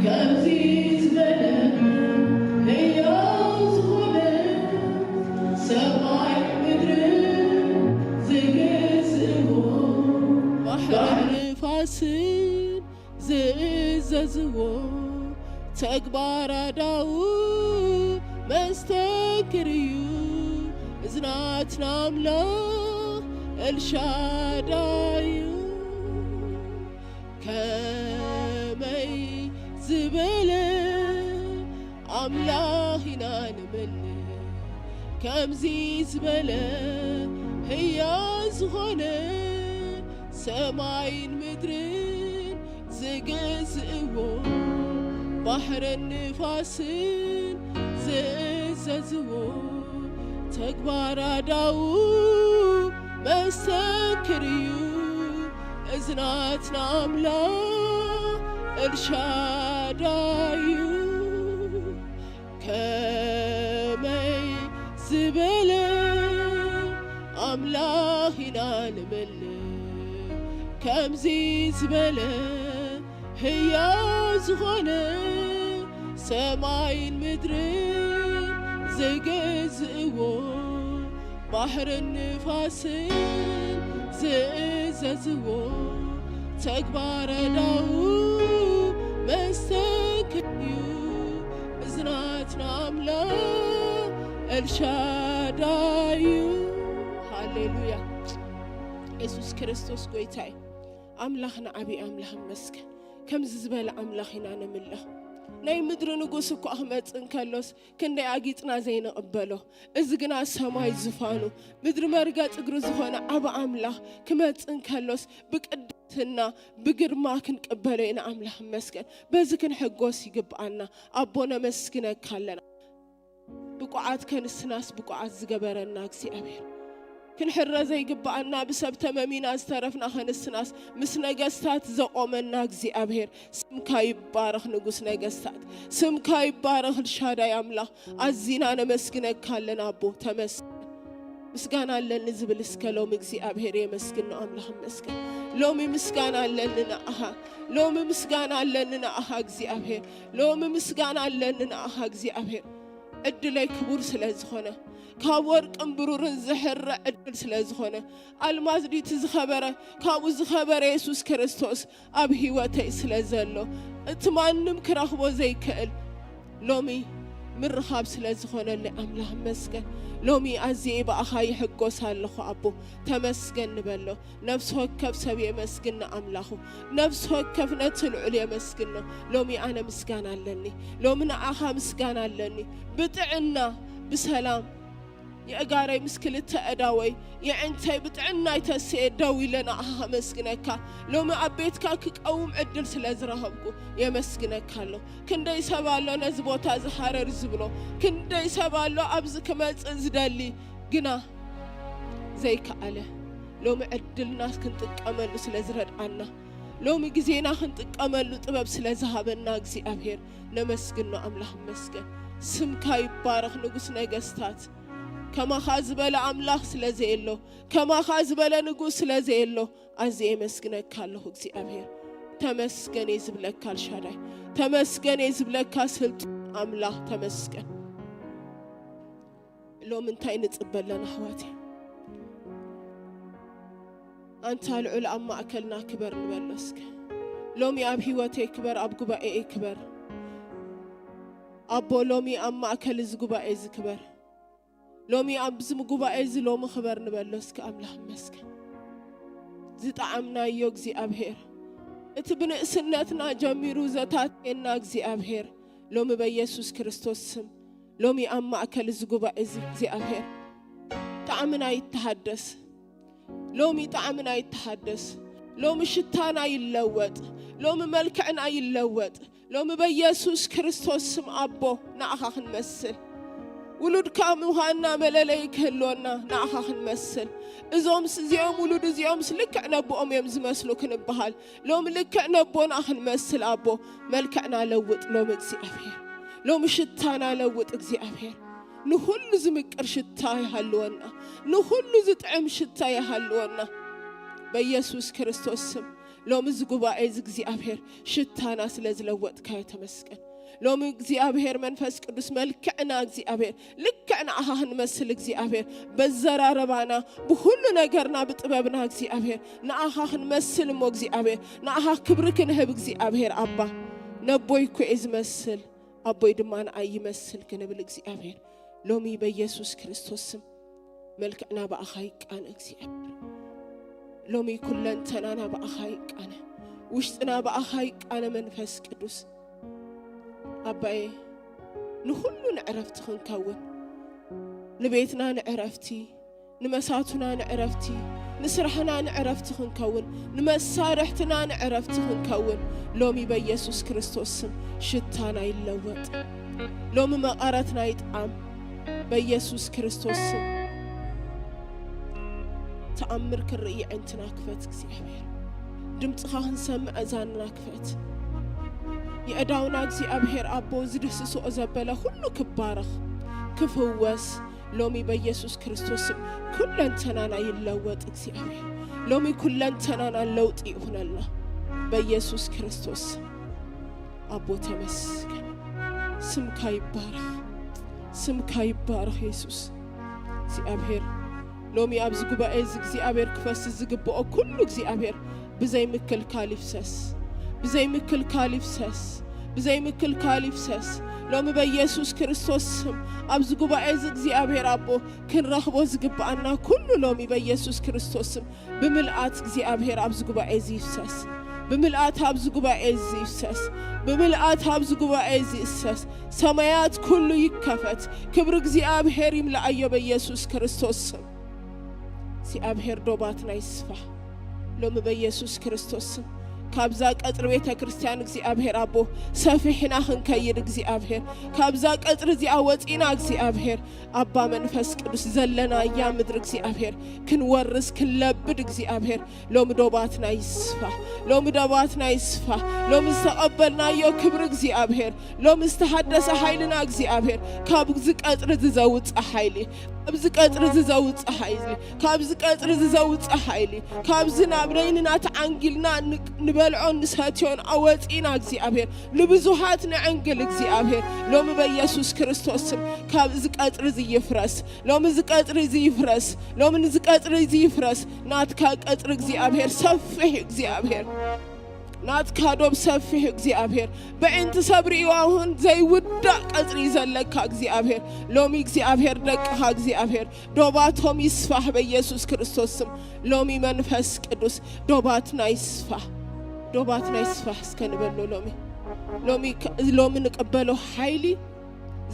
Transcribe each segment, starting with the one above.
ከምዚ ዝበለ ህያው ዝኾነ ሰማይ ምድርን ዝገዝእዎ ባሕርን ንፋስን ዝእዘዝዎ ተግባር ኣዳኡ መስተንክር እዩ። እዚ ናትና ኣምላኽ ኤልሻዳይ እዩ። ከመይ ዝበለ ኣምላኽ ኢና ንምልኽ፣ ከምዚ ዝበለ ህያው ዝኾነ ሰማይን ምድርን ዝገዝእዎ፣ ባሕርን ንፋስን ዝእዘዝዎ ተግባር ኣዳኡ መስተንክር እዩ። እዚ ናትና ኣምላኽ ኤልሻዳይ እዩ። ከመይ ዝበለ ኣምላኽ ኢና ንምልኽ፣ ከምዚ ዝበለ ህያው ዝኾነ ሰማይን ምድርን ዝገዝእዎ፣ ባሕርን ንፋስን ዝእዘዝዎ፣ ተግባር ኣዳኡ መስተንክር እዩ። እዚ ናትና ኣምላኽ ኤልሻዳይ እዩ። ሃሌሉያ። የሱስ ክርስቶስ ጎይታ እዩ። ኣምላኽና ዓብዪ ኣምላኽ ይመስገን። ከምዚ ዝበለ ኣምላኽ ኢና ንምልኽ። ናይ ምድሪ ንጉስ እኳ ክመጽእ እንከሎስ ክንደይ ኣጊጽና ዘይንቕበሎ፣ እዚ ግና ሰማይ ዝፋኑ ምድሪ መርገጽ እግሩ ዝኾነ ዓቢ ኣምላኽ ክመጽእ እንከሎስ ብቅድስና ብግርማ ክንቅበሎ ኢና። ኣምላኽ ይመስገን። በዚ ክንሕጎስ ይግብኣና። ኣቦ ነመስግነካ ኣለና። ብቁዓት ከንስናስ ብቁዓት ዝገበረና እግዚኣብሔር፣ ክንሕረ ዘይግብኣና ብሰብ ተመሚና ዝተረፍና ከንስናስ ምስ ነገስታት ዘቆመና እግዚኣብሔር፣ ስምካ ይባረኽ ንጉስ ነገስታት፣ ስምካ ይባረኽ ኤልሻዳይ ኣምላኽ። ኣዚና ነመስግነካ ኣለና ኣቦ፣ ተመስገን። ምስጋና ኣለኒ ዝብል እስከ ሎሚ እግዚኣብሔር የመስግን ነው። ኣምላኽ ይመስገን። ሎሚ ምስጋና ኣለኒ ንኣኻ፣ ሎሚ ምስጋና ኣለኒ ንኣኻ እግዚኣብሔር፣ ሎሚ ምስጋና ኣለኒ ንኣኻ እግዚኣብሔር። ዕድለይ ክቡር ስለ ዝኾነ፣ ካብ ወርቅን ብሩርን ዝሕረ ዕድል ስለ ዝኾነ፣ ኣልማዝ ድዩ እቲ ዝኸበረ፣ ካብኡ ዝኸበረ የሱስ ክርስቶስ ኣብ ህይወተይ ስለ ዘሎ፣ እቲ ማንም ክረኽቦ ዘይክእል ሎሚ ምርኻብ ስለ ዝኾነለይ ኣምላኽ ይመስገን። ሎሚ ኣዝየ ብኣኻ ይሕጎስ ኣለኹ ኣቦ፣ ተመስገን ንበሎ። ነፍሲ ወከፍ ሰብ የመስግን ንኣምላኹ፣ ነፍሲ ወከፍ ነቲ ልዑል የመስግኖ። ሎሚ ኣነ ምስጋና ኣለኒ፣ ሎሚ ንኣኻ ምስጋና ኣለኒ። ብጥዕና ብሰላም የእጋረይ ምስ ክልተ ኣእዳወይ የዕንተይ ብጥዕናይ ተስኤ ደው ኢለ ንኣኻ ከመስግነካ። ሎሚ ኣብ ቤትካ ክቀውም ዕድል ስለ ዝረኸብኩ የመስግነካ ኣሎ። ክንደይ ሰብ ኣሎ ነዚ ቦታ እዚ ሃረር ዝብሎ፣ ክንደይ ሰብ ኣሎ ኣብዚ ክመጽእ ዝደሊ፣ ግና ዘይከኣለ። ሎሚ ዕድልና ክንጥቀመሉ ስለ ዝረድኣና፣ ሎሚ ግዜና ክንጥቀመሉ ጥበብ ስለ ዝሃበና እግዚኣብሔር ነመስግኖ። ኣምላኽ ይመስገን። ስምካ ይባረኽ ንጉስ ነገስታት። ከማኻ ዝበለ ኣምላኽ ስለ ዘየሎ፣ ከማኻ ዝበለ ንጉስ ስለ ዘየሎ ኣዝየ የመስግነካ ኣለኹ እግዚኣብሔር። ተመስገን እየ ዝብለካ ኤልሻዳይ፣ ተመስገን እየ ዝብለካ ስልጡን ኣምላኽ፣ ተመስገን። ሎሚ እንታይ ንጽበ ኣለና ኣሕዋተይ? ኣንታ ልዑል ኣብ ማእከልና ክበር ንበሎ እስከ። ሎሚ ኣብ ህይወተይ ክበር፣ ኣብ ጉባኤ ክበር። ኣቦ ሎሚ ኣብ ማእከል እዚ ጉባኤ እዚ ክበር። ሎሚ ኣብዚ ጉባኤ እዚ ሎሚ ክበር ንበሎ እስከ። ኣምላኽ ይመስገን። ዝጠዓምናዮ እግዚኣብሔር፣ እቲ ብንእስነትና ጀሚሩ ዘታትየና እግዚኣብሔር፣ ሎሚ በኢየሱስ ክርስቶስ ስም ሎሚ ኣብ ማእከል እዚ ጉባኤ እዚ እግዚኣብሔር ጣዕምና ይተሃደስ። ሎሚ ጣዕምና ይተሃደስ። ሎሚ ሽታና ይለወጥ። ሎሚ መልክዕና ይለወጥ። ሎሚ በኢየሱስ ክርስቶስ ስም ኣቦ ንኣኻ ክንመስል፣ ውሉድካ ምዃንና መለለይ ክህልወና ንኣኻ ክንመስል። እዞምስ እዚኦም ውሉድ እዚኦምስ ልክዕ ነቦኦም እዮም ዝመስሉ ክንበሃል፣ ሎሚ ልክዕ ነቦና ክንመስል ኣቦ መልክዕና ለውጥ። ሎሚ እግዚኣብሔር፣ ሎሚ ሽታና ለውጥ እግዚኣብሔር። ንኹሉ ዝምቅር ሽታ ይሃልወና፣ ንኹሉ ዝጥዕም ሽታ ይሃልወና። በኢየሱስ ክርስቶስ ስም ሎሚ እዚ ጉባኤ እዚ እግዚኣብሔር ሽታና ስለ ዝለወጥካዮ ተመስገን። ሎሚ እግዚኣብሔር መንፈስ ቅዱስ መልክዕና እግዚኣብሔር ልክዕ ንኣኻ ክንመስል እግዚኣብሔር በዘራረባና ብኩሉ ነገርና ብጥበብና እግዚኣብሔር ንኣኻ ክንመስል እሞ እግዚኣብሔር ንኣኻ ክብሪ ክንህብ እግዚኣብሔር ኣባ ነቦይ እኮ እየ ዝመስል ኣቦይ ድማ ንኣይ ይመስል ክንብል እግዚኣብሔር ሎሚ በኢየሱስ ክርስቶስ ስም መልክዕና ብኣኻ ይቃነ እግዚኣብሔር ሎሚ ኩለንተናና ብኣኻ ይቃነ ውሽጥና ብኣኻ ይቃነ መንፈስ ቅዱስ ኣባዬ ንኹሉ ንዕረፍቲ ክንከውን ንቤትና ንዕረፍቲ ንመሳቱና ንዕረፍቲ ንስራሕና ንዕረፍቲ ክንከውን ንመሳርሕትና ንዕረፍቲ ክንከውን ሎሚ በኢየሱስ ክርስቶስ ስም ሽታና ይለወጥ ሎሚ መቐረትና ይጥዓም በኢየሱስ ክርስቶስ ስም ተኣምር ክርኢ የዕንትና ክፈት እግዚኣብሔር ድምፅኻ ክንሰምዕ እዛንና ክፈት የእዳውና እግዚኣብሔር ኣቦ ዝድህስስኦ ዘበለ ኩሉ ክባረኽ ክፍወስ ሎሚ በኢየሱስ ክርስቶስ ስም ኩለንተናና ይለወጥ እግዚኣብሔር ሎሚ ኩለንተናና ለውጢ ይኹነልና በኢየሱስ ክርስቶስ ስም ኣቦ ተመስገን ስምካ ይባረኽ ስምካ ይባረኽ የሱስ እግዚኣብሔር ሎሚ ኣብዚ ጉባኤ እዚ እግዚኣብሔር ክፈስ ዝግብኦ ኩሉ እግዚኣብሔር ብዘይ ምክልካል ይፍሰስ ብዘይ ምክልካል ይፍሰስ ብዘይ ምክልካል ይፍሰስ ሎሚ በኢየሱስ ክርስቶስ ስም ኣብዚ ጉባኤ እዚ እግዚኣብሔር ኣቦ ክንረኽቦ ዝግብኣና ኩሉ ሎሚ በኢየሱስ ክርስቶስ ስም ብምልኣት እግዚኣብሔር ኣብዚ ጉባኤ እዚ ይፍሰስ ብምልኣት ኣብዚ ጉባኤ እዚ ይፍሰስ ብምልኣት ኣብዚ ጉባኤ እዚ ይፍሰስ ሰማያት ኩሉ ይከፈት ክብሪ እግዚኣብሔር ይምልኣዮ በኢየሱስ ክርስቶስ ስም እግዚኣብሔር ዶባትና ይስፋ ሎሚ በኢየሱስ ክርስቶስ ስም ካብዛ ቀጽሪ ቤተ ክርስቲያን እግዚኣብሔር ኣቦ ሰፊሕና ክንከይድ እግዚኣብሔር ካብዛ ቀጽሪ እዚኣ ወፂና እግዚኣብሔር ኣባ መንፈስ ቅዱስ ዘለና እያ ምድሪ እግዚኣብሔር ክንወርስ ክንለብድ እግዚኣብሔር ሎሚ ዶባትና ይስፋ ሎሚ ዶባትና ይስፋ ሎሚ ዝተቐበልናዮ ክብሪ እግዚኣብሔር ሎሚ ዝተሓደሰ ሓይልና እግዚኣብሔር ካብዚ ቀጽሪ ዝዘውፅእ ሓይሊ ኣብዚ ቀጽሪ ዝዘውፅእ ሓይሊ ካብዚ ቀጽሪ ዝዘውፅእ ሓይሊ ካብዚ ናብ በይንና ተዓንጊልና ንበልዖን ንሰትዮን ኣወፂና እግዚኣብሔር ንብዙሃት ንዕንግል እግዚኣብሔር ሎሚ በኢየሱስ ክርስቶስ ስም ካብ እዚ ቀጽሪ እዚ ይፍረስ ሎሚ እዚ ቀጽሪ እዚ ይፍረስ ሎሚ ንዚ ቀጽሪ እዚ ይፍረስ ናትካ ቀጽሪ እግዚኣብሔር ሰፊሕ እግዚኣብሔር ናትካ ዶብ ሰፊሕ እግዚኣብሔር በእንቲ ሰብ ርእዋ እውን ዘይውዳእ ቀጽሪ ዘለካ እግዚኣብሔር ሎሚ እግዚኣብሔር ደቅኻ እግዚኣብሔር ዶባቶም ይስፋሕ በኢየሱስ ክርስቶስ ስም ሎሚ መንፈስ ቅዱስ ዶባትና ይስፋሕ ዶባትና ይስፋሕ እስከ ንበሎ ሎሚ ሎሚ ሎሚ ንቀበሎ ሓይሊ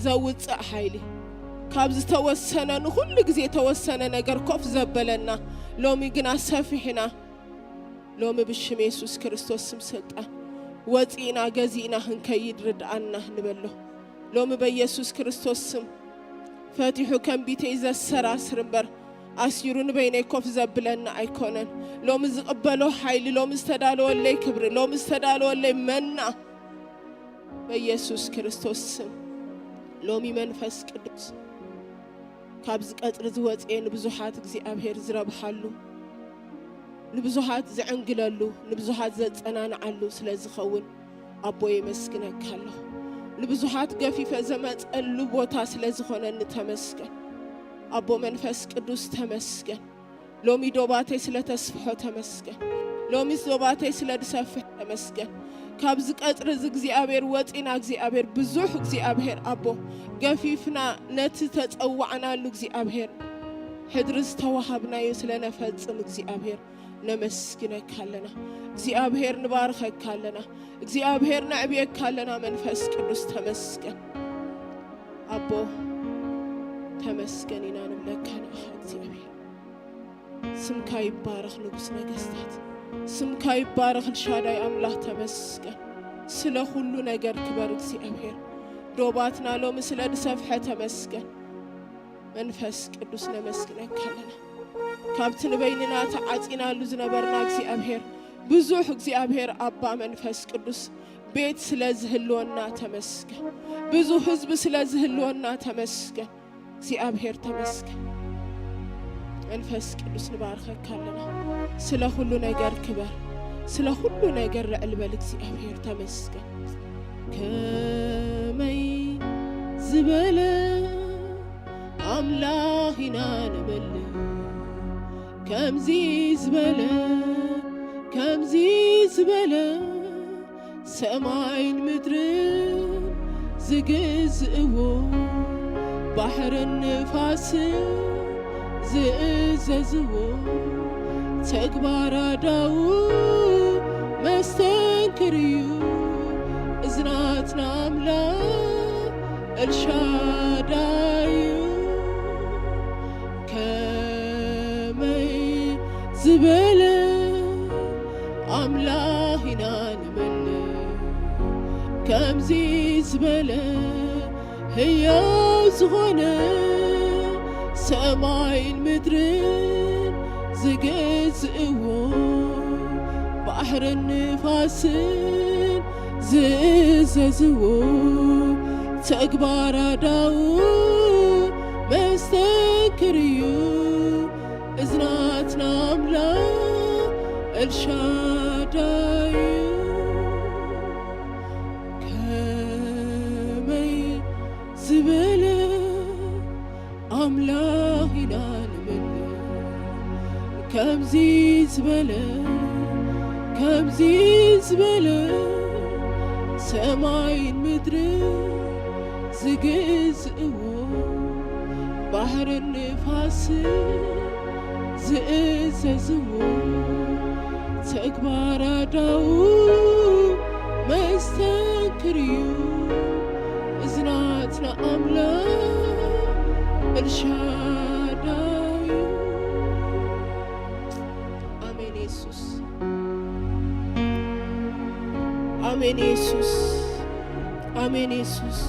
ዘውፅእ ሓይሊ ካብ ዝተወሰነ ንኩሉ ግዜ የተወሰነ ነገር ኮፍ ዘበለና ሎሚ ግና ሰፊሕና ሎሚ ብሽም የሱስ ክርስቶስ ስም ስልጣን ወፂእና ገዚእና ክንከይድ ርድኣና ንበሎ ሎሚ በኢየሱስ ክርስቶስ ስም ፈቲሑ ከም ቢተይ ዘሰራስር እምበር ኣሲሩ ንበይነይ ኮፍ ዘብለና ኣይኮነን ሎሚ ዝቕበሎ ሓይሊ ሎሚ ዝተዳለወለይ ክብሪ ሎሚ ዝተዳለወለይ መና በኢየሱስ ክርስቶስ ስም ሎሚ መንፈስ ቅዱስ ካብዚ ቀጽሪ ዝወፅኤ ንብዙሓት እግዚኣብሔር ዝረብሓሉ ንብዙሓት ዝዕንግለሉ ንብዙሓት ዘጸናንዓሉ ስለ ዝኸውን ኣቦ የመስግነካ ኣለኹ ንብዙሓት ገፊፈ ዘመፀሉ ቦታ ስለ ዝኾነኒ ተመስገን ኣቦ መንፈስ ቅዱስ ተመስገን ሎሚ ዶባተይ ስለ ተስፍሖ ተመስገን ሎሚ ዶባተይ ስለ ድሰፍሕ ተመስገን ካብዚ ቀጽሪ እዚ እግዚኣብሔር ወፂና እግዚኣብሔር ብዙሕ እግዚኣብሔር ኣቦ ገፊፍና ነቲ ተፀዋዕናሉ እግዚኣብሔር ሕድሪ ዝተዋሃብናዮ ስለ ነፈጽም እግዚኣብሔር ነመስግነካ ኣለና እግዚኣብሔር ንባርከካ ኣለና እግዚኣብሔር ነዕብየካ ኣለና መንፈስ ቅዱስ ተመስገን ኣቦ ተመስገን ኢና ንብለካ ንኣኻ እግዚኣብሔር ስምካ ይባረኽ ንጉስ ነገስታት ስምካ ይባረኽ ልሻዳይ ኣምላኽ ተመስገን ስለ ኩሉ ነገር ክበር እግዚኣብሔር ዶባትና ሎሚ ስለ ድሰፍሐ ተመስገን መንፈስ ቅዱስ ነመስግነካ ኣለና ካብቲ ንበይንና ተዓፂናሉ ዝነበርና እግዚኣብሔር ብዙሕ እግዚኣብሔር ኣባ መንፈስ ቅዱስ ቤት ስለ ዝህልወና ተመስገን ብዙ ህዝቢ ስለ ዝህልወና ተመስገን እግዚኣብሔር ተመስገን መንፈስ ቅዱስ ንባርከካ ኣለና ስለ ኩሉ ነገር ክበር ስለ ኩሉ ነገር ልዕል በል እግዚኣብሔር ተመስገን። ከመይ ዝበለ ኣምላኽ ኢና ንበልዕ፣ ከምዚ ዝበለ፣ ከምዚ ዝበለ ሰማይን ምድርን ዝግዝእዎ፣ ባሕርን ንፋስን ዝእዘዝዎ፣ ተግባር ኣዳው መስተንክር እዩ። እዚ ናትና ኣምላኽ ኤልሻዳይ እዩ። ከመይ ዝበለ ኣምላኽ ኢና ንመልእ፣ ከምዚ ዝበለ ህያው ዝኾነ፣ ሰማይን ምድርን ዝገዝእዎ፣ ባሕርን ንፋስን ዝእዘዝዎ፣ ተግባር ኣዳው መስተንክር እዩ። እዚ ናትና ኣምላኽ ኤልሻዳይ እዩ። ከመይ ዝበለ ኣምላኽ ኢና ንመልእ፣ ከምዚ ዝበለ፣ ከምዚ ዝበለ ሰማይን ምድርን ዝግዝእዎ፣ ባሕርን ንፋስን ዝእዘዝዎ፣ ተግባር ኣዳው መስተንክር እዩ። እዚ ናትና ኣምላኽ ኤልሻዳይ እዩ። ኣሜን የሱስ። ኣሜን የሱስ። ኣሜን የሱስ።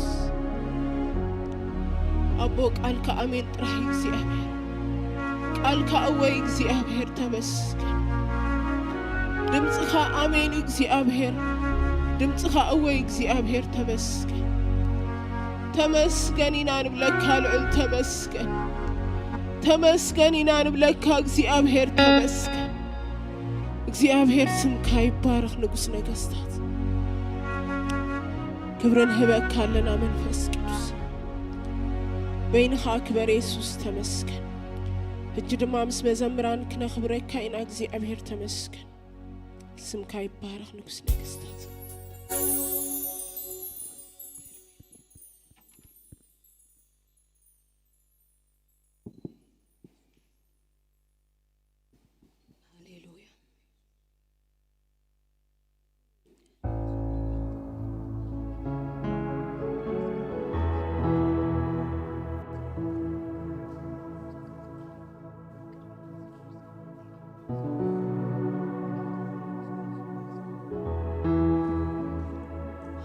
ኣቦ ቃልካ ኣሜን ጥራሕ እዩ እግዚኣብሔር። ቃልካ እወ እግዚኣብሔር ተመስገን። ድምፅኻ ኣሜን እግዚኣብሔር። ድምፅኻ እወ እግዚኣብሔር ተመስገን። ተመስገን ኢና ንብለካ ልዑል ተመስገን። ተመስገን ኢና ንብለካ እግዚኣብሔር ተመስገን። እግዚኣብሔር ስምካ ይባረኽ ንጉስ ነገስታት። ክብሪ ንህበካ ኣለና መንፈስ ቅዱስ። በይንኻ ክበር የሱስ ተመስገን። ሕጂ ድማ ምስ መዘምራን ክነኽብረካ ኢና እግዚኣብሔር ተመስገን። ስምካ ይባረኽ ንጉስ ነገስታት። ሃሌሉያ።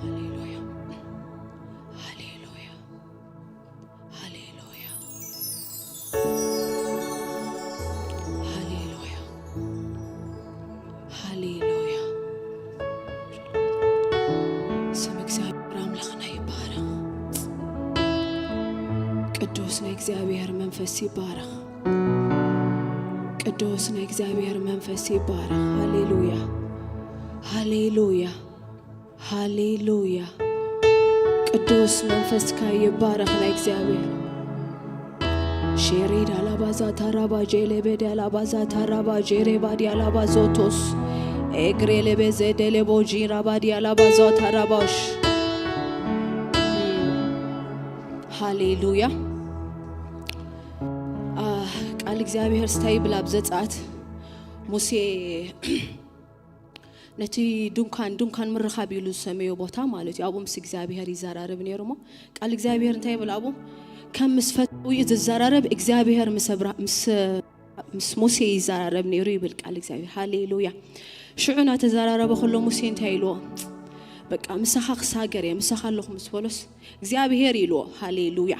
ሃሌሉያ። ሃሌሉያ። ሃሌሉያ። ሃሌሉያ። ሃሌሉያ። ስም እግዚኣብሔር ኣምላኽና ይባረኽ። ቅዱስ ናይ እግዚኣብሔር መንፈስ ይባረኽ። ቅዱስ ናይ እግዚኣብሔር መንፈስ ይባረኽ። ሃሌሉያ። ሃሌሉያ። ሃሌሉያ። ቅዱስ መንፈስካ ይባረኽ ናይ እግዚኣብሔር። ሼሪ ዳላባዛ ታራባ ጄሌቤ ዳላባዛ ታራባ ጄሬባ ዲያላባ ዞቶስ ኤግሬ ሌቤ ዜዴሌቦ ጂራባ ዲያላባ ዞታራባሽ። ሃሌሉያ። ቃል እግዚኣብሔር ስታይ ይብል ኣብ ዘጸኣት ሙሴ ነቲ ድንኳን ድንኳን ምርኻብ ኢሉ ዝሰመዮ ቦታ ማለት እዩ። ኣብኡ ምስ እግዚኣብሔር ይዘራረብ ነይሩ እሞ ቃል እግዚኣብሔር እንታይ ይብል ኣብኡ? ከም ምስ ፈተው እዩ ዝዘራረብ። እግዚኣብሔር ምስ ኣብራ ምስ ምስ ሙሴ ይዘራረብ ነይሩ ይብል ቃል እግዚኣብሔር። ሃሌሉያ። ሽዑ እናተዘራረበ ከሎ ሙሴ እንታይ ኢልዎ? በቃ ምሳኻ ክሳገር እየ፣ ምሳኻ ኣለኹ ምስ በሎስ እግዚኣብሔር ኢልዎ። ሃሌሉያ።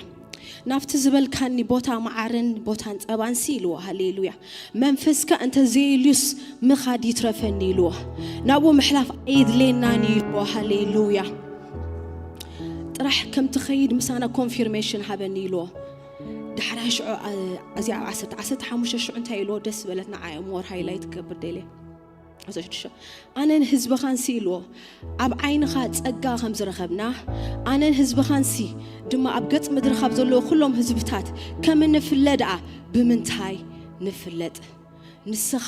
ናብቲ ዝበልካኒ ቦታ መዓርን ቦታን ጸባንሲ ኢልዎ። ሃሌሉያ። መንፈስካ እንተዘየልዩስ ምኻድ ይትረፈኒ ኢልዎ። ናብኡ ምሕላፍ ኣየድልየናን ኢልዎ። ሃሌሉያ። ጥራሕ ከም ትኸይድ ምሳና ኮንፊርሜሽን ሃበኒ ኢልዎ። ዳሕራይ ሽዑ ኣዚኣ ኣብ ዓሰርተ ዓሰርተ ሓሙሽተ ሽዑ እንታይ ኢልዎ ደስ በለት ንዓይ ሞር ሃይላይት ክገብር ደልየ። ኣነ ንህዝብኻንሲ ኢልዎ፣ ኣብ ዓይንኻ ጸጋ ከም ዝረኸብና፣ ኣነ ንህዝብኻንሲ ድማ ኣብ ገጽ ምድሪ ካብ ዘለዉ ኩሎም ህዝብታት ከም እንፍለ ደኣ ብምንታይ ንፍለጥ? ንስኻ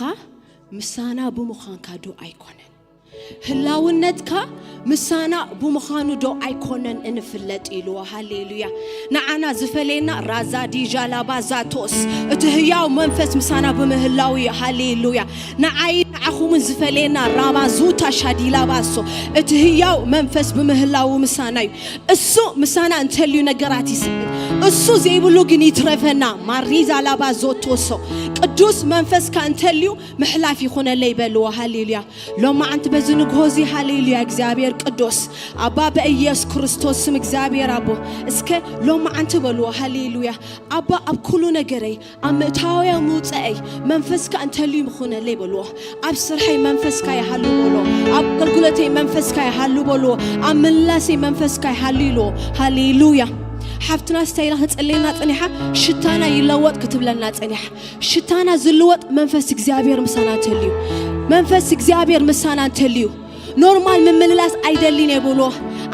ምሳና ብምዃንካ ዶ ኣይኮነን? ህላውነትካ ምሳና ብምዃኑ ዶ ኣይኮነን እንፍለጥ ኢልዎ። ሃሌሉያ። ንዓና ዝፈለየና ራዛ ዲጃ ላባ ዛቶስ፣ እቲ ህያው መንፈስ ምሳና ብምህላው እዩ። ሃሌሉያ። ንዓይ ንዓኹምን ዝፈለየና ራማ ዙታ ሻዲላ ባሶ፣ እቲ ህያው መንፈስ ብምህላው ምሳና እዩ። እሱ ምሳና እንተልዩ ነገራት ይስእል፣ እሱ ዘይብሉ ግን ይትረፈና። ማሪዛ ላባ ዞቶሶ፣ ቅዱስ መንፈስካ እንተልዩ ምሕላፍ ይኹነለይ በልዎ። ሃሌሉያ። ሎማዓንቲ በዚ ንግሆ እዚ ሃሌሉያ፣ እግዚኣብሔር ቅዱስ ኣባ በኢየሱስ ክርስቶስ ስም እግዚኣብሔር ኣቦ፣ እስከ ሎማዓንቲ በልዎ። ሃሌሉያ። ኣባ ኣብ ኩሉ ነገረይ፣ ኣብ ምእታወያ ምውፀአይ መንፈስካ እንተልዩ ምኹነለይ በልዎ። ኣብ ስርሐይ መንፈስካ ይሃሉ በልዎ። ኣብ ኣገልግሎተይ መንፈስካ ይሃሉ በልዎ። ኣብ ምላሰይ መንፈስካ ይሃሉ ኢልዎ። ሃሌሉያ። ሓፍትና ስታይላ ክጸልየና ጸኒሓ፣ ሽታና ይለወጥ ክትብለና ጸኒሓ። ሽታና ዝልወጥ መንፈስ እግዚኣብሔር ምሳና እንተልዩ፣ መንፈስ እግዚኣብሔር ምሳና እንተልዩ፣ ኖርማል ምምልላስ ኣይደሊን እየ በልዎ።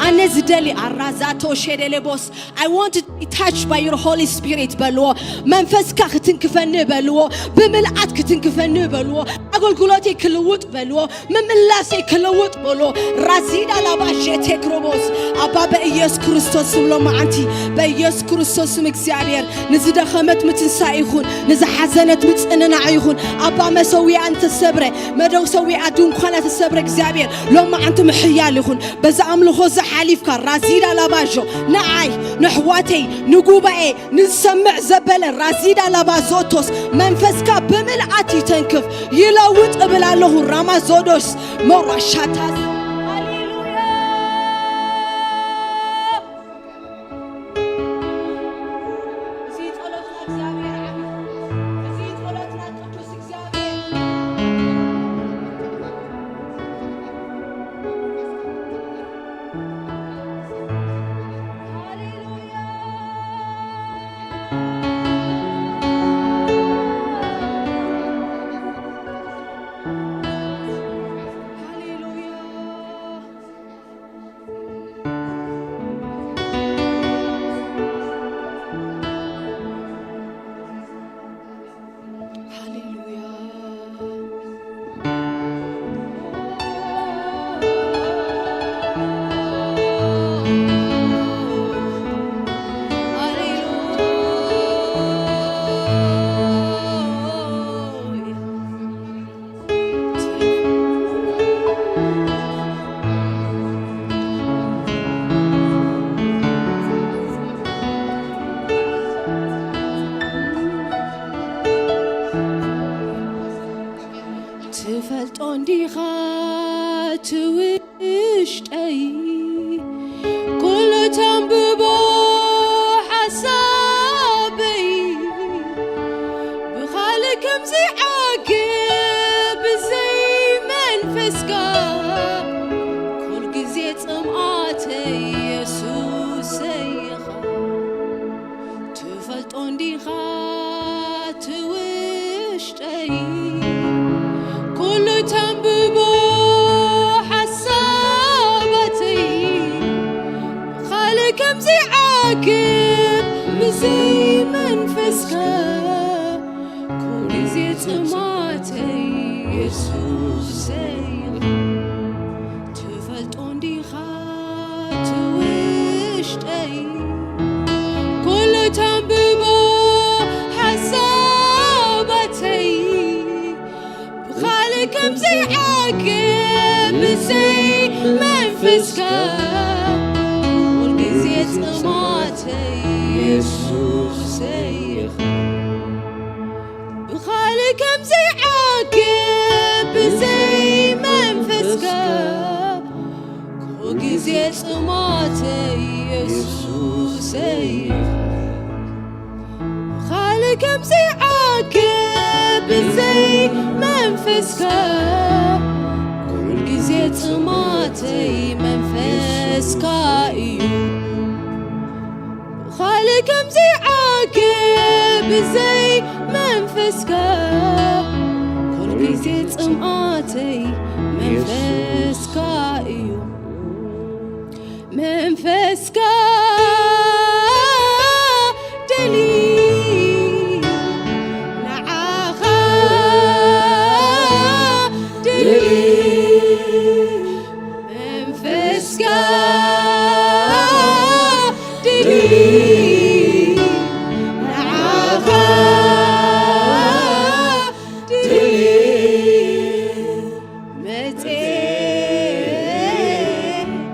ኣነ ዝደሊ ኣራዛቶ ሸደሌቦስ፣ I want to be touched by your Holy Spirit በልዎ። መንፈስካ ክትንክፈኒ በልዎ። ብምልኣት ክትንክፈኒ በልዎ። ኣገልግሎተይ ክልውጥ በልዎ። ምምላሰይ ክልውጥ በልዎ። ራዚዳ ላባ ሼቴክሮቦስ፣ ኣባ በኢየሱስ ክርስቶስ ስም ሎማዓንቲ፣ በኢየሱስ ክርስቶስ ስም እግዚኣብሔር ንዝደኸመት ምትንሳእ ይኹን፣ ንዝሓዘነት ምጽንናዕ ይኹን። ኣባ መሰዊያ እንተሰብረ፣ መደው ሰዊያ ድንኳና ተሰብረ እግዚኣብሔር ሎማዓንቲ ምሕያል ይኹን። በዛ ኣምልኾ ዝሓሊፍካ ራዚዳ ላባዦ ንዓይ፣ ንሕዋተይ፣ ንጉባኤ፣ ንዝሰምዕ ዘበለ ራዚዳ ላባዞቶስ መንፈስካ ብምልኣት ይተንክፍ፣ ይለውጥ እብል ኣለኹ። ራማዞዶስ መራሻታስ። ሃሌሉያ። እዚ ጸሎትና እግዚኣብሔር ዓቢ። እዚ ጸሎትና ቅዱስ እግዚኣብሔር። ሃሌሉያ። ሃሌሉያ። ሃሌሉያ። ሃሌሉያ። ትፈልጦ እንዲኻ እቲ ውሽጠይ፣ ኩሉ ተንብቦ ሓሳበይ፣ ብኻልእ ከምዚ ዓግብ ብዘይ መንፈስካ፣ ኩል ግዜ ጽምኣተይ የሱሰይ ኢኻ። ትፈልጦ እንዲኻ እቲ ውሽጠይ፣ ኩሉ ተንብቦ ሓሳባተይ፣ ካልእ ከምዚ ዓግብ ብዘይ መንፈስካ፣ ኩሉ ግዜ ጽማተይ የሱሰይ። ትፈልጦ እንዲኻ እቲ ውሽጠይ፣ ኩሉ ተንብቦ ሓሳባተይ፣ ብኻልእ ከምዘይዓግብ ብዘይ መንፈስካ፣ ኩልግዜ ጽማተይ የሱሰይ ኢኻ። ብኻልእ ከምዘይዓግብ ብዘይ መንፈስካ፣ ኩልግዜ ጽማተይ የሱሰይ። ብኻልእ ከምዘይዓግብ ብዘይ መንፈስካ፣ ኩልግዜ ጽማተይ መንፈስካ እዩ። ካልእ ከምዘይዓግብ ብዘይ መንፈስካ፣ ኩልግዜ ጽምኣተይ መንፈስካ እዩ። መንፈስካ ደሊ፣ ንዓኻ ደሊ፣ መንፈስካ ደሊ፣ ንዓኻ ደሊ፣ መጼ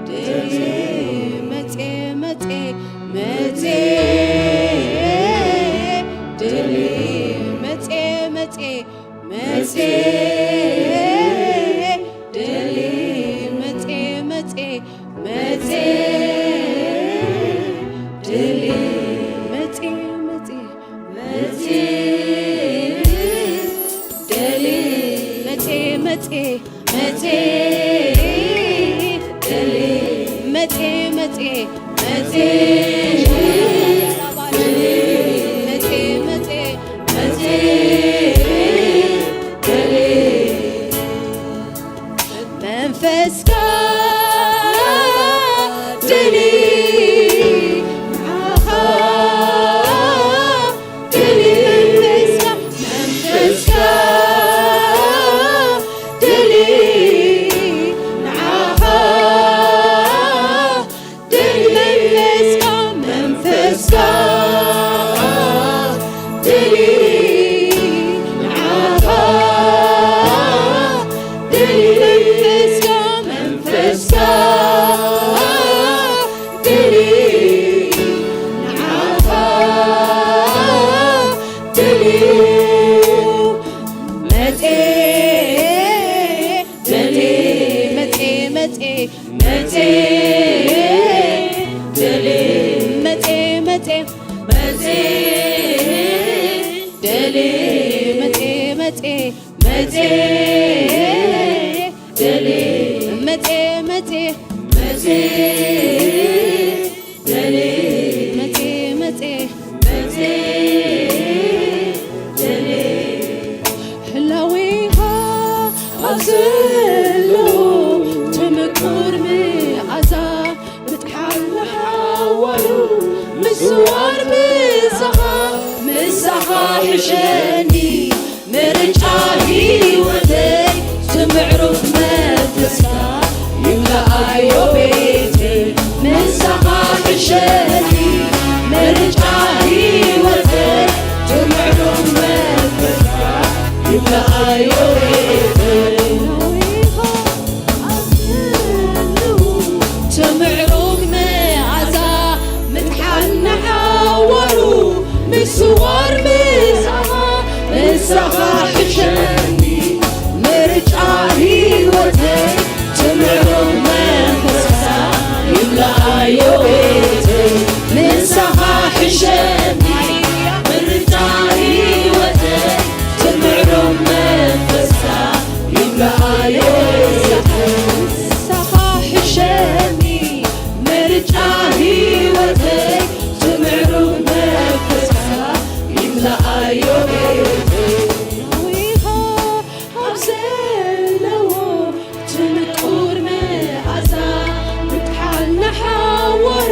ደሊ፣ መጼ፣ መጼ፣ መጼ ደሊ፣ መጼ፣ መጼ፣ መጼ ደሊ፣ መጼ፣ መጼ፣ መጼ ደሊ፣ መጼ፣ መጼ፣ መጼ ደሊ፣ መጼ፣ መጼ፣ መጼ ደሊ፣ መጼ፣ መጼ፣ መጼ ደሊ፣ መጼ፣ መጼ፣ መጼ ደሊ፣ መንፈስካ ደሊ፣ ንዓኻ ደሊ፣ መንፈስካ፣ መንፈስካ ደሊ፣ ንዓኻ ደሊ፣ መንፈስካ፣ መንፈስካ ደሊ፣ ንዓኻ ደሊ፣ መንፈስካ፣ መንፈስካ ደሊ፣ ንዓኻ ደሊ፣ መጼ ደሊ፣ መጼ፣ መጼ፣ መጼ ደሊ፣ መጼ፣ መጼ፣ መጼ ደሊ፣ መጼ፣ መጼ፣ መጼ ደሊ፣ መጼ፣ መጼ፣ መጼ ደሊ፣ መጼ፣ መጼ፣ መጼ ደሊ፣ ህላዌኻ ኣብ ዘሎ ትምቁር መዓዛ፣ ምጥሓል ንሓዋሩ ምስዋር ምሳኻ፣ ምሳኻ ሕሸኒ ምርጫ ህይወተይ፣ ትምዕሩግ መንፈስካ ይምልኣዮ ቤተይ፣ ምሳኻ ሕሸኒ ምርጫ ህይወተይ፣ ትምዕሩግ መንፈስካ ይምልኣዮ ቤተይ። ትምዕሩግ መዓዛ ምጥሓል ንሓዋሩ ምስዋር ምሳኻ፣ ምሳኻ ሕሸኒ ምርጫ ህይወተይ፣ ትምዕሩግ መንፈስካ ይምልኣዮ ቤተይ፣ ምሳኻ ሕሸኒ ምርጫ ህይወተይ፣ ትምዕሩግ መንፈስካ ይምልኣዮ ቤተይ፣ ምሳኻ ሕሸኒ ምርጫ ህይወተይ፣ ትምዕሩግ መንፈስካ ይምልኣዮ ቤተይ። ዊኻ ኣብ ዘለዎ ትምቁር መዓዛ፣ ምጥሓል ንሓዋሩ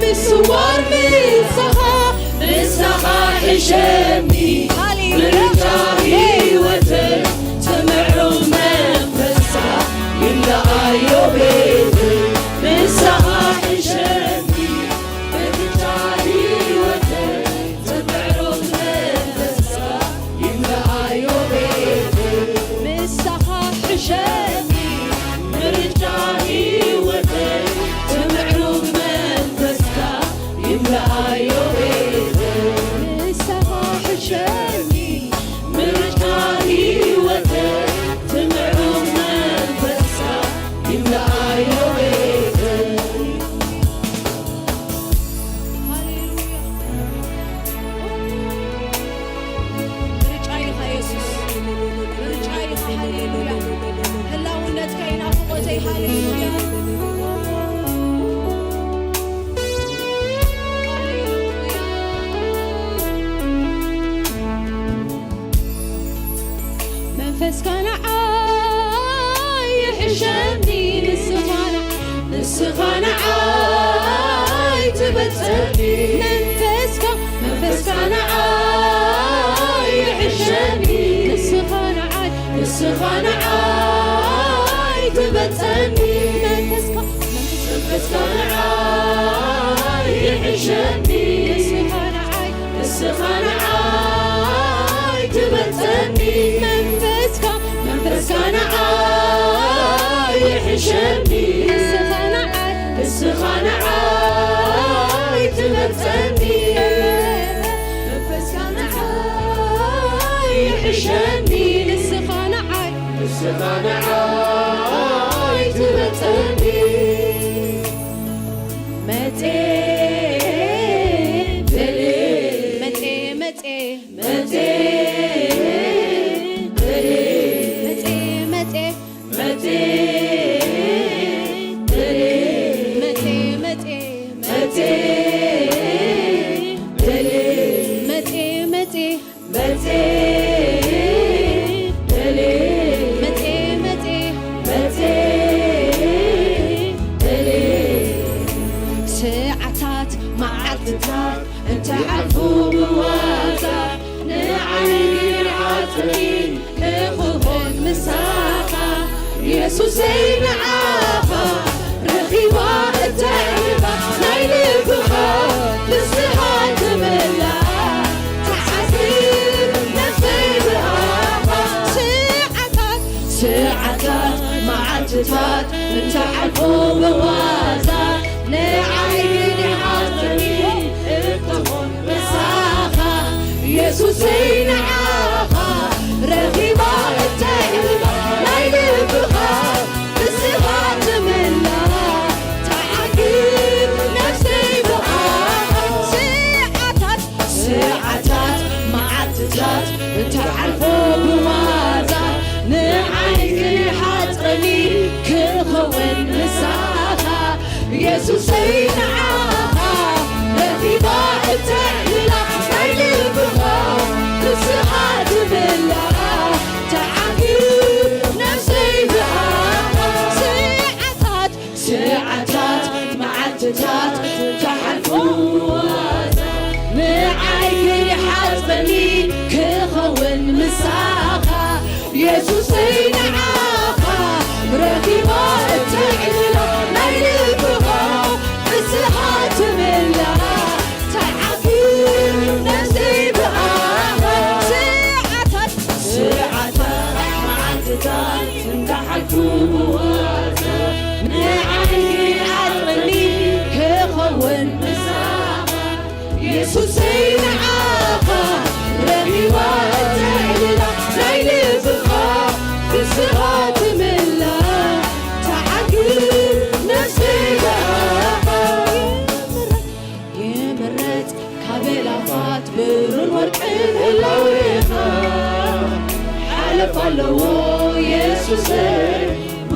ምስዋር ምሳኻ፣ ምሳኻ ሕሸኒ ሃሌሉያ። ምርጫ ህይወተይ፣ ትምዕሩግ መንፈስካ ይምልኣዮ ቤተይ፣ ምሳኻ ሕሸኒ ምርጫ ህይወተይ፣ ትምዕሩግ መንፈስካ ይምልኣዮ ቤተይ፣ ምሳኻ ሕሸኒ ምርጫ ህይወተይ፣ ትምዕሩግ መንፈስካ ይምልኣዮ ቤተይ፣ ምሳኻ ሕሸኒ ምርጫ ንዓይ ትበልጸኒ። መንፈስካ፣ መንፈስካ ንዓይ ይሕሸኒ። ንስኻ ንዓይ፣ ንስኻ ንዓይ ትበልጸኒ። መንፈስካ፣ መንፈስካ ንዓይ ይሕሸኒ። ንስኻ ንዓይ፣ ንስኻ ንዓይ ትበልጸኒ። መንፈስካ ንዓይ ይሕሸኒ። ንስኻ ንዓይ፣ ንስኻ ንዓይ ትበልጸኒ። መጤ፣ መጤ፣ መጤ፣ መጤ፣ መጤ፣ መጤ፣ መጤ፣ መጤ፣ መጤ፣ መጤ፣ መጤ፣ መጤ፣ መጤ፣ መጤ፣ መጤ፣ ሰዓታት መዓልትታት እንተሓልፉ ብዋዛ ንዓይ ሓጥሪ ክኹን ምሳኻ የሱሰይ ንዓኻ ረኺባ እተዕልባ ናይ ልብኻ ንስኻ ትምላ ተዓዚብ ነፍሰይ ብኣኻ ሰዓታት ሰዓታት መዓልትታት እንተሓልፎ ብዋዛ ንዓይ ግን ይሓጥሪ እትኾን ምሳኻ የሱሰይ ንዓኻ ረኺባ እተዕልባ ናይ ልብኻ ንስኻ ትምላ ተዓጊብ ነፍሰይ ብኣኻ ሰዓታት ሰዓታት መዓልትታት እንተሓልፎ ብዋዛ ንዓይ ግን ይሓጥረኒ ክኸውን ምሳኻ የሱሰይ ንዓኻ ረኺባ እተዕልላ ናይ ልብኻ ንስኻ ትምላ ተዓጊብ ነፍሰይ ብኣኻ ሰዓታት ሰዓታት መዓልትታት ተሓልፉ ንዓይ ከይሓጽበኒ ክኸውን ምሳኻ የሱሰይ ንዓኻ ረኺባ እተዕልላ ናይ ልብኻ ንስኻ ትምላ ተዓጊብ ነፍሰይ ብኣኻ ሰዓታት ሰዓታት መዓልትታት እንተሓልፉ ብዋዛ ንዓይ ከይሓጽበኒ ክኸውን ምሳኻ የሱሰይ ንዓኻ ረኺባ እተዕልላ ናይ ልብኻ ንስኻ ትምላ ተዓጊብ ነፍሰይ ብኣኻ ይምረጽ ካብ ኣእላፋት ብሩር ወርቅን ህላዌኻ ሓለፋ ኣለዎ የሱሰይ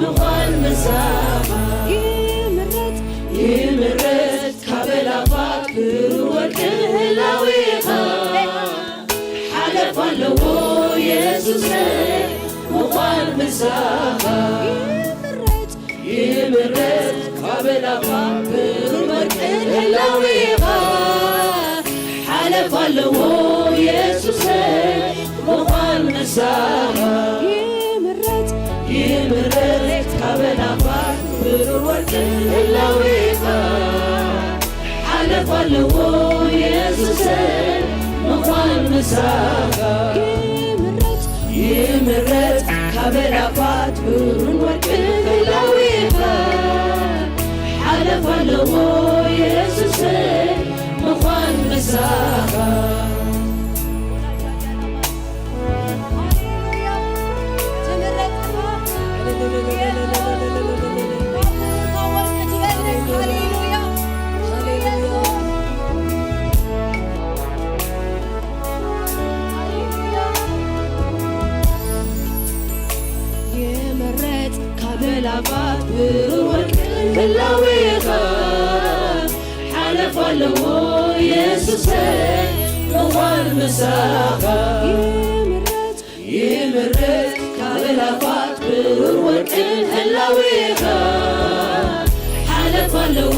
ምዃን ምሳኻ ይምረጽ ይምረጽ ካብ ኣእላፋት ብሩር ወርቅን ህላዌኻ ሓለፋ ኣለዎ የሱሰይ ምዃን ምሳኻ ይምረጽ ይምረጽ ካብ ኣእላፋት ብሩር ወርቅን ህላዌኻ ሓለፋ ኣለዎ የሱሰይ ምዃን ምሳኻ ይምረጽ ይምረጽ ካብ ኣእላፋት ብሩር ወርቅን ህላዌኻ ሓለፋ ኣለዎ የሱሰይ ምዃን ምሳኻ ይምረጽ ይምረጽ ካብ ኣእላፋት ብሩር ወርቅን ህላዌኻ ሓለፋ ኣለዎ የሱሰይ ምዃን ምሳኻ ይምረጽ ካብ ኣእላፋት ብሩር ወርቅን ህላዌኻ ሓለፋ ኣለዎ የሱሰይ ምዃን ምሳኻ ይምረጽ ይምረጽ ካብ ኣእላፋት ብሩር ወርቅን ህላዌኻ ሓለፋ ኣለዎ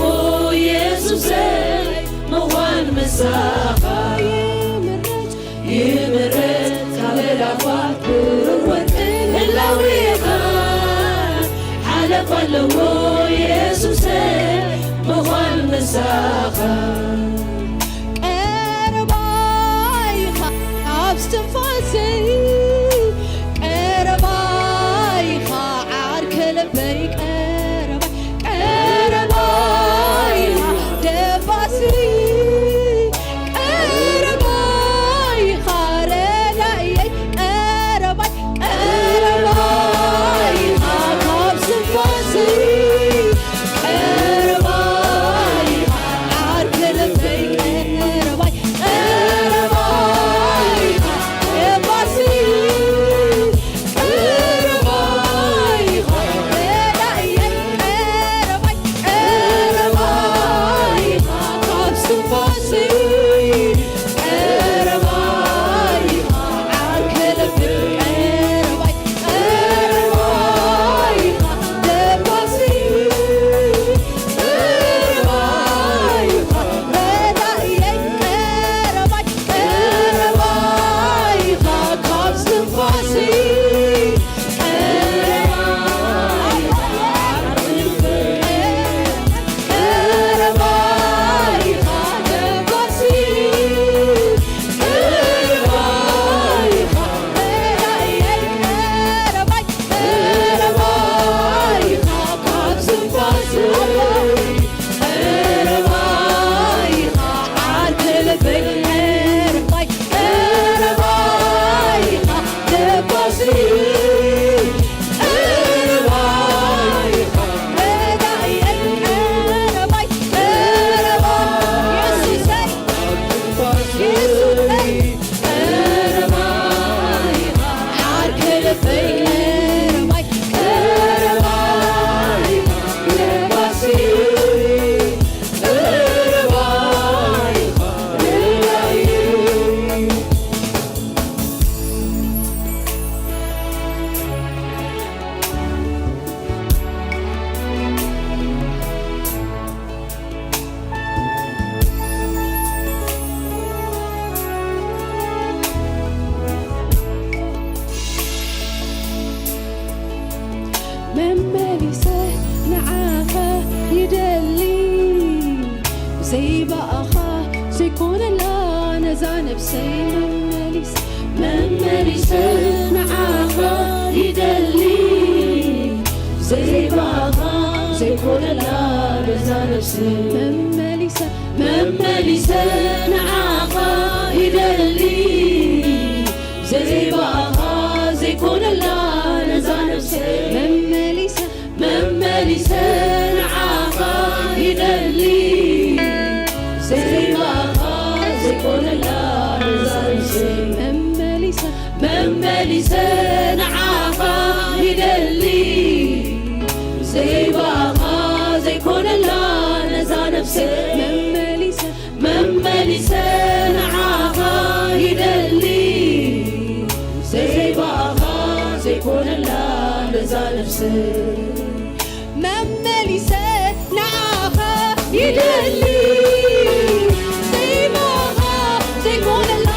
የሱሰይ ምዃን ምሳኻ ይምረጽ ይምረጽ ካብ ኣእላፋት ብሩር ወርቅን ህላዌ ኣለዎ የሱሰይ ምዃን ምሳኻ። ቀረባ ኢኻ ካብ እስትንፋሰይ፣ ቀረባ ኢኻ ዓርከ ልበይ፣ ቀረባ፣ ቀረባ ኢኻ ደባስይ፣ ቀረባ ኢኻ ረዳእየይ፣ ቀረባ ቀረባ ኢኻ ካብ እስትንፋሰይ፣ ቀረባ ኢኻ ዓርከ ልበይ፣ ቀረባ፣ ቀረባ ኢኻ ደባስይ፣ ቀረባ ኢኻ ረዳእየይ፣ ቀረባ፣ ቀረባ ኢኻ ካብ እስትንፋሰይ፣ ቀረባ ኢኻ ዓርከ ልበይ፣ ቀረባ መመሊሰ ንዓኻ ይደሊ፣ ብዘይ ብኣኻ ዘይኮነላ ነዛ ነፍሰይ። መመሊሰ፣ መመሊሰ ንዓኻ ይደሊ፣ ብዘይ ብኣኻ ዘይኮነላ ነዛ ነፍሰይ። መመሊሰ፣ መመሊሰ ንዓኻ ይደሊ፣ ብዘይ ብኣኻ ዘይኮነላ ነዛ ነፍሰይ። መመሊሰ፣ መመሊሰ ንዓኻ ይደሊ፣ ብዘይ ብኣኻ ዘይኮነላ ነዛ ነፍሰይ። መመሊሰ፣ መመሊሰ ንዓኻ ይደሊ፣ ብዘይ ብኣኻ ዘይኮነላ ነዛ ነፍሰይ። መመሊሰ፣ መመሊሰ ንዓኻ ይደሊ፣ ብዘይ ብኣኻ ዘይኮነላ ነዛ ነፍሰይ። መመሊሰ ንዓኻ ይደሊ፣ ብዘይ ብኣኻ ዘይኮነላ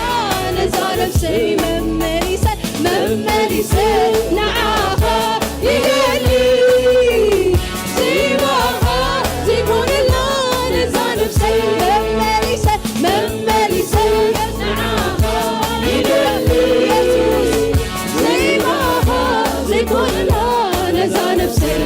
ነዛ ነፍሰይ። መመሊሰ፣ መመሊሰ ንዓኻ ይደሊ፣ ብዘይ ብኣኻ ዘይኮነላ ነዛ ነፍሰይ። መመሊሰ፣ መመሊሰ ንዓኻ ይደሊ፣ የሱስ፣ ብዘይ ብኣኻ ዘይኮነላ ነዛ ነፍሰይ።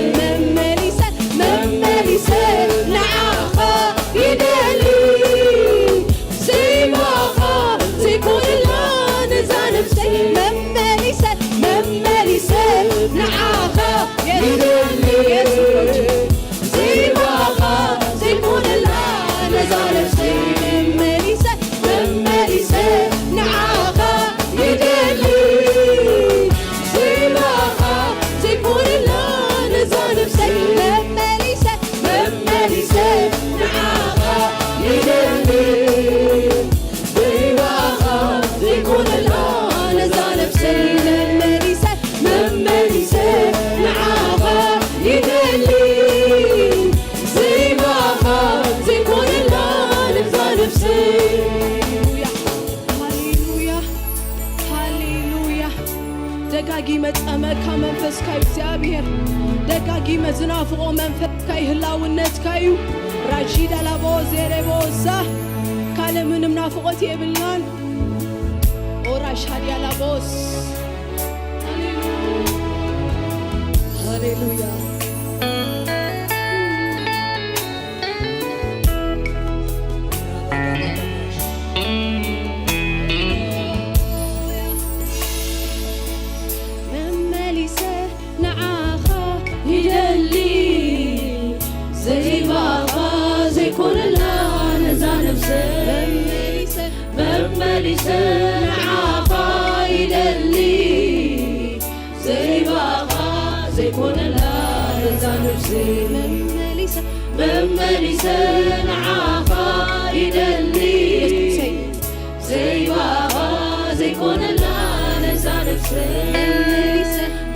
መጠመካ መንፈስካ እዩ እግዚኣብሔር። ደጋጊመ ዝናፍቆ መንፈስካ እዩ፣ ህላውነትካ እዩ። ራጂ ዳላቦ ዜሬቦ ዛ ካልእ ምንም ናፍቆት የብልናን። ኦራሻ ዲያላቦስ። ሃሌሉያ። ሃሌሉያ። መመሊሰ ንዓኻ ይደሊ፣ ዘይባኻ ዘይኮነላ ነዛ ነብሰ። መመሊሰ፣ መመሊሰ ንዓኻ ይደሊ፣ ዘይባኻ ዘይኮነላ ነዛ ነብሰ። መመሊሰ፣ መመሊሰ ንዓኻ ይደሊ፣ ዘይባኻ ዘይኮነላ ነዛ ነብሰ።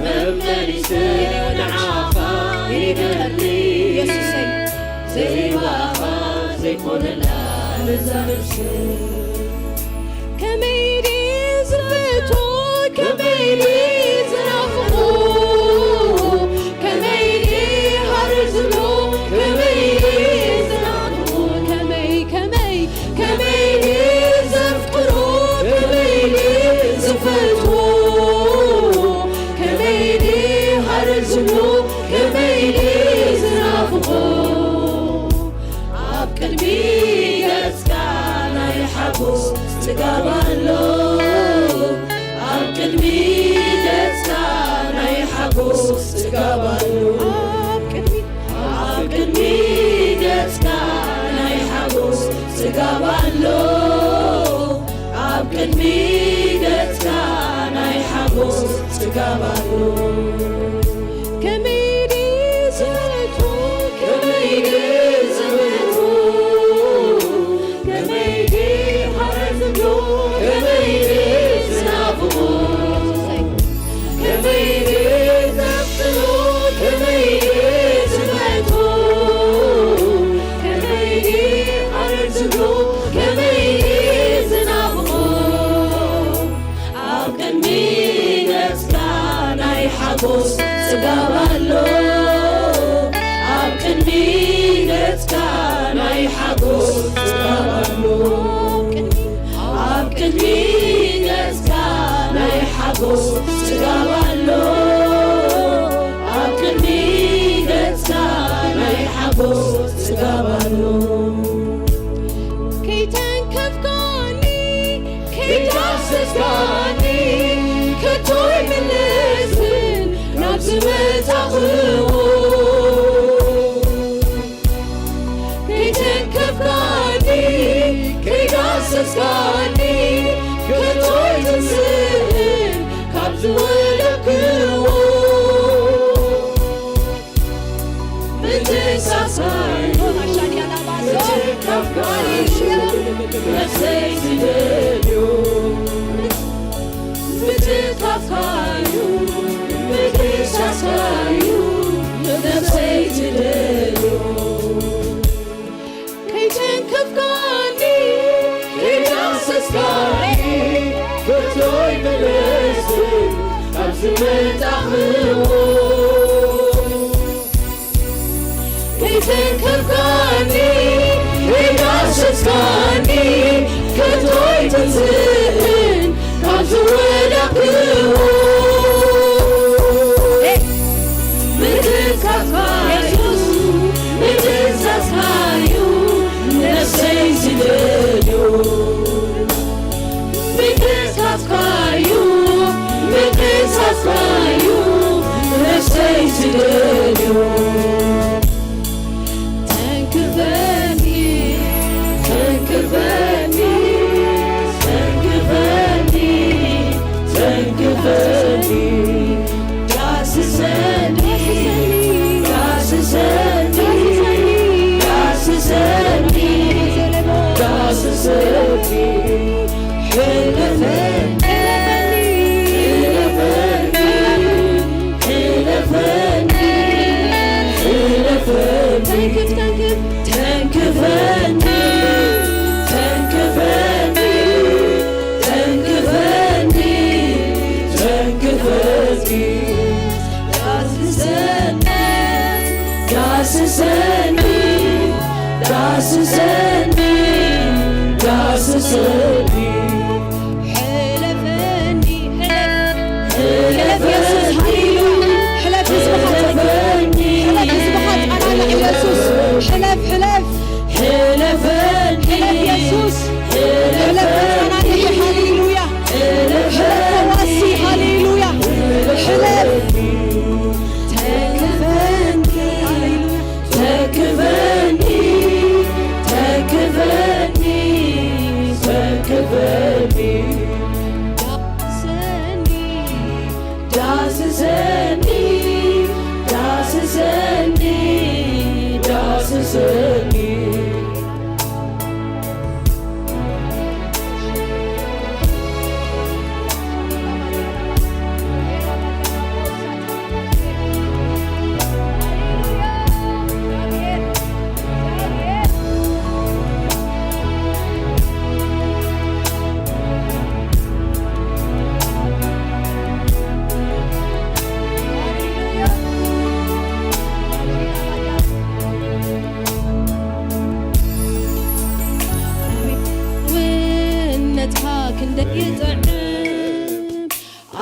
መመሊሰ ንዓኻ ይደሊ፣ ዘይባኻ ዘይኮነላ ነዛ ነብሰ። ከመይ ድየ ዝፈትዎ፣ ከመይ ድየ ዝናፍቆ፣ ከመይ ድየ ሃረር ዝብሎ፣ ከመይ ድየ ዝናፍቆ፣ ከመይ፣ ከመይ፣ ከመይ ድየ ዘፍቅሮ፣ ከመይ ድየ ዝፈትዎ፣ ከመይ ድየ ሃረር ዝብሎ፣ ከመይ ድየ ዝናፍቆ። ኣብ ቅድሚ ገጽካ ናይ ሓጎስ ጽጋብ ኣሎ። ኣብ ቅድሚ ገጽካ ናይ ሓጎስ ጽጋብ ኣሎ። ኣብ ቅድሚ፣ ኣብ ቅድሚ ገጽካ ናይ ሓጎስ ጽጋብ ኣሎ። ኣብ ቅድሚ ገጽካ ናይ ሓጎስ ጽጋብ ኣሎ። ከመይ ድየ ዝፈትዎ፣ ከመይ ድየ ዝፈትዎ፣ ከመይ ድየ ሃረር ዝብሎ፣ ከመይ ድየ ዝናፍቆ፣ ከመይ ድየ ዘፍቅሮ፣ ከመይ ድየ ዝፈትዎ፣ ከመይ ድየ ሃረር ዝብሎ፣ ከመይ ድየ ዝናፍቆ። ኣብ ቅድሚ ገጽካ ናይ ሓጎስ ጽጋብ ኣሎ። ኣብ ቅድሚ ገጽካ ናይ ሓጎስ ጽጋብ ኣሎ። ኣብ ቅድሚ ገጽካ ናይ ሓጎስ ጽጋብ ኣሎ። ኣብ ቅድሚ ገጽካ ናይ ሓጎስ ጽጋብ ኣሎ። ከይተንከፍካኒ፣ ከይዳሰስካኒ፣ ከቶ ኣይምለስን ናብ ዝመጻእክዎ። ከይተንከፍካኒ፣ ከይዳሰስካኒ፣ ከቶ ኣይትንስእን ካብ ዝወደቅክዎ። ምትእስሳስካዩ፣ ምትእስሳስካዩ ነፍሰይ ትደልዮ። ምትእስሳስካዩ፣ ምትእስሳስካዩ ነፍሰይ ትደልዮ። ከይተንከፍካኒ፣ ከይዳሰስካኒ፣ ከቶ ኣይምለስን ካብ ዝመጻእክዎ። ከይተንከፍካኒ፣ ከይዳሰስካኒ፣ ከቶ ኣይትንስእን ካብ ዝወደቅክዎ። ምትእስሳስካዩ፣ ምትእስሳስካዩ ነፍሰይ ዝደልዮ። ምትእስሳስካዩ፣ ምትእስሳስካዩ ነፍሰይ ዝደልዮ። ተንክፈኒ፣ ተንክፈኒ፣ ተንክፈኒ፣ ተንክፈኒ። ዳስሰኒ፣ ዳስሰኒ፣ ዳስሰኒ። ሕለፈኒ፣ ሕለፍ፣ ሕለፍ የሱስ፣ ሃሌሉያ። ሕለፍ ህዝብኻ፣ ሕለፍ ህዝብኻ፣ ጸናንዕ የሱስ። ሕለፍ፣ ሕለፍ፣ ሕለፈኒ፣ ሕለፍ የሱስ። ሕለፍ ተጸናንዒ፣ ሃሌሉያ። ሕለፍ ፈዋሲ፣ ሃሌሉያ። ሕለፍ ተክፈኒ፣ ተክፈኒ፣ ተክፈኒ፣ ተክፈኒ። ዳስሰኒ፣ ዳስሰኒ፣ ዳስሰኒ፣ ዳስሰኒ። ህላውነትካ ክንደይ ይጥዕም፣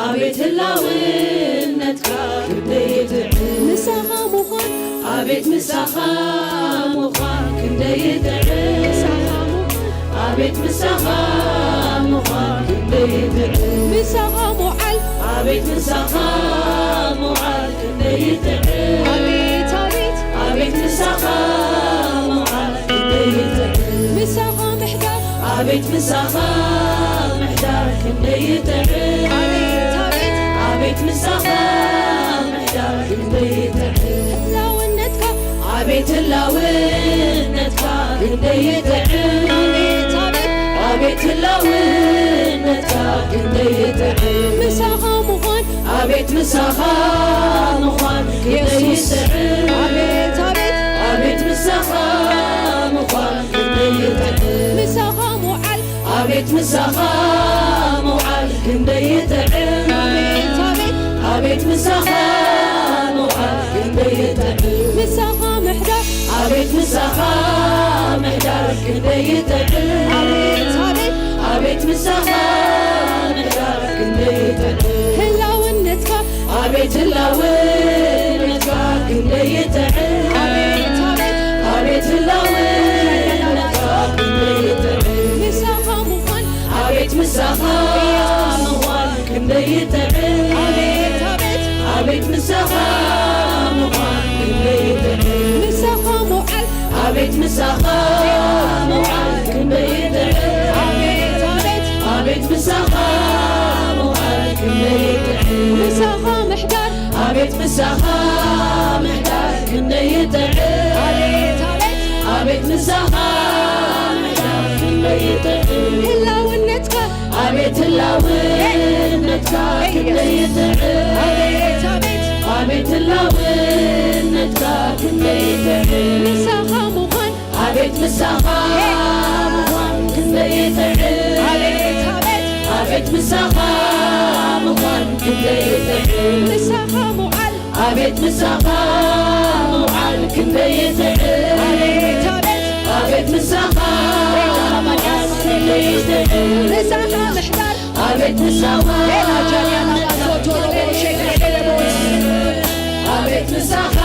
ኣቤት ህላውነትካ ክንደይ ይጥዕም። ምሳኻ ምዃን፣ ኣቤት ምሳኻ ምዃን ክንደይ ይጥዕም። ምሳኻ ምዃን፣ ኣቤት ምሳኻ ምዃን ክንደይ ይጥዕም። ምሳኻ ምውዓል፣ ኣቤት ምሳኻ ምውዓል ክንደይ ይጥዕም። ኣቤት፣ ኣቤት፣ ኣቤት ምሳኻ ምውዓል ክንደይ ይጥዕም። ምሳኻ ምሕዳር፣ ኣቤት ምሳኻ ምሕዳር ክንደይ ይጥዕም። ኣቤት፣ ኣቤት፣ ኣቤት ምሳኻ ምሕዳር ክንደይ ይጥዕም። ህላውነትካ፣ ኣቤት ህላውነትካ ክንደይ ይጥዕም። ኣቤት፣ ኣቤት፣ ኣቤት ህላውነትካ ክንደይ ይጥዕም። ምሳኻ ምዃን፣ ኣቤት ምሳኻ ምዃን ክንደይ የሱስ። ይጥዕም። ኣቤት፣ ኣቤት፣ ኣቤት ምሳኻ ምዃን ክንደይ ይጥዕም። ምሳኻ ምውዓል፣ ኣቤት ምሳኻ ምውዓል ክንደይ ይጥዕም። ኣቤት፣ ኣቤት፣ ኣቤት ምሳኻ ምውዓል ክንደይ ይጥዕም። ምሳኻ ምሕዳር፣ ኣቤት ምሳኻ ምሕዳር ክንደይ ይጥዕም። ኣቤት፣ ኣቤት፣ ኣቤት ምሳኻ ምሕዳር ክንደይ ይጥዕም። ህላውነትካ፣ ኣቤት ህላውነትካ ክንደይ ይጥዕም። ኣቤት፣ ኣቤት፣ ኣቤት ህላውነትካ ክንደይ ይጥዕም። ምሳኻ ምዃን፣ ኣቤት ምሳኻ ምዃን ክንደይ ይጥዕም። ኣቤት፣ ኣቤት፣ ኣቤት ምሳኻ ምዃን ክንደይ ይጥዕም። ምሳኻ ምውዓል፣ ኣቤት ምሳኻ ምውዓል ክንደይ ይጥዕም። ኣቤት፣ ኣቤት፣ ኣቤት ምሳኻ ምውዓል ክንደይ ይጥዕም። ምሳኻ ምሕዳር፣ ኣቤት ምሳኻ ምሕዳር ክንደይ ይጥዕም። ኣቤት፣ ኣቤት፣ ኣቤት ምሳኻ ምሕዳር ክንደይ ይጥዕም። ህላውነትካ፣ ኣቤት ህላውነትካ ክንደይ ይጥዕም። ኣቤት፣ ኣቤት፣ ኣቤት ህላውነትካ ክንደይ ይጥዕም። ምሳኻ ምዃን፣ ኣቤት ምሳኻ ምዃን ክንደይ ይጥዕም። ኣቤት፣ ኣቤት፣ ኣቤት ምሳኻ ምዃን ክንደይ ይጥዕም። ምሳኻ ምውዓል፣ ኣቤት ምሳኻ ምውዓል ክንደይ ይጥዕም። ኣቤት፣ ኣቤት፣ ኣቤት ምሳኻ ምውዓል ክንደይ ይጥዕም። ምሳኻ ምሕዳር፣ ኣቤት ምሳኻ ሌላ ጃንያና ባሶቶ ሎቦ ሸክሬ ደለቦስ። ኣቤት ምሳኻ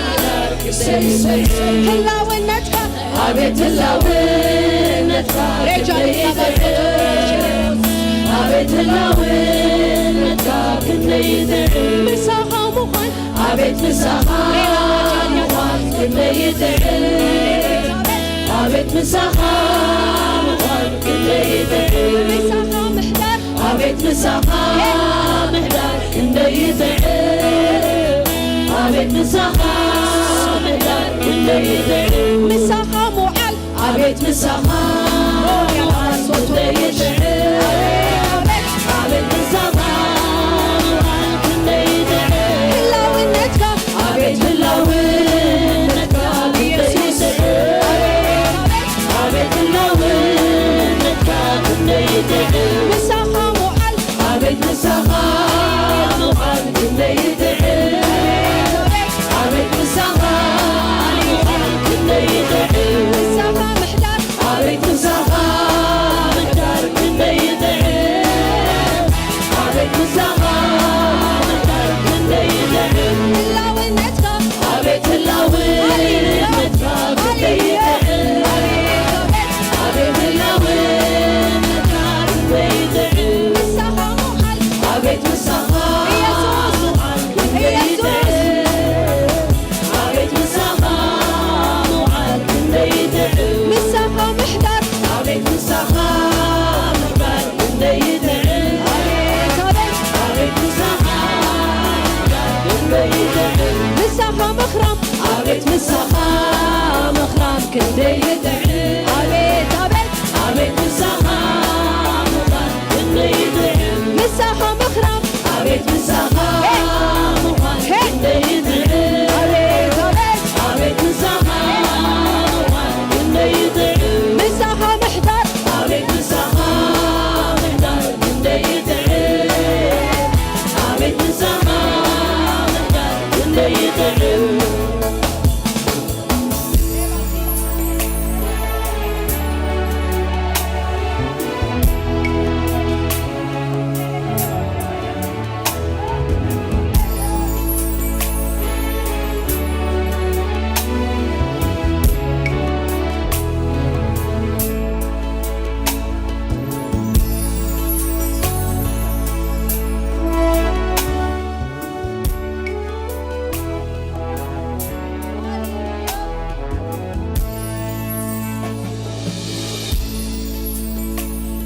ምሕዳር ክንደይ ይጥዕም። ህላውነትካ፣ ኣቤት ህላውነትካ ሬጃ ክንደይ ይጥዕም። ኣቤት ህላውነትካ ክንደይ ይጥዕም። ምሳኻ ምዃን፣ ኣቤት ምሳኻ ምዃን ክንደይ ይጥዕም። ኣቤት ምሳኻ ምዃን ክንደይ ይጥዕም። ምሳኻ ምሕዳር፣ ኣቤት ምሳኻ ምሕዳር ክንደይ ይጥዕም። ኣቤት ምሳኻ ምሕዳር ክንደይ ይጥዕም። ምሳኻ ምውዓል፣ ኣቤት ምሳኻ ምውዓል ክንደይ ይጥዕም። ኣቤት ምሳኻ ምውዓል ክንደይ ይጥዕም። ህላውነትካ፣ ኣቤት ህላውነትካ ክንደይ ይጥዕም። ኣቤት ህላውነትካ ክንደይ ይጥዕም። ምሳኻ ምውዓል፣ ኣቤት ምሳኻ ምውዓል ክንደይ ይጥዕም። ኣቤት ምሳኻ ክንደይ ይጥዕም። ኣቤት፣ ኣቤት። ኣቤት ምሳኻ ምዃን ክንደይ ይጥዕም። ምሳኻ ምኽራም። ኣቤት ምሳኻ ምዃን ክንደይ ይጥዕም። ኣቤት፣ ኣቤት። ኣቤት ምሳኻ ምዃን ክንደይ ይጥዕም። ምሳኻ ምሕዳር። ኣቤት ምሳኻ ምሕዳር ክንደይ ይጥዕም። ኣቤት ምሳኻ ምሕዳር ክንደይ ይጥዕም።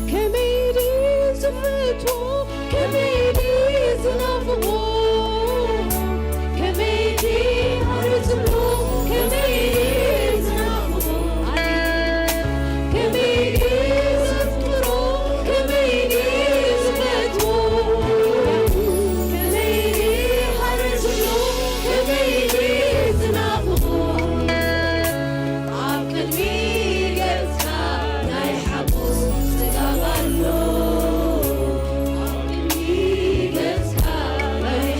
ከመይ ድዩ ዝፈትዎ፣ ከመይ ድዩ ዝናፍቖ፣ ከመይ ድዩ ሃርጽሎ፣ ከመይ ድዩ ዝናፍቖ፣ ከመይ ድዩ ዘፍቅሮ፣ ከመይ ድዩ ዝፈትዎ፣ ከመይ ድዩ ሃርጽሎ፣ ከመይ ድዩ ዝናፍቖ። ኣብ ቅድሚ ገጽካ ናይ ሓጎስ ጽጋብ ኣሎ። ኣብ ቅድሚ ገጽካ ናይ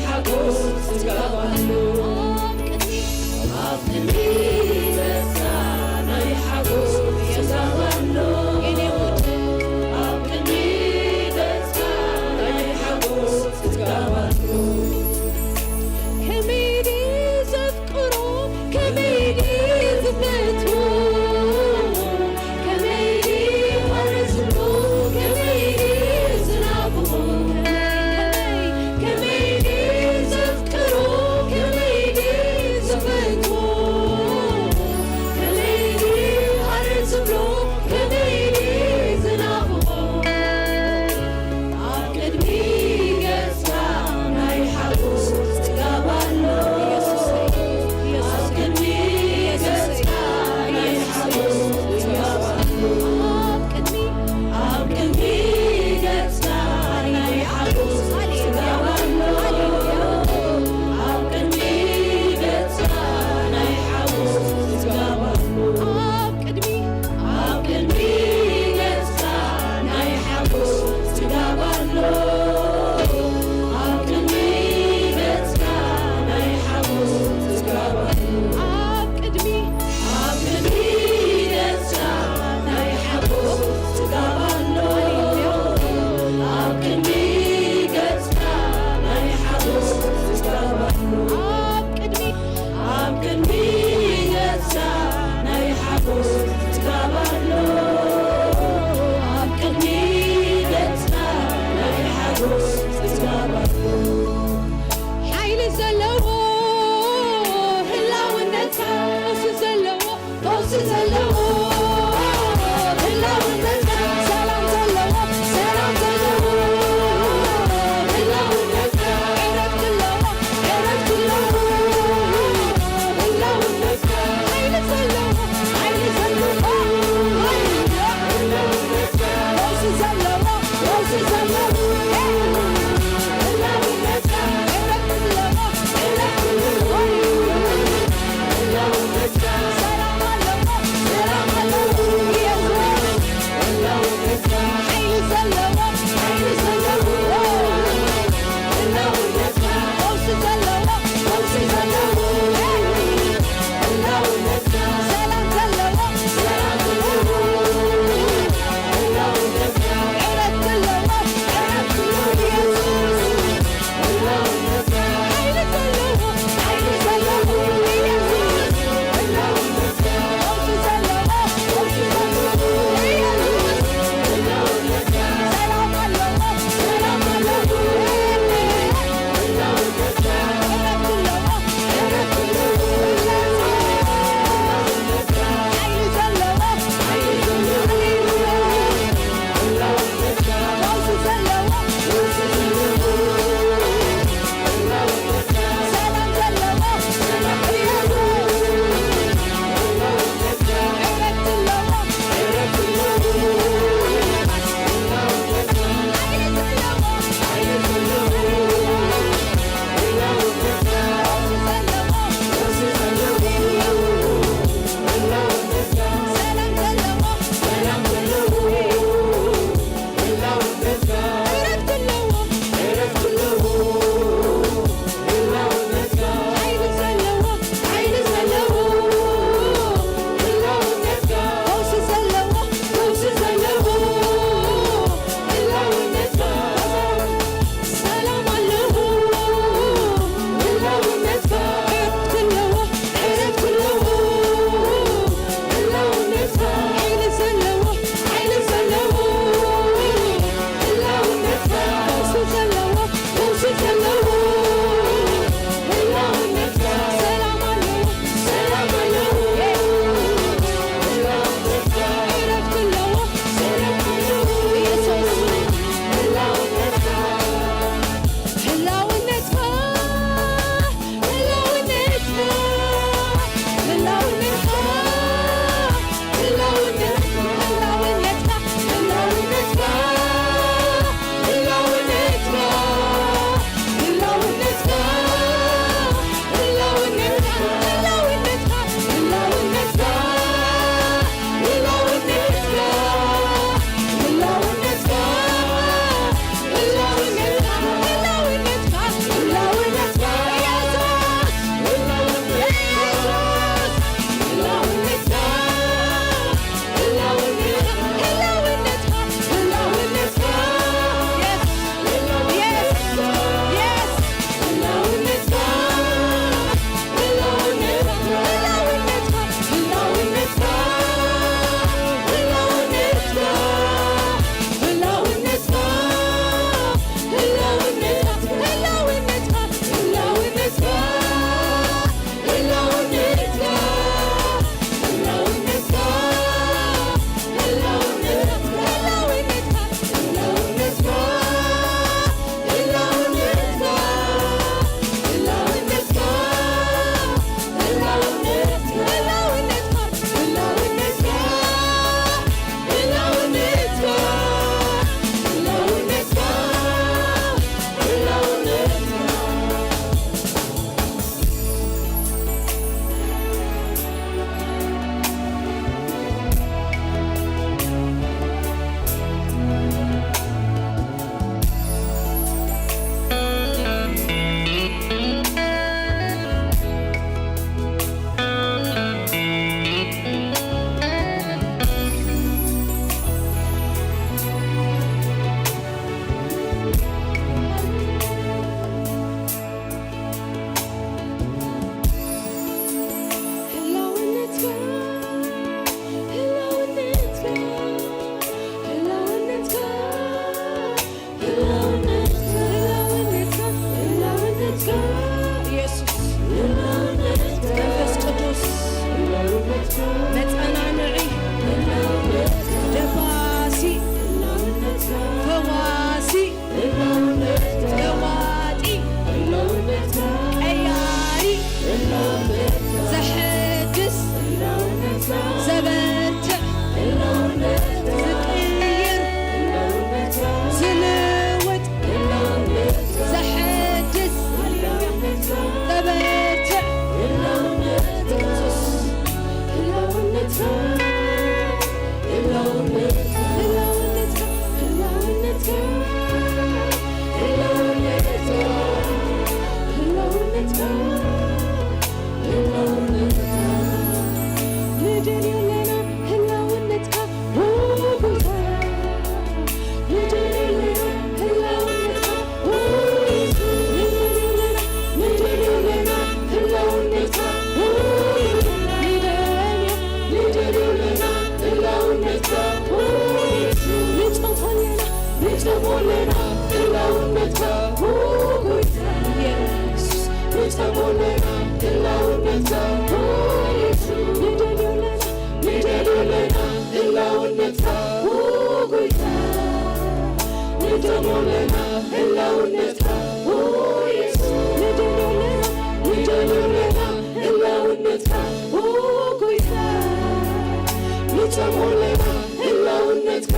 ሞለና ህላውነትካ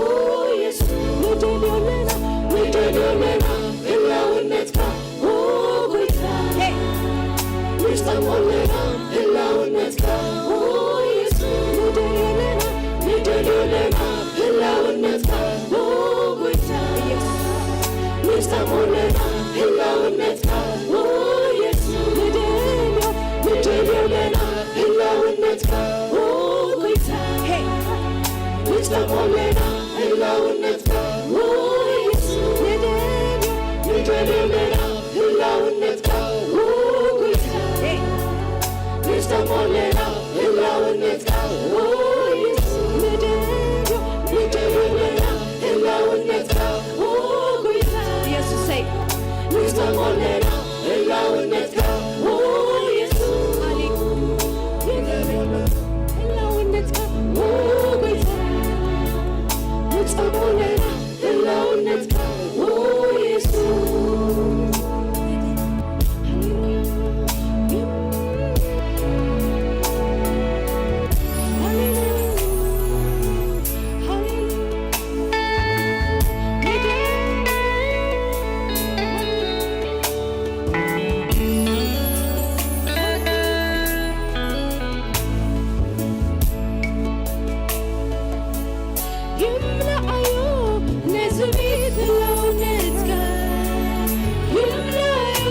ኦ ኢየሱስ ንደልዮ ኣለና ንደልዮ ኣለና ህላውነትካ ኦ ጎይታ ንስጠሞ ኣለና ህላውነትካ ኦ ኢየሱስ ንደልዮ ኣለና ንደልዮ ኣለና ህላውነትካ ኦ ጎይታ ኢየሱስ ንስጠሞ ኣለና ህላውነትካ ኦ ኢየሱስ ንደልዮ ንደልዮ ኣለና ህላውነትካ ኦ ጎይታ ንስጠሞ ኣለና ህላውነትካ ኦ ኢየሱስ ንደልዮ ንደልዮ ኣለና ህላውነትካ ኦ ጎይታ ንስጠሞ ኣለና ህላውነትካ ኦ ኢየሱስ ንደልዮ ንደልዮ ኣለና ህላውነትካ ኦ ጎይታ ኢየሱሰይ ንስጠሞ ኣለና ህላውነትካ ኦ ኢየሱስ ንደልዮ ኣለና ህላውነትካ ኦ ጎይታ ንስጠሞ ኣለና ህላውነትካ ኦ ኢየሱስ ይምልኣዮ ነዚ ቤት ህላውነትካ ይምልኣዮ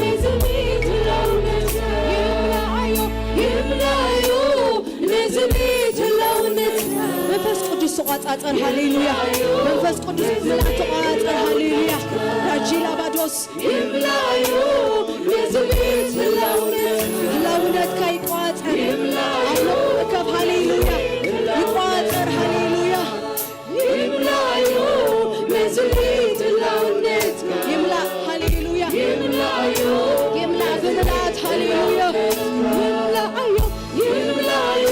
ነዚ ቤት ህላውነትካ ይምልኣዮ ይምልኣዮ ነዚ ቤት ህላውነትካ መንፈስ ቅዱስ ተቋጻጸር ሃሌሉያ መንፈስ ቅዱስ ምልኣት ተቋጻጸር ሃሌሉያ ራጂላ ባዶስ ይምልኣዮ ነዚ ቤት ህላውነትካ ህላውነትካ ይቋጸር ኣምላኽ እከብ ሃሌሉያ ይቋጸር ሃሌሉያ ይምልኣዮ ነዚ ቤት ህላውነትካ ይምላእ ሃሌሉያ ይምልኣዮ ይምላእ ብምልኣት ሃሌሉያ ይምልኣዮ ይምልኣዮ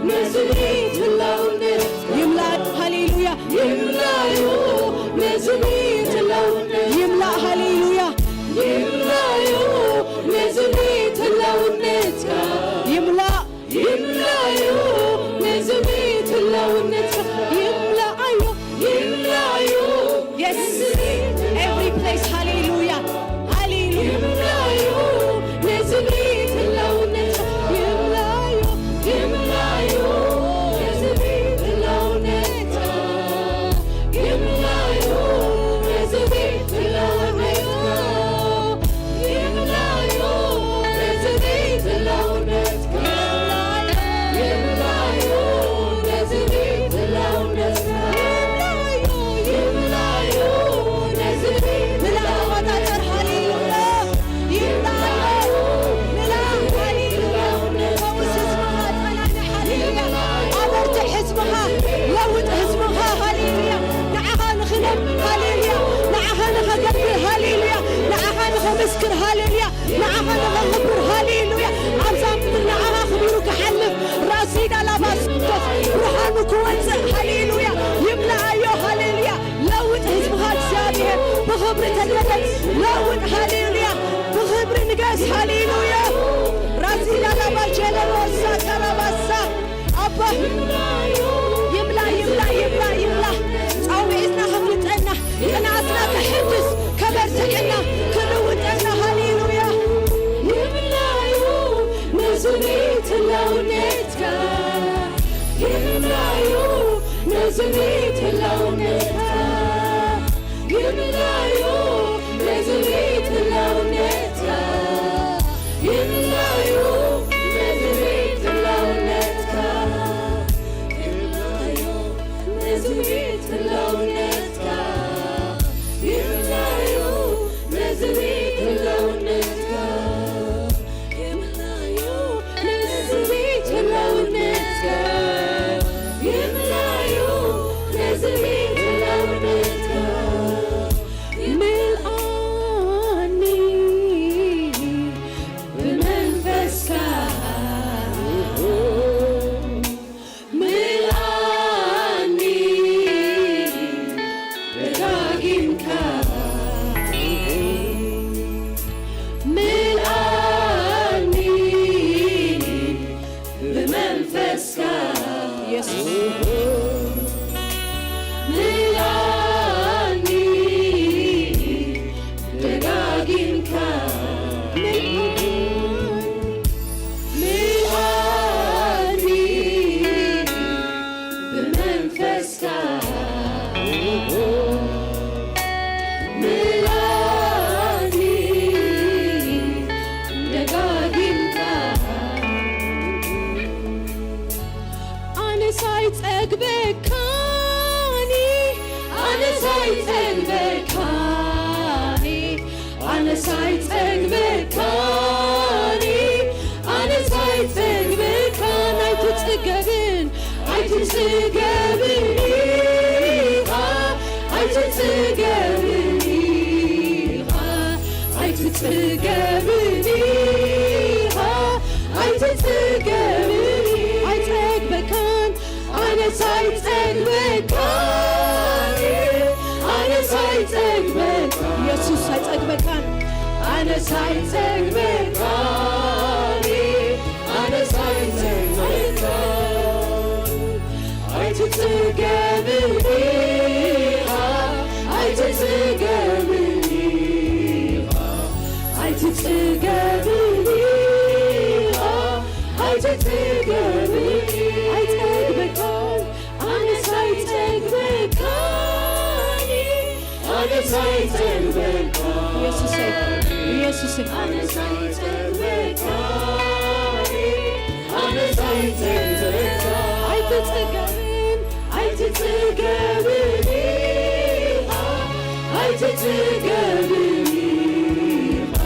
ነዚ ቤት ህላውነትካ ይምላእ ሃሌሉያ ይምልኣዮ ነዚ ቤት ህላውነትካ ይምላእ ሃሌሉያ ይምልኣዮ ነዚ ቤት ህላውነትካ ይምላእ ይምልኣዮ ነዚ ቤት ህላውነትካ ይምልኣዮ ይምልኣዮ Yes every place ሃሌሉያ ሃሌሉያ ይምልኣዮ ነዚ ቤት ህላውነትካ ይምልኣዮ ይምልኣዮ ነዚ ቤት ህላውነትካ ይምልኣዮ ነዚ ቤት ህላውነትካ ይምልኣዮ ነዚ ቤት ህላውነትካ ይምልኣዮ ነዚ ቤት ህላውነትካ ይምልኣዮ ይምልኣዮ ነዚ ቤት ምላእ ተቆጻጸር ሃሌሉያ ይምልኣዮ ምላእ ሃሌሉያ ፈውስ ህዝብኻ ኣጸናንዕ ሃሌሉያ ኣበርትዕ ህዝብኻ ለውጥ ህዝብኻ ሃሌሉያ ንዓኻ ንኽነብ ሃሌሉያ ንዓኻ ንኸገልግል ሃሌሉያ ንዓኻ ንኸምስክር ሃሌሉያ ንዓኻ ንኸኽብር ሃሌሉያ ኣብዛ ምድሪ ንዓኻ ኣኽቢሩ ክሓልፍ ራሲዳ ላባስቶስ ብርሃኑ ክወፅእ ሃሌሉያ ይምልኣዮ ሃሌሉያ ለውጥ ህዝብኻ እግዚኣብሔር ብኽብሪ ተገለጽ ለውጥ ሃሌሉያ ብኽብሪ ንገስ ሃሌሉያ ራሲዳ ላባ ጀለሮሳ ካራባሳ ኣባ ይምላ ይምላ ይምላ ይምላ ጻውዒትና ከፍልጠና ቅንኣትና ከሕድስ ከበርትዐና ክልውጠና ሃሌሉያ ይምላዩ ነዚ ቤት ህላውነትካ ይምላዩ ነዚ ቤት ህላውነትካ ይምላዩ ነዚ ቤት ህላውነትካ ይምላዩ ነዚ ቤት ህላውነትካ ይምላዩ ነዚ ቤት ህላውነትካ ይምላዩ ነዚ ቤት ህላውነትካ ይምላዩ ነዚ ቤት ህላውነትካ ይምላዩ ነዚ ቤት ህላውነትካ ምልኣኒ ምልኣኒ ደጋጊምካ፣ ምልኣኒ ብመንፈስካ፣ ምልኣኒ ደጋጊምካ። ኣነስ ኣይጸግበካኒ፣ ኣነስ ኣይጸግበካኒ፣ ኣነስ ኣይጸግበካኒ፣ ኣነስ ኣይጸግበካን። ኣይትጽገብን፣ ኣይትጽገብን ኢኻ፣ ኣይትጽገብን ኢኻ፣ ኣይትጽገብን ኢኻ፣ ኣይትጽገብን። ኣይጸግበካን፣ ኣነስ ኣይጸግበካን፣ ኣነስ ኣይጸግበካን። የሱስ ኣይጸግበካን፣ ኣነስ ኣይጸግበካን፣ ኣነስ ኣይጸግበካን። ኣይትጽገብን ኢኻ፣ ኣይትጽገብን ኢኻ፣ ኣይትጽገብን ኢኻ፣ ኣይትጽገብን። ኣይጸግበካን፣ ኣነስ ኣይጸግበካን፣ ኣነስ ኣይጸግበካን። ኢየሱሰይ፣ ኢየሱሰይ። ኣነስ ኣይጸግበካን፣ ኣነስ ኣይጸግበካን። ኣይትጽገብን፣ ኣይትጽገብን ኢኻ፣ ኣይትጽገብን ኢኻ፣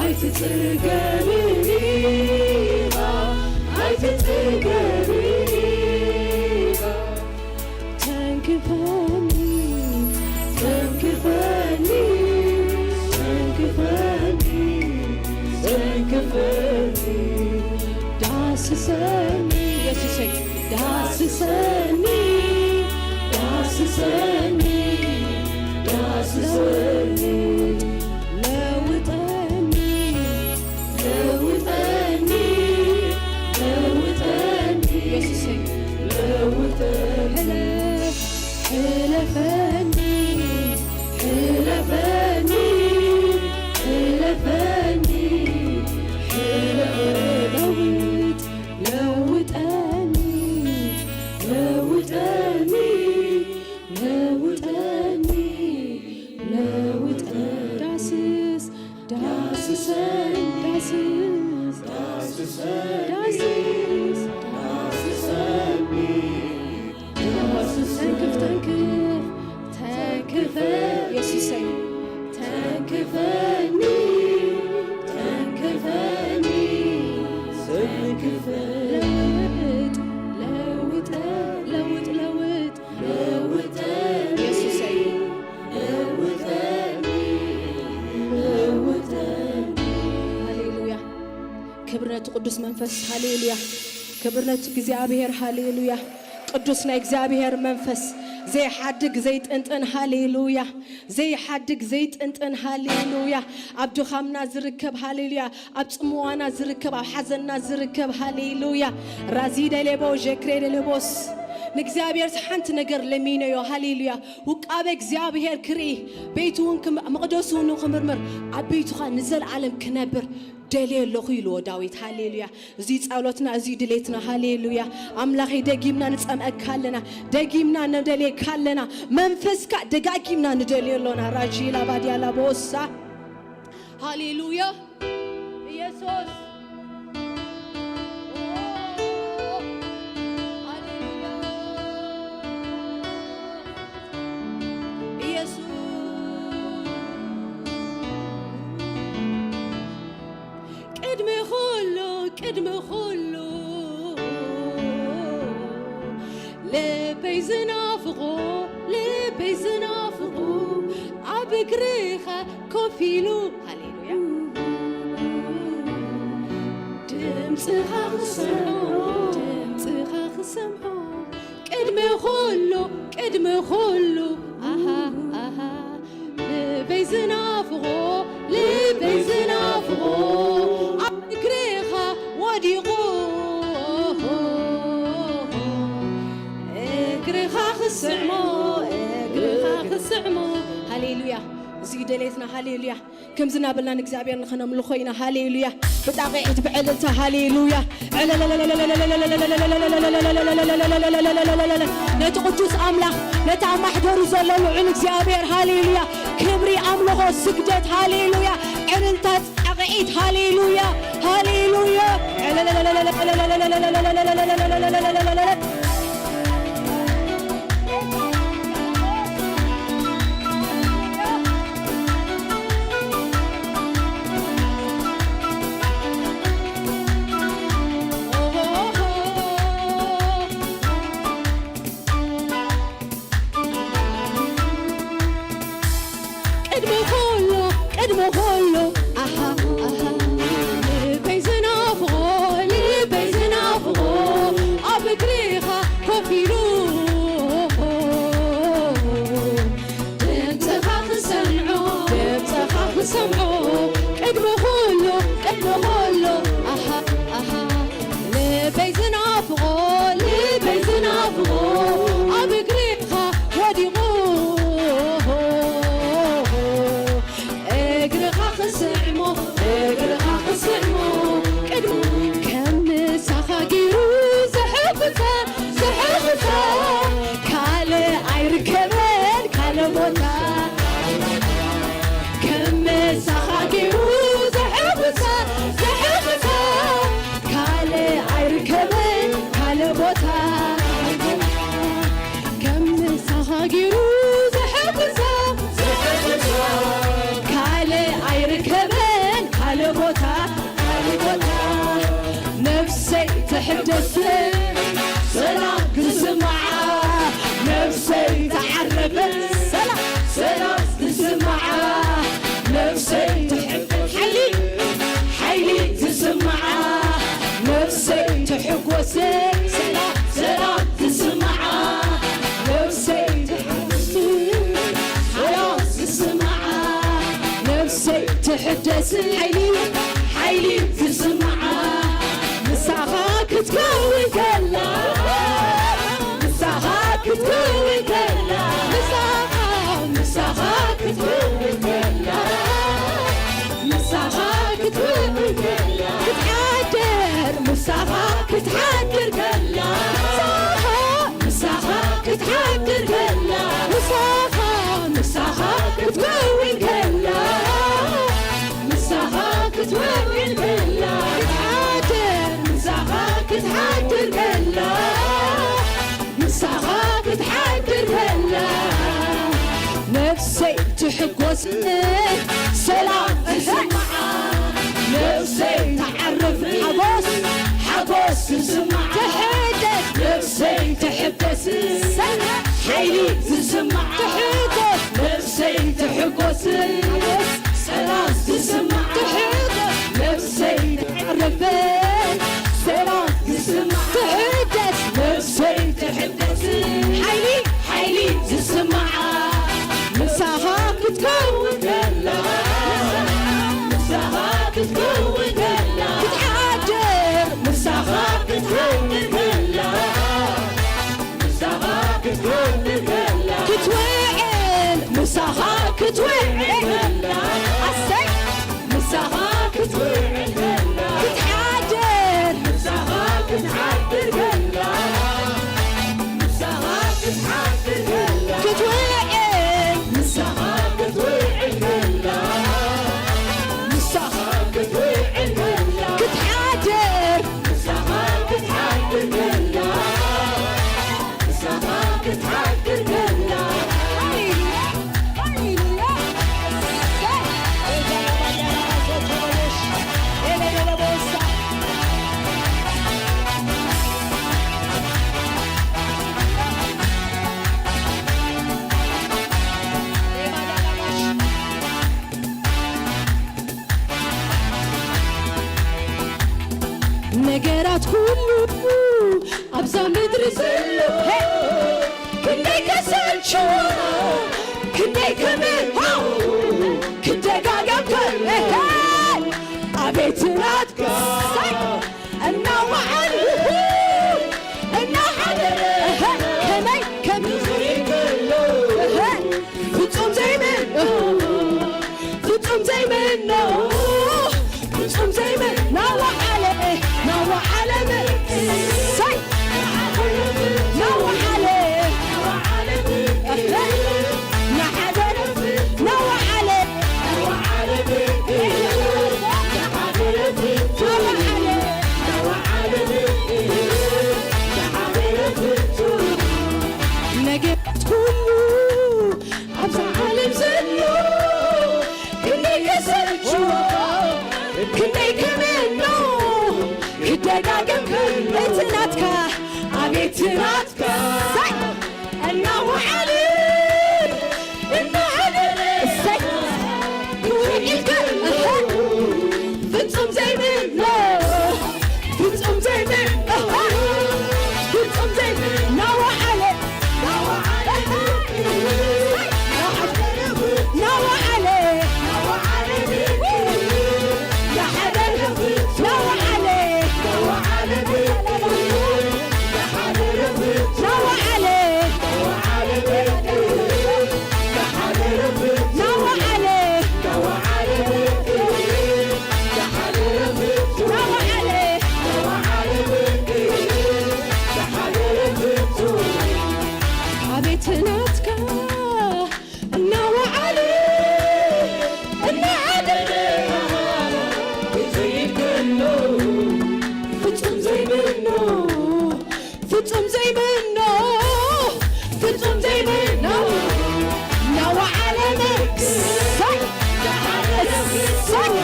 ኣይትጽገብን ኢኻ፣ ኣይትጽገብን ኢኻ። ተንክፈኒ፣ ተንክፈኒ፣ ተንክፈኒ፣ ተንክፈኒ። ዳስሰኒ፣ የሱሰይ፣ ዳስሰኒ፣ ዳስሰኒ፣ ዳስሰኒ። ለውጠኒ፣ ለውጠኒ፣ ለውጠኒ። የሱሰይ። ለውጠኒ። ሕለፍ-፣ ሕለፈኒ፣ ሕለፈኒ፣ ሕለፈኒ፣ ሕለፈ-፣ ለውጥ-፣ ለውጠኒ፣ ለውጠኒ፣ ለውጠኒ፣ ለውጠኒ። ዳስስ፣ ዳስሰኝ፣ ዳስስ፣ ዳስሰኝ፣ ዳስስ፣ ዳስሰኝ፣ ዳስሰኝ። ተንክፍ፣ ተንክፍ፣ ተንክፈ-፣ የሱሰይ። ተንክፈኒ፣ ተንክፈኒ፣ ተንክፈ-፣ ለውጥ፣ ለውጠ-፣ ለውጥ፣ ለውጥ። ለውጠኒ፣ የሱሰይ። ለውጠኒ፣ ለውጠኒ። ሃሌሉያ። ክብር ነቲ ቅዱስ መንፈስ። ሃሌሉያ። ክብር ነቲ እግዚኣብሔር። ሃሌሉያ። ቅዱስ ናይ እግዚኣብሔር መንፈስ ዘይሓድግ ዘይጥንጥን። ሃሌሉያ። ዘይሓድግ ዘይጥንጥን። ሃሌሉያ። ኣብ ድኻምና ዝርከብ። ሃሌሉያ። ኣብ ጽምዋና ዝርከብ፣ ኣብ ሓዘንና ዝርከብ። ሃሌሉያ። ራዚ ደሌቦ ጀክሬ ደሌቦስ። ንእግዚኣብሔር ሓንቲ ነገር ለሚነዮ። ሃሌሉያ። ውቃበ እግዚኣብሔር ክርኢ፣ ቤቱ እውን ክም-፣ መቕደሱ እውን ክምርምር፣ ኣብ ቤቱኻ ንዘለዓለም ክነብር ደልየ ኣለኹ ኢልዎ ዳዊት። ሃሌሉያ። እዚ ጸሎትና፣ እዚ ድሌትና። ሃሌሉያ። ኣምላኸይ፣ ደጊምና ንጸምአካ ኣለና፣ ደጊምና ንደልየካ ኣለና። መንፈስካ ደጋጊምና ንደልዮ ኣሎና። ራጂላ ባዲያላ ቦሳ። ሃሌሉያ። ኢየሱስ። ሃሌሉያ። ኢየሱስ። ቅድሚ ኩሉ፣ ቅድሚ ኩሉ ልበይ ዝናፍቖ፣ ልበይ ዝናፍቖ ኣብ እግርኻ ኮፍ ኢሉ። ሃሌሉያ። ድምፅኻ ክሰምዖ፣ ድምፅኻ ክሰምዖ ቅድሚ ኩሉ፣ ቅድሚ ኩሉ። ኣሃ፣ ኣሃ። ልበይ ዝናፍቖ፣ ልበይ ዝናፍቖ ኣብ እግርኻ ወዲቑ። ስዕሞ፣ እግርኻ ክስዕሞ። ሃሌሉያ። እዚ ደሌትና። ሃሌሉያ። ከምዚ እናበልና ንእግዚኣብሔር ንኸነምልኾ ኢና። ሃሌሉያ። ብጣቕዒት፣ ብዕልልታ። ሃሌሉያ። ነቲ ቅዱስ ኣምላኽ፣ ነቲ ኣብ ማሕደሩ ዘሎ ልዑል እግዚኣብሔር፣ ሃሌሉያ፣ ክብሪ፣ ኣምልኾ፣ ስግደት፣ ሃሌሉያ፣ ዕልልታ፣ ጻቕዒት፣ ሃሌሉያ፣ ሃሌሉያ። ቅድሚ ኩሉ፣ ቅድሚ ኩሉ፣ ኣሃ፣ ኣሃ፣ ልበይ ዝናፍቖ፣ ልበይ ዝናፍቖ፣ ኣብ እግርኻ ኮፍ ኢሉ፣ ድምፅኻ ክሰምዖ፣ ድምፅኻ ክሰምዖ፣ ቅድሚ ኩሉ፣ ቅድሚ ኩሉ፣ ኣሃ፣ ኣሃ፣ ልበይ ዝናፍቖ፣ ልበይ ዝናፍቖ፣ ኣብ እግርኻ ወዲቑ፣ እግርኻ ክስዕሞ፣ እግርኻ ክስዕሞ፣ ቅድሚ ከም ምሳኻ ገይሩ ዘሐጉሰ፣ ዘሐጉሰ፣ ካልእ ኣይርከበን ካልእ ቦታ። ከም ምሳኻ ገይሩ ዘሐጉሰ፣ ዘሐጉሰ፣ ካልእ ኣይርከበን ካልእ ቦታ። ከም ምሳኻ ገይሩ ዘሐጉሰ፣ ዘሐጉሰ፣ ካልእ ኣይርከበን ካልእ ቦታ፣ ካልእ ቦታ። ነፍሰይ ትሕደስ፣ ሰላም ክስምዓ፣ ነፍሰይ ትዓርፍ፣ ሰላም፣ ሰላም ትስምዓ፣ ነፍሰይ ትሕደስ፣ ሓይሊ፣ ሓይሊ ትስምዓ፣ ነፍሰይ ትሕጎስ፣ ሰላም፣ ሰላም ትስምዓ፣ ነፍሰይ ትሕጎስ፣ ሰላም ትስምዓ፣ ነፍሰይ ትሕደስ፣ ሓይሊ፣ ሓይሊ ትስምዓ፣ ምሳኻ ክትከውን ከላ፣ ምሳኻ ክትከውን ከላ፣ ምሳኻ፣ ምሳኻ ክትከውን ከላ፣ ምሳኻ ክትከውን ከላ፣ ክትሓድር፣ ምሳኻ ክትሓድር ከላ፣ ምሳኻ፣ ምሳኻ ክትሓድር ከላ፣ ምሳኻ፣ ምሳኻ ክትከውን ከላ፣ ምሳኻ ክትከውን ከላ፣ ክትሓድር፣ ምሳኻ ክትሓድር ከላ፣ ምሳኻ ክትሓድር ከላ፣ ነፍሰይ ትሕጎስ፣ ሰላም ትስምዓ፣ ነፍሰይ ትዓርፍ፣ ሓጎስ፣ ሓጎስ ትስምዓ፣ ትሕደስ፣ ነፍሰይ ትሕደስ፣ ሰላም፣ ሓይሊ ትስምዓ፣ ትሕጎስ፣ ነፍሰይ ትሕጎስ፣ ሓጎስ፣ ሰላም ትስምዓ፣ ትሕጎስ፣ ነፍሰይ ትዕርፍ፣ ሰላም ትስምዓ፣ ትሕደስ፣ ነፍሰይ ትሕደስ፣ ሓይሊ፣ ሓይሊ ትስምዓ፣ ምሳኻ ክትከውን ከላ፣ ምሳኻ ክትከውን ከላ፣ ክትሓድር፣ ምሳኻ ክትሓድር ከላ፣ ምሳኻ ክትሓድር ከላ፣ ክትውዕል፣ ምሳኻ ክትውዕል ከላ፣ ኣሰይ፣ ምሳኻ ክትውዕል ከላ፣ ክትሓድር፣ ምሳኻ ክትሓድር ከላ፣ ምሳኻ ክትሓድር ከላ፣ ክትውዕል፣ ምሳኻ ክትውዕል ከላ፣ ምሳኻ ክትውዕል ከላ፣ ክትሓድር፣ ምሳኻ ክትሓድር ከላ፣ ምሳኻ ክትሓድር ከላ። ሃሌሉያ፣ ሃሌሉያ። ነገራት ኩሉ ኣብዛ ምድሪ ዘሎ፣ ሄ! ክንደይ ከሰልችዎ፣ ክንደይ ከመልዎ፣ ክደጋገም ከ-፣ ሄ! ኣቤት ናትካ እናወዓል፣ እናሓደረ፣ ሄ! ከመይ ከም ፍጹም ዘይምኖ፣ ፍጹም ዘይምኖ፣ ናዋ ዓለ፣ ናዋ ዓለ፣ ሰይ፣ ናዋ ዓለ፣ ናዋ ዓለ፣ ናዋ ዓለ፣ ናዋ ዓለ፣ ናዋ ዓለ፣ ነገራት ኩሉ ኣብዛ ዓለም ዘሎ ክንደይ ከሰልችዎ፣ ክንደይ ክምኖ፣ ክደጋገም እቲ ናትካ፣ ኣቤት ናትካ። ሳይ! እናወዓለ፣ እናወዓለ፣ እሰይ! ክውዒልካ፣ እኸ! ፍጹም ዘይምኖ፣ ፍጹም ዘይምኖ፣ ፍጹም ዘይምኖ፣ ናዋ ዓለ፣ ናዋ ዓለ፣ ናዋ ዓለ፣ ናዋ ዓለ፣ ኣቤት ናትካ እናወዓለ እናዓደለ ዘይከኖ ፍጹም ዘይምኖ ፍጹም ዘይምኖ፣ ፍጹም ዘይምኖ፣ ናዋ ዓለ፣ እሰይ፣ እሰይ፣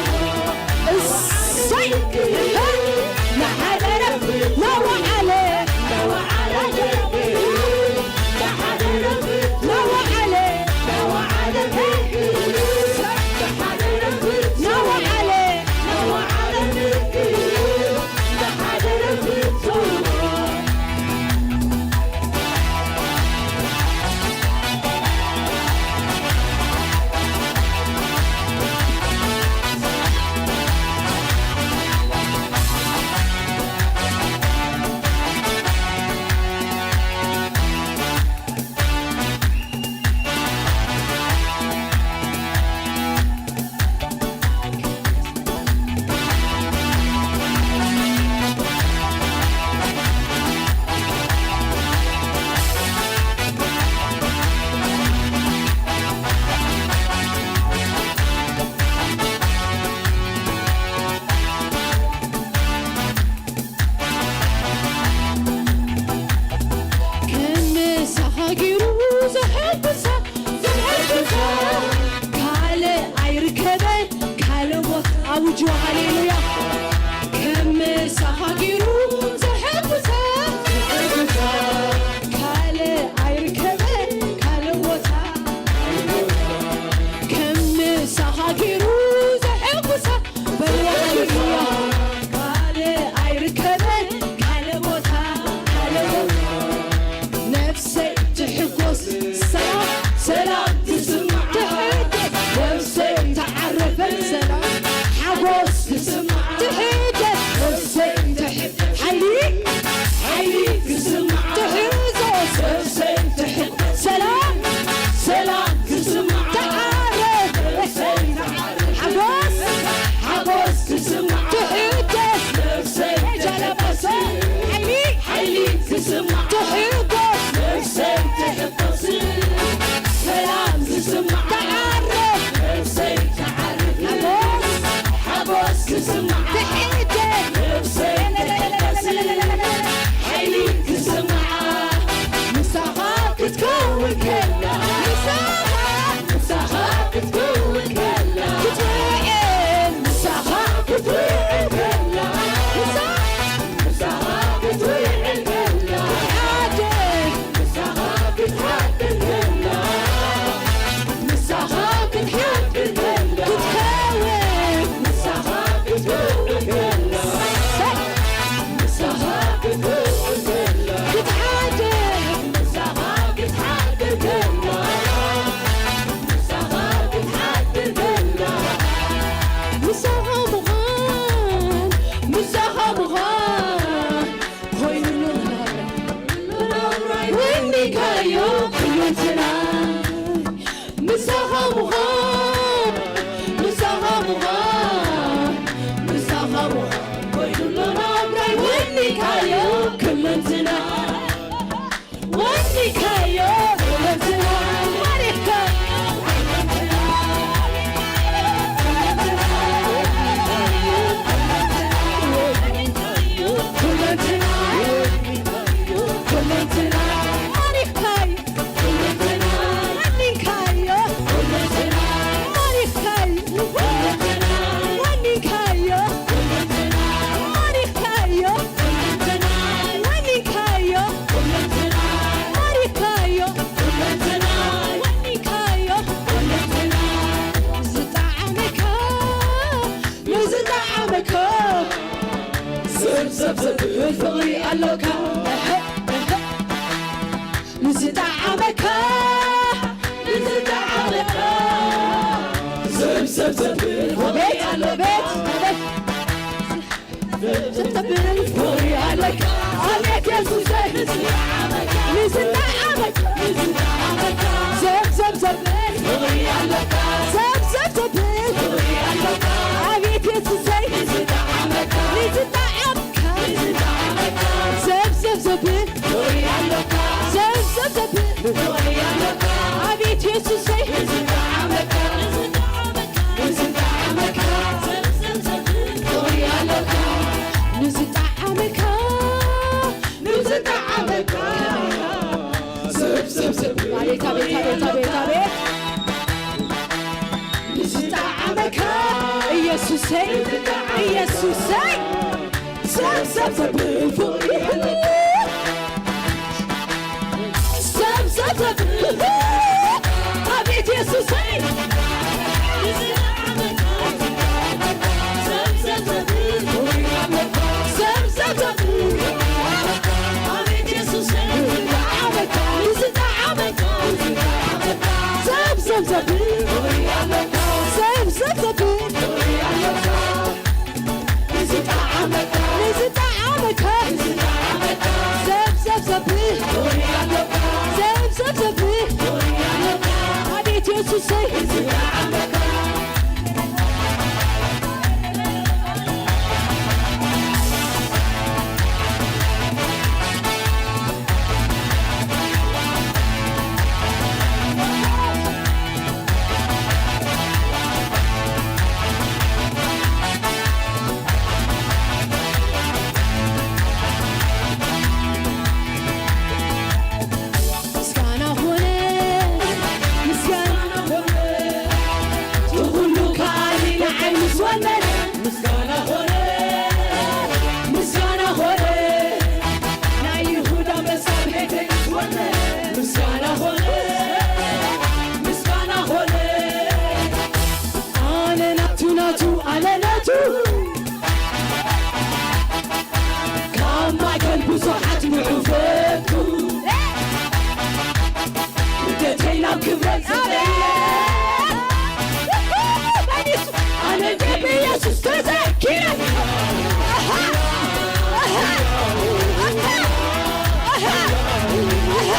እሰይ፣ ናሓደረ፣ ናዋ ዓለ፣ ናዋ ዓለ፣ ናዋ ዓለ፣ ከም ምሳኻ ገይሩ ዘሐጉሳ፣ ዘሐጉሳ፣ ካልእ ኣይርከበን፣ ካልእ ቦታ። ኣውጅዋ፣ ሃሌሉያ። ከም ምሳኻ ገይሩ ዘሐጉሳ፣ ዘሐጉሳ፣ ካልእ ኣይርከበን፣ ካልእ ቦታ። ከም ምሳኻ ገይሩ ዘሐጉሳ፣ በልዋ፣ ሃሌሉያ። ካልእ ኣይርከበን፣ ካልእ ቦታ፣ ካልእ ቦታ። ነፍሰይ ትሕጎስ፣ ሰላም፣ ሰላም ትስማዓ። ትሕጎስ። ነፍሰይ ተዓረፈት፣ ሰላም፣ ሓጎስ ትስማዓ። ትሕጎስ። ነፍሰይ ትሕ-፣ ሓይሊ፣ ሓይሊ ትስማዓ። ትሕጎስ። ነፍሰይ ትሕ-፣ ሰላም፣ ሰላም ትስማዓ። ተዓረፍ። ነፍሰይ ተዓረፈት። ሓጎስ፣ ሓጎስ ትስማዓ። ትሕጎስ። ነፍሰይ ጃላባሰ። ሓይሊ፣ ሓይሊ ትስማዓ። ትሕጎስ። ነፍሰይ ትሕጎስ። ሰላም ትስማዓ። ተዓረፍ። ነፍሰይ ተዓረፍ። ሓጎስ፣ ሓጎስ ትስማዓ። ትሕጎስ። ነፍሰይ ትሕጎስ። ሓይሊ ትስማዓ። ምሳኻ ክትከውን ከላ። ምሳኻ፣ ምሳኻ ክትከውን ከላ። ክትውዕል። ምሳኻ ክትውዕል ከላ። ምሳኻ፣ ምሳኻ ክትውዕል ከላ። ሓደ። ምሳኻ ክትሓድር ከላ። ምሳኻ ክትሓድር ከላ። ክትከውን። ምሳኻ ክትከውን ከላ። ምሳኻ ክትከውን ከላ። ክትሓድር። ምሳኻ ክትሓድር ከላ። ምሳኻ ክትሓድር ከላ። ምሳኻ ምዃን፣ ምሳኻ ምዃን፣ ኮይኑሉ ናብራይ፣ ወኒካዮ ኩሉ ትናይ። ምሳኻ ምዃን፣ ምሳ ዝጠዓመካ፣ ንዝጠዓመካ፣ ዘብዘብ ዘብል፣ ኣቤት፣ ኣቤት፣ ኣቤት። ዘብዘብ ዘብል፣ ፍቕሪ ኣለካ፣ ኣቤት የሱሰይ። ንዝጠዓመካ፣ ዘብዘብ ዘብል፣ ፍቕሪ ኣለካ፣ ዘብዘብ ዘብል፣ ፍቕሪ ኣለካ፣ ኣቤት የሱሰይ። ንዝጠዓመካ፣ ንዝጠዓመካ፣ ዘብዘብ ዘብል፣ ዘብዘብ ዘብል፣ ኣቤት የሱሰይ። ንዝጠዓመካ፣ ንዝጠዓመካ፣ ኣቤት፣ ኣቤት፣ ኣቤት፣ ኣቤት፣ ኣቤት። ንዝጠዓመካ፣ ኢየሱሰይ፣ ኢየሱሰይ። ሰብ ሰብ ዘብል ፍቕሪ፣ ሰብ ሰብ ዘብል፣ ኣቤት የሱሰይ። ሰብ ሰብ ዘብል፣ ኣቤት የሱሰይ። ዝጠዓመካ፣ ዝጠዓመካ፣ ሰብ ሰብ ዘብል፣ ሰብ ሰብ ዘብል። ንዝጠዓመካ፣ ንዝጠዓመካ፣ ዘብዘብ ዘብል፣ ዘብዘብ ዘብል፣ ኣቤት የሱሰይ። ምስጋና ኾነ፣ ምስጋና ኾነ፣ እቲ ኹሉ ከኣሊ ንዓይ ምስ ወነነ። ምስጋና ኾነ፣ ምስጋና ኾነ፣ ናይ ይሁዳ ኣንበሳ ቤተይ ምስ ወነነ። ምስጋና ኾነ፣ ምስጋና ኾነ፣ ኣነ ናቱ፣ ናቱ፣ ኣነ ናቱ። ካብ ማእከል ብዙሓት ንዑፈቱ፣ ውርደተይ ናብ ክብረት ዝቕየር። ኣነ እንደ ብኢየሱስ ተዘኪረ። ኣሃ! ኣሃ! ኣሃ! ኣሃ!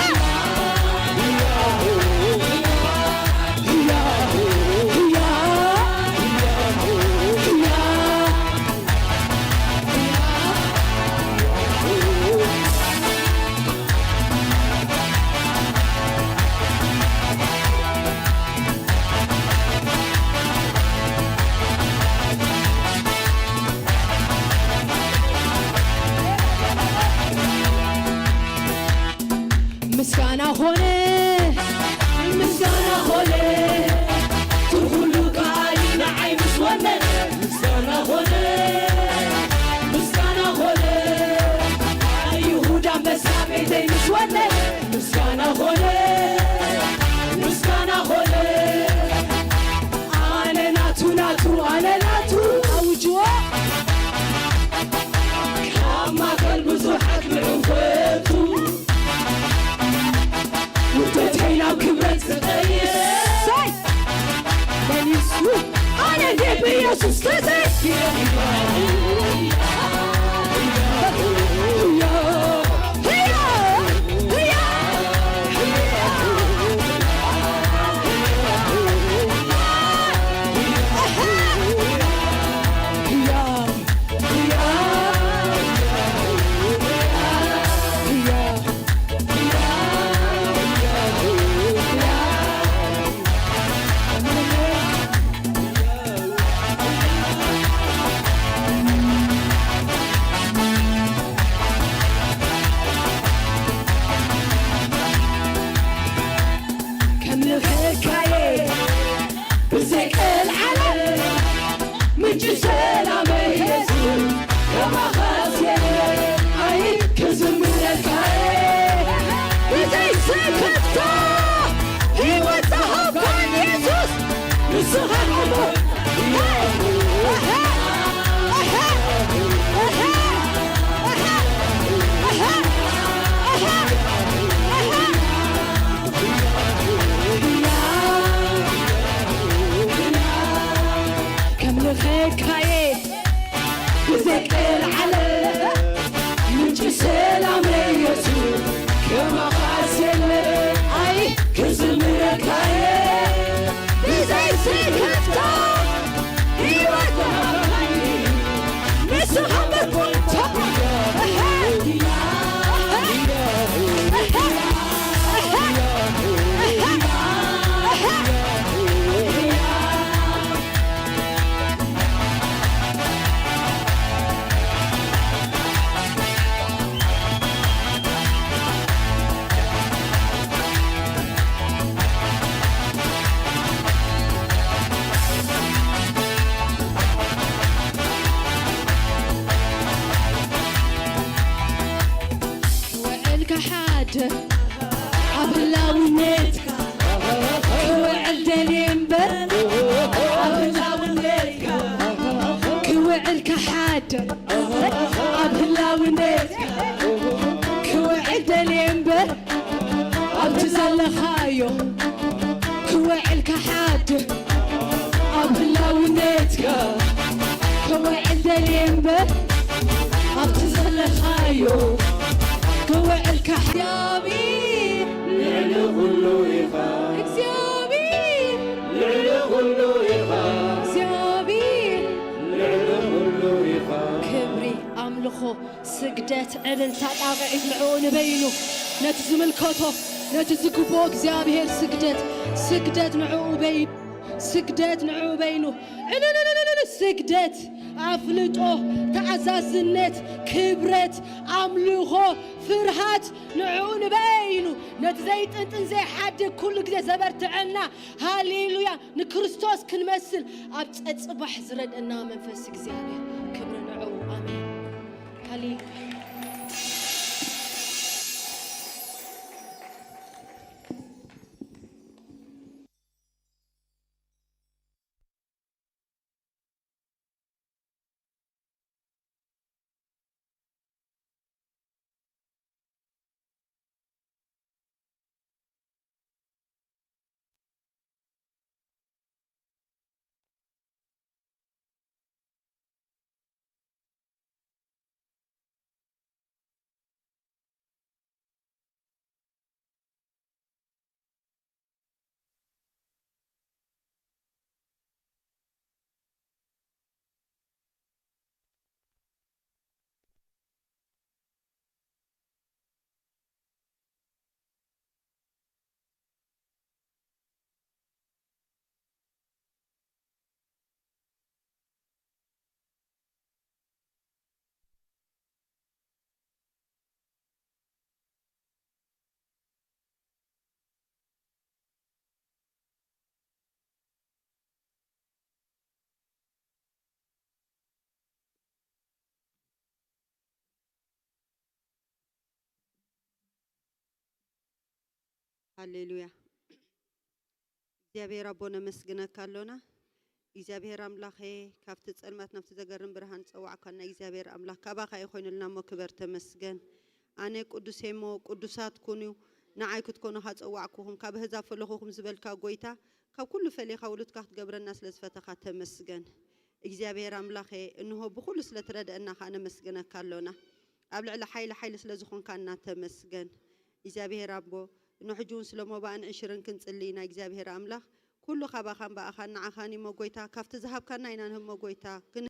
ምስጋና ኾነ፣ ምስጋና ኾነ፣ እቲ ኹሉ ከኣሊ ንዓይ ምስ ወነነ። ምስጋና ኾነ፣ ምስጋና ኾነ፣ ይሁዳ ኣንበሳ ቤተይ ምስ ወነነ። ምስጋና ኾነ፣ ምስጋና ኾነ፣ ኣነ ናቱ፣ ናቱ፣ ኣነ ናቱ። ኣውጅዎ። ካብ ማእከል ብዙሓት ንዕንፈቱ፣ ውርደተይ ናብ ክብረት ዝቐይር። ሳይ! መሊሱ። ኣነ እንደ ብኢየሱስ ተዘኪረ። ከምልኸካየ ብዘይ ቀልዓለም ምንጪ ሰላመይ የሱስ፣ ከማኻስ የለን። ኣይ ክዝምረልካየ ብዘይ ስክፍታ ህይወት ዝሃብካን የሱስ፣ ንስኻ እሞ። ኣሃ! ኣሃ! ኣሃ! ኣሃ! ኣሃ! ኣሃ! ኣሃ! ኣሃ! ህላውነትካ ክውዕል ደልየ እምበር፣ ኣብ ህላውነትካ ክውዕል ክሓድር፣ ኣብ ህላውነትካ ክውዕል ደልየ እምበር፣ ኣብቲ ዘለኻዮ ክውዕል ክሓድር፣ ኣብ ህላውነትካ ክውዕል ደልየ እምበር፣ ኣብቲ ዘለኻዮ ክውዕል ክሓድር። እግዚኣብሔር ልዕሊ ኩሉ ኢኻ። እግዚኣብሔር ልዕሊ ኩሉ ኢኻ። እግዚኣብሔር ልዕሊ ኩሉ ኢኻ። ክብሪ፣ ኣምልኾ፣ ስግደት፣ ዕልልታ፣ ጣቕዒት ንዕኡ ንበይኑ። ነቲ ዝምልከቶ፣ ነቲ ዝግብኦ እግዚኣብሔር ስግደት፣ ስግደት ንዕኡ በይኑ፣ ስግደት ንዕኡ በይኑ። ዕልልልልልል፣ ስግደት፣ ኣፍልጦ፣ ተኣዛዝነት፣ ክብረት፣ ኣምልኾ፣ ፍርሃት ንዕኡ ንበይኑ። ነቲ ዘይጥንጥን ዘይሓድግ ኩሉ ግዜ ዘበርትዐና። ሃሌሉያ። ንክርስቶስ ክንመስል ኣብ ጸጽባሕ ዝረድእና መንፈስ እግዚኣብሔር። ክብሪ ንዕኡ። ኣሜን። ሃሌሉያ። ሃሌሉያ። እግዚኣብሔር ኣቦ ነመስግነካ ኣሎና። እግዚኣብሔር ኣምላኸ፣ ካብቲ ጸልማት ናብቲ ዘገርም ብርሃን ጸዋዕካና እግዚኣብሔር ኣምላኽ፣ ካባኻ እዩ ኮይኑልና እሞ ክበር ተመስገን። ኣነ ቅዱስ እየ እሞ ቅዱሳት ኩኑ፣ ንዓይ ክትኮኑ ጸዋዕኩኹም፣ ካብ ኣህዛብ ፈለኹኹም ዝበልካ ጎይታ፣ ካብ ኩሉ ፈሊኻ ውሉድካ ክትገብረና ስለ ዝፈተኻ ተመስገን። እግዚኣብሔር ኣምላኸ፣ እንሆ ብኹሉ ስለ ትረድአና ኸኣ ነመስግነካ ኣሎና። ኣብ ልዕሊ ሓይሊ ሓይሊ ስለ ዝኾንካና ተመስገን። እግዚኣብሔር ኣቦ፣ እንሆ ሕጂ እውን ስለ ሞባእን ዕሽርን ክንጽሊ ኢና። እግዚኣብሔር ኣምላኽ፣ ኩሉ ካባኻን ብኣኻን ንዓኻን እዩ እሞ ጎይታ፣ ካብቲ ዝሃብካና ኢና ንህብ እሞ ጎይታ። ክን-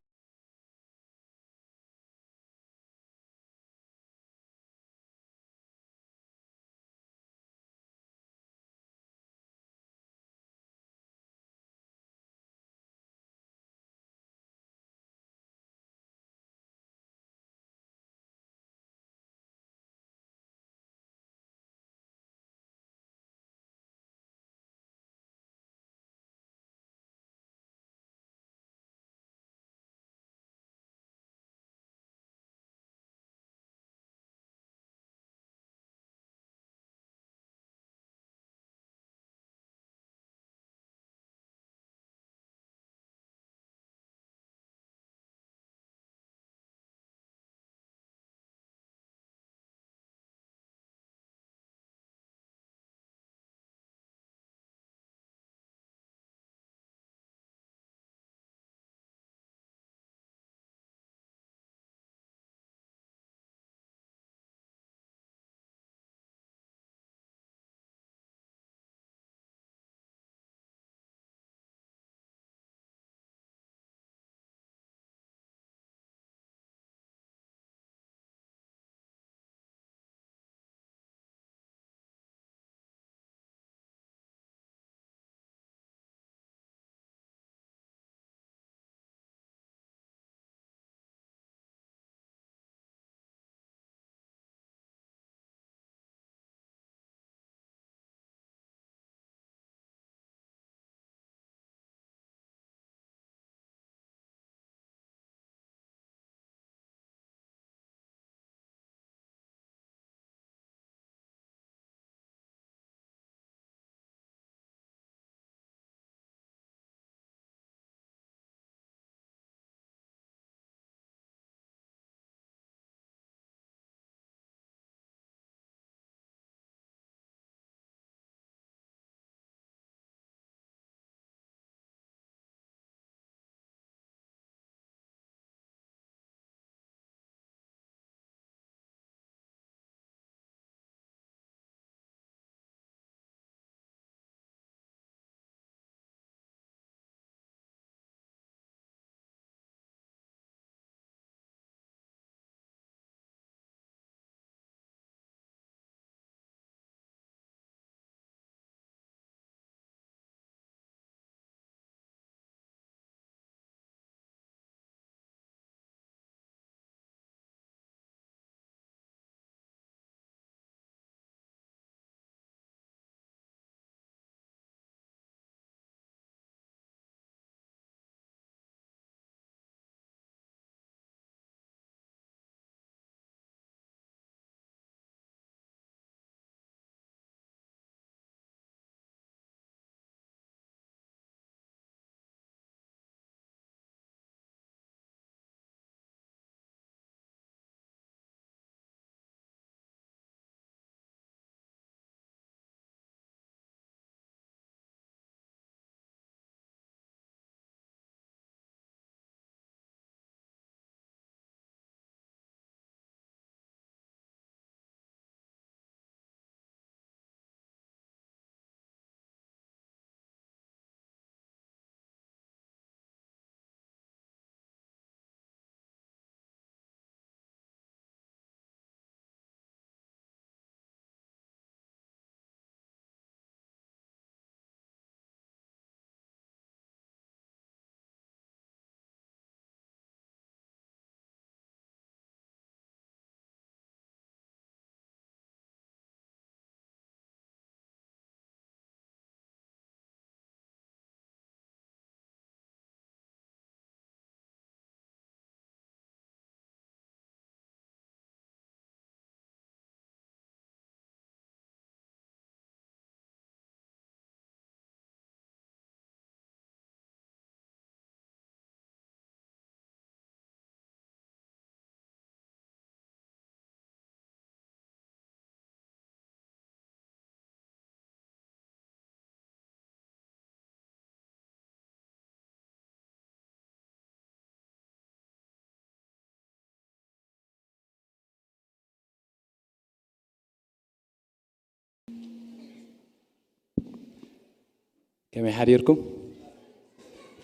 ከመይ ሓዲርኩም?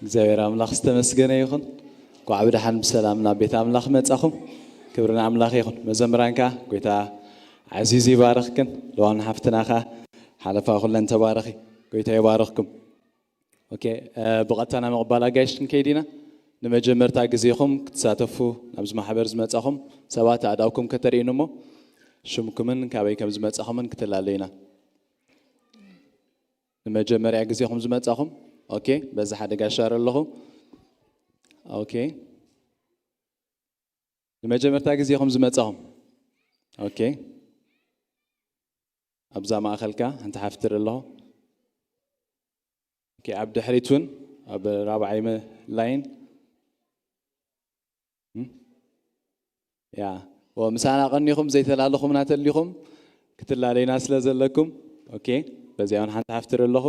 እግዚኣብሔር ኣምላኽ ዝተመስገነ ይኹን። እንኳዕ ብደሓን ብሰላም ናብ ቤት ኣምላኽ መጻኹም። ክብሪ ንኣምላኽ ይኹን። መዘምራን ከኣ ጎይታ ዓዚዙ ይባርኽክን። ለዋን ሓፍትና ከኣ ሓለፋ ኩለን ተባረኺ። ጎይታ ይባርኽኩም። ኦኬ፣ እ፣ ብቐጥታ ናብ ምቕባል ኣጋይሽ ክንከይድ ኢና። ንመጀመርታ ግዜኹም ክትሳተፉ ናብዚ ማሕበር ዝመጻኹም ሰባት ኣእዳውኩም ከተርእዩኒ እሞ ሽምኩምን ካበይ ከም ዝመጻኹምን ክትላለዩ ኢና። ንመጀመርያ ግዜኹም ዝመጻኹም? ኦኬ፣ በዚ ሓደ ጋሻር ኣለኹ። ኦኬ። ንመጀመርታ ግዜኹም ዝመጻኹም? ኦኬ። ኣብዛ ማእኸልካ ሓንቲ ሓፍትር ኣለኹ። ኦኬ፣ ኣብ ድሕሪት እውን ኣብ ራብዓይ መ-፣ ላይን። እም? ያ፣ ወ-፣ ምሳና ቀኒኹም ዘይተላለኹምና ተሊኹም ክትላለዩና ስለ ዘለኩም፣ ኦኬ፣ በዚኣ እውን ሓንቲ ሓፍትር ኣለኹ።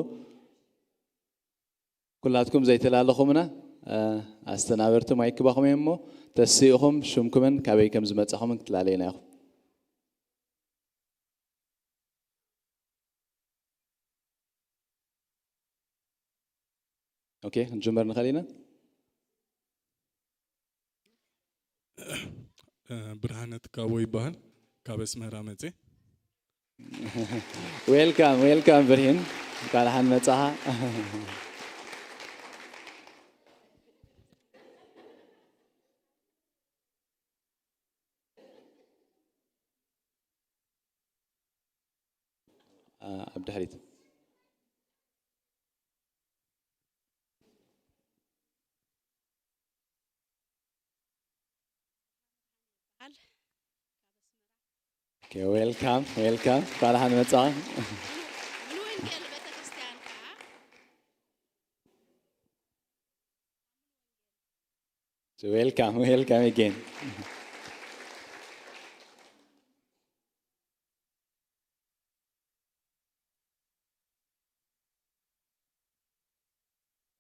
ኩላትኩም ዘይተላለኹምና፣ እ፣ ኣስተናበርቲ ማይክ ክባኹም እዮም እሞ፣ ተሲእኹም ሽምኩምን ካበይ ከም ዝመጻኹምን ክትላለዩና ኢኹም። ኦኬ፣ ክንጅምር ንኽእል ኢና። እ፣ ብርሃነ ትካቦ ይበሃል። ካብ ኣስመራ መጽየ። ዌልካም፣ ዌልካም ብርሂን። እንኳዕ ደሓን መጻኻ። እ፣ ኣብ ድሕሪት። ኦኬ፣ ዌልካም፣ ዌልካም። እንኳዕ ደሓን መጻኻ። ሙሉ ወንጌል ቤተክርስትያን ከዓ። ዌልካም፣ ዌልካም ኣጌን።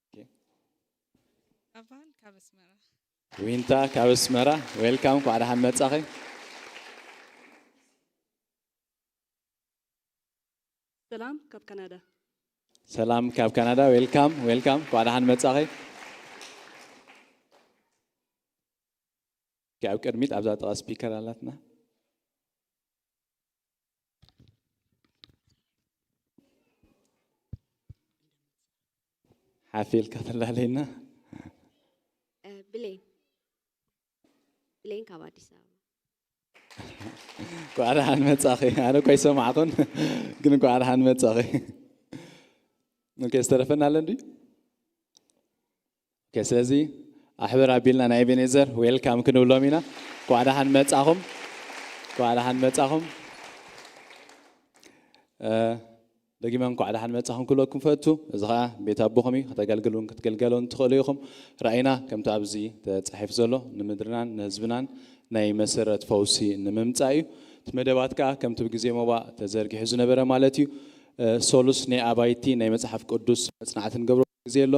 ኦኬ። ኣባል ካብ ኣስመራ። ዊንታ ካብ ኣስመራ፣ ዌልካም፣ እንኳዕ ደሓን መጻኺ። ሰላም ካብ ካናዳ። ሰላም ካብ ካናዳ፣ ዌልካም፣ ዌልካም፣ እንኳዕ ደሓን መጻኺ። ኦኬ፣ ኣብ ቅድሚት ኣብዛ ጥቓ ስፒከር ኣላትና። ሓፍ ኢልካ ተላለየና። እ፣ ብሌን። ብሌን ካብ ኣዲስ ኣበባ። እንኳዕ ደሓን መጻኺ። ኣነ እኮ ኣይሰማዕኩን፣ ግን እንኳዕ ደሓን መጻኺ። ኦኬ፣ ዝተረፈና ኣሎ እንድዩ? ኦኬ፣ ስለዚ ኣሕብር ኣቢልና ናይ ኤቤኔዘር ዌልካም ክንብሎም ኢና። እንኳዕ ደሓን መጻኹም። እንኳዕ ደሓን መጻኹም። እ፣ ደጊመ እንኳዕ ደሓን መጻኹም ክብለኩም ፈቱ። እዚ ኸኣ ቤት ኣቦኹም እዩ፣ ከተገልግሉን ክትገልገሉን ትኽእሉ ኢኹም። ራእይና ከምቲ ኣብዚ ተጻሒፉ ዘሎ ንምድርናን ንህዝብናን ናይ መሰረት ፈውሲ ንምምጻእ እዩ። እቲ መደባት ከኣ ከምቲ ብግዜ ሞባእ ተዘርጊሑ ዝነበረ ማለት እዩ። እ፣ ሶሉስ ናይ ኣባይቲ ናይ መጽሓፍ ቅዱስ መጽናዕቲ ንገብረሉ ግዜ ኣሎ።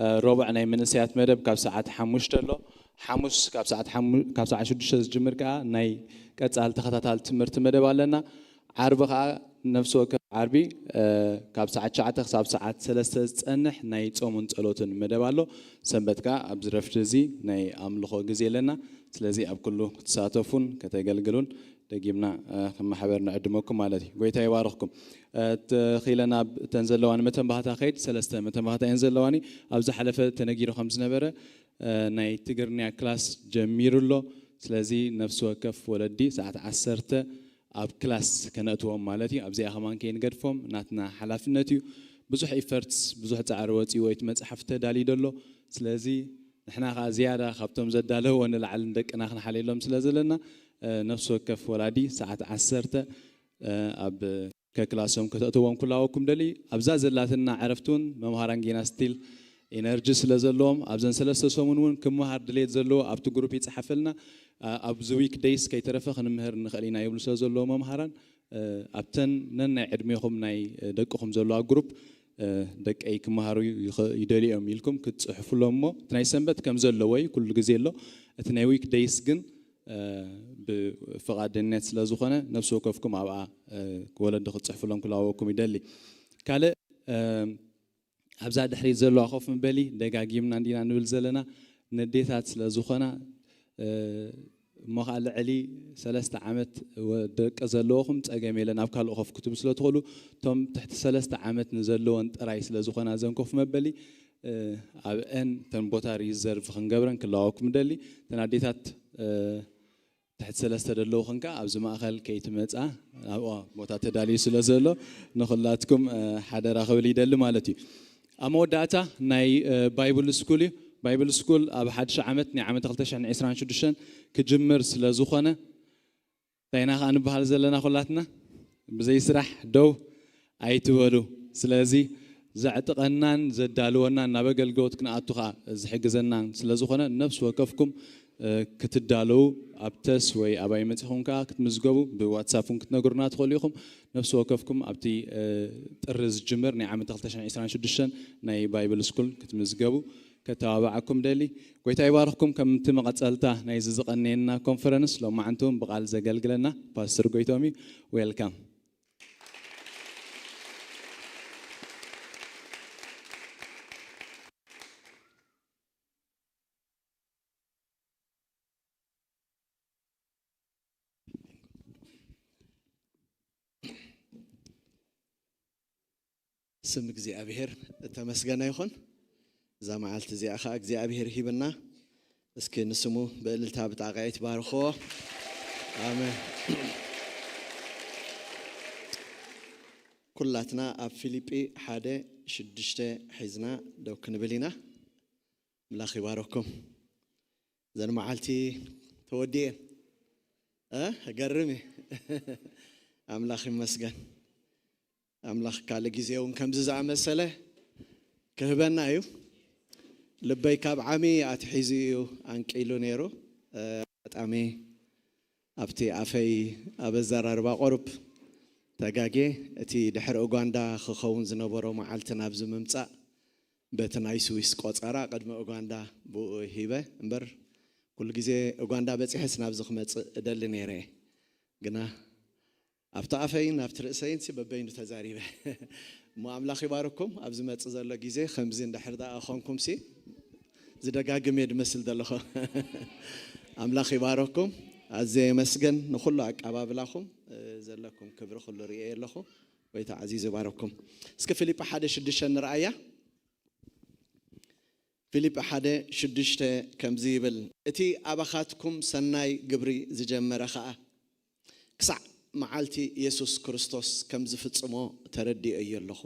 እ፣ ረቡዕ ናይ መንእሰያት መደብ ካብ ሰዓት ሓሙሽተ ኣሎ። ሓሙስ ካብ ሰዓት ሓሙ-፣ ካብ ሰዓት ሽዱሽተ ዝጅምር ከኣ ናይ ቀጻሊ ተኸታታሊ ትምህርቲ መደብ ኣለና። ዓርቢ ከኣ ነፍሲ ወከፍ ዓርቢ፣ እ፣ ካብ ሰዓት ትሽዓተ ክሳብ ሰዓት ሰለስተ ዝጸንሕ ናይ ጾምን ጸሎትን መደብ ኣሎ። ሰንበት ከኣ ኣብዚ ረፍዲ እዚ ናይ ኣምልኾ ግዜ ኣለና። ስለዚ ኣብ ኩሉ ክትሳተፉን ከተገልግሉን ደጊምና፣ እ፣ ከም ማሕበር ንዕድመኩም ማለት እዩ። ጎይታ ይባርኽኩም። እ፣ ተኺለ ናብ እተን ዘለዋኒ መተንባህታ ከይድ፣ ሰለስተ መተንባህታ እየን ዘለዋኒ። ኣብ ዝሓለፈ ተነጊሩ ከም ዝነበረ፣ እ፣ ናይ ትግርኛ ክላስ ጀሚሩ ኣሎ። ስለዚ ነፍሲ ወከፍ ወለዲ ሰዓት ዓሰርተ ኣብ ክላስ ከነእትዎም ማለት እዩ። ኣብዚኣ ከማን ከይንገድፎም ናትና ሓላፍነት እዩ። ብዙሕ ኢፈርትስ፣ ብዙሕ ጻዕሪ ወጺኡ ወይ እቲ መጽሓፍ ተዳልዩ ደሎ። ስለዚ ንሕና ከኣ ዝያዳ ካብቶም ዘዳለውዎ ንላዕሊ ንደቅና ክንሓልየሎም ስለ ዘለና፣ እ፣ ነፍሲ ወከፍ ወላዲ ሰዓት ዓሰርተ፣ እ፣ ኣብ ከክላሶም ከተእትዎም ክላወኩም ደሊ። ኣብዛ ዘላትና ዕረፍቲ እውን መምሃራን ጌና ስቲል ኤነርጂ ስለ ዘለዎም ኣብዘን ሰለስተ ሰሙን እውን ክመሃር ድሌት ዘለዎ ኣብቲ ግሩፕ ይጽሓፈልና። ኣ-፣ ኣብዚ ዊክ ደይስ ከይተረፈ ክንምህር ንኽእል ኢና ይብሉ ስለ ዘለዉ መምሃራን፣ እ፣ ኣብተን ነናይ ዕድሜኹም ናይ፣ እ፣ ደቅኹም ዘለዋ ግሩፕ፣ እ፣ ደቀይ ክመሃሩ ይኸ-፣ ይደልዩ እዮም ኢልኩም ክትጽሕፉሎም እሞ፣ እቲ ናይ ሰንበት ከም ዘለዎ እዩ፣ ኩሉ ግዜ ኣሎ። እቲ ናይ ዊክ ደይስ ግን፣ ብፍቓድነት ስለ ዝኾነ፣ ነፍሲ ወከፍኩም ኣብኣ ወለዲ ክትፅሕፉሎም ክላወኩም ይደሊ። ካልእ ኣብዛ ድሕሪት ዘለዋ ኮፍ ምበሊ ደጋጊምና እንዲና ንብል ዘለና፣ ነዴታት ስለ ዝኾና፣ እሞ ከዓ ልዕሊ ሰለስተ ዓመት ደቂ ዘለዎኹም ፀገም የለን፣ ኣብ ካልእ ኮፍ ክትብሉ ስለ ትኽእሉ፣ እቶም ትሕቲ ሰለስተ ዓመት ንዘለወን ጥራይ ስለ ዝኾና እዘን ኮፍ መበሊ ኣብአን እተን ቦታ ሪዘርቭ ክንገብረን ክላወኩም ደሊ። እተን ኣዴታት ትሕቲ ሰለስተ ደለዉ ክንካ ኣብዚ ማእኸል ከይትመፃ ኣብኣ ቦታ ተዳልዩ ስለ ዘሎ ንኹላትኩም ሓደራ ክብል ይደሊ ማለት እዩ። ኣብ መወዳእታ ናይ ባይብል ስኩል እዩ። ባይብል ስኩል ኣብ ሓድሽ ዓመት ናይ ዓመት ክልተ ሽሕን ዕስራን ሽዱሽተን ክጅምር ስለ ዝኾነ፣ እንታይ ኢና ከዓ ንበሃል ዘለና ኩላትና? ብዘይ ስራሕ ደው ኣይትበሉ። ስለዚ ዘዕጥቐናን ዘዳልወናን ናብ ኣገልግሎት ክንኣቱ ከዓ ዝሕግዘናን ስለ ዝኾነ፣ ነፍሲ ወከፍኩም ክትዳለዉ ኣብ ተስ ወይ ኣባይ መፂኹም ከዓ ክትምዝገቡ ብዋትሳፕ እውን ክትነግሩና ትኽእሉ ኢኹም። ነፍሲ ወከፍኩም ኣብቲ ጥሪ ዝጅምር ናይ ዓመት ክልተ ሽሕን ዕስራን ሽዱሽተን ናይ ባይብል ስኩል ክትምዝገቡ ከተባብዓኩም ደሊ። ጎይታ ይባርኽኩም። ከምቲ መቐጸልታ ናይዚ ዝቐነየና ኮንፈረንስ ሎማዓንቲ እውን ብቓል ዘገልግለና ፓስተር ጎይቶም እዩ። ዌልካም። ስም እግዚኣብሔር እተመስገነ ይኹን። እዛ መዓልቲ እዚኣ ኸዓ እግዚኣብሔር ሂብና። እስኪ ንስሙ ብእልልታ ብጣቕዒት ባርኽዎ። ኣሜን። ኩላትና ኣብ ፊልጲ ሓደ ሽዱሽተ ሒዝና ደው ክንብል ኢና። ኣምላኽ ይባረኩም። እዘን መዓልቲ ተወዲኤን እ ገርም እዩ። ኣምላኽ ይመስገን። ኣምላኽ ካልእ ግዜ እውን ከምዚ ዝኣመሰለ ክህበና እዩ። ልበይ ካብ ዓሚ ኣትሒዙ እዩ ኣንቂሉ ነይሩ። ኣጋጣሚ ኣብቲ ኣፈይ ኣብ ኣዘራርባ ቁሩብ ተጋጌ። እቲ ድሕሪ ኡጋንዳ ክኸውን ዝነበሮ መዓልቲ ናብዚ ምምጻእ በቲ ናይ ስዊስ ቆጸራ ቅድሚ ኡጋንዳ ብኡ ሂበ እምበር፣ ኩሉ ግዜ ኡጋንዳ በጺሐስ ናብዚ ክመጽእ እደሊ ነይረ እየ። ግና ኣብቲ ኣፈይን ኣብቲ ርእሰይን ሲ በበይኑ ተዛሪበ። እሞ ኣምላኽ ይባርኩም። ኣብ ዝመጽእ ዘሎ ግዜ ከምዚ እንድሕር ደኣ ኾንኩም ሲ ዝደጋግም እየ ድመስል ዘለኹ። ኣምላኽ ይባረኩም። ኣዝየ የመስግን ንኹሉ ኣቀባብላኹም፣ እ፣ ዘለኩም ክብሪ ኩሉ ርእየ ኣለኹ። ጎይታ ዓዚዙ ይባረኩም። እስኪ ፊልጲ ሓደ ሽዱሽተ ንርኣያ። ፊልጲ ሓደ ሽዱሽተ ከምዚ ይብል፣ እቲ ኣባኻትኩም ሰናይ ግብሪ ዝጀመረ ኸኣ ክሳዕ መዓልቲ የሱስ ክርስቶስ ከም ዝፍጽሞ ተረዲኦዮ ኣለኹ።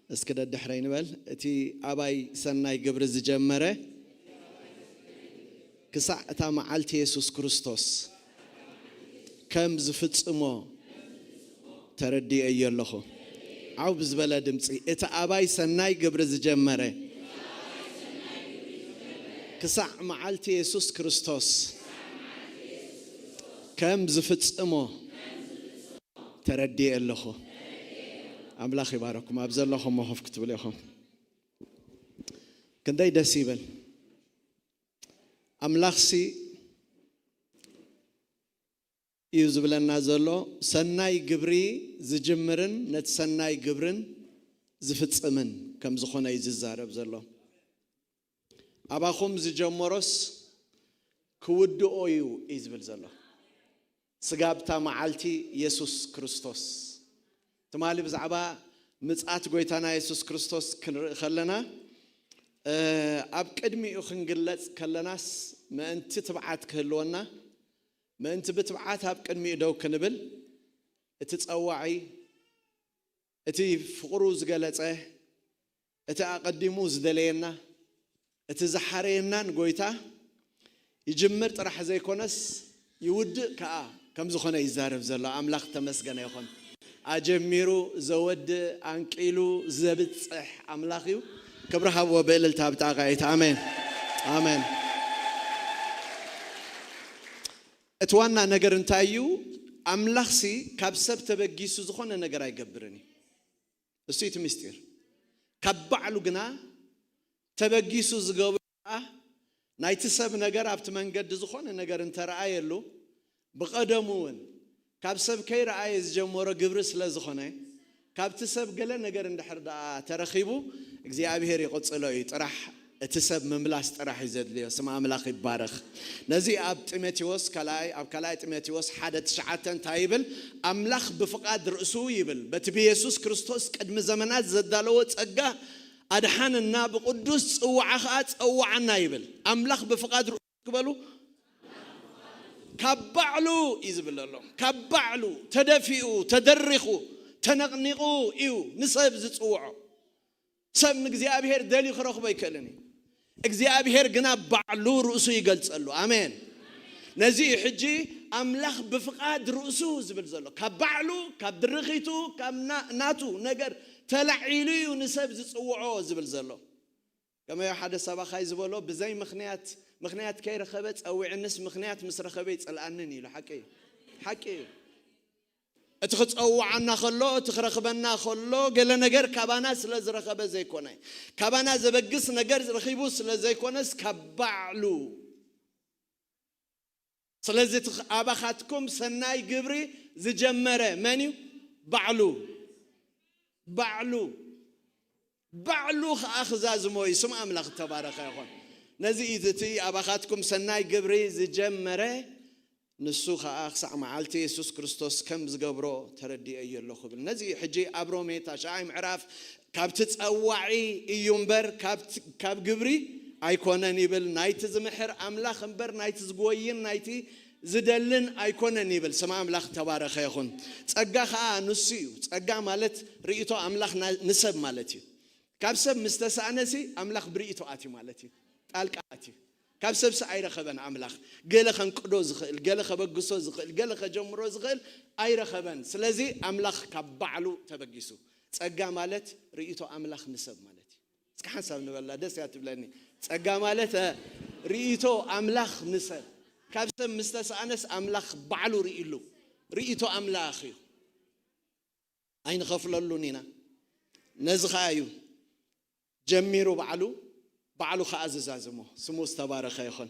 እስኪ ደድሕረይ ንበል፣ እቲ ኣባይ ሰናይ ግብሪ ዝጀመረ ክሳዕ እታ መዓልቲ የሱስ ክርስቶስ ከም ዝፍጽሞ ተረዲኦዮ ኣለኹ። ዓው ብዝበለ ድምፂ፣ እቲ ኣባይ ሰናይ ግብሪ ዝጀመረ ክሳዕ መዓልቲ የሱስ ክርስቶስ ከም ዝፍጽሞ ተረዲኤ ኣለኹ። ኣምላኽ ይባረኩም። ኣብ ዘለኹም ኮፍ ክትብሉ ኢኹም። ክንደይ ደስ ይብል። ኣምላኽሲ እዩ ዝብለና ዘሎ፣ ሰናይ ግብሪ ዝጅምርን ነቲ ሰናይ ግብርን ዝፍጽምን ከም ዝኾነ እዩ ዝዛረብ ዘሎ። ኣባኹም ዝጀመሮስ ክውድኦ እዩ እዩ ዝብል ዘሎ። ስጋብ እታ መዓልቲ የሱስ ክርስቶስ። ትማሊ ብዛዕባ ምጽኣት ጎይታና የሱስ ክርስቶስ ክንርኢ ከለና፣ እ፣ ኣብ ቅድሚኡ ክንግለጽ ከለናስ ምእንቲ ትብዓት ክህልወና፣ ምእንቲ ብትብዓት ኣብ ቅድሚኡ ደው ክንብል፣ እቲ ጸዋዒ፣ እቲ ፍቕሩ ዝገለጸ፣ እቲ ኣቐዲሙ ዝደለየና፣ እቲ ዝሓረየናን ጎይታ ይጅምር ጥራሕ ዘይኮነስ ይውድእ ከኣ ከም ዝኾነ ይዛረብ ዘሎ። ኣምላኽ ተመስገነ ይኹን። ኣጀሚሩ ዘወድእ፣ ኣንቂሉ ዘብጽሕ ኣምላኽ እዩ። ክብሪ ሃብዎ ብእልልታ ብጣቕዒት። ኣሜን። ኣሜን። እቲ ዋና ነገር እንታይ እዩ? ኣምላኽሲ ካብ ሰብ ተበጊሱ ዝኾነ ነገር ኣይገብርን እዩ። እሱ እቲ ምስጢር። ካብ ባዕሉ ግና ተበጊሱ ዝገብሮ ከኣ ናይቲ ሰብ ነገር ኣብቲ መንገዲ ዝኾነ ነገር እንተረኣየሉ፣ ብቐደሙ እውን ካብ ሰብ ከይረኣየ ዝጀመሮ ግብሪ ስለ ዝኾነ፣ ካብቲ ሰብ ገለ ነገር እንድሕር ደኣ ተረኺቡ እግዚኣብሔር ይቕጽሎ እዩ። ጥራሕ እቲ ሰብ ምምላስ ጥራሕ እዩ ዘድልዮ። ስም ኣምላኽ ይባረኽ። ነዚ ኣብ ጢሞቴዎስ ካልኣይ፣ ኣብ ካልኣይ ጢሞቴዎስ ሓደ ትሽዓተ እንታይ ይብል? ኣምላኽ ብፍቓድ ርእሱ ይብል፣ በቲ ብየሱስ ክርስቶስ ቅድሚ ዘመናት ዘዳለዎ ጸጋ ኣድሓነና፣ ብቕዱስ ጽዋዓ ኸኣ ጸዋዓና ይብል። ኣምላኽ ብፍቓድ ርእሱ ክበሉ ካብ ባዕሉ እዩ ዝብል ዘሎ። ካብ ባዕሉ ተደፊኡ፣ ተደሪኹ፣ ተነቕኒቑ እዩ ንሰብ ዝጽውዖ። ሰብ ንእግዚኣብሔር ደልዩ ክረኽቦ ኣይክእልን እዩ። እግዚኣብሔር ግና ባዕሉ ርእሱ ይገልጸሉ። ኣሜን። ነዚ እዩ ሕጂ ኣምላኽ ብፍቓድ ርእሱ ዝብል ዘሎ። ካብ ባዕሉ፣ ካብ ድርኺቱ፣ ካብ ና-፣ ናቱ ነገር ተላዒሉ እዩ ንሰብ ዝጽውዖ ዝብል ዘሎ። ከመይ ሓደ ሰባኻይ ዝበሎ፣ ብዘይ ምኽንያት፣ ምኽንያት ከይረኸበ ጸዊዕንስ ምኽንያት ምስ ረኸበ ይጸልኣንን ኢሉ። ሓቂ እዩ። ሓቂ እዩ። እቲ ክጸውዓና ከሎ፣ እቲ ክረኽበና ከሎ፣ ገለ ነገር ካባና ስለ ዝረኸበ ዘይኮነ፣ ካባና ዘበግስ ነገር ረኺቡ ስለ ዘይኮነስ፣ ካብ ባዕሉ። ስለዚ እቲ ኣባኻትኩም ሰናይ ግብሪ ዝጀመረ መን እዩ? ባዕሉ። ባዕሉ። ባዕሉ ኸኣ ክዛዝሞ እዩ። ስም ኣምላኽ እተባረኸ ይኹን። ነዚ እዩ እቲ ኣባኻትኩም ሰናይ ግብሪ ዝጀመረ፣ ንሱ ኸኣ ክሳዕ መዓልቲ የሱስ ክርስቶስ ከም ዝገብሮ ተረዲኤዮ ኣለኹ ይብል። ነዚ እዩ ሕጂ ኣብ ሮሜ ታሽዓይ ምዕራፍ ካብቲ ጸዋዒ እዩ እምበር ካብቲ፣ ካብ ግብሪ ኣይኮነን ይብል። ናይቲ ዝምሕር ኣምላኽ እምበር ናይቲ ዝጎይን ናይቲ ዝደልን ኣይኮነን ይብል። ስም ኣምላኽ ተባረኸ ይኹን። ጸጋ ኸኣ ንሱ እዩ። ጸጋ ማለት ርእይቶ ኣምላኽ ና-፣ ንሰብ ማለት እዩ። ካብ ሰብ ምስ ተሳእነሲ ኣምላኽ ብርእይቶ ኣትዩ ማለት እዩ። ጣልቃ ኣትዩ። ካብ ሰብሲ ኣይረኸበን ኣምላኽ። ገለ ከንቅዶ ዝኽእል፣ ገለ ከበግሶ ዝኽእል፣ ገለ ከጀምሮ ዝኽእል ኣይረኸበን። ስለዚ ኣምላኽ ካብ ባዕሉ ተበጊሱ። ጸጋ ማለት ርእይቶ ኣምላኽ ንሰብ ማለት እዩ። እስኪ ሓንሳብ ንበላ፣ ደስ እያ ትብለኒ። ጸጋ ማለት፣ እ፣ ርእይቶ ኣምላኽ ንሰብ። ካብ ሰብ ምስ ተሳእነስ ኣምላኽ ባዕሉ ርእይሉ። ርእይቶ ኣምላኽ እዩ። ኣይንኸፍለሉን ኢና። ነዚ ኸኣ እዩ ጀሚሩ ባዕሉ፣ ባዕሉ ኸኣ ዝዛዝሞ። ስሙ ዝተባረኸ ይኹን።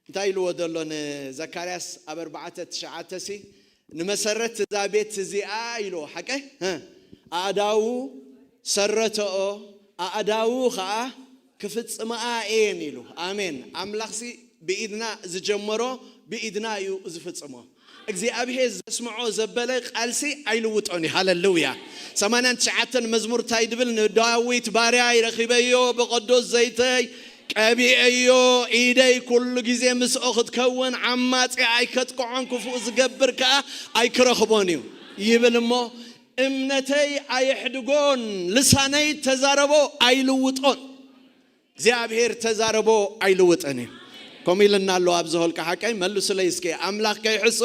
እንታይ ኢልዎ ዘሎ ንዘካርያስ ኣብ ኣርባዕተ ትሽዓተ ሲ? "ንመሰረት እዛ ቤት እዚኣ" ኢልዎ፣ ሓቀ? "እ፣ ኣእዳዉ ሰረተኦ፣ ኣእዳዉ ኸኣ ክፍጽምኣ እየን" ኢሉ። ኣሜን። ኣምላኽሲ ብኢድና ዝጀመሮ ብኢድና እዩ ዝፍጽሞ። እግዚኣብሔር ዘስምዖ ዘበለ ቃልሲ ኣይልውጦን እዩ። ሃለሉያ። ሰማንያን ትሽዓተን መዝሙር እንታይ ድብል? "ንዳዊት ባርያይ ረኺበዮ፣ ብቐዶስ ዘይተይ ቀቢኤዮ፣ ኢደይ ኩሉ ግዜ ምስኦ ክትከውን፣ ዓማጺ ኣይከጥቅዖን፣ ክፉእ ዝገብር ከኣ ኣይክረኽቦን እዩ" ይብል እሞ፣ "እምነተይ ኣየሕድጎን፣ ልሳነይ ተዛረቦ ኣይልውጦን።" እግዚኣብሔር ተዛረቦ ኣይልውጥን እዩ። ከምኡ ኢልና ኣሎ ኣብዚ ሆልቃ ሓቀይ መልሱለይ እስኪ። ኣምላኽ ከይሕሱ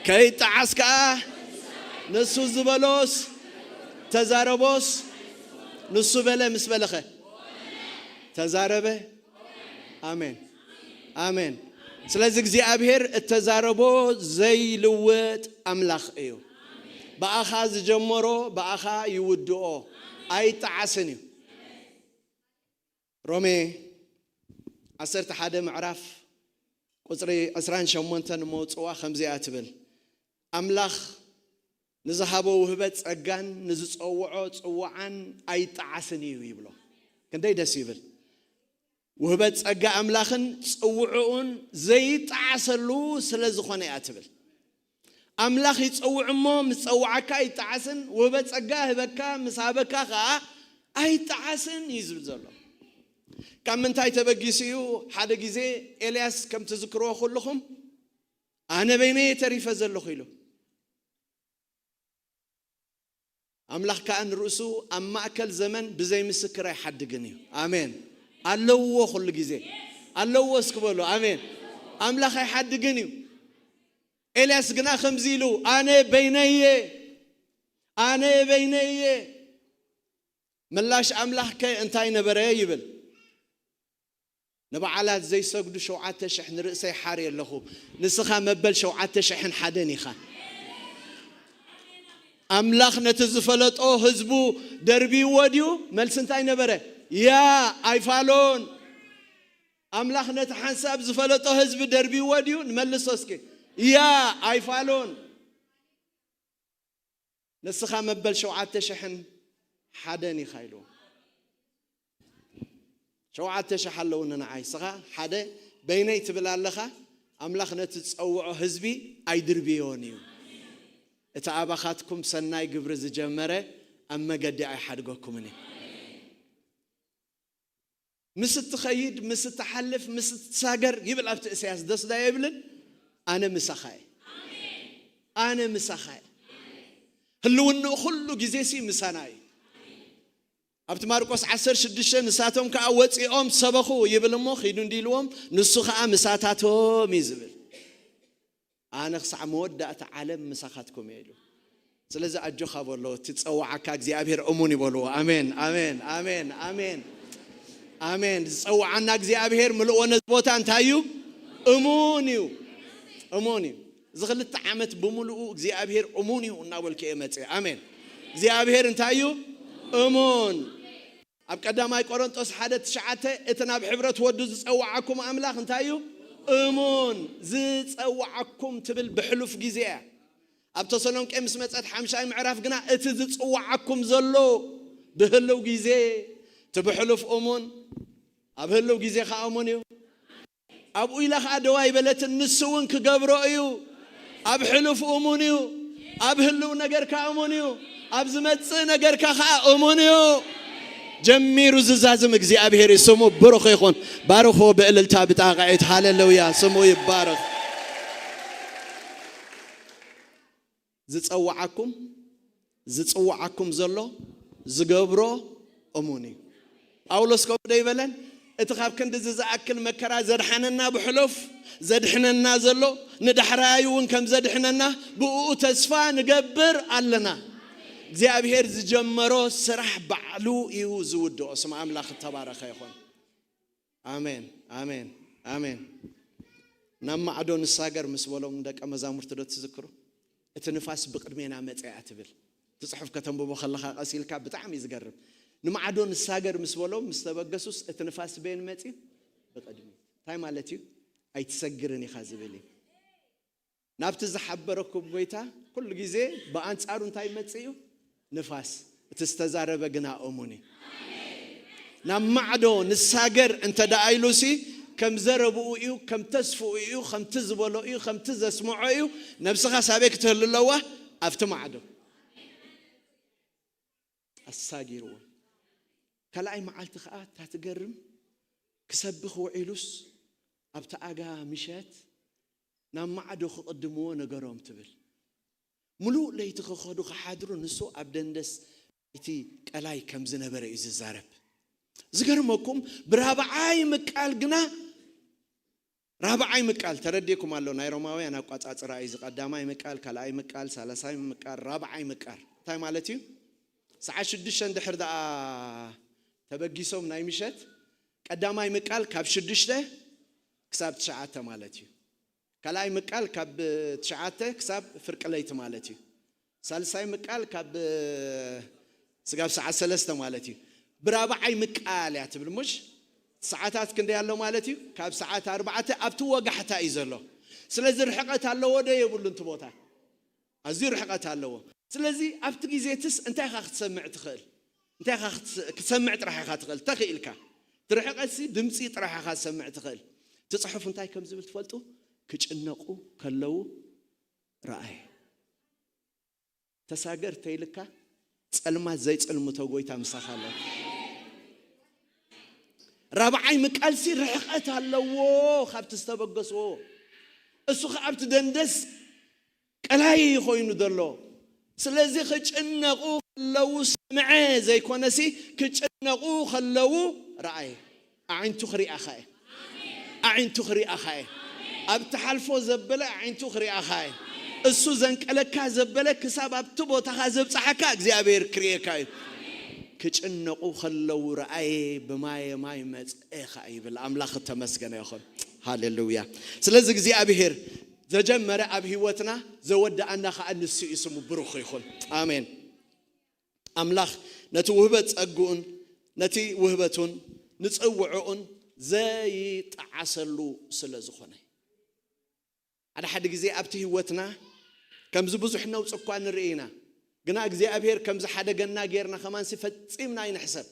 ከይጠዓስ ከኣ ንሱ ዝበሎስ ተዛረቦስ ንሱ በለ ምስ በለኸ ተዛረበ። ኣሜን። ኣሜን። ስለዚ እግዚኣብሔር እተዛረቦ ዘይልወጥ ኣምላኽ እዩ። ብኣኻ ዝጀመሮ ብኣኻ ይውድኦ፣ ኣይጠዓስን እዩ። ሮሜ ዓሰርተ ሓደ ምዕራፍ ቁጽሪ ዕስራን ሸሞንተን መውጽዋ ከምዚኣ ትብል፣ ኣምላኽ ንዝሃቦ ውህበት ጸጋን ንዝጸውዖ ጽዋዓን ኣይጠዓስን እዩ ይብሎ። ክንደይ ደስ ይብል! ውህበት ጸጋ ኣምላኽን ጽውዕኡን ዘይጠዓሰሉ ስለ ዝኾነ እያ ትብል። ኣምላኽ ይጸውዕ እሞ ምስ ጸውዓካ ኣይጠዓስን፣ ውህበት ጸጋ ህበካ ምስ ሃበካ ከኣ ኣይጠዓስን እዩ ዝብል ዘሎ። ካብ ምንታይ ተበጊሱ እዩ? ሓደ ግዜ ኤልያስ ከም ትዝክርዎ ኩልኹም፣ "ኣነ በይነየ ተሪፈ ዘለኹ" ኢሉ። ኣምላኽ ከኣ ንርእሱ ኣብ ማእከል ዘመን ብዘይ ምስክር ኣይሓድግን እዩ። ኣሜን። ኣለዎ ኩሉ ግዜ። ኣለዎ እስኪ በሉ። ኣሜን። ኣምላኽ ኣይሓድግን እዩ። ኤልያስ ግና ከምዚ ኢሉ፣ "ኣነ በይነየ፣ ኣነ በይነየ፣ ምላሽ ኣምላኽከ እንታይ ነበረ?" ይብል። "ንበዓላት ዘይሰግዱ ሸውዓተ ሽሕ ንርእሰይ ሓርየ ኣለኹ፣ ንስኻ መበል ሸውዓተ ሽሕን ሓደን ኢኻ።" ኣምላኽ ነቲ ዝፈለጦ ህዝቡ ደርብይዎ ድዩ? መልሲ እንታይ ነበረ? ያ፣ ኣይፋሎን። ኣምላኽ ነቲ ሓንሳብ ዝፈለጦ ህዝቢ ደርቢዎ ድዩ? ንመልሶ እስኪ። ያ፣ ኣይፋሉን። ንስኻ መበል ሸውዓተ ሽሕን ሓደን ኢኻ ኢሉ። ሸውዓተ ሽሕ ኣለውኒ ንዓይ፣ ንስኻ ሓደ በይነይ ትብል ኣለኻ። ኣምላኽ ነቲ ዝጸውዖ ህዝቢ ኣይድርብዮን እዩ። እቲ ኣባኻትኩም ሰናይ ግብሪ ዝጀመረ ኣብ መገዲ ኣይሓድገኩምን እዩ። ምስ እትኸይድ፣ ምስ እትሓልፍ፣ ምስ እትሳገር ይብል ኣብቲ እሳያስ፣ ደስ ዶ ኣይብልን? ኣነ ምሳኻ እየ። ኣነ ምሳኻ እየ። ህልውንኡ ኩሉ ግዜ ሲ ምሳና እዩ። ኣብቲ ማርቆስ ዓሰርተ ሽዱሽተ ንሳቶም ከኣ ወጺኦም ሰበኹ ይብል እሞ፣ ኺዱ እንዲ ኢልዎም፣ ንሱ ኸኣ ምሳታቶም እዩ ዝብል። ኣነ ክሳዕ መወዳእታ ዓለም ምሳኻትኩም እየ ኢሉ። ስለዚ ኣጆኻ በሎ፣ እቲ ዝጸውዓካ እግዚኣብሔር እሙን እዩ በልዎ። ኣሜን፣ ኣሜን፣ ኣሜን፣ ኣሜን፣ ኣሜን። ዝጸውዓና እግዚኣብሔር ምልእዎ ነዚ ቦታ እንታይ እዩ? እሙን እዩ፣ እሙን እዩ። እዚ ክልተ ዓመት ብምሉኡ እግዚኣብሔር እሙን እዩ እናበልኩ እየ መጽእ። ኣሜን። እግዚኣብሔር እንታይ እዩ? እሙን። ኣብ ቀዳማይ ቆሮንጦስ ሓደ ትሽዓተ፣ እቲ ናብ ሕብረት ወዱ ዝጸውዓኩም ኣምላኽ እንታይ እዩ? እሙን። ዝጸውዓኩም ትብል ብሕሉፍ ግዜ እያ። ኣብ ተሰሎንቄ ምስ መጸት ሓምሻይ ምዕራፍ ግና እቲ ዝጽውዓኩም ዘሎ ብህልው ግዜ፣ እቲ ብሕሉፍ እሙን፣ ኣብ ህልው ግዜ ኸኣ እሙን እዩ። ኣብኡ ኢላ ኸዓ ደው ኣይበለትን፣ ንሱ እውን ክገብሮ እዩ። ኣብ ሕሉፍ እሙን እዩ። ኣብ ህልው ነገርካ እሙን እዩ። ኣብ ዝመጽእ ነገርካ ኸዓ እሙን እዩ። ጀሚሩ ዝዛዝም እግዚኣብሔር እዩ፣ ስሙ ብሩኽ ይኹን። ባርኽዎ ብእልልታ ብጣቕዒት። ሃሌሉያ፣ ስሙ ይባረኽ። ዝጸውዓኩም፣ ዝጽውዓኩም ዘሎ ዝገብሮ እሙን እዩ። ጳውሎስ ከምኡ ዶ ይበለን? እቲ ካብ ክንድዚ ዝኣክል መከራ ዘድሓነና ብሕሉፍ፣ ዘድሕነና ዘሎ፣ ንዳሕራይ እውን ከም ዘድሕነና ብእኡ ተስፋ ንገብር ኣለና። እግዚኣብሔር ዝጀመሮ ስራሕ ባዕሉ እዩ ዝውድኦ። ስም ኣምላኽ እተባረኸ ይኹን። ኣሜን፣ ኣሜን፣ ኣሜን። ናብ ማዕዶ ንሳገር ምስ በሎም ንደቀ መዛሙርቱ ዶ ትዝክሩ? እቲ ንፋስ ብቕድሜና መጸ እያ ትብል። እቲ ጽሑፍ ከተንብቦ ከለኻ ቀስ ኢልካ ብጣዕሚ እዩ ዝገርም። ንማዕዶ ንሳገር ምስ በሎም፣ ምስ ተበገሱስ፣ እቲ ንፋስ በየን መጽዩ? ብቕድሚት። እንታይ ማለት እዩ? ኣይትሰግርን ኢኻ ዝብል እዩ። ናብቲ ዝሓበረኩም ጎይታ ኩሉ ግዜ ብኣንጻሩ እንታይ ይመጽእ እዩ? ንፋስ። እቲ ዝተዛረበ ግና እሙን እዩ። ናብ ማዕዶ ንሳገር እንተ ደኣ ኢሉሲ፣ ከም ዘረብኡ እዩ፣ ከም ተስፍኡ እዩ፣ ከምቲ ዝበሎ እዩ፣ ከምቲ ዘስምዖ እዩ። ነብስኻ ሳበይ ክትህሉ ኣለዋ? ኣብቲ ማዕዶ። ኣሳጊርዎ። ካልኣይ መዓልቲ ኸኣ እታ ትገርም፣ ክሰብኽ ውዒሉስ፣ ኣብቲ ኣጋ ምሸት ናብ ማዕዶ ክቕድምዎ ነገሮም ትብል። ምሉእ ለይቲ ክኸዱ ክሓድሩ፣ ንሱ ኣብ ደንደስ እቲ ቀላይ ከም ዝነበረ እዩ ዝዛረብ። ዝገርመኩም፣ ብራብዓይ ምቃል ግና፣ ራብዓይ ምቃል ተረዲእኩም ኣሎ። ናይ ሮማውያን ኣቋጻጽራ እዩ። እዚ ቀዳማይ ምቃል፣ ካልኣይ ምቃል፣ ሳልሳይ ምቃል፣ ራብዓይ ምቃል። እንታይ ማለት እዩ? ሰዓት ሽዱሽተ እንድሕር ደኣ ተበጊሶም ናይ ምሸት፣ ቀዳማይ ምቃል ካብ ሽዱሽተ ክሳብ ትሽዓተ ማለት እዩ። ካልኣይ ምቃል ካብ ትሽዓተ ክሳብ ፍርቂ ለይቲ ማለት እዩ። ሳልሳይ ምቃል ካብ ስጋብ ሰዓት ሰለስተ ማለት እዩ። ብራብዓይ ምቃል እያ ትብል፣ ሙሽ? ሰዓታት ክንደይ ኣሎ ማለት እዩ? ካብ ሰዓት ኣርባዕተ ኣብቲ ወጋሕታ እዩ ዘሎ። ስለዚ ርሕቐት ኣለዎ ዶ የብሉን? እቲ ቦታ ኣዝዩ ርሕቐት ኣለዎ። ስለዚ ኣብቲ ግዜትስ እንታይ ኢኻ ክትሰምዕ ትኽእል? እንታይ ኢኻ ክትስ-፣ ክትሰምዕ ጥራሕ ኢኻ ትኽእል፣ ተኽኢልካ። እቲ ርሕቐትሲ ድምፂ ጥራሕ ኢኻ ትሰምዕ ትኽእል። እቲ ጽሑፍ እንታይ ከም ዝብል ትፈልጡ? ክጭነቑ ከለዉ ረኣየ። ተሳገር ተይልካ፣ ጸልማት ዘይጽልምቶ ጎይታ ምሳኻ ኣሎ። ራብዓይ ምቃልሲ ርሕቐት ኣለዎ ካብቲ ዝተበገስዎ። እሱ ኸዓ ኣብቲ ደንደስ ቀላይ ኮይኑ ዘሎ። ስለዚ ክጭነቑ ከለዉ ሰምዐ ዘይኮነሲ፣ ክጭነቑ ከለዉ ረኣየ። ኣዒንቱ ክሪኣኻ እየ። ኣዒንቱ ክሪኣኻ እየ። ኣብ ትሓልፎ ዘበለ ኣዒንቱ ክሪኣኻ እየ። እሱ ዘንቀለካ ዘበለ ክሳብ ኣብቲ ቦታኻ ዘብጽሓካ እግዚኣብሔር ክርእየካ እዩ። ክጭነቑ ከለዉ ረኣየ፣ ብማየ ማይ መጽኤ ኸኣ ይብል። ኣምላኽ እተመስገነ ይኹን። ሃሌሉያ። ስለዚ እግዚኣብሔር ዘጀመረ ኣብ ህይወትና ዘወድኣና ኸኣ ንሱ እዩ፣ ስሙ ብሩኽ ይኹን። ኣሜን። ኣምላኽ ነቲ ውህበት ጸግኡን ነቲ ውህበቱን ንጽውዕኡን ዘይጠዓሰሉ ስለ ዝኾነ። ሓደ ሓደ ግዜ ኣብቲ ህይወትና ከምዚ ብዙሕ ነውፂ እኳ ንርኢ ኢና፣ ግና እግዚኣብሔር ከምዚ ሓደገና ጌርና ከማንሲ ፈጺምና ኣይንሕሰብ።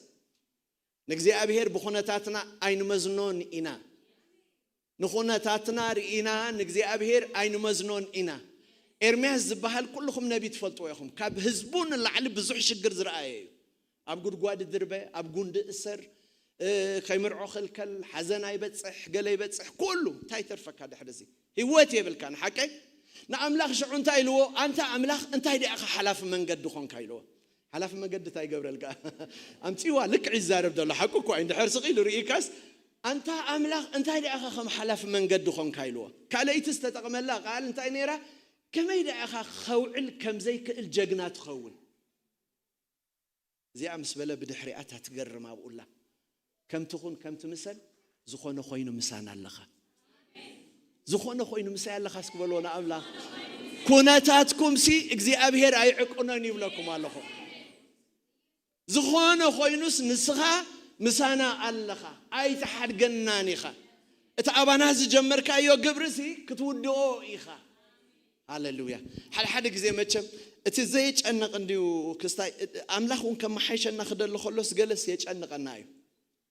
ንእግዚኣብሔር ብኹነታትና ኣይንመዝኖን ኢና። ንኹነታትና ርኢና ንእግዚኣብሔር ኣይንመዝኖን ኢና። ኤርምያስ ዝበሃል ኩልኹም ነቢ ትፈልጥዎ ኢኹም። ካብ ህዝቡ ንላዕሊ ብዙሕ ሽግር ዝረኣየ እዩ። ኣብ ጉድጓድ ድርበ፣ ኣብ ጉንዲ እሰር፣ እ፣ ከይምርዖ ክልከል፣ ሓዘን ኣይበጽሕ፣ ገለ ይበጽሕ፣ ኩሉ እንታይ ተርፈካ ድሕሪ እዚ? ህይወት የብልካን፣ ሓቀይ? ንኣምላኽ ሽዑ እንታይ ኢልዎ? ኣንታ ኣምላኽ እንታይ ደኣ ኢኻ ሓላፊ መንገዲ ኾንካ ኢልዎ። ሓላፊ መንገዲ እንታይ ይገብረልካ? ኣምጺዋ ልክዕ ይዛረብ ዘሎ ሓቁ እኮ እዩ። እንድሕር ስቕ ኢሉ ርኢካስ ኣንታ ኣምላኽ እንታይ ደኣ ኢኻ ከም ሓላፊ መንገዲ ኾንካ ኢልዎ። ካልኣይቲ ዝተጠቕመላ ቃል እንታይ ነይራ? ከመይ ደኣ ኢኻ ከውዕል ከም ዘይክእል ጀግና ትኸውን? እዚኣ ምስ በለ ብድሕሪኣ እታ ትገርም ኣብኡላ። ከም ትኹን ከም ትምሰል ዝኾነ ኮይኑ ምሳና ኣለኻ። ዝኾነ ኮይኑ ምሳይ ኣለኻ እስኪ በልዎ ንኣምላኽ። ኩነታትኩም ሲ እግዚኣብሔር ኣይዕቅኖን ይብለኩም ኣለኹ። ዝኾነ ኮይኑስ ንስኻ ምሳና ኣለኻ፣ ኣይትሓድገናን ኢኻ። እቲ ኣባና ዝጀመርካዮ ግብሪ ሲ ክትውድኦ ኢኻ። ሃሌሉያ። ሓደ ሓደ ግዜ መቸም እቲ ዘየጨንቕ እንድዩ ክስታይ፣ ኣምላኽ እውን ከመሓይሸና ክደሊ ከሎስ ገለስ የጨንቐና እዩ።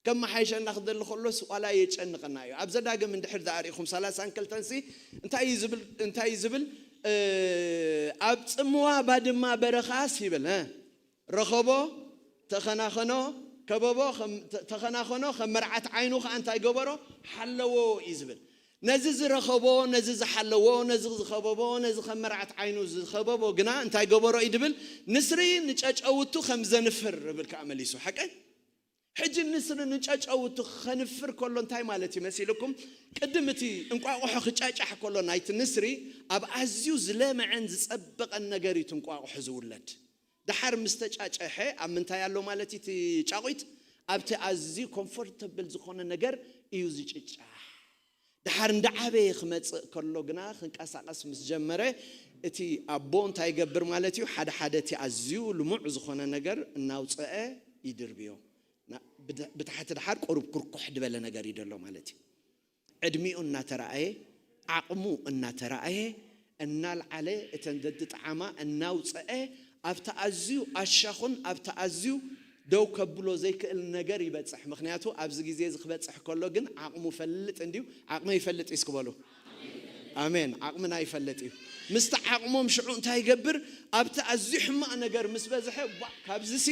ከመሓይሸና ክደሊ ከሎስ ዋላ የጨንቐና እዩ። ኣብ ዘዳግም እንድሕር ዝኣርኢኹም ሰላሳን ክልተን ሲ እንታይ እዩ ዝብል? እንታይ እዩ ዝብል? እ፣ ኣብ ጽምዋ ባድማ በረኻስ ይብል፣ እ፣ ረኸቦ፣ ተኸናኸኖ፣ ከበቦ፣ ከም፣ ተ-፣ ተኸናኸኖ፣ ከም መርዓት ዓይኑ ኸኣ እንታይ ገበሮ? ሓለዎ እዩ ዝብል። ነዚ ዝረኸቦ፣ ነዚ ዝሓለዎ፣ ነዚ ዝኸበቦ፣ ነዚ ከም መርዓት ዓይኑ ዝኸበቦ ግና እንታይ ገበሮ እዩ ድብል? ንስሪ ንጨጨውቱ ከም ዘንፍር እብል ከኣ መሊሱ። ሓቀይ? ሕጂ ንስሪ ንጨጨውቱ ኸንፍር ከሎ እንታይ ማለት እዩ መሲልኩም? ቅድም እቲ እንቋቑሖ ክጫጫሕ ከሎ ናይቲ ንስሪ ኣብ ኣዝዩ ዝለምዐን ዝጸበቐን ነገር እዩ እቲ እንቋቑሖ ዝውለድ። ደሓር ምስ ተጫጨሐ ኣብ ምንታይ ኣሎ ማለት እዩ? እቲ ጫቑት ኣብቲ ኣዝዩ ኮምፎርተብል ዝኾነ ነገር እዩ ዝጭጫሕ። ደሓር እንዳዓበየ ክመጽእ ከሎ ግና ክንቀሳቐስ ምስ ጀመረ እቲ ኣቦ እንታይ ይገብር ማለት እዩ? ሓደ ሓደ እቲ ኣዝዩ ልሙዕ ዝኾነ ነገር እናውፀአ ይድርብዮ። ና-፣ ብድ-፣ ብታሕቲ ደሓር ቁሩብ ኩርኩሕ ድበለ ነገር እዩ ደሎ ማለት እዩ። ዕድሚኡ እናተረኣየ፣ ዓቕሙ እናተረኣየ፣ እናልዓለ፣ እተን ዘድጠዓማ እናውፀአ፣ ኣብቲ ኣዝዩ ኣሻኹን ኣብቲ ኣዝዩ ደው ከብሎ ዘይክእል ነገር ይበፅሕ። ምኽንያቱ ኣብዚ ግዜ እዚ ክበፅሕ ከሎ ግን ዓቕሙ ፈልጥ እንድዩ። ዓቕመ ይፈልጥ እዩ እስኪ በሉ። ኣሜን። ዓቕምና ይፈልጥ እዩ። ምስቲ ዓቕሞም ሽዑ እንታይ ይገብር? ኣብቲ ኣዝዩ ሕማቕ ነገር ምስ በዝሐ፣ ቧ፣ ካብዚ ሲ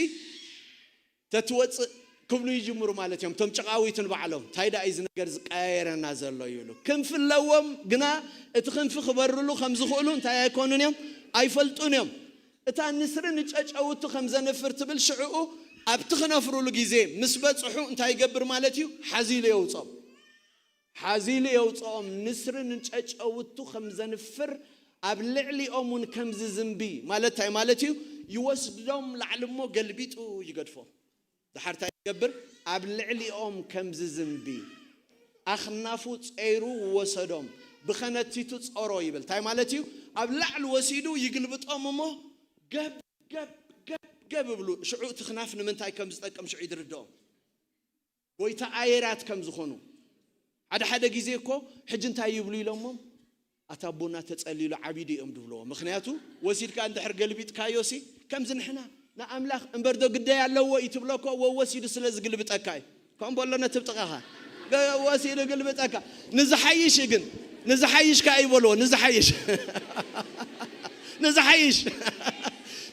ተትወፅእ ክብሉ ይጅምሩ ማለት እዮም። እቶም ጭቓዊት ንባዕሎም፣ "እንታይ ደኣ እዩ እዚ ነገር ዝቀያየረና ዘሎ?" ይብሉ። ክንፊ ኣለዎም፣ ግና እቲ ክንፊ ክበርሉ ከም ዝኽእሉ እንታይ ኣይኮኑን እዮም? ኣይፈልጡን እዮም። እታ ንስሪ ንጨጨውቱ ከም ዘንፍር ትብል ሽዕኡ ኣብቲ ክነፍሩሉ ግዜ ምስ በጽሑ እንታይ ይገብር ማለት እዩ? ሓዚሉ የውጾም። ሓዚሉ የውጽኦም። ንስሪ ንጨጨውቱ ከም ዘንፍር ኣብ ልዕሊኦም እውን ከም ዝዝንቢ ማለት እንታይ ማለት እዩ? ይወስዶም ላዕሊ እሞ ገልቢጡ ይገድፎም። ድሓር እንታይ ይገብር? ኣብ ልዕሊኦም ከም ዝዝንቢ ኣኽናፉ ጸይሩ ወሰዶም፣ ብኸነቲቱ ጸሮ ይብል። እንታይ ማለት እዩ? ኣብ ላዕሊ ወሲዱ ይግልብጦም እሞ ገብ፣ ገብ፣ ገብ፣ ገብ ይብሉ። ሽዑ እቲ ኽናፍ ንምንታይ ከም ዝጠቅም ሽዑ ይድርድኦም። ጎይታ ኣየራት ከም ዝኾኑ። ሓደ ሓደ ግዜ እኮ ሕጂ እንታይ ይብሉ ኢሎሞም? ኣታ ኣቦና ተጸልዩሉ ዓቢዱ እዮም ድብልዎ። ምኽንያቱ ወሲድካ እንድሕር ገልቢጥካዮ ሲ፣ ከምዚ ንሕና ንኣምላኽ እምበር ዶ ግዳይ ኣለዎ እዩ ትብሎ እኮ፣ ወወሲዱ ስለ ዝግልብጠካ እዩ። ከም በሎ ነቲ ብጥቓኻ። ገ-፣ ወሲዱ ግልብጠካ። ንዝሓይሽ ግን፣ ንዝሓይሽ ከኣ ይበልዎ፣ ንዝሓይሽ። ንዝሓይሽ።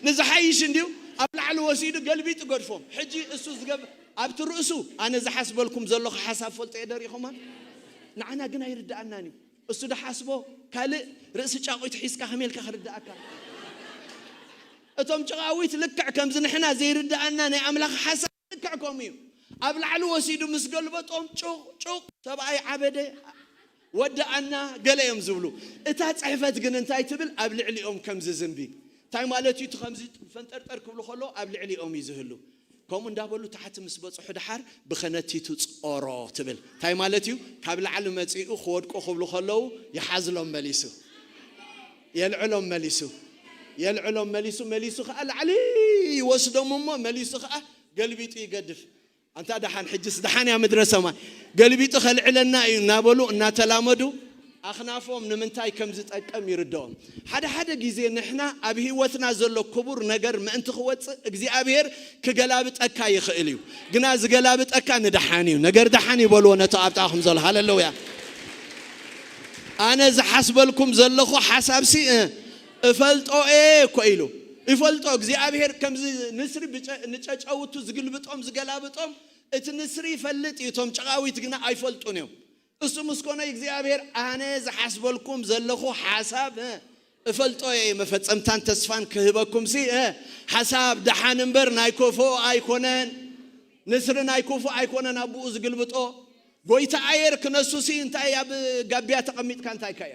ንዝሓይሽ እንድዩ ኣብ ላዕሊ ወሲዱ ገልቢጡ ገድፎም። ሕጂ እሱ ዝገብ-፣ ኣብቲ ርእሱ ኣነ ዝሓስበልኩም ዘለኹ ሓሳብ ፈልጦ እየ ደሪኹማ። ንዓና ግን ኣይርድኣናን እዩ። እሱ ድሓስቦ ካልእ ርእሲ ጫቑት ሒዝካ ከመይ ኢልካ ክርድኣካ? እቶም ጭቓዊት ልክዕ ከምዚ ንሕና ዘይርድኣና ናይ ኣምላኽ ሓሳብ ልክዕ ከምኡ እዩ። ኣብ ላዕሊ ወሲዱ ምስ ገልበጦም ጩቕ ጩቕ ሰብኣይ ዓበደ ወደኣና ገለ እዮም ዝብሉ። እታ ጽሕፈት ግን እንታይ ትብል? ኣብ ልዕሊኦም ከም ዝዝንቢ። እንታይ ማለት እዩ? እቲ ከምዚ ፈንጠርጠር ክብሉ ከለዉ ኣብ ልዕሊኦም እዩ ዝህሉ። ከምኡ እንዳበሉ ታሕቲ ምስ በጽሑ ድሓር ብኸነቲቱ ጾሮ ትብል። እንታይ ማለት እዩ? ካብ ላዕሊ መጺኡ ክወድቁ ክብሉ ከለዉ ይሓዝሎም መሊሱ። የልዕሎም መሊሱ። የልዕሎም መሊሱ፣ መሊሱ ኸኣ ላዕሊ ይወስዶም እሞ መሊሱ ኸኣ ገልቢጡ ይገድፍ። ኣንታ ደሓን፣ ሕጅስ ደሓን እያ ምድረ ሰማይ፣ ገልቢጡ ከልዕለና እዩ እናበሉ እናተላመዱ ኣኽናፎም ንምንታይ ከም ዝጠቅም ይርድኦም። ሓደ ሓደ ግዜ ንሕና ኣብ ህይወትና ዘሎ ክቡር ነገር ምእንቲ ክወፅእ እግዚኣብሔር ክገላብጠካ ይኽእል እዩ። ግና ዝገላብጠካ ንደሓን እዩ። ነገር ደሓን ይበልዎ ነቲ ኣብ ጥቓኹም ዘሎ። ሃሌሉያ። ኣነ ዝሓስበልኩም ዘለኹ ሓሳብሲ እ፣ እፈልጦ እየ እኮ ኢሉ። ይፈልጦ እግዚኣብሔር ከምዚ ንስሪ ብጨ-፣ ንጨጨውቱ ዝግልብጦም ዝገላብጦም እቲ ንስሪ ይፈልጥ እዩ፣ እቶም ጨቓዊት ግና ኣይፈልጡን እዮም። እሱ ምስ ኮነ እግዚኣብሔር ኣነ ዝሓስበልኩም ዘለኹ ሓሳብ እ፣ እፈልጦ እየ፣ መፈጸምታን ተስፋን ክህበኩም ሲ እ፣ ሓሳብ ደሓን እምበር ናይ ኮፎ ኣይኮነን። ንስሪ ናይ ኮፎ ኣይኮነን ኣቡኡ ዝግልብጦ። ጎይታ ኣየር ክነሱ ሲ እንታይ ኣብ ጋቢያ ተቐሚጥካ እንታይ ካየ?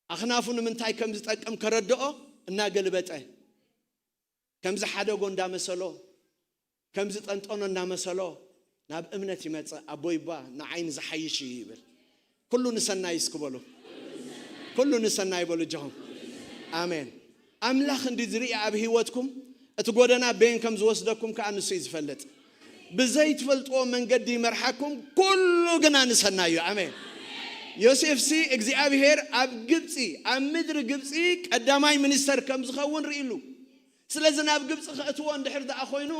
ኣኽናፉ ንምንታይ ከም ዝጠቅም ከረድኦ እናገልበጠ፣ ከም ዝሓደጎ እንዳመሰሎ፣ ከም ዝጠንጠኖ እንዳመሰሎ ናብ እምነት ይመጽእ። ኣቦይባ ንዓይ ንዝሓይሽ እዩ ይብል። ኩሉ ንሰናይ እስኪ በሉ። ኩሉ ንሰናይ በሉ እጆኹም። ኣሜን። ኣምላኽ እንዲ ዝርኢ ኣብ ህይወትኩም እቲ ጎደና ቤን ከም ዝወስደኩም ከኣ ንሱ እዩ ዝፈልጥ። ብዘይትፈልጥዎ መንገዲ ይመርሓኩም፣ ኩሉ ግና ንሰናይ እዩ። ኣሜን። ዮሴፍሲ እግዚኣብሔር ኣብ ግብፂ፣ ኣብ ምድሪ ግብፂ ቀዳማይ ሚኒስተር ከም ዝኸውን ርኢሉ። ስለዚ ናብ ግብፂ ከእትዎ እንድሕር ደኣ ኮይኑ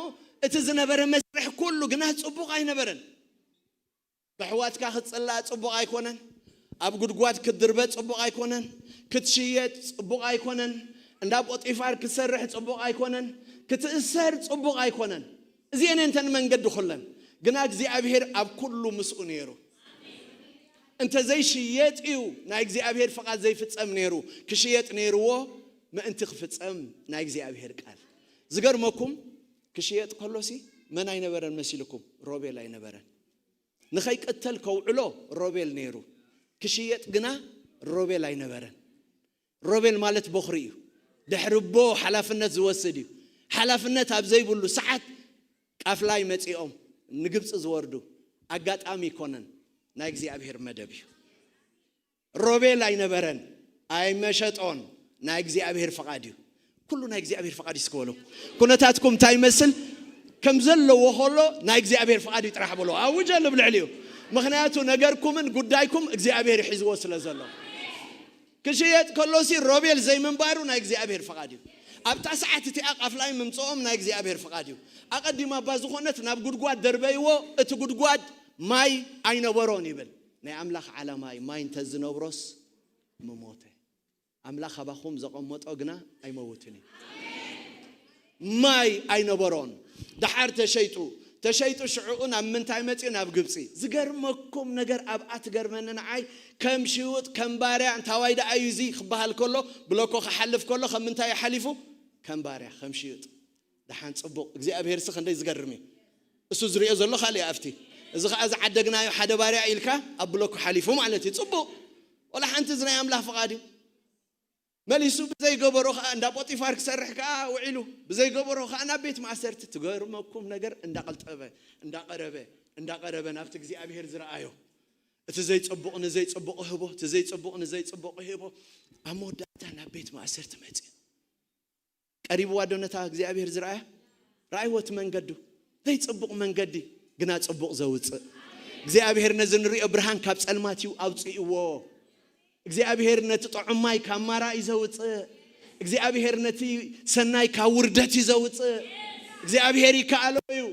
እቲ ዝነበረ መስርሕ ኩሉ ግና ጽቡቕ ኣይነበረን። ብሕዋትካ ክትጽላእ ጽቡቕ ኣይኮነን። ኣብ ጉድጓድ ክትድርበ ጽቡቕ ኣይኮነን። ክትሽየጥ ጽቡቕ ኣይኮነን። እንዳ ጶጢፋር ክትሰርሕ ጽቡቕ ኣይኮነን። ክትእሰር ጽቡቕ ኣይኮነን። እዚአን እንተን መንገዲ ኩለን። ግና እግዚኣብሔር ኣብ ኩሉ ምስኡ ነይሩ። እንተ ዘይሽየጥ እዩ ናይ እግዚኣብሔር ፍቓድ ዘይፍጸም ነይሩ። ክሽየጥ ነይርዎ ምእንቲ ክፍጸም ናይ እግዚኣብሔር ቃል። ዝገርመኩም ክሽየጥ ከሎሲ መን ኣይነበረን መሲልኩም? ሮቤል ኣይነበረን። ንኸይቅተል ከውዕሎ ሮቤል ነይሩ። ክሽየጥ ግና ሮቤል ኣይነበረን። ሮቤል ማለት በኹሪ እዩ። ድሕሪ ኣቦ ሓላፍነት ዝወስድ እዩ። ሓላፍነት ኣብ ዘይብሉ ሰዓት ቃፍላይ መጺኦም ንግብፂ ዝወርዱ ኣጋጣሚ ኣይኮነን፣ ናይ እግዚኣብሔር መደብ እዩ። ሮቤል ኣይነበረን፣ ኣይመሸጦን፣ ናይ እግዚኣብሔር ፍቓድ እዩ። ኩሉ ናይ እግዚኣብሔር ፍቓድ እዩ እስኪ በሉ። ኩነታትኩም እንታይ ይመስል ከም ዘለዎ ከሎ ናይ እግዚኣብሔር ፍቓድ እዩ ጥራሕ በሉ። ኣውጀሉ ብልዕሊኡ። ምኽንያቱ ነገርኩምን ጉዳይኩም እግዚኣብሔር ሒዝዎ ስለ ዘሎ። ክሽየጥ ከሎሲ ሮቤል ዘይምንባሩ ናይ እግዚኣብሔር ፍቓድ እዩ። ኣብታ ሰዓት እቲኣ ቃፍላይ ምምፅኦም ናይ እግዚኣብሔር ፍቓድ እዩ። ኣቐዲማ እባ ዝኾነት ናብ ጉድጓድ ደርበይዎ፣ እቲ ጉድጓድ ማይ ኣይነበሮን ይብል። ናይ ኣምላኽ ዓላማ እዩ። ማይ እንተዝነብሮስ ምሞተ። ኣምላኽ ኣባኹም ዘቐመጦ ግና ኣይመውትን እዩ። ማይ ኣይነበሮን። ደሓር ተሸይጡ። ተሸይጡ ሽዕኡ ናብ ምንታይ መጺኡ? ናብ ግብጺ። ዝገርመኩም ነገር ኣብኣ ትገርመኒ ንዓይ፣ ከም ሽውጥ፣ ከም ባርያ፣ እንታዋይ ደኣ እዩ እዚ ክበሃል ከሎ፣ ብሎኮ ክሓልፍ ከሎ፣ ከም ምንታይ እዩ ሓሊፉ? ከም ባርያ፣ ከም ሽውጥ። ደሓን ጽቡቕ፣ እግዚኣብሔር ሲ ክንደይ ዝገርም እዩ። እሱ ዝሪኦ ዘሎ ካልእ ኣብቲ። እዚ ኸዓ ዝዓደግናዮ ሓደ ባርያ ኢልካ ኣብ ብሎኮ ሓሊፉ ማለት እዩ። ጽቡቕ። ወላ ሓንቲ እዚ ናይ ኣምላኽ ፍቓድ እዩ። መሊሱ ብዘይገበሮ ኸዓ እንዳ ጶጢፋር ክሰርሕ ከኣ ውዒሉ፣ ብዘይገበሮ ኸዓ ናብ ቤት ማእሰርቲ። ትገርመኩም ነገር እንዳቐልጠበ፣ እንዳቐረበ፣ እንዳቐረበ ናብቲ እግዚኣብሔር ዝረኣዮ። እቲ ዘይጽቡቕ ንዘይጽቡቕ ህቦ፣ እቲ ዘይጽቡቕ ንዘይጽቡቕ ህቦ። ኣብ መወዳእታ ናብ ቤት ማእሰርቲ መጺኡ። ቀሪብዋ ዶ ነታ እግዚኣብሔር ዝረኣያ? ረኣይዎ እቲ መንገዱ። ዘይጽቡቕ መንገዲ፣ ግና ጽቡቕ ዘውጽእ። እግዚኣብሔር ነዚ ንሪኦ ብርሃን ካብ ጸልማት እዩ ኣውጽእዎ። እግዚኣብሔር ነቲ ጥዑም ማይ ካብ ማራ እዩ ዘውጽእ። እግዚኣብሔር ነቲ ሰናይ ካብ ውርደት እዩ ዘውጽእ። እግዚኣብሔር ይከኣሎ እዩ።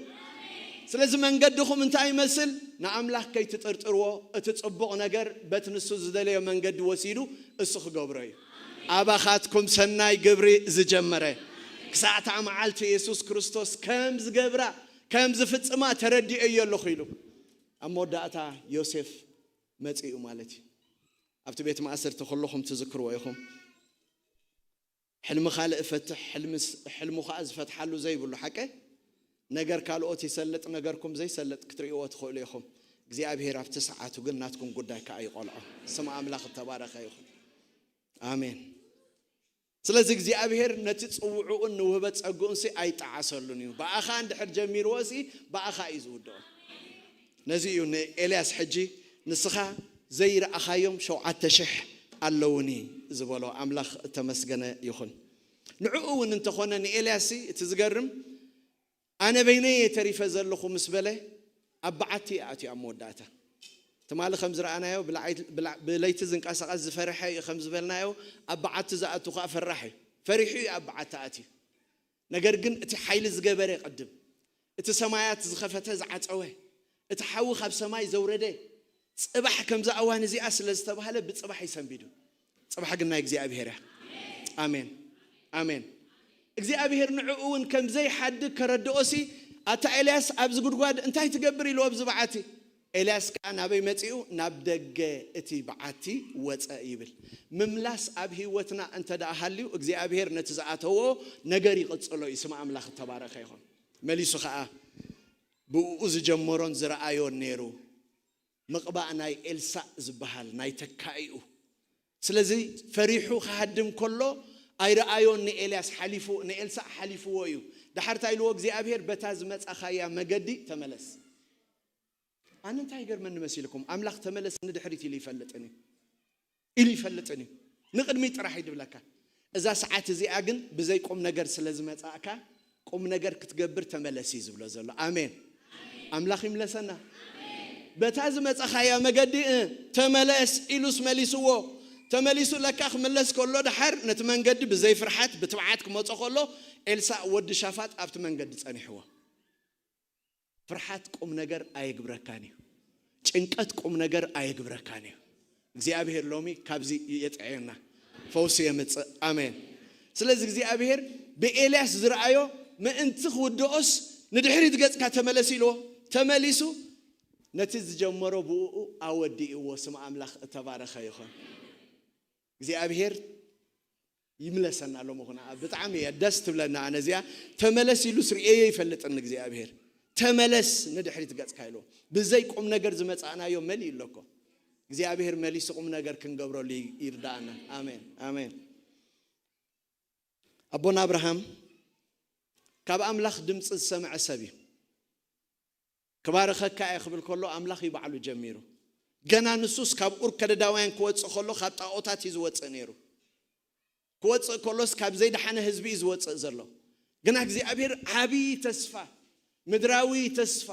ስለዚ መንገድኹም እንታይ ይመስል? ንኣምላኽ ከይትጥርጥርዎ፣ እቲ ጽቡቕ ነገር በቲ ንሱ ዝደለዮ መንገዲ ወሲዱ እሱ ክገብሮ እዩ። ኣባኻትኩም ሰናይ ግብሪ ዝጀመረ ክሳዕ እታ መዓልቲ የሱስ ክርስቶስ ከም ዝገብራ፣ ከም ዝፍጽማ ተረዲኤዮ ኣለኹ ኢሉ። ኣብ መወዳእታ ዮሴፍ መጺኡ ማለት እዩ። ኣብቲ ቤት ማእሰርቲ ኩለኹም ትዝክርዎ ኢኹም። ሕልሚ ካልእ እፈትሕ፣ ሕልሚ ስ-፣ ሕልሙ ኸዓ ዝፈትሓሉ ዘይብሉ ሓቀ ነገር ካልኦት ይሰልጥ፣ ነገርኩም ዘይሰልጥ ክትርእይዎ ትኽእሉ ኢኹም። እግዚኣብሔር ኣብቲ ሰዓቱ ግን ናትኩም ጉዳይ ከኣ ይቖልዖ። ስም ኣምላኽ እተባረኸ ይኹን። ኣሜን። ስለዚ እግዚኣብሔር ነቲ ጽውዕኡን ንውህበት ጸግኡንሲ ኣይጠዓሰሉን እዩ። ብኣኻ እንድሕር ጀሚርዎሲ ብኣኻ እዩ ዝውድኦ። ነዚ እዩ ንኤልያስ ሕጂ ንስኻ ዘይረኣኻዮም ሸውዓተ ሽሕ ኣለውኒ ዝበሎ። ኣምላኽ እተመስገነ ይኹን። ንዕኡ እውን እንተኾነ ንኤልያስሲ እቲ ዝገርም ኣነ በይነይ እየ ተሪፈ ዘለኹ ምስ በለ ኣብ በዓቲ እዩ ኣትዩ ኣብ መወዳእታ። ትማሊ ከም ዝረኣናዮ ብለዓይ- ብላ- ብለይቲ ዝንቀሳቐስ ዝፈርሐ እዩ ከም ዝበልናዮ ኣብ በዓቲ ዝኣቱ ከዓ ፈራሕ እዩ። ፈሪሑ እዩ ኣብ በዓቲ ኣትዩ። ነገር ግን እቲ ሓይሊ ዝገበረ ቅድም እቲ ሰማያት ዝኸፈተ ዝዓጸወ እቲ ሓዊ ካብ ሰማይ ዘውረደ ጽባሕ ከምዛ እዋን እዚኣ ስለ ዝተባህለ ብጽባሕ ይሰንቢዱ። ጽባሕ ግን ናይ እግዚኣብሔር እያ። ኣሜን ኣሜን። እግዚኣብሔር ንዕኡ እውን ከም ዘይሓድግ ከረድኦሲ ኣታ ኤልያስ ኣብዚ ጉድጓድ እንታይ ትገብር ኢልዎ ኣብዚ በዓቲ። ኤልያስ ከዓ ናበይ መጺኡ ናብ ደገ እቲ በዓቲ ወፀ ይብል። ምምላስ ኣብ ህይወትና እንተ ደኣ ሃልዩ እግዚኣብሔር ነቲ ዝኣተዎ ነገር ይቕጽሎ እዩ። ስም ኣምላኽ እተባረኸ ይኹን። መሊሱ ከዓ ብእኡ ዝጀመሮን ዝረኣዮን ነይሩ። ምቕባእ ናይ ኤልሳእ ዝበሃል ናይ ተካኢኡ። ስለዚ ፈሪሑ ክሃድም ከሎ ኣይረኣዮን። ንኤልያስ ሓሊፉ ንኤልሳእ ሓሊፍዎ እዩ። ዳሓር እንታይ ኢልዎ እግዚኣብሔር? በታ ዝመጻኻያ መገዲ ተመለስ። ኣነ እንታይ ይገርመኒ መሲልኩም? ኣምላኽ ተመለስ ንድሕሪት ኢሉ ይፈልጥን እዩ ኢሉ ይፈልጥን እዩ። ንቕድሚት ጥራሕ እዩ ድብለካ። እዛ ሰዓት እዚኣ ግን ብዘይ ቁም ነገር ስለ ዝመጻእካ ቁም ነገር ክትገብር ተመለስ እዩ ዝብሎ ዘሎ። ኣሜን። ኣምላኽ ይምለሰና። በታ ዝመጻኻያ መገዲ እ፣ ተመለስ ኢሉስ መሊስዎ። ተመሊሱ ለካ ክምለስ ከሎ ደሓር ነቲ መንገዲ ብዘይ ፍርሓት ብትብዓት ክመጾ ከሎ ኤልሳእ ወዲ ሻፋጥ ኣብቲ መንገዲ ጸኒሕዎ። ፍርሓት ቁም ነገር ኣየግብረካን እዩ። ጭንቀት ቁም ነገር ኣየግብረካን እዩ። እግዚኣብሔር ሎሚ ካብዚ የጥዕየና፣ ፈውሲ የምጽእ። ኣሜን። ስለዚ እግዚኣብሔር ብኤልያስ ዝረኣዮ ምእንቲ ክውድኦስ ንድሕሪት ገጽካ ተመለስ ኢልዎ። ተመሊሱ ነቲ ዝጀመሮ ብእኡ ኣወዲእዎ። ስም ኣምላኽ እተባረኸ ይኹን። እግዚኣብሔር ይምለሰና ሎሚ ኩና። ብጣዕሚ እየ ደስ ትብለና። ኣነ እዚኣ ተመለስ ኢሉስ ርእየዮ ይፈልጥን እግዚኣብሔር። ተመለስ ንድሕሪት ገጽካ ኢልዎ። ብዘይ ቁም ነገር ዝመጻእናዮ መሊኡ ኣሎ እኮ። እግዚኣብሔር መሊሱ ቁም ነገር ክንገብረሉ ይርዳእና። ኣሜን ኣሜን። ኣቦና ኣብርሃም ካብ ኣምላኽ ድምፂ ዝሰምዐ ሰብ እዩ። ክባርኸካ እየ ክብል ከሎ ኣምላኽ እዩ ባዕሉ ጀሚሩ። ገና ንሱስ ካብ ኡር ከለዳውያን ክወፅእ ከሎ ካብ ጣኦታት እዩ ዝወፅእ ነይሩ። ክወፅእ ከሎስ ካብ ዘይደሓነ ህዝቢ እዩ ዝወፅእ ዘሎ። ግና እግዚኣብሔር ዓብዪ ተስፋ፣ ምድራዊ ተስፋ፣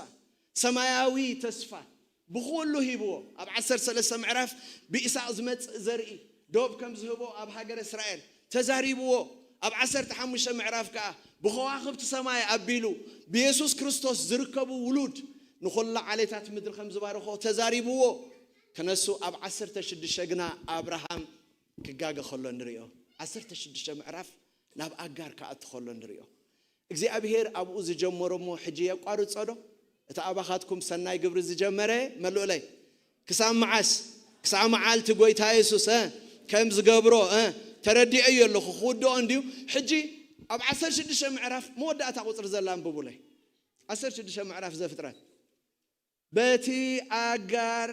ሰማያዊ ተስፋ ብኹሉ ሂብዎ። ኣብ ዓሰርተ ሰለስተ ምዕራፍ ብኢሳቅ ዝመጽእ ዘርኢ ዶብ ከም ዝህቦ ኣብ ሃገረ እስራኤል ተዛሪብዎ። ኣብ ዓሰርተ ሓሙሽተ ምዕራፍ ከኣ ብኸዋኽብቲ ሰማይ ኣቢሉ ብየሱስ ክርስቶስ ዝርከቡ ውሉድ ንኹላ ዓሌታት ምድሪ ከም ዝባርኾ ተዛሪብዎ። ክነሱ ኣብ ዓሰርተ ሽዱሽተ ግና ኣብርሃም ክጋገ ከሎ ንሪኦ። ዓሰርተ ሽዱሽተ ምዕራፍ ናብ ኣጋር ክኣቱ ከሎ ንሪኦ። እግዚኣብሔር ኣብኡ ዝጀመሮ እሞ ሕጂ የቋርጾ ዶ? እቲ ኣባኻትኩም ሰናይ ግብሪ ዝጀመረ መልኡለይ። ክሳብ መዓስ? ክሳብ መዓልቲ ጎይታ የሱስ እ፣ ከም ዝገብሮ እ፣ ተረዲኤዮ ኣለኹ። ክውድኦ እንድዩ። ሕጂ ኣብ ዓሰርተ ሽዱሽተ ምዕራፍ መወዳእታ ቁፅሪ ዘላ ኣንብቡለይ። ዓሰርተ ሽዱሽተ ምዕራፍ ዘፍጥረት። በቲ ኣጋር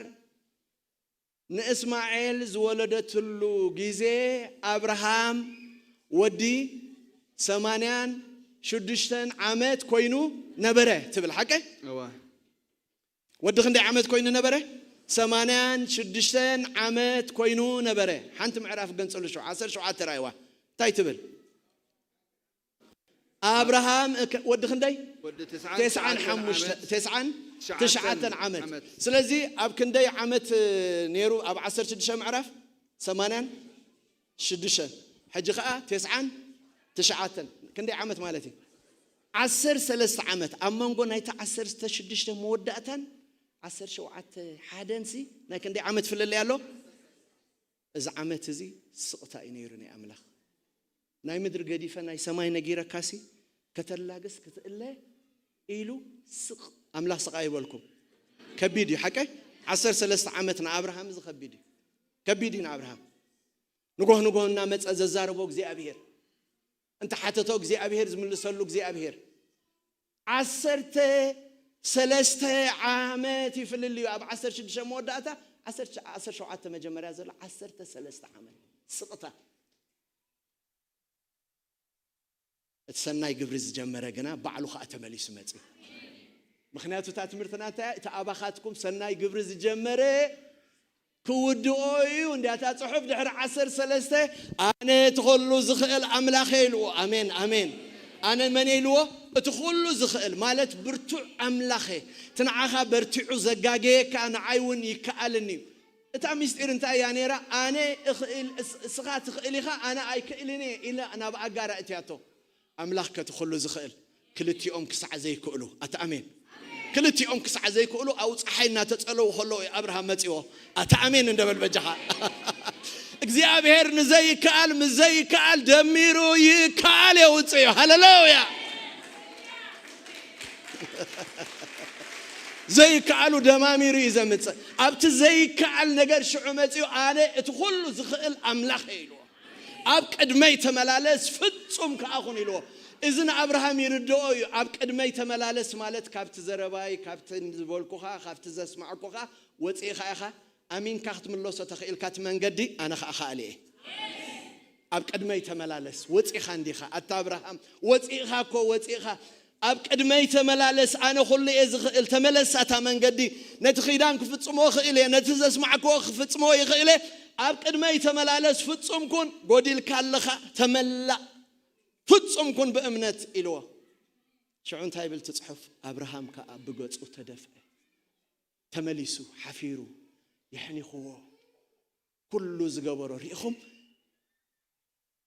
ንእስማኤል ዝወለደትሉ ግዜ ኣብርሃም ወዲ ሰማንያን ሽዱሽተን ዓመት ኮይኑ ነበረ ትብል ሓቀ? እዋ። ወዲ ክንደይ ዓመት ኮይኑ ነበረ? ሰማንያን ሽዱሽተን ዓመት ኮይኑ ነበረ። ሓንቲ ምዕራፍ ገንጽሉ፣ ሸው-፣ ዓሰርተ ሸውዓተ ራእይዋ እንታይ ትብል? ኣብርሃም እከ-፣ ወዲ ክንደይ? ወዲ ተስዓን ተስዓን ተስዓን ሓሙሽተ፣ ዓመት። ተስዓን ትሽዓተን ትሽዓተን ዓመት። ዓመት። ስለዚ ኣብ ክንደይ ዓመት ነይሩ? ኣብ ዓሰርተ ሽዱሽተ ምዕራፍ ሰማንያን ሽዱሽተን። ሕጂ ኸኣ ተስዓን ትሽዓተን። ክንደይ ዓመት ማለት እዩ? ዓሰርተ ሰለስተ ዓመት። ኣብ መንጎ ናይቲ ዓሰርተ ሽዱሽተ መወዳእታን ዓሰርተ ሸውዓተ ሓደንሲ ናይ ክንደይ ዓመት ፍልልይ ኣሎ? እዚ ዓመት እዚ ስቕታ እዩ ነይሩ ናይ ኣምላኽ። ናይ ምድሪ ገዲፈ ናይ ሰማይ ነጊረካሲ ከተላግስ ክትእለ ኢሉ ስቕ። ኣምላኽ ስቕ ኣይበልኩም። ከቢድ እዩ ሓቀ። ዓሰርተ ሰለስተ ዓመት ንኣብርሃም እዚ ከቢድ እዩ። ከቢድ እዩ ንኣብርሃም። ንጎህ ንጎህ እናመጸ ዘዛረቦ እግዚኣብሔር፣ እንተ ሓተቶ እግዚኣብሔር ዝምልሰሉ እግዚኣብሔር። ዓሰርተ ሰለስተ ዓመት ይፍልል እዩ። ኣብ ዓሰርተ ሽዱሽተ መወዳእታ፣ ዓሰርተ፣ ዓሰርተ ሸውዓተ መጀመርያ ዘሎ ዓሰርተ ሰለስተ ዓመት ስቕታ። እቲ ሰናይ ግብሪ ዝጀመረ ግና ባዕሉ ኸኣ ተመሊሱ መጺኡ። ምኽንያቱ እታ ትምህርትና እንታይ እያ? እቲ ኣባኻትኩም ሰናይ ግብሪ ዝጀመረ ክውድኦ እዩ። እንዲያ እታ ጽሑፍ ድሕሪ ዓሰርተ ሰለስተ ኣነ እቲ ኸሉ ዝኽእል ኣምላኽ እየ ኢልዎ። ኣሜን፣ ኣሜን። ኣነ መን ኢልዎ? እቲ ኩሉ ዝኽእል ማለት ብርቱዕ ኣምላኽ እየ። እቲ ንዓኻ በርቲዑ ዘጋገየካ ንዓይ እውን ይከኣልኒ እዩ። እታ ምስጢር እንታይ እያ ነይራ? ኣነ እኽእል፣ እስ-፣ እስኻ ትኽእል ኢኻ፣ ኣነ ኣይክእልን እየ ኢላ ናብ ኣጋር ኣእትያቶ። ኣምላኽ ከቲ ኩሉ ዝኽእል ክልቲኦም ክሳዕ ዘይክእሉ፣ ኣታ ኣሜን። ክልቲኦም ክሳዕ ዘይክእሉ ኣብ ፀሓይ እናተፀለዉ ከለዉ እዩ ኣብርሃም መፂዎ። ኣታ ኣሜን እንደበል በጃኻ። እግዚኣብሔር ንዘይከኣል ምስ ዘይከኣል ደሚሩ ይከኣል የውፅእ እዩ። ሃሌሉያ። ዘይከኣሉ ደማሚሩ እዩ ዘምፅእ። ኣብቲ ዘይከኣል ነገር ሽዑ መፂኡ ኣነ እቲ ኩሉ ዝኽእል ኣምላኽ እየ ኢልዎ። ኣብ ቅድመይ ተመላለስ ፍጹም ከኣ ኩን ኢልዎ። እዚ ንኣብርሃም ይርድኦ እዩ። ኣብ ቅድመይ ተመላለስ ማለት ካብቲ ዘረባይ፣ ካብቲ ዝበልኩኻ፣ ካብቲ ዘስማዕኩኻ ወፂእኻ ኢኻ። ኣሚንካ ክትምለሶ ተኽኢልካ እቲ መንገዲ ኣነ ከኣ ከኣል እየ። ኣብ ቅድመይ ተመላለስ። ወፂኻ እንዲኻ ኣታ ኣብርሃም፣ ወፂእኻ እኮ ወፂእኻ። ኣብ ቅድመይ ተመላለስ፣ ኣነ ኩሉ እየ ዝኽእል። ተመለስ ኣታ መንገዲ። ነቲ ኺዳን ክፍጽሞ እኽእል እየ፣ ነቲ ዘስማዕክዎ ክፍጽሞ ይኽእል እየ። ኣብ ቅድመይ ተመላለስ፣ ፍጹም ኩን፣ ጎዲልካ ኣለኻ፣ ተመላእ፣ ፍጹም ኩን ብእምነት ኢልዎ። ሽዑ እንታይ ይብል እቲ ጽሑፍ? ኣብርሃም ከኣ ብገጹ ተደፍአ፣ ተመሊሱ፣ ሓፊሩ፣ የሕኒኽዎ። ኩሉ ዝገበሮ ርኢኹም፣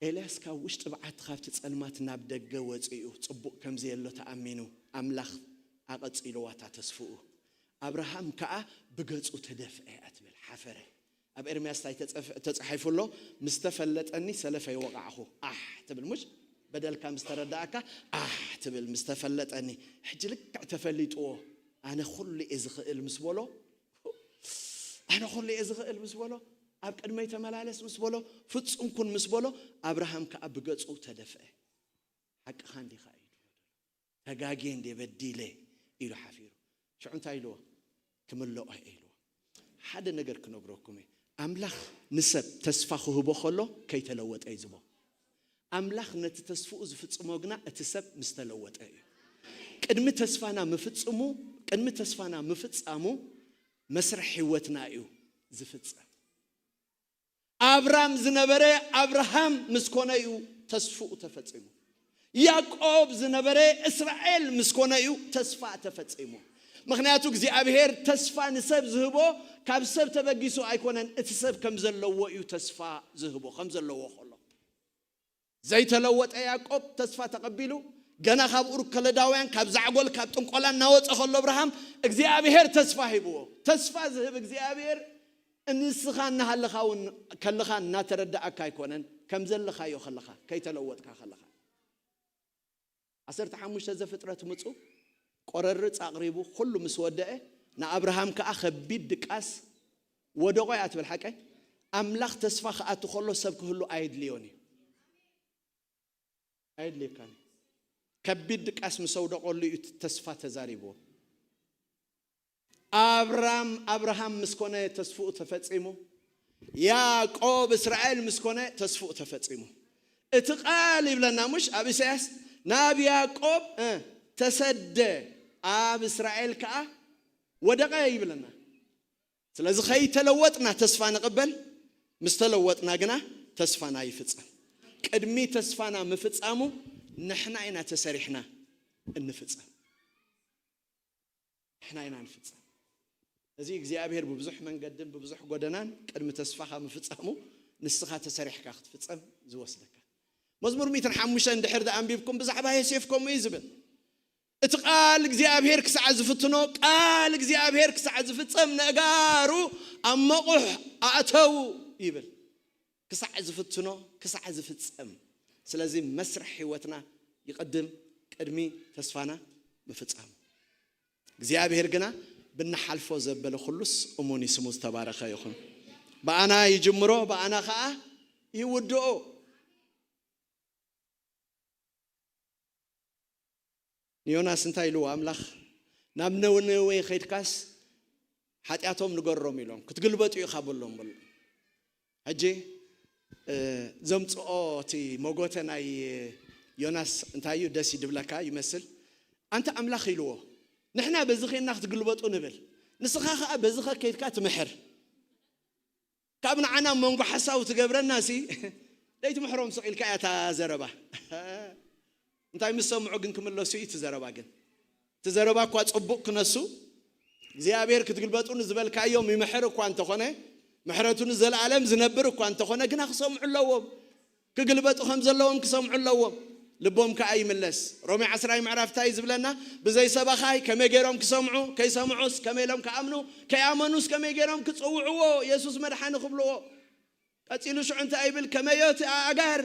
ኤልያስ ካብ ውሽጢ በዓቲ ካብቲ ጸልማት ናብ ደገ ወጺኡ፣ ጽቡቕ ከም ዘየሎ ተኣሚኑ፣ ኣምላኽ ኣቐጺልዋ እታ ተስፍኡ። ኣብርሃም ከኣ ብገጹ ተደፍአ እያ ትብል፣ ሓፈረ። ኣብ ኤርምያስ እንታይ ተጸፍ-፣ ተጻሒፉ ኣሎ? "ምስ ተፈለጠኒ ሰለፈ ይወቓዕኹ." ኣሕ ትብል፣ ሙሽ? በደልካ ምስ ተረዳእካ፣ ኣሕ ትብል፣ "ምስ ተፈለጠኒ." ሕጂ ልክዕ ተፈሊጥዎ፣ "ኣነ ኩሉ እየ ዝኽእል" ምስ በሎ፣ ኣነ ኩሉ እየ ዝኽእል ምስ በሎ፣ ኣብ ቅድመይ ተመላለስ ምስ በሎ፣ ፍጹም ኩን ምስ በሎ፣ ኣብርሃም ከኣ ብገጹ ተደፍአ። ሓቅኻ እንዲኻ ኢሉ፣ ተጋግየ እንድየ በዲለ ኢሉ ሓፊሩ። ሽዑ እንታይ ኢልዎ? ክምልኦ እየ ኢልዎ። ሓደ ነገር ክነግረኩም እየ። ኣምላኽ ንሰብ ተስፋ ክህቦ ከሎ ከይተለወጠ እዩ ዝቦ። ኣምላኽ ነቲ ተስፍኡ ዝፍጽሞ ግና እቲ ሰብ ምስ ተለወጠ እዩ። ቅድሚ ተስፋና ምፍጽሙ፣ ቅድሚ ተስፋና ምፍጻሙ መስርሕ ህይወትና እዩ ዝፍጸም። ኣብራም ዝነበረ ኣብርሃም ምስ ኮነ እዩ ተስፍኡ ተፈጺሙ። ያዕቆብ ዝነበረ እስራኤል ምስ ኮነ እዩ ተስፋ ተፈጺሙ። ምኽንያቱ እግዚኣብሔር ተስፋ ንሰብ ዝህቦ ካብ ሰብ ተበጊሱ ኣይኮነን፣ እቲ ሰብ ከም ዘለዎ እዩ ተስፋ ዝህቦ፣ ከም ዘለዎ ከሎ። ዘይተለወጠ ያዕቆብ ተስፋ ተቐቢሉ፣ ገና ካብ ኡር ከለዳውያን፣ ካብ ዛዕጎል፣ ካብ ጥንቆላ እናወጸ ከሎ ኣብርሃም እግዚኣብሔር ተስፋ ሂብዎ። ተስፋ ዝህብ እግዚኣብሔር ንስኻ እናሃለኻ እውን ከለኻ እናተረዳእካ ኣይኮነን፣ ከም ዘለኻዮ ከለኻ፣ ከይተለወጥካ ከለኻ። ዓሰርተ ሓሙሽተ ዘፍጥረት ምጹ፣ ቆረርጽ ኣቕሪቡ፣ ኩሉ ምስ ወደአ፣ ንኣብርሃም ከኣ ከቢድ ድቃስ ወደቖ እያ ትብል ሓቀይ። ኣምላኽ ተስፋ ክኣቱ ከሎ ሰብ ክህሉ ኣየድልዮን እዩ። ኣየድልየካን እዩ። ከቢድ ድቃስ ምስ ኣውደቐሉ እዩ እቲ ተስፋ ተዛሪብዎ። ኣብራም ኣብርሃም ምስ ኮነ ተስፍኡ ተፈጺሙ። ያዕቆብ እስራኤል ምስ ኮነ ተስፍኡ ተፈጺሙ። እቲ ቃል ይብለና፣ ሙሽ፣ ኣብ ኢሳያስ፣ "ናብ ያዕቆብ፣ እ፣ ተሰደ፣ ኣብ እስራኤል ከኣ ወደቐ" ይብለና። ስለዚ ከይተለወጥና ተስፋ ንቕበል፣ ምስ ተለወጥና ግና ተስፋና ይፍጸም። ቅድሚ ተስፋና ምፍጻሙ ንሕና ኢና ተሰሪሕና እንፍጸም። ንሕና ኢና ንፍጸም። እዚ እግዚኣብሔር ብብዙሕ መንገድን ብብዙሕ ጎደናን ቅድሚ ተስፋኻ ምፍጻሙ ንስኻ ተሰሪሕካ ክትፍጸም ዝወስደካ። መዝሙር ሚእትን ሓሙሽተን እንድሕር ደኣ ኣንቢብኩም ብዛዕባ ዮሴፍ ከምኡ እዩ ዝብል። እቲ ቃል እግዚኣብሔር ክሳዕ ዝፍትኖ፣ ቃል እግዚኣብሔር ክሳዕ ዝፍጸም ነእጋሩ ኣብ መቑሕ ኣእተዉ ይብል። ክሳዕ ዝፍትኖ፣ ክሳዕ ዝፍጸም። ስለዚ መስርሕ ህይወትና ይቕድም ቅድሚ ተስፋና ምፍጻሙ። እግዚኣብሔር ግና ብንሓልፎ ዘበለ ኩሉስ እሙን እዩ፣ ስሙ ዝተባረኸ ይኹን። ብኣና ይጅምሮ፣ ብኣና ኸኣ ይውድኦ። ንዮናስ እንታይ ኢልዎ ኣምላኽ? "ናብ ነነዌ ኸይድካስ ሓጢኣቶም ንገሮም" ኢሎም፣ "ክትግልበጡ ኢኻ በሎም" በሉ። ሕጂ፣ እ፣ ዘምጽኦ እቲ መጎተ ናይ ዮናስ እንታይ እዩ? ደስ ይድብለካ ይመስል። ኣንታ ኣምላኽ ኢልዎ፣ "ንሕና በዚ ኸይድና ክትግልበጡ ንብል፣ ንስኻ ኸኣ በዚ ኸ ከይድካ ትምሕር። ካብ ንዓና ኣብ መንጎ ሓሳዊ ትገብረና ሲ፣ ደይትምሕሮም ስቕ ኢልካ እያ እታ ዘረባ።" እንታይ ምስ ሰምዑ ግን ክምለሱ እዩ እቲ ዘረባ። ግን እቲ ዘረባ እኳ ጽቡቕ ክነሱ እግዚኣብሔር ክትግልበጡ ንዝበልካዮም ይምሕር እኳ እንተኾነ፣ ምሕረቱ ንዘለኣለም ዝነብር እኳ እንተኾነ፣ ግና ክሰምዑ ኣለዎም። ክግልበጡ ከም ዘለዎም ክሰምዑ ኣለዎም። ልቦም ከኣ ይምለስ። ሮሜ ዓስራይ ምዕራፍ እንታይ እዩ ዝብለና? ብዘይ ሰባኻይ ከመይ ገይሮም ክሰምዑ? ከይሰምዑስ ከመይ ኢሎም ክኣምኑ? ከይኣመኑስ ከመይ ገይሮም ክጽውዕዎ? የሱስ መድሓኒ ክብልዎ? ቀጺሉ ሽዑ እንታይ ይብል? ከመዮ እቲ ኣእጋር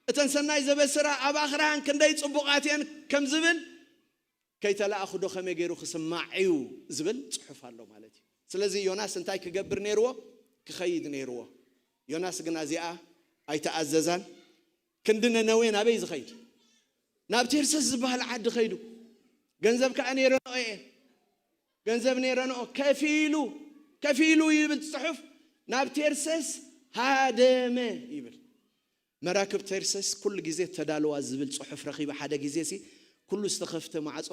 እተን ሰናይ ዘበስራ ኣብ ኣኽራን ክንደይ ጽቡቓት እየን ከም ዝብል፣ ከይተላእኹ ዶ ከመይ ገይሩ ክስማዕ እዩ ዝብል ጽሑፍ ኣሎ ማለት እዩ። ስለዚ ዮናስ እንታይ ክገብር ነይርዎ? ክኸይድ ነይርዎ። ዮናስ ግና እዚኣ ኣይተኣዘዛን። ክንዲ ነነዌ ናበይ ዝኸይድ? ናብ ቴርሰስ ዝበሃል ዓዲ ኸይዱ። ገንዘብ ከኣ ነይረንኦ እየ፣ ገንዘብ ነይረንኦ። ከፊሉ፣ ከፊሉ ይብል ጽሑፍ፣ ናብ ቴርሰስ ሃደመ ይብል። መራክብ ቴርሰስ ኩሉ ግዜ ተዳልዋ ዝብል ጽሑፍ ረኺበ። ሓደ ግዜ ሲ ኩሉ ዝተኸፍተ ማዕጾ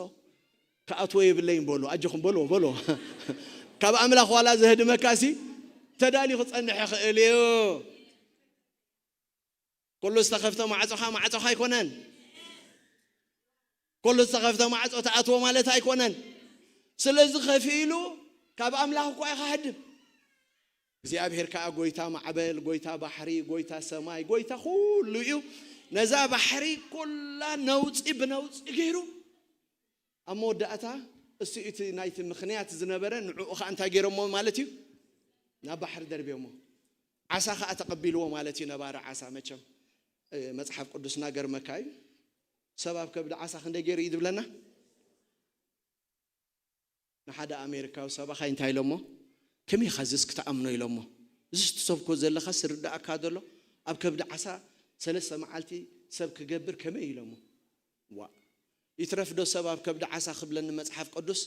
ክኣትዎ የብለይን በሉ። ኣጆኹም በልዎ፣ በልዎ። ካብ ኣምላኽ ዋላ ዘህድመካ ሲ ተዳልዩ ክጸንሕ ይኽእል እዩ። ኩሉ ዝተኸፍተ ማዕጾኻ ማዕጾኻ ኣይኮነን። ኩሉ ዝተኸፍተ ማዕጾ ትኣትዎ ማለት ኣይኮነን። ስለዚ ከፊሉ ካብ ኣምላኽ እኳ እዩ ክሃድም። እግዚኣብሔር ከኣ ጎይታ ማዕበል፣ ጎይታ ባሕሪ፣ ጎይታ ሰማይ፣ ጎይታ ኩሉ እዩ። ነዛ ባሕሪ ኩላ ነውጺ ብነውጺ ገይሩ፣ ኣብ መወዳእታ እሱ እቲ ናይቲ ምኽንያት ዝነበረ ንዕኡ ኸኣ እንታይ ገይሮሞ ማለት እዩ? ናብ ባሕሪ ደርብዮሞ። ዓሳ ኸኣ ተቐቢልዎ ማለት እዩ፣ ነባሪ ዓሳ። መቸም፣ እ፣ መጽሓፍ ቅዱስና ገርመካ እዩ። ሰብ ኣብ ከብዲ ዓሳ ክንደይ ገይሩ እዩ ዝብለና? ንሓደ ኣሜሪካዊ ሰባኻይ እንታይ ኢሎሞ? "ከመይ ኢኻ እዚስ ክትኣምኖ?" ኢሎሞ። "እዚስ ትሰብኮ ዘለኻስ ዝርድኣካ ዘሎ? ኣብ ከብዲ ዓሳ ሰለስተ መዓልቲ ሰብ ክገብር ከመይ?" ኢሎሞ። "ዋ፣ ይትረፍ ዶ ሰብ ኣብ ከብዲ ዓሳ ክብለኒ መጽሓፍ ቅዱስ?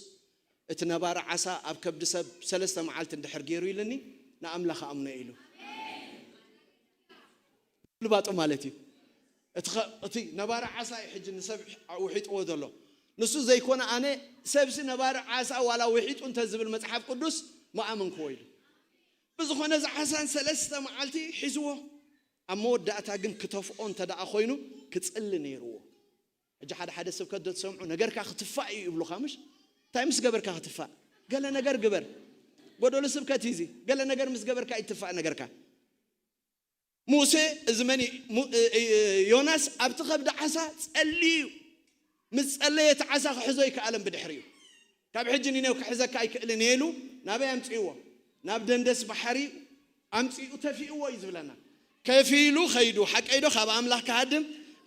እቲ ነባሪ ዓሳ ኣብ ከብዲ ሰብ ሰለስተ መዓልቲ እንድሕር ገይሩ ኢልኒ፣ ንኣምላኽ ኣምኖ" ኢሉ። ልባጡ ማለት እዩ። እቲ ኸ-፣ እቲ ነባሪ ዓሳ እዩ ሕጂ ንሰብ ውሒጥዎ ዘሎ። ንሱ ዘይኮነ ኣነ፣ ሰብሲ ነባሪ ዓሳ ዋላ ውሒጡ እንተ ዝብል መጽሓፍ ቅዱስ፣ ምኣመንክዎ ኢሉ። ብዝኾነ፣ እዚ ዓሳን ሰለስተ መዓልቲ ሒዝዎ። ኣብ መወዳእታ ግን ክተፍኦ እንተ ደኣ ኮይኑ፣ ክጽሊ ነይርዎ። ሕጂ ሓደ ሓደ ስብከት ዶ ትሰምዑ፣ ነገርካ ክትፋእ እዩ ይብሉኻ፣ ምሽ? እንታይ ምስ ገበርካ ክትፋእ? ገለ ነገር ግበር። ጎደሎ ስብከት እዩ እዚ። ገለ ነገር ምስ ገበርካ ይትፋእ ነገርካ። ሙሴ፣ እዚ መን እዩ? ሙ-፣ እ-፣ እ-፣ ዮናስ ኣብቲ ከብዲ ዓሳ ጸልዩ እዩ። ምስ ጸለየ እቲ ዓሳ ክሕዞ ኣይከኣለን ብድሕሪኡ። ካብ ሕጂ ኒነው ክሕዘካ ኣይክእልን እየ ኢሉ ናበይ ኣምጽእዎ? ናብ ደንደስ ባሕሪ ኣምጺኡ ተፊእዎ እዩ ዝብለና። ከፊሉ ኸይዱ። ሓቀይ ዶ? ካብ ኣምላኽ ክሃድም፣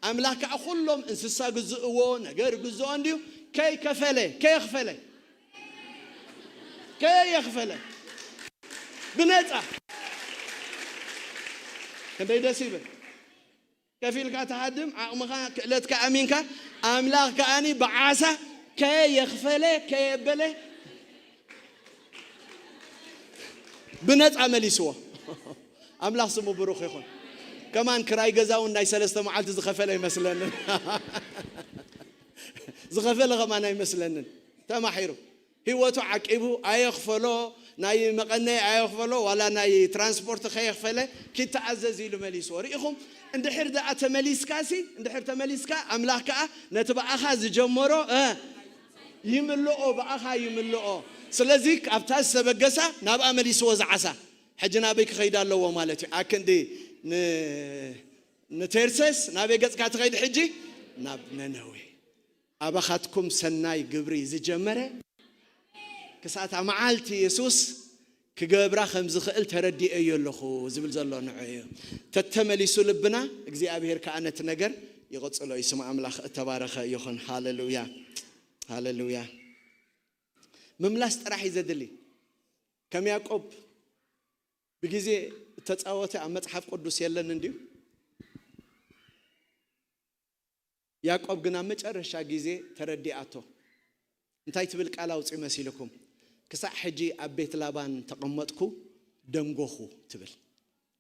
ኣምላኽ ከኣ ኩሎም እንስሳ ግዝእዎ፣ ነገር ግዝኦ እንድዩ። ከይከፈለ፣ ከየኽፈለ፣ ከየኽፈለ፣ ብነጻ። ክንደይ ደስ ይብል። ከፊልካ ትሃድም፣ ዓቕምኻ፣ ክእለትካ ኣሚንካ፣ ኣምላኽ ከኣኒ ብዓሳ ከየኽፈለ፣ ከየበለ፣ ብነጻ መሊስዎ። ኣምላኽ ስሙ ብሩኽ ይኹን። ከማን ክራይ ገዛ እውን ናይ ሰለስተ መዓልቲ ዝኸፈለ ኣይመስለንን። ዝኸፈለ ከማን ኣይመስለንን። ተማሒሩ። ህይወቱ ዓቂቡ፣ ኣየኽፈሎ፣ ናይ መቐነይ ኣየኽፈሎ፣ ዋላ ናይ ትራንስፖርት ከየኽፈለ ኪተኣዘዝ ኢሉ መሊስዎ። ርኢኹም፣ እንድሕር ደኣ ተመሊስካሲ፣ እንድሕር ተመሊስካ፣ ኣምላኽ ከኣ ነቲ ብኣኻ ዝጀመሮ፣ እ፣ ይምልኦ፣ ብኣኻ ይምልኦ። ስለዚ ካብታ ዝተበገሳ ናብኣ መሊስዎ ዝዓሳ። ሕጂ ናበይ ክኸይድ ኣለዎ ማለት እዩ? ኣክንዲ ን-፣ ንቴርሴስ ናበይ ገጽካ ትኸይድ ሕጂ? ናብ ነነዌ። ኣባኻትኩም ሰናይ ግብሪ ዝጀመረ ክሳታ መዓልቲ የሱስ ክገብራ ከም ዝኽእል ተረዲኤዮ ኣለኹ ዝብል ዘሎ ንዑ እዩ። ተተመሊሱ ልብና፣ እግዚኣብሔር ከኣ ነቲ ነገር ይቕጽሎ እዩ። ስም ኣምላኽ እተባረኸ ይኹን። ሃሌሉያ፣ ሃሌሉያ። ምምላስ ጥራሕ እዩ ዘድሊ። ከም ያዕቆብ ብግዜ እተጻወተ ኣብ መጽሓፍ ቅዱስ የለን እንድዩ። ያዕቆብ ግን ኣብ መጨረሻ ግዜ ተረዲኣቶ። እንታይ ትብል ቃል ኣውጽኡ መሲልኩም? "ክሳዕ ሕጂ ኣብ ቤት ላባን ተቐመጥኩ፣ ደንጎኹ" ትብል።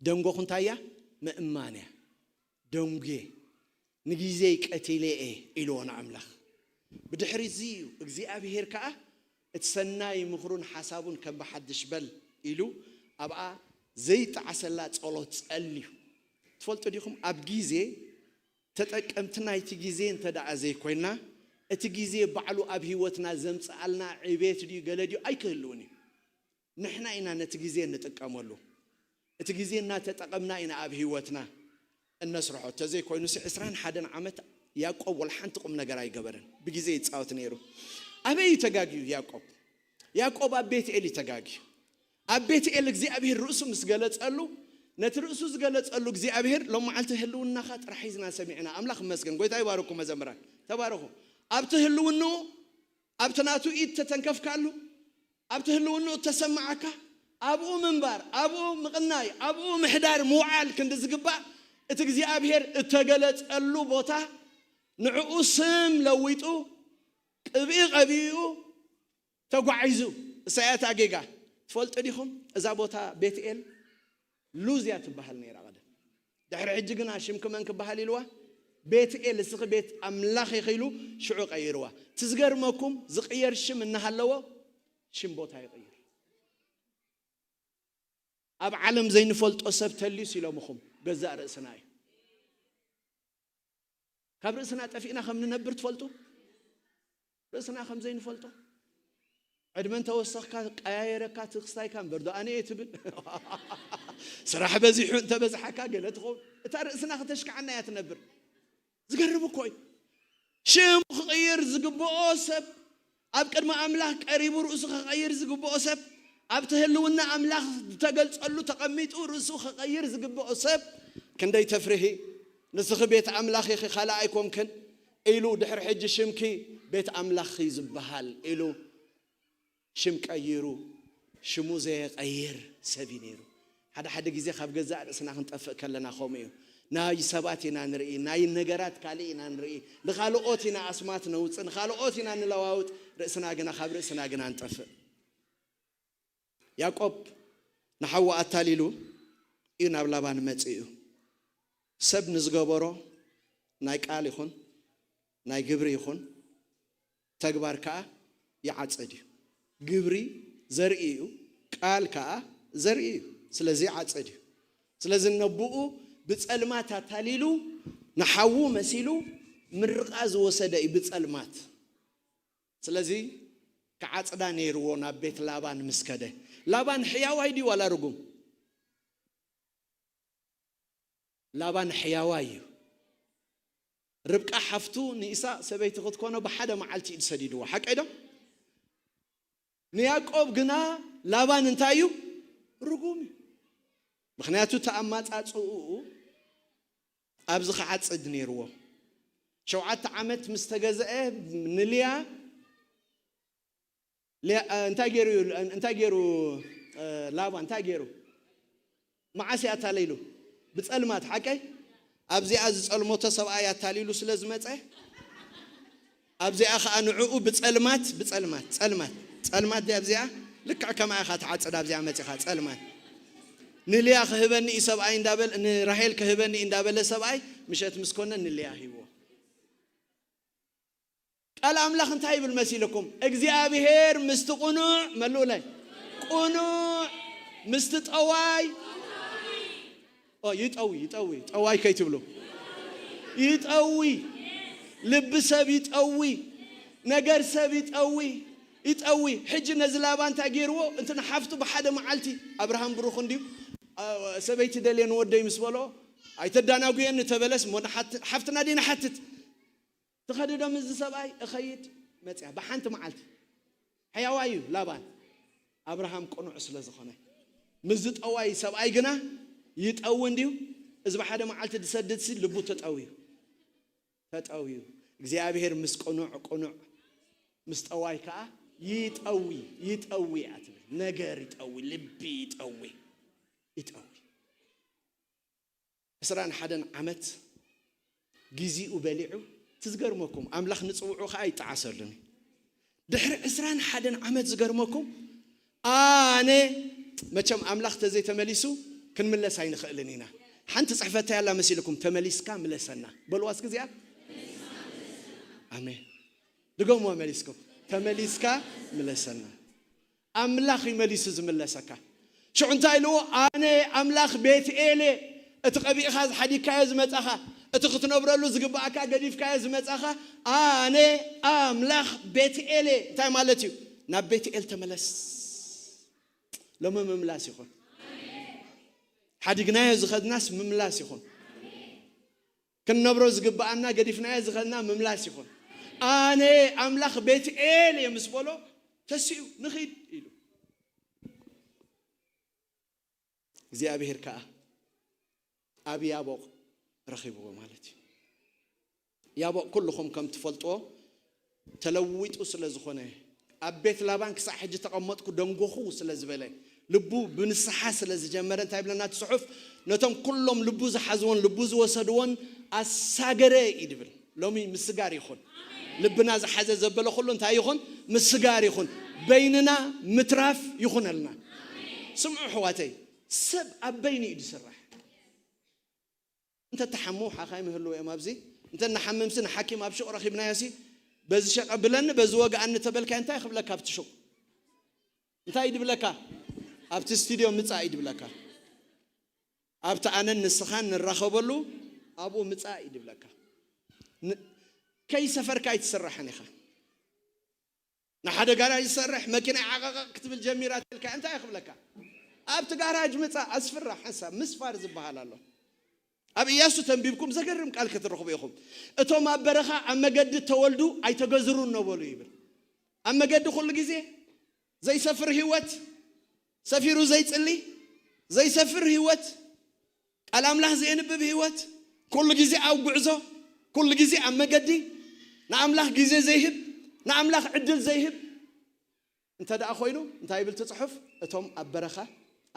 ደንጎኹ እንታይ እያ? ምእማን እያ። "ደንጉየ፣ ንግዜይ ቀቲለ እየ" ኢልዎ ንኣምላኽ። ብድሕሪ እዚ እዩ እግዚኣብሄር ከኣ እቲ ሰናይ ምኽሩን ሓሳቡን ከም ብሓድሽ በል ኢሉ ኣብኣ ዘይጠዓሰላ ጸሎት ጸልዩ። ትፈልጡ ዲኹም? ኣብ ግዜ ተጠቀምቲ ናይቲ ግዜ እንተ ደኣ ዘይኮይና፣ እቲ ግዜ ባዕሉ ኣብ ህይወትና ዘምጽኣልና ዕቤት ድዩ ገለ ድዩ ኣይክህልውን እዩ። ንሕና ኢና ነቲ ግዜ እንጥቀመሉ። እቲ ግዜ እናተጠቐምና ኢና ኣብ ህይወትና እነስርሖ። እንተዘይኮይኑሲ ዕስራን ሓደን ዓመት ያዕቆብ ወላ ሓንቲ ቁም ነገር ኣይገበረን። ብግዜ ይጻወት ነይሩ። ኣበይ እዩ ተጋግዩ ያዕቆብ? ያዕቆብ ኣብ ቤትኤል እዩ ተጋግዩ። ኣብ ቤትኤል እግዚኣብሔር ርእሱ ምስ ገለጸሉ፣ ነቲ ርእሱ ዝገለጸሉ እግዚኣብሔር፣ ሎም መዓልቲ ህልውናኻ ጥራሕ ሒዝና ሰሚዕና። ኣምላኽ ይመስገን። ጎይታ ይባርኩም መዘምራን። ተባረኹ። ኣብቲ ህልውንኡ፣ ኣብቲ ናቱ ኢድ ተተንከፍካሉ፣ ኣብቲ ህልውንኡ እተሰማዓካ፣ ኣብኡ ምንባር፣ ኣብኡ ምቕናይ፣ ኣብኡ ምሕዳር፣ ምውዓል ክንዲ ዝግባእ፣ እቲ እግዚኣብሔር እተገለጸሉ ቦታ፣ ንዕኡ ስም ለዊጡ፣ ቅብኢ ቀቢኡ ተጓዒዙ። እሳ እያ እታ ጌጋ። ትፈልጡ ዲኹም? እዛ ቦታ ቤትኤል ሉዝ እያ ትበሃል ነይራ ቀደም። ድሕሪ ሕጂ ግና ሽምኪ መን ክበሃል ኢልዋ? ቤትኤል፣ እስኺ ቤት ኣምላኽ ኢኺ ኢሉ ሽዑ ቀይርዋ። እቲ ዝገርመኩም፣ ዝቕየር ሽም እናሃለዎ ሽም ቦታ ይቕይር። ኣብ ዓለም ዘይንፈልጦ ሰብ ተልዩስ ኢሎምኹም፣ ገዛእ ርእስና እዩ። ካብ ርእስና ጠፊእና ከም ንነብር ትፈልጡ? ርእስና ከም ዘይንፈልጦ። ዕድመ እንተወሰኽካ ቀያየረካ፣ እቲ ክስታይካ እምበር ዶ ኣነ እየ ትብል። ስራሕ በዚሑ እንተበዝሓካ ገለ ትኸውን። እታ ርእስና ክተሽክዓና እያ ትነብር። ዝገርም እኮ እዩ። ሽሙ ክቕይር ዝግብኦ ሰብ፣ ኣብ ቅድሚ ኣምላኽ ቀሪቡ ርእሱ ክቐይር ዝግብኦ ሰብ፣ ኣብቲ ህልውና ኣምላኽ ዝተገልጸሉ ተቐሚጡ ርእሱ ክቐይር ዝግብኦ ሰብ፣ ክንደይ ተፍርሂ። ንስኺ ቤት ኣምላኽ ኢኺ፣ ካልእ ኣይኮንክን ኢሉ፣ ድሕሪ ሕጂ ሽምኪ ቤት ኣምላኽ እዩ ዝበሃል ኢሉ ሽም ቀይሩ፣ ሽሙ ዘየቐይር ሰብ እዩ ነይሩ። ሓደ ሓደ ግዜ ካብ ገዛእ ርእስና ክንጠፍእ ከለና ከምኡ እዩ። ናይ ሰባት ኢና ንርኢ፣ ናይ ነገራት ካልእ ኢና ንርኢ፣ ንኻልኦት ኢና ኣስማት ነውፅእ፣ ንኻልኦት ኢና ንለዋውጥ፣ ርእስና ግና፣ ካብ ርእስና ግና ንጠፍእ። ያዕቆብ ንሓዉ ኣታሊሉ እዩ ናብ ላባን መጺኡ። ሰብ ንዝገበሮ ናይ ቃል ይኹን ናይ ግብሪ ይኹን ተግባር ከኣ ይዓጽድ እዩ። ግብሪ ዘርኢ እዩ፣ ቃል ከኣ ዘርኢ እዩ። ስለዚ ይዓጽድ እዩ። ስለዚ ነብኡ ብጸልማት ኣታሊሉ ንሓዉ መሲሉ ምርቓ ዝወሰደ እዩ ብጸልማት። ስለዚ ክዓጽዳ ነይርዎ ናብ ቤት ላባን ምስ ከደ። ላባን ሕያዋይ ድዩ ዋላ ርጉም? ላባን ሕያዋይ እዩ። ርብቃ ሓፍቱ ንኢሳቅ ሰበይቲ ክትኮኖ ብሓደ መዓልቲ እዩ ዝሰዲድዎ። ሓቀይ ዶ? ንያዕቆብ ግና ላባን እንታይ እዩ? ርጉም እዩ። ምኽንያቱ እቲ ኣማጻጽኡ ኣብዚ ክዓጽድ ነይርዎ። ሸውዓተ ዓመት ምስ ተገዝአ ንልያ፣ ልያ፣ እ፣ እንታይ ገይሩ እዩ? እንታይ ገይሩ፣ እ፣ ላባ እንታይ ገይሩ? መዓስ እዩ ኣታለይሉ? ብጸልማት፣ ሓቀይ? ኣብዚኣ ዝጸልመቶ ሰብኣይ ኣታሊሉ ስለ ዝመጸ፣ ኣብዚኣ ኸኣ ንዕኡ ብጸልማት፣ ብጸልማት፣ ጸልማት፣ ጸልማት ድያ ኣብዚኣ? ልክዕ ከማኣ ኢኻ ትዓጽድ፣ ኣብዚኣ መጺኻ ጸልማት። ንልያ ክህበኒ እዩ ሰብኣይ እንዳበል-፣ ንራሄል ክህበኒ እዩ እንዳበለ ሰብኣይ፣ ምሸት ምስ ኮነ ንልያ ሂብዎ። ቃል ኣምላኽ እንታይ ይብል መሲልኩም? እግዚኣብሄር ምስቲ ቅኑዕ፣ መልኡለይ፣ ቅኑዕ ምስቲ ጠዋይ። ኦ፣ ይጠዊ፣ ይጠዊ፣ ጠዋይ ከይትብሉ። ይጠዊ። ልቢ ሰብ ይጠዊ። ነገር ሰብ ይጠዊ። ይጠዊ። ሕጂ ነዚ ላባ እንታይ ገይርዎ? እቲ ንሓፍቱ ብሓደ መዓልቲ፣ ኣብርሃም ብሩኽ እንድዩ፣ አ፣ ሰበይቲ ደልየ ንወደይ ምስ በሎ፣ ኣይተዳናጉየኒ ተበለስ፣ እሞ ንሓት-፣ ሓፍትና ድዩ ንሓትት? ትኸድዶ ምስዚ ሰብኣይ? እኸይድ። መጽያ ብሓንቲ መዓልቲ። ሕያዋይ እዩ ላባን። ኣብርሃም ቅኑዕ ስለ ዝኾነ፣ ምስዚ ጠዋይ ሰብኣይ ግና ይጠዊ እንድዩ። እዚ ብሓደ መዓልቲ ዝሰድድሲ ልቡ ተጠውዩ፣ ተጠውዩ። እግዚኣብሄር ምስ ቅኑዕ ቅኑዕ፣ ምስ ጠዋይ ከኣ ይጠዊ፣ ይጠዊ እያ ትብል። ነገር ይጠዊ፣ ልቢ ይጠዊ፣ ይጠዊ። ዕስራን ሓደን ዓመት ግዜኡ በሊዑ። እቲ ዝገርመኩም፣ ኣምላኽ ንጽውዑ ኸኣ ይጠዓሰሉን እዩ። ድሕሪ ዕስራን ሓደን ዓመት ዝገርመኩም፣ ኣነ፣ መቸም ኣምላኽ ተዘይተመሊሱ ክንምለስ ኣይንኽእልን ኢና። ሓንቲ ጽሕፈት እንታይ ኣላ መሲልኩም? "ተመሊስካ ምለሰና" በልዋ እስኪ እዚኣ። ኣሜን። ድገምዋ መሊስኩም። "ተመሊስካ ምለሰና።" ኣምላኽ እዩ መሊሱ ዝምለሰካ። ሽዑ እንታይ ኢልዎ? "ኣነ ኣምላኽ ቤትኤል እየ፣ እቲ ቀቢእኻ ዝሓዲግካዮ ዝመጻኻ፣ እቲ ክትነብረሉ ዝግባኣካ ገዲፍካዮ ዝመጻኻ ኣነ ኣምላኽ ቤትኤል እየ። እንታይ ማለት እዩ? ናብ ቤትኤል ተመለስ። ሎሚ ምምላስ ይኹን። ሓዲግናዮ ዝኸድናስ ምምላስ ይኹን። ክንነብሮ ዝግባኣና ገዲፍናዮ ዝኸድና ምምላስ ይኹን። ኣነ ኣምላኽ ቤትኤል እየ ምስ በሎ ተሲኡ ንኺድ ኢሉ። እግዚኣብሔር ከኣ ኣብ ያቦቕ ረኺብዎ ማለት እዩ። ያቦቕ ኩልኹም ከም ትፈልጥዎ ተለዊጡ ስለ ዝኾነ፣ ኣብ ቤት ላባን ክሳዕ ሕጂ ተቐመጥኩ ደንጎኹ ስለ ዝበለ፣ ልቡ ብንስሓ ስለ ዝጀመረ እንታይ ይብለና እቲ ጽሑፍ? ነቶም ኩሎም ልቡ ዝሓዝዎን ልቡ ዝወሰድዎን ኣሳገረ እዩ ድብል። ሎሚ ምስጋር ይኹን። ልብና ዝሓዘ ዘበለ ኩሉ እንታይ ይኹን? ምስጋር ይኹን። በይንና ምትራፍ ይኹነልና። ስምዑ ኣሕዋተይ፣ ሰብ ኣብ በይኑ እዩ ዝስራሕ። እንተ ተሓሙ ሓኻይም ይህልዉ እዮም ኣብዚ። እንተ ንሓምምሲ ንሓኪም ኣብ ሹቕ ረኺብናዮሲ፣ በዚ ሸቐ ብለኒ፣ በዚ ወግኣኒ ተበልካዮ እንታይ ክብለካ ኣብቲ ሹቕ? እንታይ ድብለካ? ኣብቲ ስቱድዮ ምጻእ እዩ ድብለካ። ኣብቲ ኣነን ንስኻን ንራኸበሉ ኣብኡ ምጻእ እዩ ድብለካ። ን-፣ ከይሰፈርካ ኣይትስራሕን ኢኻ። ንሓደ ጋራጅ ዝሰርሕ መኪና ዓቐቐቕ ክትብል ጀሚራ ትልካ እንታይ እዩ ክብለካ? ኣብቲ ጋራጅ ምጻእ ኣስፍራ ሓንሳብ ምስፋር ዝበሃል ኣሎ። ኣብ ኢያሱ ተንቢብኩም ዘገርም ቃል ክትረኽቡ ኢኹም። እቶም ኣብ በረኻ ኣብ መገዲ ተወልዱ ኣይተገዝሩን ነበሉ ይብል። ኣብ መገዲ ኩሉ ግዜ ዘይሰፍር ህይወት፣ ሰፊሩ ዘይጽሊ፣ ዘይሰፍር ህይወት፣ ቃል ኣምላኽ ዘየንብብ ህይወት፣ ኩሉ ግዜ ኣብ ጉዕዞ፣ ኩሉ ግዜ ኣብ መገዲ፣ ንኣምላኽ ግዜ ዘይህብ፣ ንኣምላኽ ዕድል ዘይህብ እንተ ደኣ ኮይኑ እንታይ ይብል እቲ ጽሑፍ? እቶም ኣብ በረኻ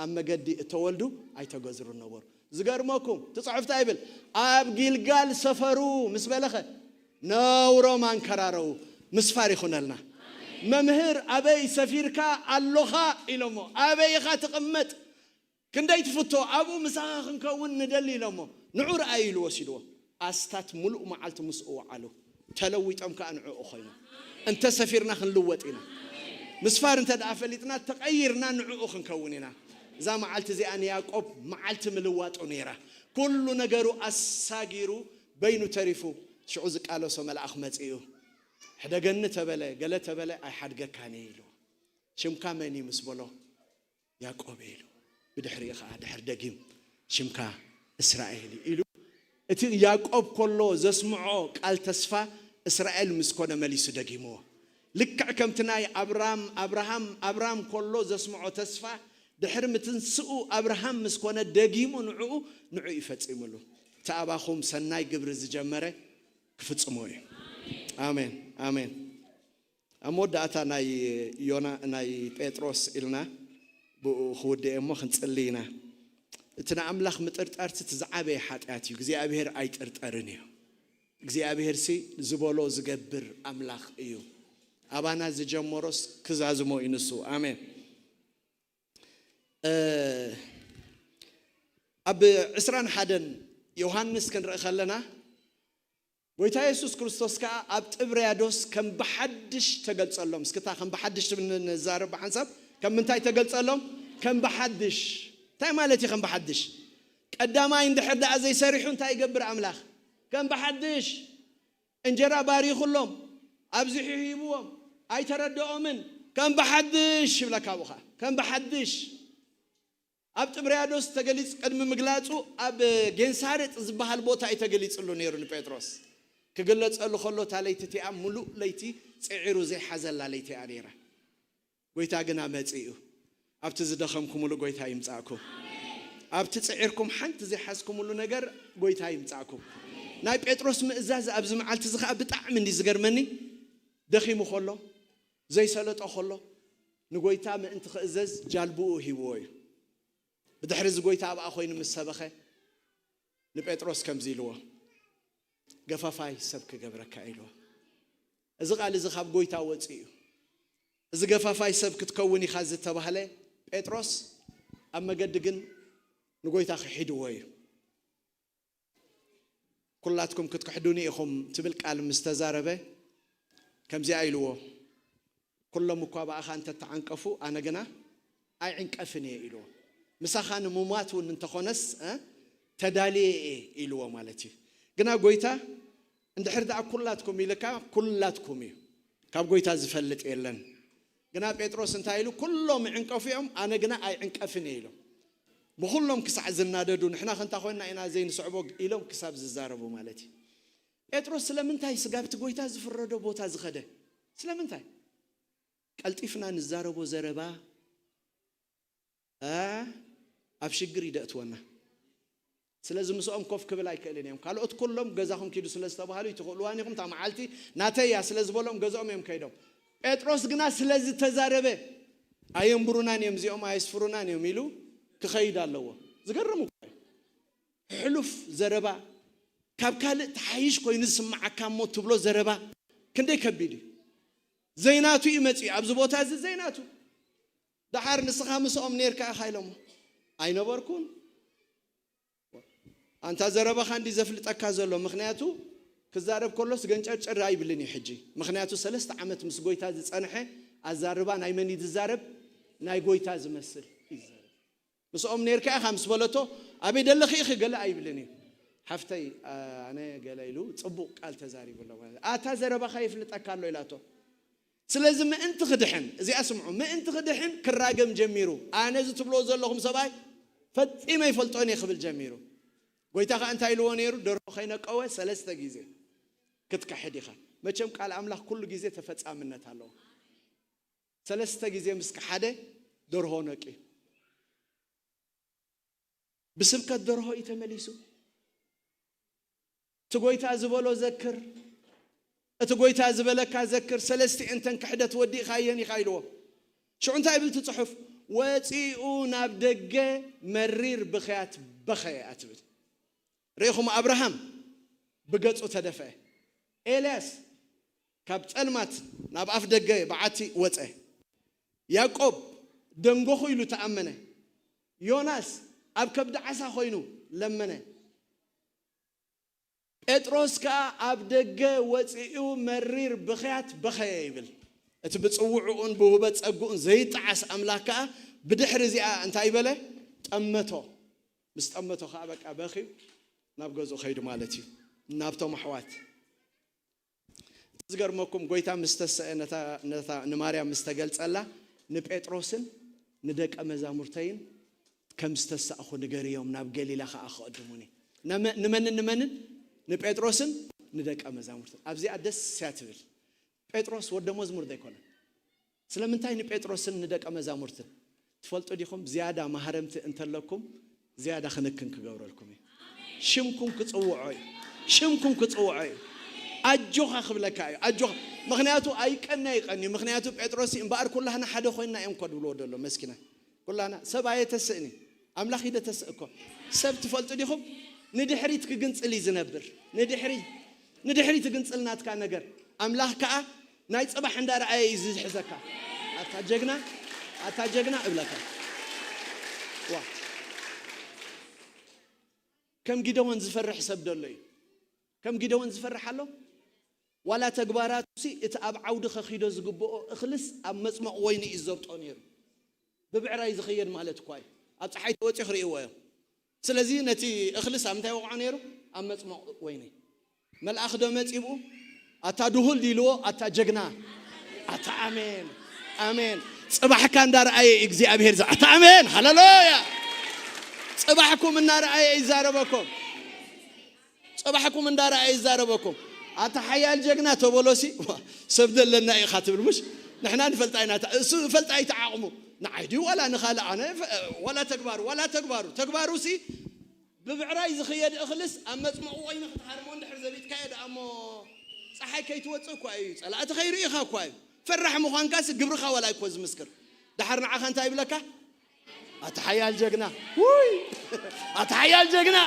ኣብ መገዲ እተወልዱ ኣይተገዝሩን ነበሩ። ዝገርመኩም እቲ ጽሑፍ እንታይ ይብል? ኣብ ጊልጋል ሰፈሩ ምስ በለኸ ነውሮም ኣንከራረው። ምስፋር ይኹነልና። መምህር ኣበይ ሰፊርካ ኣሎኻ ኢሎሞ፣ ኣበይ ኢኻ ትቕመጥ? ክንደይ ትፍቶ ኣብኡ ምሳኻ ክንከውን ንደሊ ኢሎሞ፣ ንዑ ረኣዩ ኢሉ ወሲድዎ። ኣስታት ሙሉእ መዓልቲ ምስኡ ወዓሉ። ተለዊጦም ከኣ ንዕኡ ኮይኖም። እንተ ሰፊርና ክንልወጥ ኢና። ምስፋር እንተ ደኣ ፈሊጥና ተቐይርና ንዕኡ ክንከውን ኢና። እዛ መዓልቲ እዚኣ ንያዕቆብ መዓልቲ ምልዋጡ ነይራ። ኩሉ ነገሩ ኣሳጊሩ በይኑ ተሪፉ። ሽዑ ዝቃለሶ መልኣኽ መጺኡ ሕደገኒ ተበለ ገለ ተበለ ኣይሓድገካን እየ ኢሉ። ሽምካ መን እዩ ምስ በሎ ያዕቆብ ኢሉ። ብድሕሪኡ ኸዓ ድሕር ደጊም ሽምካ እስራኤል እዩ ኢሉ። እቲ ያዕቆብ ከሎ ዘስምዖ ቃል ተስፋ እስራኤል ምስ ኮነ መሊሱ ደጊምዎ። ልክዕ ከምቲ ናይ ኣብራም ኣብርሃም ኣብራም ከሎ ዘስምዖ ተስፋ ድሕሪ ምትንስኡ ኣብርሃም ምስ ኮነ ደጊሙ ንዕኡ ንዕኡ ይፈጺምሉ። እቲ ኣባኹም ሰናይ ግብሪ ዝጀመረ ክፍጽሞ እዩ። ኣሜን ኣሜን። ኣብ መወዳእታ ናይ ዮና ናይ ጴጥሮስ ኢልና ብኡ ክውድእ እሞ ክንጽሊ ኢና። እቲ ንኣምላኽ ምጥርጣር እቲ ዝዓበየ ሓጢኣት እዩ። እግዚኣብሔር ኣይጥርጠርን እዩ። እግዚኣብሔር ሲ ዝበሎ ዝገብር ኣምላኽ እዩ። ኣባና ዝጀመሮስ ክዛዝሞ እዩ ንሱ። ኣሜን። ኣብ ዕስራን ሓደን ዮሃንስ ክንርኢ ከለና ጎይታ የሱስ ክርስቶስ ከኣ ኣብ ጥብርያዶስ ከም ብሓድሽ ተገልጸሎም። እስክታ ከም ብሓድሽ ትብል ንዛረብ ብሓንሳብ ከም ምንታይ ተገልጸሎም? ከም ብሓድሽ። እንታይ ማለት እዩ ከም ብሓድሽ? ቀዳማይ እንድሕር ደኣ ዘይሰሪሑ እንታይ ይገብር ኣምላኽ? ከም ብሓድሽ እንጀራ ባሪኹሎም ኣብዚሑ ሂብዎም ኣይተረድኦምን። ከም ብሓድሽ ይብለካ ኣብኡ ኸኣ ከም ብሓድሽ ኣብ ጥብርያዶስ ተገሊጹ ቅድሚ ምግላጹ ኣብ ጌንሳሬጥ ዝበሃል ቦታ እዩ ተገሊጽሉ ነይሩ ንጴጥሮስ። ክግለጸሉ ከሎ እታ ለይቲ እቲኣ ምሉእ ለይቲ ጽዒሩ ዘይሓዘላ ለይቲ እያ ነይራ። ጎይታ ግና መጺኡ ኣብቲ ዝደኸምኩምሉ ጎይታ ይምጻእኩም። ኣብቲ ጽዒርኩም ሓንቲ ዘይሓዝኩምሉ ነገር ጎይታ ይምጻእኩም። ናይ ጴጥሮስ ምእዛዝ ኣብዚ መዓልቲ እዚ ኸኣ ብጣዕሚ እንዲ ዝገርመኒ ደኺሙ ከሎ ዘይሰለጦ ከሎ ንጎይታ ምእንቲ ክእዘዝ ጃልብኡ ሂብዎ እዩ። ብድሕሪ እዚ ጎይታ ኣብኣ ኮይኑ ምስ ሰበኸ ንጴጥሮስ ከምዚ ኢልዎ፣ ገፋፋይ ሰብ ክገብረካ ኢልዎ። እዚ ቃል እዚ ካብ ጎይታ ወፂኡ እዩ። እዚ ገፋፋይ ሰብ ክትከውን ኢኻ ዝተባህለ ጴጥሮስ ኣብ መገዲ ግን ንጎይታ ክሒድዎ እዩ። ኩላትኩም ክትክሕዱኒ ኢኹም ትብል ቃል ምስ ተዛረበ ከምዚኣ ኢልዎ፣ ኩሎም እኳ ብኣኻ እንተተዓንቀፉ ኣነ ግና ኣይዕንቀፍን እየ ኢልዎ። ምሳኻ ንምሟት እውን እንተኾነስ እ፣ ተዳልየ እየ ኢልዎ ማለት እዩ። ግና ጎይታ እንድሕር ደኣ ኩላትኩም ኢልካ፣ ኩላትኩም እዩ፣ ካብ ጎይታ ዝፈልጥ የለን። ግና ጴጥሮስ እንታይ ኢሉ? ኩሎም ይዕንቀፉ እዮም፣ ኣነ ግና ኣይዕንቀፍን እየ ኢሉ። ብኩሎም ክሳዕ ዝናደዱ፣ ንሕና ከንታ ኮይንና ኢና ዘይንስዕቦ ኢሎም ክሳብ ዝዛረቡ ማለት እዩ። ጴጥሮስ ስለምንታይ ስጋብቲ ጎይታ ዝፍረዶ ቦታ ዝኸደ? ስለምንታይ? ቀልጢፍና ንዛረቦ ዘረባ ኣብ ሽግር ይደእትወና። ስለዚ ምስኦም ኮፍ ክብል ኣይክእልን እዮም። ካልኦት ኩሎም ገዛኹም ኪዱ ስለ ዝተባሃሉ ይትኽእልዋን ኢኹም፣ እታ መዓልቲ ናተይ እያ ስለ ዝበሎም ገዛኦም እዮም ከይዶም። ጴጥሮስ ግና ስለ ዝተዛረበ ኣየንብሩናን እዮም፣ እዚኦም ኣየስፍሩናን እዮም ኢሉ ክኸይድ ኣለዎ። ዝገርም እኮ እዩ። ሕሉፍ ዘረባ፣ ካብ ካልእ ተሓይሽ ኮይኑ ዝስምዓካ እሞ ትብሎ ዘረባ ክንደይ ከቢድ እዩ። ዘይናቱ እዩ መፂኡ ኣብዚ ቦታ እዚ ዘይናቱ። ደሓር ንስኻ ምስኦም ነርካ ኢኻ ኢሎሞ። ኣይነበርኩን። ኣንታ ዘረባኻ እንዲ ዘፍልጠካ ዘሎ፣ ምኽንያቱ ክዛረብ ከሎስ ገንጨርጨር ኣይብልን እዩ ሕጂ። ምኽንያቱ ሰለስተ ዓመት ምስ ጎይታ ዝጸንሐ ኣዛርባ ናይ መን እዩ ዝዛረብ? ናይ ጎይታ ዝመስል እዩ ዝዛረብ። ምስኦም ነርካ ኢኻ ምስ በለቶ፣ ኣበይ ደለኺ ኢኺ ገለ ኣይብልን እዩ። ሓፍተይ፣ ኣነ ገለ ኢሉ ጽቡቕ ቃል ተዛሪቡ ኣሎ ማለት እዩ። ኣታ ዘረባኻ ይፍልጠካ ኣሎ ኢላቶ። ስለዚ ምእንቲ ክድሕን፣ እዚኣ ስምዑ፣ ምእንቲ ክድሕን ክራገም ጀሚሩ። ኣነ እዚ ትብልዎ ዘለኹም ሰብኣይ ፈጺመ ይፈልጦን እየ ክብል ጀሚሩ። ጎይታ ኸኣ እንታይ ኢልዎ ነይሩ? ደርሆ ከይነቀወ ሰለስተ ግዜ ክትክሕድ ኢኻ። መቸም ቃል ኣምላኽ ኩሉ ግዜ ተፈጻምነት ኣለዎ። ሰለስተ ግዜ ምስ ከሓደ ደርሆ ነቂ። ብስብከት ደርሆ እዩ ተመሊሱ። እቲ ጎይታ ዝበሎ ዘክር፣ እቲ ጎይታ ዝበለካ ዘክር። ሰለስቲኤን ተን ክሕደት ወዲእኻየን ኢኻ ኢልዎ። ሽዑ እንታይ ይብል እቲ ጽሑፍ? ወጺኡ ናብ ደገ መሪር ብኽያት በኸየ እያ ትብል። ርኢኹም፣ ኣብርሃም ብገጹ ተደፍአ። ኤልያስ ካብ ጸልማት ናብ ኣፍ ደገ በዓቲ ወጸ። ያዕቆብ ደንጎኹ ኢሉ ተኣመነ። ዮናስ ኣብ ከብዲ ዓሳ ኮይኑ ለመነ። ጴጥሮስ ከኣ ኣብ ደገ ወጺኡ መሪር ብኽያት በኸየ ይብል። እቲ ብጽውዕኡን ብውህበት ጸግኡን ዘይጠዓስ ኣምላኽ ከኣ ብድሕሪ እዚኣ እንታይ በለ? ጠመቶ። ምስ ጠመቶ ከኣ በቃ በኽዩ ናብ ገዝኡ ከይዱ ማለት እዩ። ናብቶም ኣሕዋት። ዝገርመኩም፣ ጎይታ ምስ ተሰአ፣ ነታ፣ ነታ ንማርያም ምስ ተገልጸላ፣ ንጴጥሮስን ንደቀ መዛሙርተይን ከም ዝተሳእኹ ንገርዮም፣ ናብ ገሊላ ከኣ ክቕድሙኒ። ነመ-፣ ንመንን ንመንን? ንጴጥሮስን ንደቀ መዛሙርትን። ኣብዚኣ ደስ እያ ትብል። ጴጥሮስ ወደ መዝሙር ዘይኮነ። ስለምንታይ ንጴጥሮስን ንደቀ መዛሙርትን? ትፈልጡ ዲኹም? ዝያዳ ማህረምቲ እንተለኩም፣ ዝያዳ ክንክን ክገብረልኩም እዩ። ሽምኩም ክጽውዖ እዩ። ሽምኩም ክጽውዖ እዩ። ኣጆኻ ክብለካ እዩ። ኣጆኻ። ምኽንያቱ ኣይቀነ ይቐን እዩ። ምኽንያቱ ጴጥሮስ እምበኣር ኩላህና ሓደ ኮይንና እዮም እኮ ድብልዎ ደሎ መስኪና። ኩላህና ሰብ ኣየተስእን እዩ። ኣምላኽ ይደተስእ እኮ። ሰብ ትፈልጡ ዲኹም? ንድሕሪት ክግንጽል እዩ ዝነብር። ንድሕሪት፣ ንድሕሪት ትግንጽል ናትካ ነገር። ኣምላኽ ከኣ ናይ ጽባሕ እንዳረኣየ እዩ ዝሕዘካ። ኣታ ጀግና፣ ኣታ ጀግና እብለካ። ዋ። ከም ጊደዎን ዝፈርሕ ሰብ ደሎ እዩ። ከም ጊደዎን ዝፈርሕ ኣሎ። ዋላ ተግባራቱ ሲ እቲ ኣብ ዓውዲ ከኺዶ ዝግብኦ እኽልስ ኣብ መጽመቕ ወይኒ እዩ ዘብጦ ነይሩ። ብብዕራይ ዝኽየድ ማለት እኳ እዩ። ኣብ ጸሓይ ተወጺኡ ክርእይዎ እዮም። ስለዚ ነቲ እኽልስ ኣብ ምንታይ ወቕዖ ነይሩ? ኣብ መጽመቕ ወይኒ። መልኣኽ ዶ መጺኡ? ኣታ ድሁል ድልዎ፣ ኣታ ጀግና። ኣታ ኣሜን፣ ኣሜን። ጽባሕካ እንዳረኣየ እዩ እግዚኣብሔር ዛ-፣ ኣታ ኣሜን፣ ሃሌሉያ። ጽባሕኩም እናረኣየ ይዛረበኩም። ጽባሕኩም እንዳረኣየ ይዛረበኩም። ኣታ ሓያል ጀግና ተበሎሲ፣ ዋ፣ ሰብ ዘለና ኢኻ ትብል፣ ምሽ? ንሕና ንፈልጣ ኢና፣ እታ-፣ እሱ ፈልጣ እዩ ተዓቕሙ። ንዓይ ድዩ ዋላ ንኻልእ? ኣነ ፈ-፣ ዋላ ተግባሩ፣ ዋላ ተግባሩ። ተግባሩሲ ብብዕራይ ዝኽየድ እኽልስ ኣብ መጽመቑ ወይኒ ክትሃርሞ እንድሕር ዘቢጥካዮ ደኣ እሞ ጸሓይ ከይትወጽእ እኳ እዩ። ጸላእቲ ከይርእዩኻ እኳ እዩ። ፈራሕ ምዃንካሲ ግብርኻ ዋላ እኮ ዝምስክር። ደሓር ንዓኻ እንታይ ይብለካ? ኣታ ሓያል ጀግና። ውይ! ኣታ ሓያል ጀግና።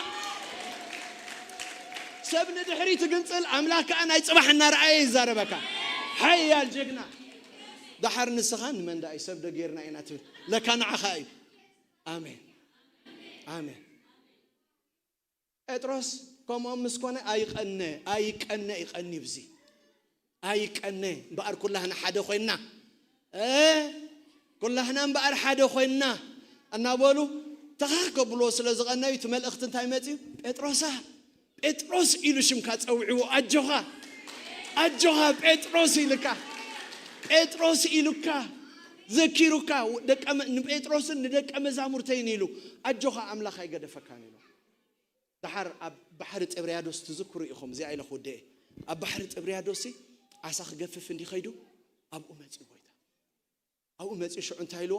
ሰብ ንድሕሪት ትግንጽል፣ ኣምላኽ ከኣ ናይ ጽባሕ እናረኣየ ይዛረበካ። ሓያል ጀግና። ደሓር ንስኻ ንመን ደኣ እዩ ሰብ ዶ ጌርና ኢና ትብል? ለካ ንዓኻ እዩ። ኣሜን። ኣሜን። ጴጥሮስ ከምኦም ምስ ኮነ ኣይቀነ፣ ኣይቀነ፣ ይቀኒ ብዚ። ኣይቀነ፣ እምበኣር ኩላህና ሓደ ኮይንና፣ እ፣ ኩላህና እምበኣር ሓደ ኮይንና እናበሉ ተኻኽ ከብልዎ ስለ ዝቐነዩ፣ እቲ መልእኽቲ እንታይ መጺኡ? ጴጥሮሳ፣ ጴጥሮስ ኢሉ ሽምካ ጸውዕዎ። ኣጆኻ፣ ኣጆኻ ጴጥሮስ ኢልካ፣ ጴጥሮስ ኢሉካ፣ ዘኪሩካ፣ ደቀ መ-፣ ንጴጥሮስን ንደቀ መዛሙርተይን ኢሉ፣ ኣጆኻ ኣምላኽ ኣይገደፈካን ኢሉ። ደሓር ኣብ ባሕሪ ጥብርያዶስ ትዝክሩ ኢኹም፣ እዚኣ ኢለ ክውድኤ። ኣብ ባሕሪ ጥብርያዶስ ዓሳ ክገፍፍ እንዲ ኸይዱ፣ ኣብኡ መጺኡ ጎይታ። ኣብኡ መጺኡ ሽዑ እንታይ ኢልዎ?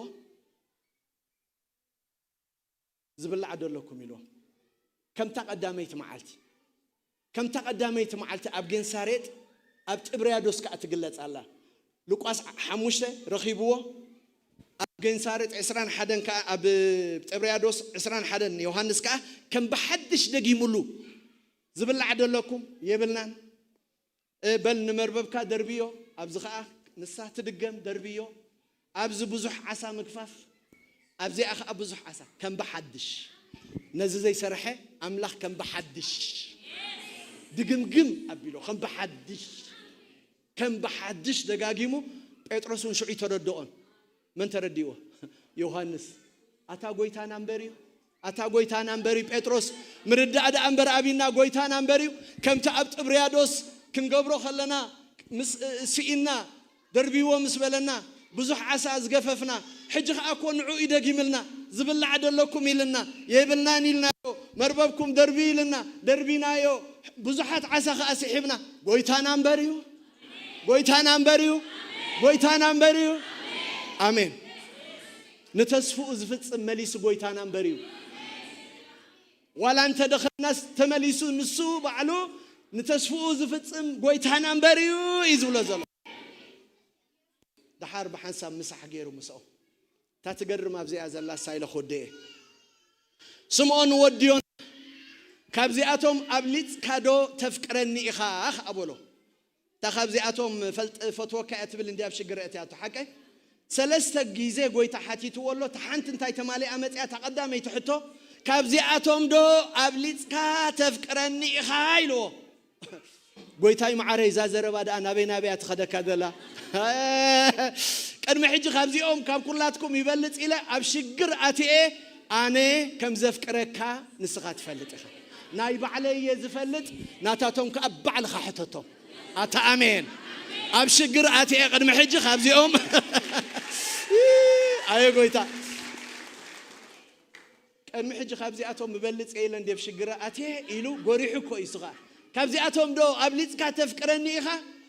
ዝብላዕ ዶ ኣለኩም ኢልዎ። ከምታ ቀዳመይቲ መዓልቲ፣ ከምታ ቀዳመይቲ መዓልቲ ኣብ ጌንሳሬጥ ኣብ ጥብርያዶስ ከኣ ትግለጽ ኣላ። ሉቃስ ሓሙሽተ ረኺብዎ፣ ኣብ ጌንሳሬጥ ዕስራን ሓደን ከኣ፣ ኣብ ጥብርያዶስ ዕስራን ሓደን ዮሃንስ ከኣ ከም ብሓድሽ ደጊሙሉ። ዝብላዕ ዶ ኣለኩም? የብልናን። እ፣ በል ንመርበብካ ደርብዮ፣ ኣብዚ ኸኣ ንሳ ትድገም ደርብዮ። ኣብዚ ብዙሕ ዓሳ ምግፋፍ፣ ኣብዚኣ ኸኣ ብዙሕ ዓሳ። ከም ብሓድሽ። ነዚ ዘይሰርሐ ኣምላኽ ከም ብሓድሽ ድግምግም ኣቢሎ፣ ከም ብሓድሽ፣ ከም ብሓድሽ ደጋጊሙ። ጴጥሮስ እውን ሽዑ ተረድኦን። መን ተረዲእዎ? ዮሃንስ። ኣታ ጎይታና እምበር እዩ፣ ኣታ ጎይታና እምበር እዩ። ጴጥሮስ ምርዳእ ደኣ እምበር ኣብይና፣ ጎይታና እምበር እዩ። ከምቲ ኣብ ጥብርያዶስ ክንገብሮ ከለና ምስ ስኢንና፣ ደርብይዎ ምስ በለና፣ ብዙሕ ዓሳ ዝገፈፍና፣ ሕጂ ኸኣ እኮ ንዑ እዩ ደጊምልና። ዝብላዕ ዶ ኣለኩም ኢልና፣ የብልናን ኢልናዮ። መርበብኩም ደርብዩ ኢልና፣ ደርቢናዮ። ብዙሓት ዓሳ ኸኣ ስሒብና። ጎይታና እምበር እዩ፣ ጎይታና እምበር እዩ፣ ጎይታና እምበር እዩ። ኣሜን። ንተስፍኡ ዝፍጽም መሊሱ ጎይታና እምበር እዩ። ዋላ እንተ ደኸናስ ተመሊሱ ንሱ ባዕሉ ንተስፍኡ ዝፍጽም ጎይታና እምበር እዩ እዩ ዝብሎ ዘሎ። ደሓር ብሓንሳብ ምሳሕ ገይሩ ምስኦም። እታ ትገርም ኣብዚኣ ዘላ እሳ ኢለ ክወደየ። ስምዖን ወዲ ዮና፣ ካብዚኣቶም ኣብሊጽካ ዶ ተፍቅረኒ ኢኻ? ከኣ በሎ። እታ ካብዚኣቶም ፈልጥ-፣ ፈትወካ እያ ትብል እንዲ ኣብ ሽግር እትያቶ ሓቀይ? ሰለስተ ግዜ ጎይታ ሓቲትዎ ኣሎ። እታ ሓንቲ እንታይ ተማሊኣ መጽያ? እታ ቀዳመይቲ ሕቶ፣ ካብዚኣቶም ዶ ኣብሊጽካ ተፍቅረኒ ኢኻ ኢልዎ። ጎይታይ መዓረይ፣ እዛ ዘረባ ደኣ ናበይ ናበይ እያ ትኸደካ ዘላ? ቅድሚ ሕጂ ካብዚኦም ካብ ኩላትኩም ይበልጽ ኢለ ኣብ ሽግር ኣትየ፣ ኣነ ከም ዘፍቅረካ ንስኻ ትፈልጥ ኢኻ። ናይ ባዕለይ እየ ዝፈልጥ፣ ናታቶም ከኣ ባዕልኻ ሕተቶም። ኣታ ኣሜን። ኣብ ሽግር ኣትየ ቅድሚ ሕጂ ካብዚኦም ኣየ ጎይታ፣ ቅድሚ ሕጂ ካብዚኣቶም ምበልጽ የለን ድብ ሽግር ኣትየ ኢሉ ጎሪሑ እኮ እዩ። እሱ ኸኣ ካብዚኣቶም ዶ ኣብሊጽካ ተፍቅረኒ ኢኻ?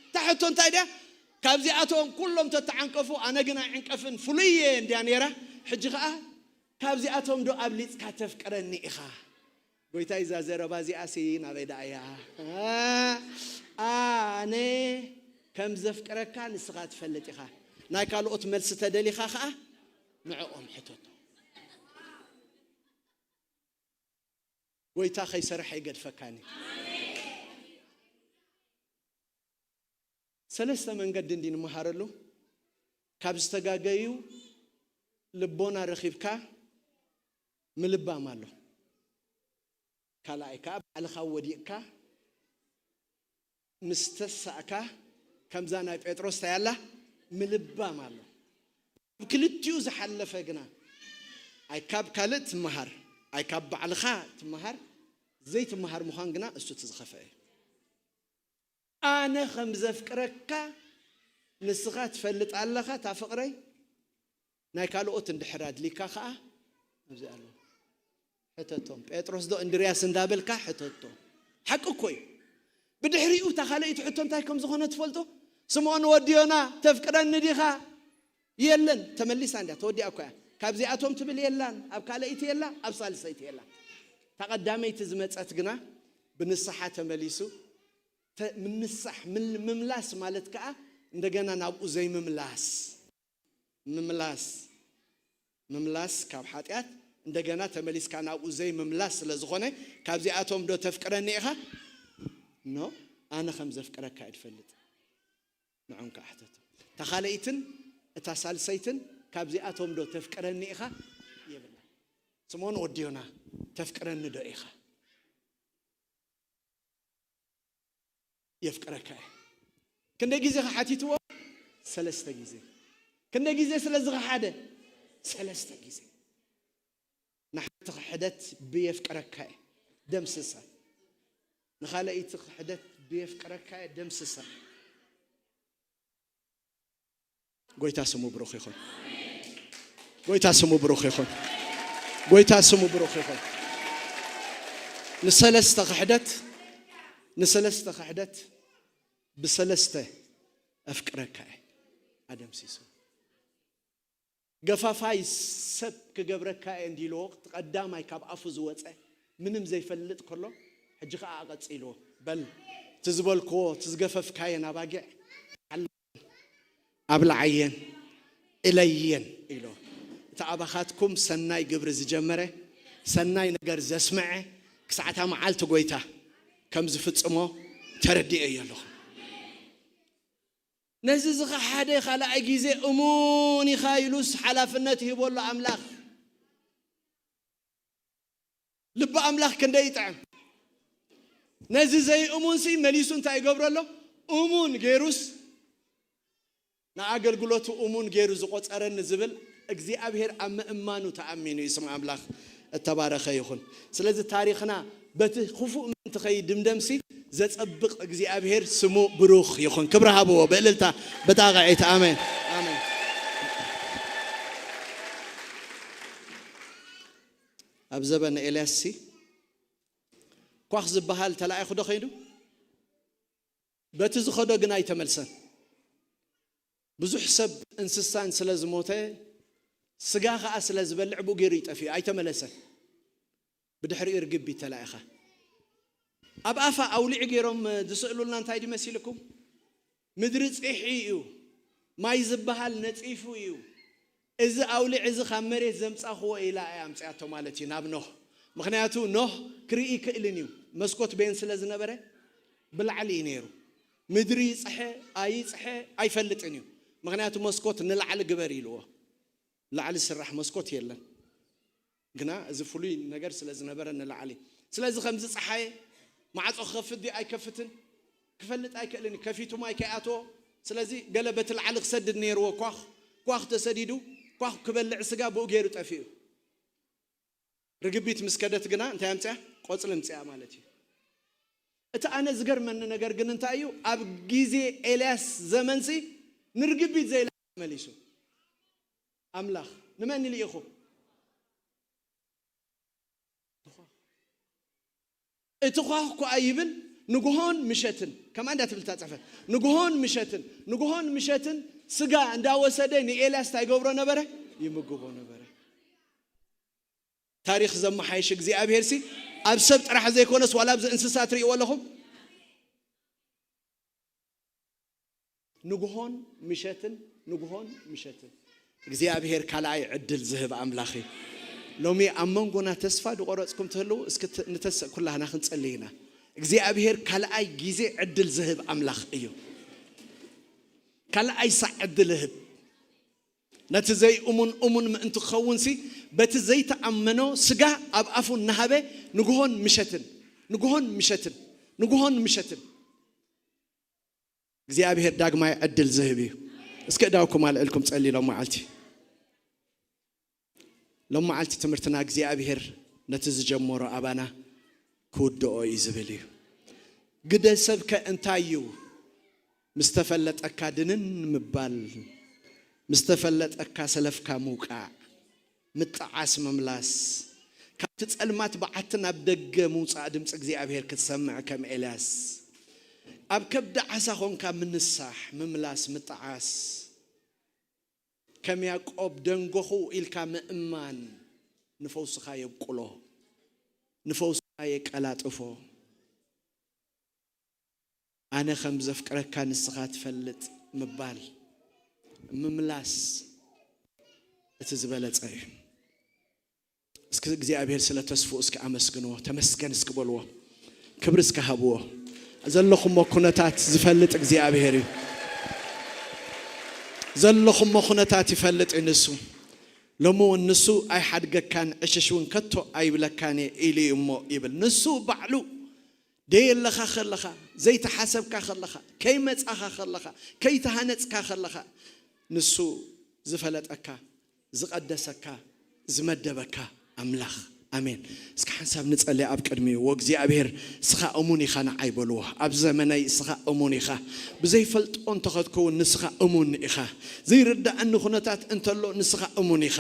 እታ ሕቶ እንታይ ድያ? ካብዚኣቶም ኩሎም ተተዓንቀፉ፣ ኣነ ግን ኣይዕንቀፍን፣ ፍሉይ እየ እንድያ ነይራ። ሕጂ ኸኣ ካብዚኣቶም ዶ ኣብሊጽካ ተፍቅረኒ ኢኻ? ጎይታይ፣ እዛ ዘረባ እዚኣሲ ናበይ ደኣ እያ? ኣነ ከም ዘፍቅረካ ንስኻ ትፈልጥ ኢኻ። ናይ ካልኦት መልሲ ተደሊኻ ኸኣ ንዕኦም ሕተቶ። ጎይታ ከይሰርሐ ኣይገድፈካን እዩ። ሰለስተ መንገዲ እንዲ ንምሃረሉ፣ ካብ ዝተጋገዩ ልቦና ረኺብካ ምልባም ኣሎ። ካልኣይ ከኣ ባዕልኻ ወዲቕካ ምስ ተሳእካ፣ ከምዛ ናይ ጴጥሮስ እንታይ ኣላ? ምልባም ኣሎ። ኣብ ክልቲኡ ዝሓለፈ ግና፣ ኣይ ካብ ካልእ ትመሃር፣ ኣይ ካብ ባዕልኻ ትመሃር፣ ዘይትመሃር ምዃን ግና እሱ እቲ ዝኸፍአ እዩ። ኣነ ከም ዘፍቅረካ ንስኻ ትፈልጥ ኣለኻ፣ እታ ፍቕረይ። ናይ ካልኦት እንድሕር ኣድሊካ ኸኣ ኣብዚ ኣሎ። ሕተቶም። ጴጥሮስ ዶ እንድርያስ እንዳበልካ ሕተቶ። ሓቂ እኮ እዩ። ብድሕሪኡ እታ ካልኣይቲ ሕቶ እንታይ ከም ዝኾነ ትፈልጡ? ስምዖን ወዲ ዮና፣ ተፍቅረኒ ዲኻ? የለን። ተመሊሳ እንድያ፣ ተወዲኣ እኮ እያ። ካብዚኣቶም ትብል የላን፣ ኣብ ካልኣይቲ የላ፣ ኣብ ሳልሰይቲ የላ። እታ ቀዳመይቲ ዝመጸት ግና ብንስሓ ተመሊሱ፣ ተ-፣ ምንሳሕ፣ ምል-፣ ምምላስ ማለት ከኣ እንደገና ናብኡ ዘይምምላስ። ምምላስ፣ ምምላስ ካብ ሓጢኣት እንደገና ተመሊስካ ናብኡ ዘይምምላስ ስለ ዝኾነ፣ ካብዚኣቶም ዶ ተፍቅረኒ ኢኻ? ኖ፣ ኣነ ከም ዘፍቅረካ እየ ዝፈልጥ። ንዖም ከኣ ሕተቶ። እታ ካልኣይትን እታ ሳልሰይትን፣ ካብዚኣቶም ዶ ተፍቅረኒ ኢኻ? የብላ። ስምኦን ወዲ ዮና፣ ተፍቅረኒ ዶ ኢኻ? የፍቅረካ እየ። ክንደይ ግዜ ከ ሓቲትዎ? ሰለስተ ግዜ። ክንደይ ግዜ ስለ ዝኸሓደ? ሰለስተ ግዜ። ንሓንቲ ክሕደት ብየፍቅረካ እየ ደምስሳ። ንኻልኣይቲ ክሕደት ብየፍቅረካ እየ ደምስሳ። ጎይታ ስሙ ብሩኽ ይኹን። ጎይታ ስሙ ብሩኽ ይኹን። ጎይታ ስሙ ብሩኽ ይኹን። ንሰለስተ ክሕደት ንሰለስተ ክሕደት ብሰለስተ ኣፍቅረካ እየ ኣደምሲሱ። ገፋፋይ ሰብ ክገብረካ እየ እንዲልዎ፣ እቲ ቀዳማይ ካብ ኣፉ ዝወፀ ምንም ዘይፈልጥ ከሎ፣ ሕጂ ኸዓ ቀፂልዎ። በል፣ እቲ ዝበልክዎ፣ እቲ ዝገፈፍካየን ኣባጊዕ ኣለ-፣ ኣብልዓየን፣ እለየን ኢሎ። እቲ ኣባኻትኩም ሰናይ ግብሪ ዝጀመረ፣ ሰናይ ነገር ዘስምዐ፣ ክሳዕታ መዓልቲ ጎይታ ከም ዝፍጽሞ ተረዲኤ እየ ኣለኹ። ነዚ ዝኸሓደ ካልኣይ ግዜ እሙን ኢኻ ኢሉስ ሓላፍነት ይህቦ ኣሎ ኣምላኽ። ልቢ ኣምላኽ ክንደይ ይጥዕም። ነዚ ዘይእሙንሲ መሊሱ እንታይ ይገብሮ ኣሎ? እሙን ገይሩስ ንኣገልግሎቱ እሙን ገይሩ ዝቖጸረኒ ዝብል እግዚኣብሔር ኣብ ምእማኑ ተኣሚኑ እዩ። ስም ኣምላኽ እተባረኸ ይኹን። ስለዚ ታሪኽና በቲ ክፉእ ምእንቲ ከይድምደምሲ ዘጸብቕ እግዚኣብሔር ስሙ ብሩኽ ይኹን። ክብሪ ሃብዎ ብእልልታ ብጣቕዒት። ኣሜን፣ ኣሜን። ኣብ ዘበነ ኤልያስ ሲ ኳኽ ዝበሃል ተላኢኹ ዶ ኸይዱ? በቲ ዝኸዶ ግን ኣይተመልሰን። ብዙሕ ሰብ እንስሳን ስለ ዝሞተ፣ ስጋ ኸኣ ስለ ዝበልዕ ብኡ ገይሩ ይጠፍኡ፣ ኣይተመለሰን። ብድሕሪኡ ርግቢት ተላኢኻ። ኣብ ኣፋ ኣውሊዕ ገይሮም ዝስእሉልና እንታይ ድዩ መሲልኩም? ምድሪ ጺሒ እዩ፣ ማይ ዝበሃል ነጺፉ እዩ። እዚ ኣውሊዕ እዚ ካብ መሬት ዘምጻኽዎ ኢላ እያ ኣምጺኣቶ ማለት እዩ ናብ ኖህ። ምኽንያቱ ኖህ ክርኢ ይክእልን እዩ። መስኮት ቤን ስለ ዝነበረ ብላዕሊ እዩ ነይሩ። ምድሪ ይጽሐ ኣይጽሐ ኣይፈልጥን እዩ። ምኽንያቱ መስኮት ንላዕሊ ግበር ኢልዎ። ላዕሊ ዝስራሕ መስኮት የለን። ግና እዚ ፍሉይ ነገር ስለ ዝነበረ ንላዕሊ። ስለዚ ከምዚ ጸሓየ ማዕጾ ክኸፍት ድዩ ኣይከፍትን ክፈልጥ ኣይክእልን እዩ። ከፊቱ ማይ ከይኣትዎ። ስለዚ ገለ በቲ ላዕሊ ክሰድድ ነይርዎ ኳኽ። ኳኽ ተሰዲዱ፣ ኳኽ ክበልዕ ስጋ ብኡ ገይሩ ጠፊኡ። ርግቢት ምስ ከደት ግና እንታይ ኣምጽኣ? ቆጽሊ ኣምጽኣ ማለት እዩ። እቲ ኣነ ዝገርመኒ ነገር ግን እንታይ እዩ? ኣብ ግዜ ኤልያስ ዘመንሲ ንርግቢት ዘይላ መሊሱ። ኣምላኽ ንመን ልኢኹ? እቲ ኳኽ እኳ ይብል ንግሆን ምሸትን፣ ከማ እንዳትብል ታጸፈ። ንግሆን ምሸትን፣ ንግሆን ምሸትን ስጋ እንዳወሰደ ንኤልያስ እንታይ ይገብሮ ነበረ? ይምግቦ ነበረ። ታሪኽ ዘመሓይሽ እግዚኣብሔር ሲ ኣብ ሰብ ጥራሕ ዘይኮነስ ዋላ ኣብዚ እንስሳ ትርእይዎ ኣለኹም። ንግሆን ምሸትን፣ ንግሆን ምሸትን። እግዚኣብሔር ካልኣይ ዕድል ዝህብ ኣምላኽ እዩ። ሎሚ ኣብ መንጎና ተስፋ ዝቆረጽኩም ትህልው፣ እስኪ ት-፣ ንተስ-፣ ኩላህና ክንጸልይ ኢና። እግዚኣብሔር ካልኣይ ግዜ ዕድል ዝህብ ኣምላኽ እዩ። ካልኣይ ሳዕ ዕድል ይህብ። ነቲ ዘይእሙን እሙን ምእንቲ ክኸውንሲ፣ በቲ ዘይተኣመኖ ስጋ ኣብ ኣፉ እናሃበ ንግሆን ምሸትን፣ ንግሆን ምሸትን፣ ንግሆን ምሸትን። እግዚኣብሔር ዳግማይ ዕድል ዝህብ እዩ። እስኪ እዳውኩም ኣልዕልኩም ጸልዩ ሎም መዓልቲ። ሎም መዓልቲ ትምህርትና እግዚኣብሔር ነቲ ዝጀመሮ ኣባና ክውድኦ እዩ ዝብል እዩ። ግደ ሰብከ እንታይ እዩ? ምስ ተፈለጠካ ድንን ምባል፣ ምስ ተፈለጠካ ሰለፍካ ምውቃዕ፣ ምጥዓስ፣ ምምላስ፣ ካብቲ ጸልማት በዓቲ ናብ ደገ ምውጻእ ድምጺ እግዚኣብሔር ክትሰምዕ ከም ኤልያስ፣ ኣብ ከብዲ ዓሳ ኾንካ ምንሳሕ፣ ምምላስ፣ ምጥዓስ፣ ከም ያዕቆብ ደንጎኹ ኢልካ ምእማን ንፈውስኻ የብቁሎ፣ ንፈውስኻ የቀላጥፎ። ኣነ ከም ዘፍቅረካ ንስኻ ትፈልጥ ምባል፣ ምምላስ እቲ ዝበለጸ እዩ። እስኪ እግዚኣብሔር ስለ ተስፍኡ እስኪ ኣመስግንዎ፣ ተመስገን እስኪ በልዎ፣ ክብሪ እስኪ ሃብዎ። ዘለኹሞ ኩነታት ዝፈልጥ እግዚኣብሔር እዩ። ዘለኹሞ ኩነታት ይፈልጥ እዩ ንሱ። ሎሚ እውን ንሱ ኣይሓድገካን፣ ዕሽሽ እውን ከቶ ኣይብለካን እየ ኢሉ እዩ እሞ ይብል። ንሱ ባዕሉ ደየለኻ ከለኻ፣ ዘይተሓሰብካ ከለኻ፣ ከይመጻኻ ከለኻ፣ ከይተሃነጽካ ከለኻ፣ ንሱ ዝፈለጠካ፣ ዝቐደሰካ፣ ዝመደበካ ኣምላኽ ኣሜን። እስኪ ሓንሳብ ንጸሊ ኣብ ቅድሚኡ። "ወእግዚኣብሔር እስኻ እሙን ኢኻ ንዓይ" በልዎ። "ኣብ ዘመነይ እስኻ እሙን ኢኻ። ብዘይፈልጦ እንተኸድኩ እውን ንስኻ እሙን ኢኻ። ዘይርዳእኒ ኩነታት እንተሎ ንስኻ እሙን ኢኻ።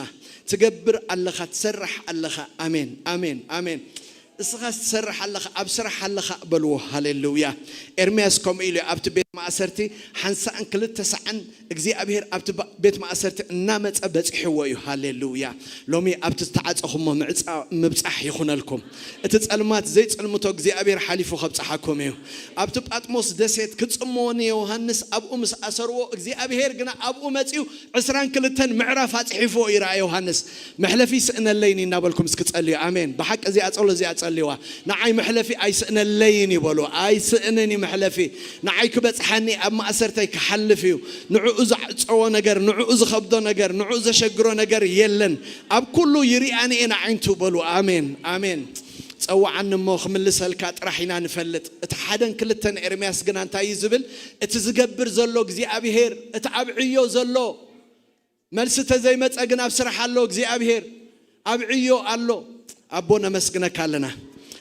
ትገብር ኣለኻ፣ ትሰርሕ ኣለኻ።" ኣሜን፣ ኣሜን፣ ኣሜን። "እስኻ ትሰርሕ ኣለኻ፣ ኣብ ስራሕ ኣለኻ" በልዎ። ሃሌሉያ። ኤርምያስ ከምኡ ኢሉ እዩ። ኣብቲ ቤት ማእሰርቲ ሓንሳእን ክልተ ሳዕን እግዚኣብሔር ኣብቲ ባ-፣ ቤት ማእሰርቲ እናመጸ በጺሕዎ እዩ። ሃሌሉያ። ሎሚ ኣብቲ ዝተዓጸኹሞ ምዕጻ-፣ ምብጻሕ ይኹነልኩም። እቲ ጸልማት ዘይጽልምቶ እግዚኣብሔር ሓሊፉ ከብጽሓኩም እዩ። ኣብቲ ጳጥሞስ ደሴት ክጽምዎ ንዮሃንስ ኣብኡ ምስ ኣሰርዎ፣ እግዚኣብሔር ግና ኣብኡ መጺኡ ዕስራን ክልተን ምዕራፍ ኣጽሒፍዎ እዩ። ረኣ ዮሃንስ። "መሕለፊ ይስእነለይን" እናበልኩም እስኪ ጸልዩ። ኣሜን። ብሓቂ እዚኣ ጸሎ፣ እዚኣ ጸልዋ። "ንዓይ መሕለፊ ኣይስእነለይን" ይበሉ። "ኣይስእንን እዩ መሕለፊ። ንዓይ ክበጽሓኒ፣ ኣብ ማእሰርተይ ክሓልፍ እዩ። ንዕኡ ዝዓጸዎ ነገር፣ ንዕኡ ዝኸብዶ ነገር፣ ንዕኡ ዘሸግሮ ነገር የለን። ኣብ ኩሉ ይሪኣኒ እየን ኣዒንቱ" በሉ። ኣሜን፣ ኣሜን። "ጸውዓኒ እሞ ክምልሰልካ ጥራሕ ኢና ንፈልጥ።" እቲ ሓደን ክልተን ኤርምያስ ግና እንታይ እዩ ዝብል? "እቲ ዝገብር ዘሎ እግዚኣብሔር፣ እቲ ኣብ ዕዮ ዘሎ፣ መልሲ ተዘይመጸ ግን ኣብ ስራሕ ኣሎ እግዚኣብሔር፣ ኣብ ዕዮ ኣሎ።" ኣቦ ነመስግነካ ኣለና፣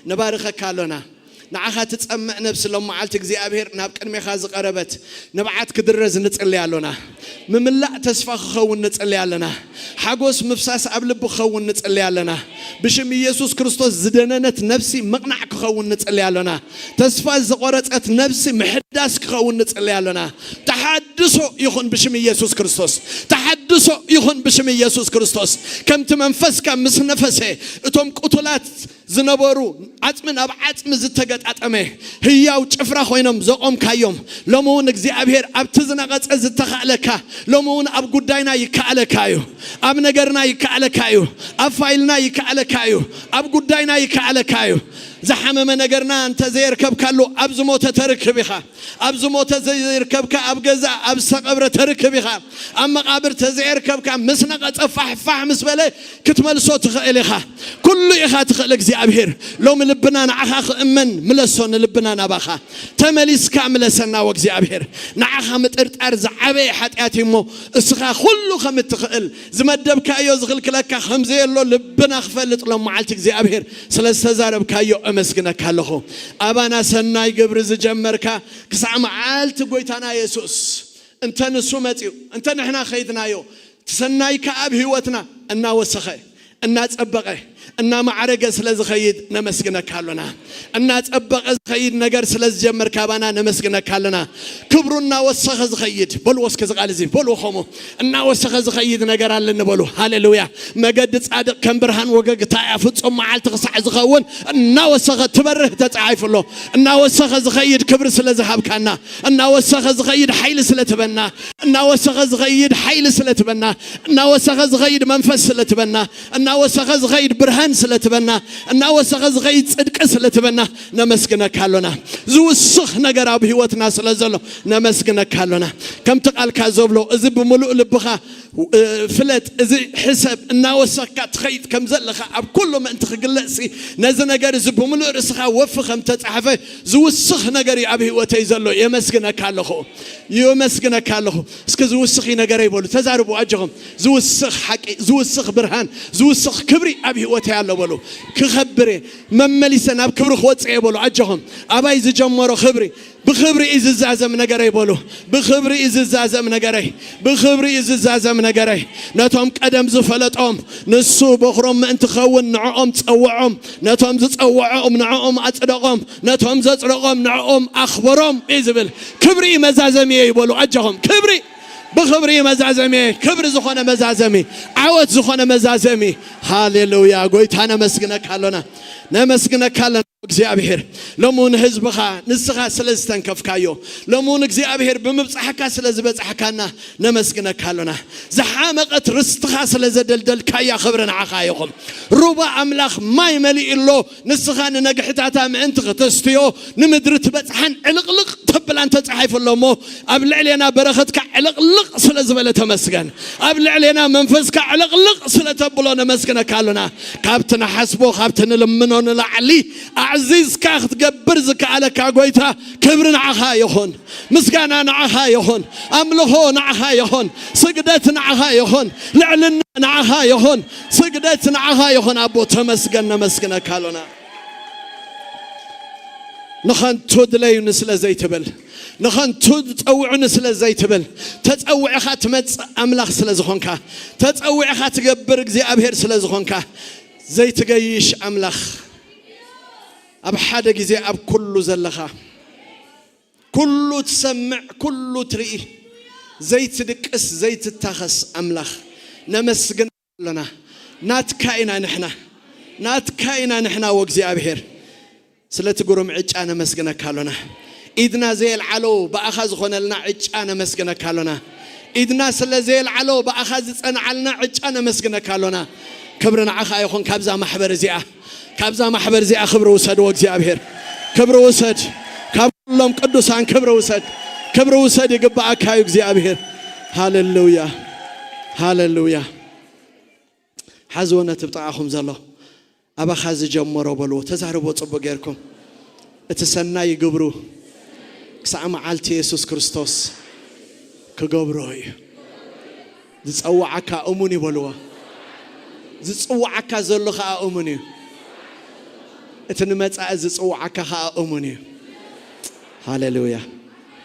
ንባርኸካ ኣሎና። ንዓኻ ትጸምእ ነብሲ ሎም መዓልቲ እግዚኣብሔር ናብ ቅድሜኻ ዝቐረበት፣ ንብዓት ክድረዝ ንጽሊ ኣሎና። ምምላእ ተስፋ ክኸውን ንጽሊ ኣለና። ሓጎስ ምፍሳስ ኣብ ልቢ ክኸውን ንጽሊ ኣለና። ብሽም ኢየሱስ ክርስቶስ ዝደነነት ነብሲ ምቕናዕ ክኸውን ንጽሊ ኣሎና። ተስፋ ዝቖረጸት ነብሲ ምሕዳስ ክኸውን ንጽሊ ኣሎና። ተሓድሶ ይኹን ብሽም ኢየሱስ ክርስቶስ። ተሓድሶ ይኹን ብሽም ኢየሱስ ክርስቶስ። ከምቲ መንፈስካ ምስ ነፈሰ እቶም ቅቱላት ዝነበሩ፣ ዓጽሚ ናብ ዓጽሚ ዝተገጣጠመ ህያው ጭፍራ ኮይኖም ዘቖምካዮም፣ ሎሚ እውን እግዚኣብሔር ኣብቲ ዝነቐጸ ዝተኻእለካ፣ ሎሚ እውን ኣብ ጉዳይና ይከኣለካ እዩ። ኣብ ነገርና ይከኣለካ እዩ። ኣብ ፋይልና ይከኣለካ እዩ። ኣብ ጉዳይና ይከኣለካ እዩ። ዝሓመመ ነገርና እንተ ዘየርከብካሉ፣ ኣብ ዝሞተ ተርክብ ኢኻ። ኣብ ዝሞተ ዘይርከብካ፣ ኣብ ገዛ ኣብ ዝተቐብረ ተርክብ ኢኻ። ኣብ መቓብር ተዘየርከብካ፣ ምስ ነቐጸ ፋሕ ፋሕ ምስ በለ ክትመልሶ ትኽእል ኢኻ። ኩሉ ኢኻ ትኽእል እግዚኣብሔር። ሎሚ ልብና ንዓኻ ክእመን፣ ምለሶ ንልብና ናባኻ። ተመሊስካ ምለሰና ወእግዚኣብሔር። ንዓኻ ምጥርጣር ዝዓበየ ሓጢኣት እዩ እሞ፣ እስኻ ኩሉ ከም እትኽእል፣ ዝመደብካዮ ዝኽልክለካ ከም ዘየሎ ልብና ክፈልጥ ሎም መዓልቲ እግዚኣብሔር ስለ ዝተዛረብካዮ እመስግነካ ኣለኹ። ኣባና ሰናይ ግብሪ ዝጀመርካ ክሳዕ መዓልቲ ጎይታና የሱስ፣ እንተ ንሱ መጺኡ፣ እንተ ንሕና ኸይድናዮ፣ እቲ ሰናይካ ኣብ ህይወትና እናወሰኸ፣ እናጸበቐ፣ እናማዕረገ ስለ ዝኸይድ ነመስግነካ ኣሎና። እናጸበቐ ዝኸይድ ነገር ስለ ዝጀመርካ ኣባና ነመስግነካ ኣለና። ክብሩ እናወሰኸ ዝኸይድ፣ በልዎ እስከ እዚ ቃል እዚ፣ በልዎ ከምኡ፣ እናወሰኸ ዝኸይድ ነገር ኣለኒ በሉ። ሃሌሉያ። መገዲ ጻድቕ ከም ብርሃን ወገግታ እያ፣ ፍጹም መዓልቲ ክሳዕ ዝኸውን እናወሰኸ ትበርህ ተጻሒፉ ኣሎ። እናወሰኸ ዝኸይድ ክብሪ ስለ ዝሃብካና፣ እናወሰኸ ዝኸይድ ሓይሊ ስለ ትበና፣ እናወሰኸ ዝኸይድ ሓይሊ ስለ ትበና፣ እናወሰኸ ዝኸይድ መንፈስ ስለ ትበና፣ እናወሰኸ ዝኸይድ ብርሃን ስለ ትበና፣ እናወሰኸ ዝኸይድ ጽድቂ ስለ ትበና ነመስግነካ ኣሎና። ዝውስኽ ነገር ኣብ ህይወትና ስለ ዘሎ ነመስግነካ ኣሎና። ከምቲ ቃልካ ዘብሎ፣ እዚ ብምሉእ ልብኻ፣ እ፣ ፍለጥ፣ እዚ ሕሰብ፣ እናወሰኽካ ትኸይድ ከም ዘለኻ፣ ኣብ ኩሉ ምእንቲ ክግለጽሲ፣ ነዚ ነገር እዚ ብምሉእ ርእስኻ ወፊ ከም ተጻሕፈ ዝውስኽ ነገር እዩ ኣብ ህይወተይ ዘሎ። የመስግነካ ኣለኹ። የመስግነካ ኣለኹ። እስኪ ዝውስኽ እዩ ነገረይ በሉ። ተዛርቡ ኣጆኹም። ዝውስኽ ሓቂ፣ ዝውስኽ ብርሃን፣ ዝውስኽ ክብሪ ኣብ ህይወተይ ኣሎ በሉ። ክኸብር እየ። መመሊሰ ናብ ክብሪ ክወጽእ እየ በሉ። ኣጆኹም። ኣባይ ዝጀመሮ ክብሪ፣ ብኽብሪ እዩ ዝዛዘም ነገረይ በሉ። ብኽብሪ እዩ ዝዛዘም ነገረይ። ብኽብሪ እዩ ዝዛዘም ነገረይ። ነቶም ቀደም ዝፈለጦም፣ ንሱ በኹሮም ምእንቲ ክኸውን ንዕኦም ጸውዖም፣ ነቶም ዝጸውዖም ንዕኦም ኣጽደቖም፣ ነቶም ዘጽደቖም ንዕኦም ኣኽበሮም እዩ ዝብል። ክብሪ እዩ መዛዘሚየ ይበሉ። ኣጆኹም። ክብሪ፣ ብኽብሪ እዩ መዛዘሚየ። ክብሪ ዝኾነ መዛዘሚ፣ ዓወት ዝኾነ መዛዘሚ። ሃሌሉያ። ጎይታ ነመስግነካ ኣሎና። ነመስግነካ ኣለና። እግዚኣብሔር፣ ሎሚ እውን ህዝብኻ ንስኻ ስለ ዝተንከፍካዮ፣ ሎሚ እውን እግዚኣብሔር ብምብጻሕካ ስለ ዝበጻሕካና ነመስግነካ ኣሎና። ዝሓመቐት ርስትኻ ስለ ዘደልደልካያ ክብሪ ንዓኻ ይኹን። ሩባ ኣምላኽ ማይ መሊኡ ኣሎ፣ ንስኻ ንነግሕታታ ምእንቲ ክተስትዮ ንምድሪ ትበጽሓን ዕልቕልቕ ተብላን ተጻሒፉ ኣሎ እሞ፣ ኣብ ልዕሌና በረኸትካ ዕልቕልቕ ስለ ዝበለ ተመስገን። ኣብ ልዕሌና መንፈስካ ዕልቕልቕ ስለ ተብሎ ነመስግነካ ኣሎና። ካብቲ ንሓስቦ፣ ካብቲ ንልምኖ ንላዕሊ ኣዕዚዝካ ክትገብር ዝከኣለካ ጎይታ፣ ክብሪ ንዓኻ ይኹን፣ ምስጋና ንዓኻ ይኹን፣ ኣምልኾ ንዓኻ ይኹን፣ ስግደት ንዓኻ ይኹን፣ ልዕልና ንዓኻ ይኹን፣ ስግደት ንዓኻ ይኹን። ኣቦ ተመስገን፣ ነመስግነካ ኣሎና። ንኸንቱ ድለዩኒ ስለ ዘይትብል፣ ንኸንቱ ጸውዑኒ ስለ ዘይትብል፣ ተጸዊዕኻ ትመጽእ ኣምላኽ ስለ ዝኾንካ፣ ተጸዊዕኻ ትገብር እግዚኣብሔር ስለ ዝኾንካ፣ ዘይትገይሽ ኣምላኽ፣ ኣብ ሓደ ግዜ ኣብ ኩሉ ዘለኻ፣ ኩሉ ትሰምዕ፣ ኩሉ ትርኢ፣ ዘይትድቅስ ዘይትታኸስ ኣምላኽ፣ ነመስግን ኣሎና። ናትካ ኢና ንሕና፣ ናትካ ኢና ንሕና ወእግዚኣብሔር። ስለቲ ግሩም ዕጫ ነመስግነካ ኣሎና። ኢድና ዘየልዓሎ ብኣኻ ዝኾነልና ዕጫ ነመስግነካ ኣሎና። ኢድና ስለ ዘየልዓሎ ብኣኻ ዝጸንዓልና ዕጫ ነመስግነካ ኣሎና። ክብሪ ንዓኻ ይኹን። ካብዛ ማሕበር እዚኣ፣ ካብዛ ማሕበር እዚኣ ክብሪ ውሰድ ወእግዚኣብሔር። ክብሪ ውሰድ። ካብ ኩሎም ቅዱሳን ክብሪ ውሰድ። ክብሪ ውሰድ፣ ይግብኣካ እዩ እግዚኣብሔር። ሃሌሉያ፣ ሃሌሉያ። ሓዝዎ ነቲ ብጥቓኹም ዘሎ፣ ኣባኻ ዝጀመሮ በልዎ፣ ተዛረቦ ጽቡቕ ጌርኩም። እቲ ሰናይ ግብሩ ክሳዕ መዓልቲ የሱስ ክርስቶስ ክገብሮ እዩ። ዝጸውዓካ እሙን እዩ በልዎ። ዝጽውዓካ ዘሎ ኸኣ እሙን እዩ። እቲ ንመጻኢ ዝጽውዓካ ኸኣ እሙን እዩ። ሃሌሉያ።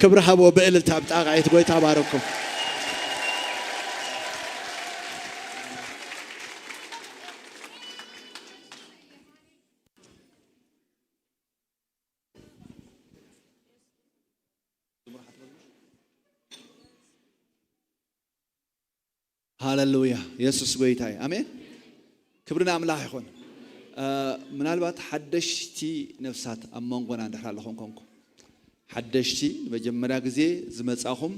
ክብሪ ሃብዎ ብእልልታ ብጣቓየት ጎይታ ባረኩም። ሃሌሉያ። የሱስ ጎይታ እዩ። ኣሜን። ክብሪ ንኣምላኽ ይኹን። እ፣ ምናልባት ሓደሽቲ ነፍሳት ኣብ መንጎና እንድሕር ኣለኹም ኮንኩም፣ ሓደሽቲ ንመጀመርያ ግዜ ዝመጻኹም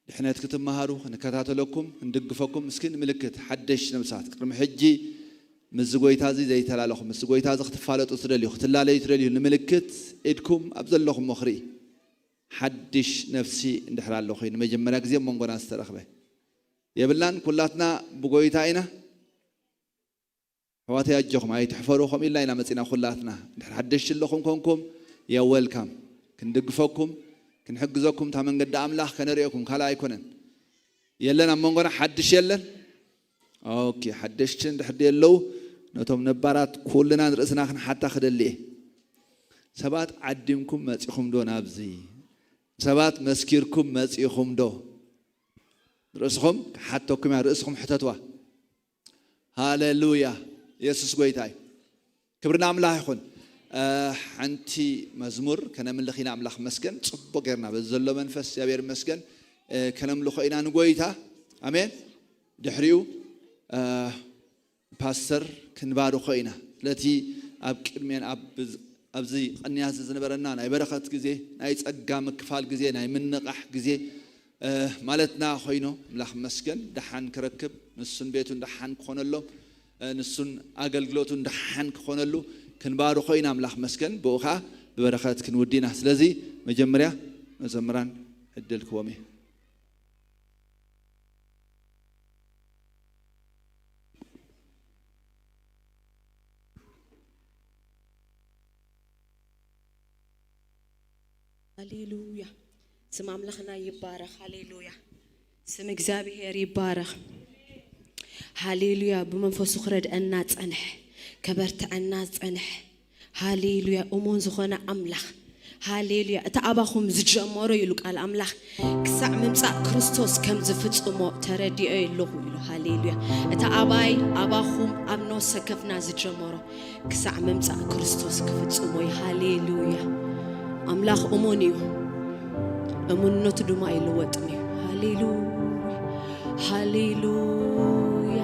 ድሕነት ክትመሃሩ ክንከታተለኩም ክንድግፈኩም፣ እስኪ ንምልክት ሓደሽቲ ነፍሳት ቅድሚ ሕጂ ምስዚ ጎይታ እዚ ዘይተላለኹም፣ ምስዚ ጎይታ እዚ ክትፋለጡ ትደልዩ፣ ክትላለዩ ትደልዩ፣ ንምልክት ኢድኩም ኣብ ዘለኹም ምኽሪ ሓድሽ ነፍሲ እንድሕር ኣሎ ኮይኑ፣ መጀመርያ ግዜ ኣብ መንጎና ዝተረኽበ የብልናን። ኩላትና ብጎይታ ኢና። ኣሕዋተይ ኣጆኹም ኣይትሕፈሩ፣ ከምኡ ኢልና ኢና መጺና ኩላትና። እንድሕር ሓደሽቲ ኣለኹም ኮንኩም፣ you're welcome። ክንድግፈኩም፣ ክንሕግዘኩም፣ እታ መንገዲ ኣምላኽ ከነርእየኩም፣ ካልእ ኣይኮነን። የለን ኣብ መንጎና ሓድሽ የለን። ኦኬ፣ ሓደሽቲ እንድሕር ደየለዉ፣ ነቶም ነባራት ኩልና ንርእስና ክንሓታ ክደሊ እየ። ሰባት ዓዲምኩም መጺኹም ዶ ናብዚ? ሰባት መስኪርኩም መጺኹም ዶ? ርእስኹም ክሓተኩም እያ፣ ርእስኹም ሕተትዋ። ሃሌሉያ፣ የሱስ ጎይታ እዩ። ክብሪ ንኣምላኽ ይኹን። እ፣ ሓንቲ መዝሙር ከነምልኽ ኢና፣ ኣምላኽ መስገን። ጽቡቕ ጌርና በዚ ዘሎ መንፈስ እግዚኣብሔር ይመስገን፣ እ፣ ከነምልኾ ኢና ንጎይታ። ኣሜን። ድሕሪኡ፣ እ፣ ፓስተር ክንባርኾ ኢና። ስለቲ ኣብ ቅድሜን ኣብ፣ ኣብዚ ቅንያት ዝነበረና ናይ በረኸት ግዜ፣ ናይ ጸጋ ምክፋል ግዜ፣ ናይ ምንቓሕ ግዜ፣ እ፣ ማለትና ኮይኑ፣ ኣምላኽ መስገን፣ ደሓን ክረክብ፣ ንሱን ቤቱን ደሓን ክኾነሎም፣ እ፣ ንሱን ኣገልግሎቱን ደሓን ክኾነሉ ክንባርኾ ኢና፣ ኣምላኽ መስገን። ብኡ ኸኣ ብበረኸት ክንውዲ ኢና። ስለዚ መጀመርያ መዘምራን ዕድል ክቦም እየ። ሃሌሉያ። ስም ኣምላኽና ይባረኽ። ሃሌሉያ። ስም እግዚኣብሔር ይባረኽ። ሃሌሉያ። ብመንፈሱ ክረድአና ጸንሕ፣ ከበርትዐና ጸንሕ። ሃሌሉያ። እሙን ዝኾነ ኣምላኽ። ሃሌሉያ። እቲ ኣባኹም ዝጀመሮ ኢሉ ቃል ኣምላኽ ክሳዕ ምምጻእ ክርስቶስ ከም ዝፍጽሞ ተረዲኦ ኣለኹ ኢሉ። ሃሌሉያ። እቲ ኣባይ ኣባኹም ኣብ ነፍሲ ወከፍና ዝጀመሮ ክሳዕ ምምጻእ ክርስቶስ ክፍጽሞ እዩ። ሃሌሉያ። ኣምላኽ እሙን እዩ፣ እሙንነቱ ድማ ኣይልወጥን እዩ። ሃሌሉያ፣ ሃሌሉያ፣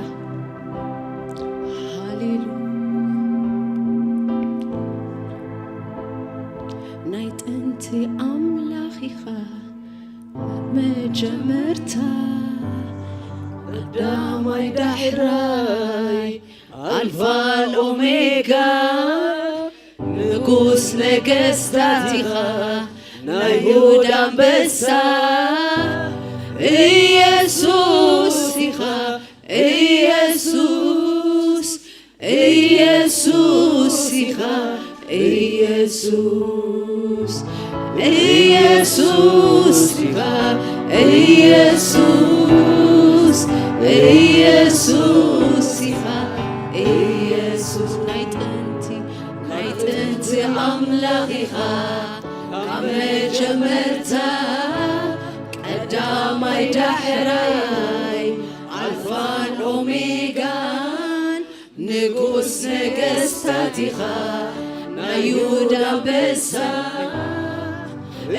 ሃሌሉያ። ናይ ጥንቲ ኣምላኽ ኢኻ፣ መጀመርታ ቀዳማይ ዳሕራይ ኣልፋን ኦሜጋ፣ ንጉስ ነገስታት ኢኻ፣ ናይ ይሁዳ ኣንበሳ። ኢየሱስ ኢኻ፣ ኢየሱስ፣ ኢየሱስ ኢኻ፣ ኢየሱስ፣ ኢየሱስ ኢኻ፣ ኢየሱስ፣ ኢየሱስ ኢኻ፣ ኢየሱስ ናይ ጥንቲ፣ ናይ ጥንቲ ኣምላኽ ኢኻ፣ ካብ መጀመርታ ቀዳማይ ዳሕራይ ኣልፋን ኦሜጋን ንጉስ ነገስታት ኢኻ ናይ ይሁዳ ኣንበሳ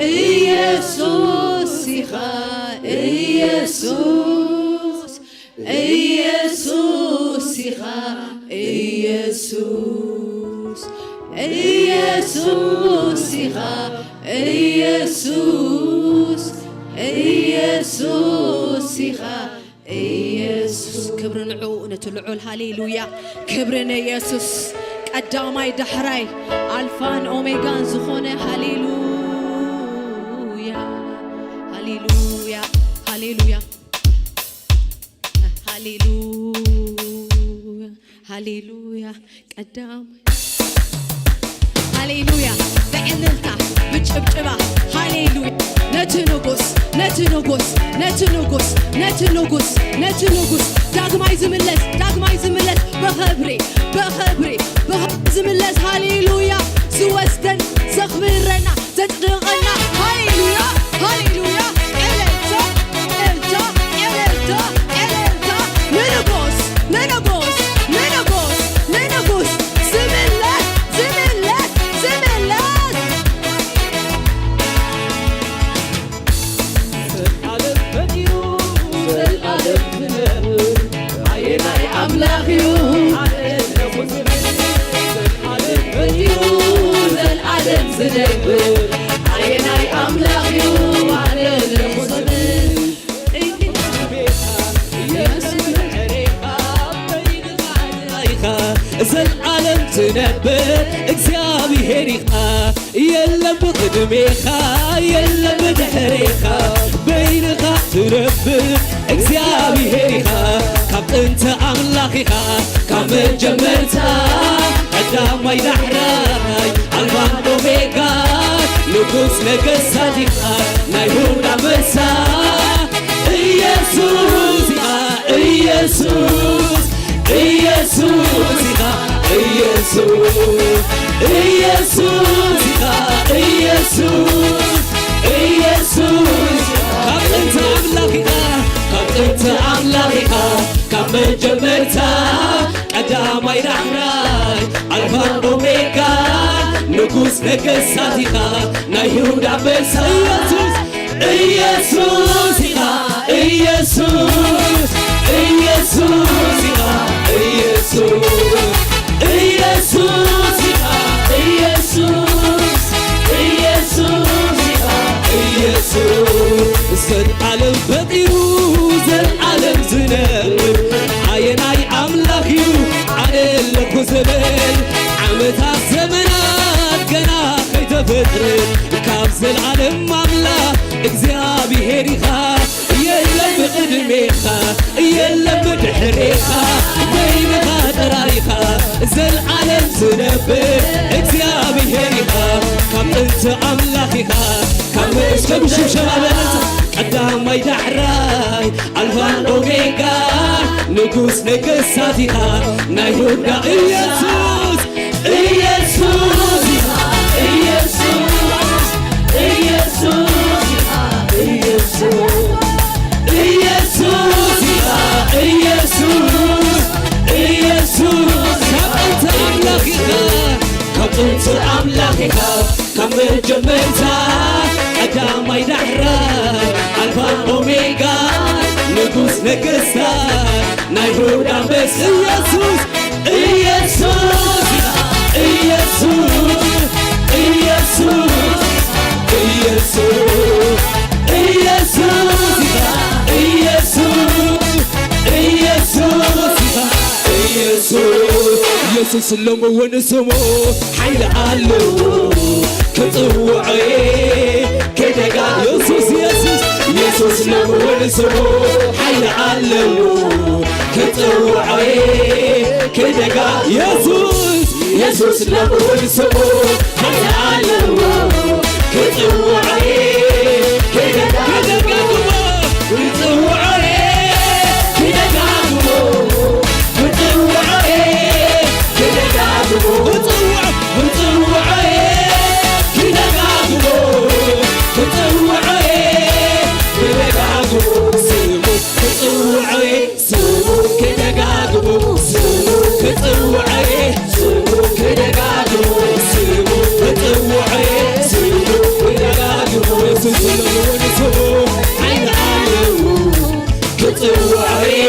ኢየሱስ ኢኻ ኢየሱስ ኢየሱስ ኢኻ ኢየሱስ ኢየሱስ ኢኻ ኢየሱስ ኢየሱስ ኢኻ ኢየሱስ ክብሪ ንዑ ነቲ ልዑል ሃሌሉያ ክብሪ ንኢየሱስ ቀዳማይ ዳሕራይ ኣልፋን ኦሜጋን ዝኾነ ሃሌሉያ ሃሌሉያ ሃሌሉያ ሃሌሉያ ሃሌሉያ ቀዳም ሃሌሉያ ብዕልልታ ብጭብጭባ ሃሌሉያ ነቲ ንጉስ ነቲ ንጉስ ነቲ ንጉስ ነቲ ንጉስ ነቲ ንጉስ ዳግማይ ዝምለስ ዳግማይ ዝምለስ ብኽብሪ ብኽብሪ ብኽብሪ ዝምለስ ሃሌሉያ ዝወስደን ዘኽብረና ዘጽድቐና ሃሌሉያ ሃሌሉያ ዕልልታ ዕልልታ ዕልልታ ዕልልታ ንንጉስ ንንጉስ ንንጉስ ንንጉስ ዝምለስ ዝምለስ ዝምለስ ዘልዓለም ፈጢሩ ዘልዓለም ዝነብር ኣየናይ ኣምላኽ እዩ ኣየናይ ኣምላኽ እዩ ዘልዓለም ዝነብር ኣየናይ ኣምላኽ እዩ ኣየናይ ዝነብር ዘልዓለም ትነብር እግዚኣብሔር ኢኻ የለም ብቕድሜኻ የለም ብድሕሬኻ በይንኻ ትነብር እግዚኣብሔር ኢኻ ካብ ጥንቲ ኣምላኽ ኢኻ ካብ መጀመርታ ቀዳማይ ዳሕራይ ኣልፋን ኦሜጋ ንጉስ ነገስታት ኢኻ ናይ ይሁዳ ኣንበሳ ኢየሱስ ኢኻ ኢየሱስ ኢየሱስ ኢኻ ኢየሱስ ኢየሱስ ኢኻ ኢየሱስ ኢየሱስ ካብ ጥንቲ ኣምላኽ ኢኻ ካብ ጥንቲ ኣምላኽ ኢኻ ካብ መጀመርታ ቀዳማይ ዳሕራይ ኣልፋን ኦሜጋ ንጉስ ነገስታት ኢኻ ናይ ይሁዳ ኣንበሳ ኢየሱስ ኢየሱስ ኢኻ ኢየሱስ ኢየሱስ ኢኻ ኢየሱስ ኢየሱስ ኢኻ ኢየሱስ ኢየሱስ ኢኻ ኢየሱስ ዘልዓለም ፈጢሩ ዘልዓለም ዝነብር ኣየናይ ኣምላኽ እዩ ኣነ ኣለኹ ዝብል ዓመታት ዘመናት ገና ከይተፈጥረ ካብ ዘልዓለም ኣምላኽ እግዚኣብሔር ኢኻ የለም ብቕድሜኻ የለም ብድሕሬኻ በይንኻ ጥራይኻ ዘልዓለም ዝነብር እግዚኣብሔር ኢኻ ካብ ጥንቲ ኣምላኽ ኢኻ ካብ መሽ ከም ሽብሸባ በለታ ቀዳማይ ዳሕራይ ኣልፋን ኦሜጋ ንጉስ ነገስታት ኢኻ ናይ ይሁዳ ኢየሱስ ኢየሱስ ኢኻ ኢየሱስ ኢየሱስ ኢኻ ኢየሱስ ኢየሱስ ኢኻ ኢየሱስ ኢየሱስ ካብ ጥንቲ ኣምላኽ ኢኻ ካብ ጥንቲ ኣምላኽ ኢኻ ካብ መጀመርታ ቀዳማይ ዳሕራይ ኣልፋን ኦሜጋ ንጉስ ነገስታት ናይ ይሁዳ ኣንበሳ ኢየሱስ ኢየሱስ ኢየሱስ ኢየሱስ ኢየሱስ ኢየሱስ ኢየሱስ ኢየሱስ ኢየሱስ ኢየሱስ ስሎምዎ ንስሙ ሓይሊ ኣለዎ ክጽውዖ ከደጋ ኢየሱስ ኢየሱስ ኢየሱስ ስሎምዎ ንስሙ ሓይሊ ኣለዎ ክጽውዖ ከደጋ ኢየሱስ የሱስ ለምውን ስሙ ሓይሊ ኣለዎ። ክጽውዖ እየ ክደጋግሞ፣ ክጽውዖ እየ ክደጋግሞ፣ ክጽውዖ እየ ክደጋግሞ፣ ክጽውዖ፣ ክጽውዖ እየ ክደጋግሞ፣ ክጽውዖ እየ ክደጋግሞ፣ ስሙ ክጽውዖ እየ ስሙ ክደጋግሞ፣ ስሙ ክጽውዖ እየ ስሙ ክደጋግሞ፣ ስሙ ክጽውዖ እየ ስሙ ክደጋግሞ፣ የሱስ ለምውን ስሙ ሓይሊ ኣለዎ። ክጽውዖ እየ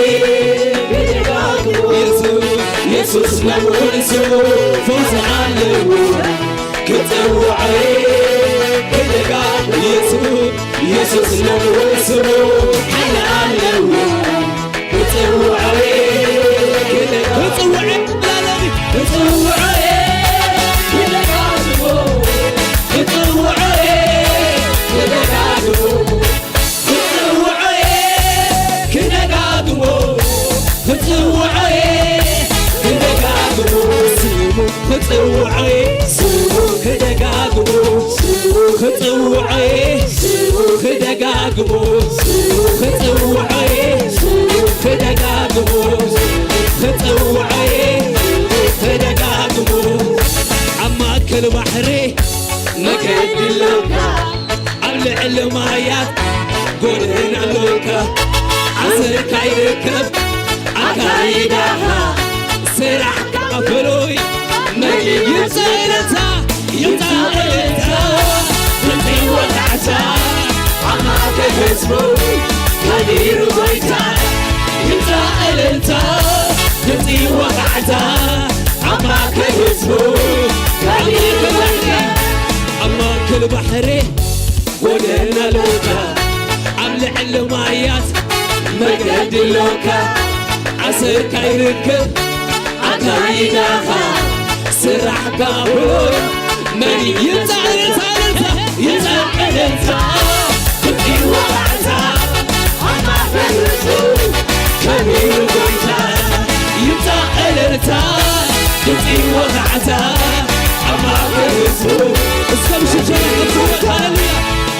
ክደጋግሞ፣ የሱስ፣ የሱስ ለምውን ስሙ ፈውሲ ኣለዎ። ክጽውዖ እየ ክደጋግሞ፣ የሱስ፣ የሱስ ለምውን ስሙ ሓይሊ ኣለዎ። ክጽውዖ እየ ክደጋግሞ፣ ክጽውዖ እየ ላለሚ፣ ክጽውዖ እየ ክደጋግሞ፣ ክጽውዖ እየ ክደጋግሞ፣ ክጽውዖ እየ ክደጋግሞ፣ ክጽውዖ እየ ክደጋግሞ፣ ስሙ ክጽውዖ እየ ስሙ ክደጋግሞ፣ ስሙ ክጽውዖ እየ ስሙ ክደጋግሞ፣ ስሙ ክጽውዖ እየ ስሙ ክደጋግሞ፣ ክጽውዖ እየ ክደጋግሞ፣ ኣብ ማእከል ባሕሪ መገዲ ኣለካ፣ ኣብ ልዕሊ ማያት ጎደና ኣለካ፣ ዓሰርካ ይርከብ ኣካይዳኻ፣ ስራሕካ ፍሉይ መን ይምጻእ እልልታ፣ ይምጻእ እልልታ፣ ድምጺ ወቃዕታ ኣብ ማእከል ህዝቡ ከቢሩ ጎይታ፣ ይምጻእ እልልታ፣ ድምጺ ወቃዕታ ኣብ ማእከል ህዝቡ ከቢሩ ጎይታ፣ ኣብ ማእከል ባሕሪ ጎደና ኣለካ፣ ኣብ ልዕሊ ማያት መገዲ ኣለካ፣ ዓሰርካ ይርከብ ኣካይዳኻ፣ ስራሕካ ፍሉይ መን ይምጻእ እልልታ፣ እልልታ፣ ይምጻእ እልልታ፣ ድምጺ ወቃዕታ ኣብ ማእከል ህዝቡ ከቢሩ ጎይታ፣ ይምጻእ እልልታ፣ ድምጺ ወቃዕታ ኣብ ማእከል ህዝቡ። እስከ ብሽብሸባ ከብርወት፣ ሃሌሉያ።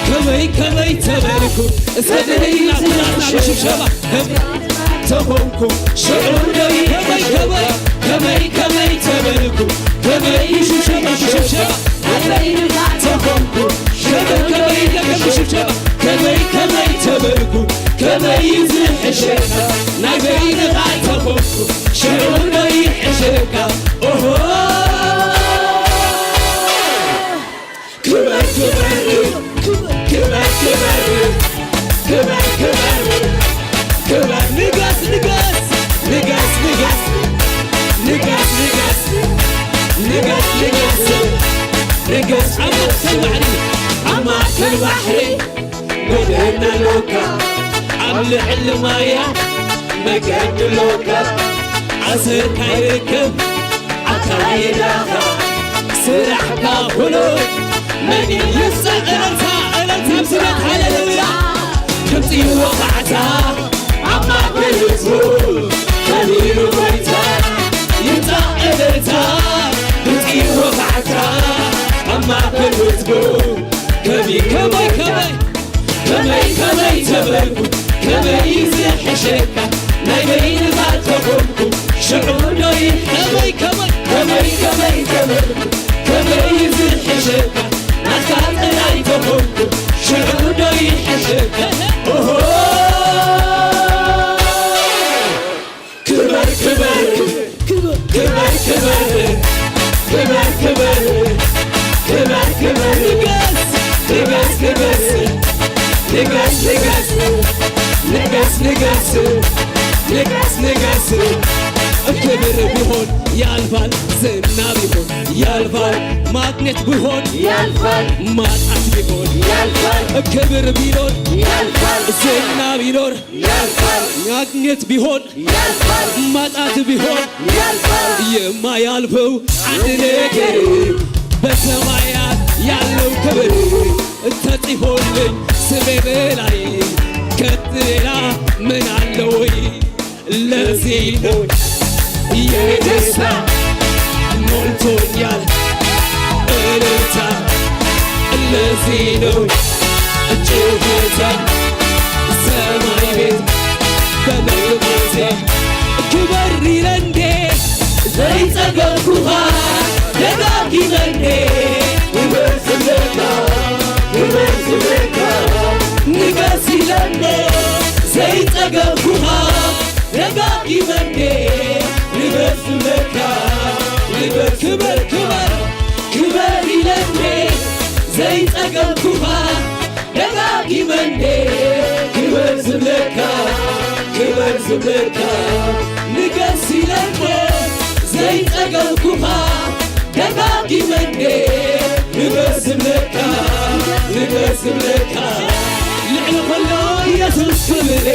ከመይ ከመይ ተበልኩ፣ እስከ ደለይና ኩላትና ብሽብሸባ። ከመይ ተኾንኩ ሽዑ ደይ ከመይ ከመይ፣ ከመይ ከመይ ተበልኩ፣ ከመይ ብሽብሸባ፣ ብሽብሸባ። ከመይ ተኾንኩ ሽዑ ከመይ ብሽብሸባ፣ ከመይ ከመይ ተበልኩ፣ ከመይ ዝሕሸካ ናይ በይንኻ ተኾንኩ ሽዑ ደይ ሕሸካ። ኦሆ ክበር ክበር ክበር ክበር ክበር ክበር ክበር ንገስ ንገስ ንገስ ንገስ ንገስ ንገስ ንገስ ንገስ ንገስ ኣብ ማእከል ባሕሪ ኣብ ማእከል ባሕሪ ጎደና ኣሎካ ኣብ ልዕሊ ማያ መገዲ ኣሎካ ዓሰርካ ይርከብ ኣካይዳኻ ስራሕካ ፍሉይ መን ይምጻእ እልልታ እልልታ ምስለት ሃሌሉያ ድምጺ ወቓዕታ ኣብ ማእከል ህዝቡ ከቢሩ ጎይታ ይምጻእ እልልታ ድምጺ ወቓዕታ ኣብ ማእከል ህዝቡ ከቢ ከመይ ከመይ ከመይ ከመይ ተበልኩ ከመይ ዝሕሸካ ናይ በይንኻ ተኾንኩ ሽዑ ዶ ይሕሸ ከመይ ከመይ ከመይ ከመይ ተበልኩ ከመይ ዝሕሸካ ናትካ ጥራይ ተኾንኩ ሽዑ ዶ ይሕሸካ ኦሆ ክበር ክበር ክበር ክበር ክበር ክበር ክበር ክበር ንገስ ንገስ ንገስ ንገስ ንገስ ንገስ ንገስ ንገስ ንገስ ክብር ቢሆን ያልፋል ዝና ቢሆን ያልፋል ማግኘት ቢሆን ያልፋል ማጣት ቢሆን ያልፋል ክብር ቢኖር ያልፋል ዝና ቢኖር ያልፋል ማግኘት ቢሆን ያልፋል ማጣት ቢሆን ያልፋል የማያልፈው አንድ ነገር በሰማያት ያለው ክብር ተጽፎልኝ ስሜ በላይ ከሌላ ምን አለ ወይ ለዚህ ነው የኔ ደስታ ሞልቶ ቶኛል እልልታ ለዚህ ነው ጩኸታ ሰማይ ቤት በመግባቴ ክበር ይለንዴ ዘይጸገብኩኻ ደጋጊመንዴ ክበር ዝብለካ ክበር ዝብለካ ንገስ ይለንዴ ዘይጸገብኩኻ ደጋጊመ እንዴ ንበስ ዝብለካ ንበስ ክበር ክበር ክበር ኢለ እንዴ ዘይጸገብኩኻ ደጋጊመ እንዴ ክበር ዝብለካ ክበር ዝብለካ ንገስ ኢለ እንዴ ዘይጸገብኩኻ ደጋጊመ እንዴ ንገስ ዝብለካ ንገስ ዝብለካ ልዕሊ ኩሉ ኢየሱስ ክብር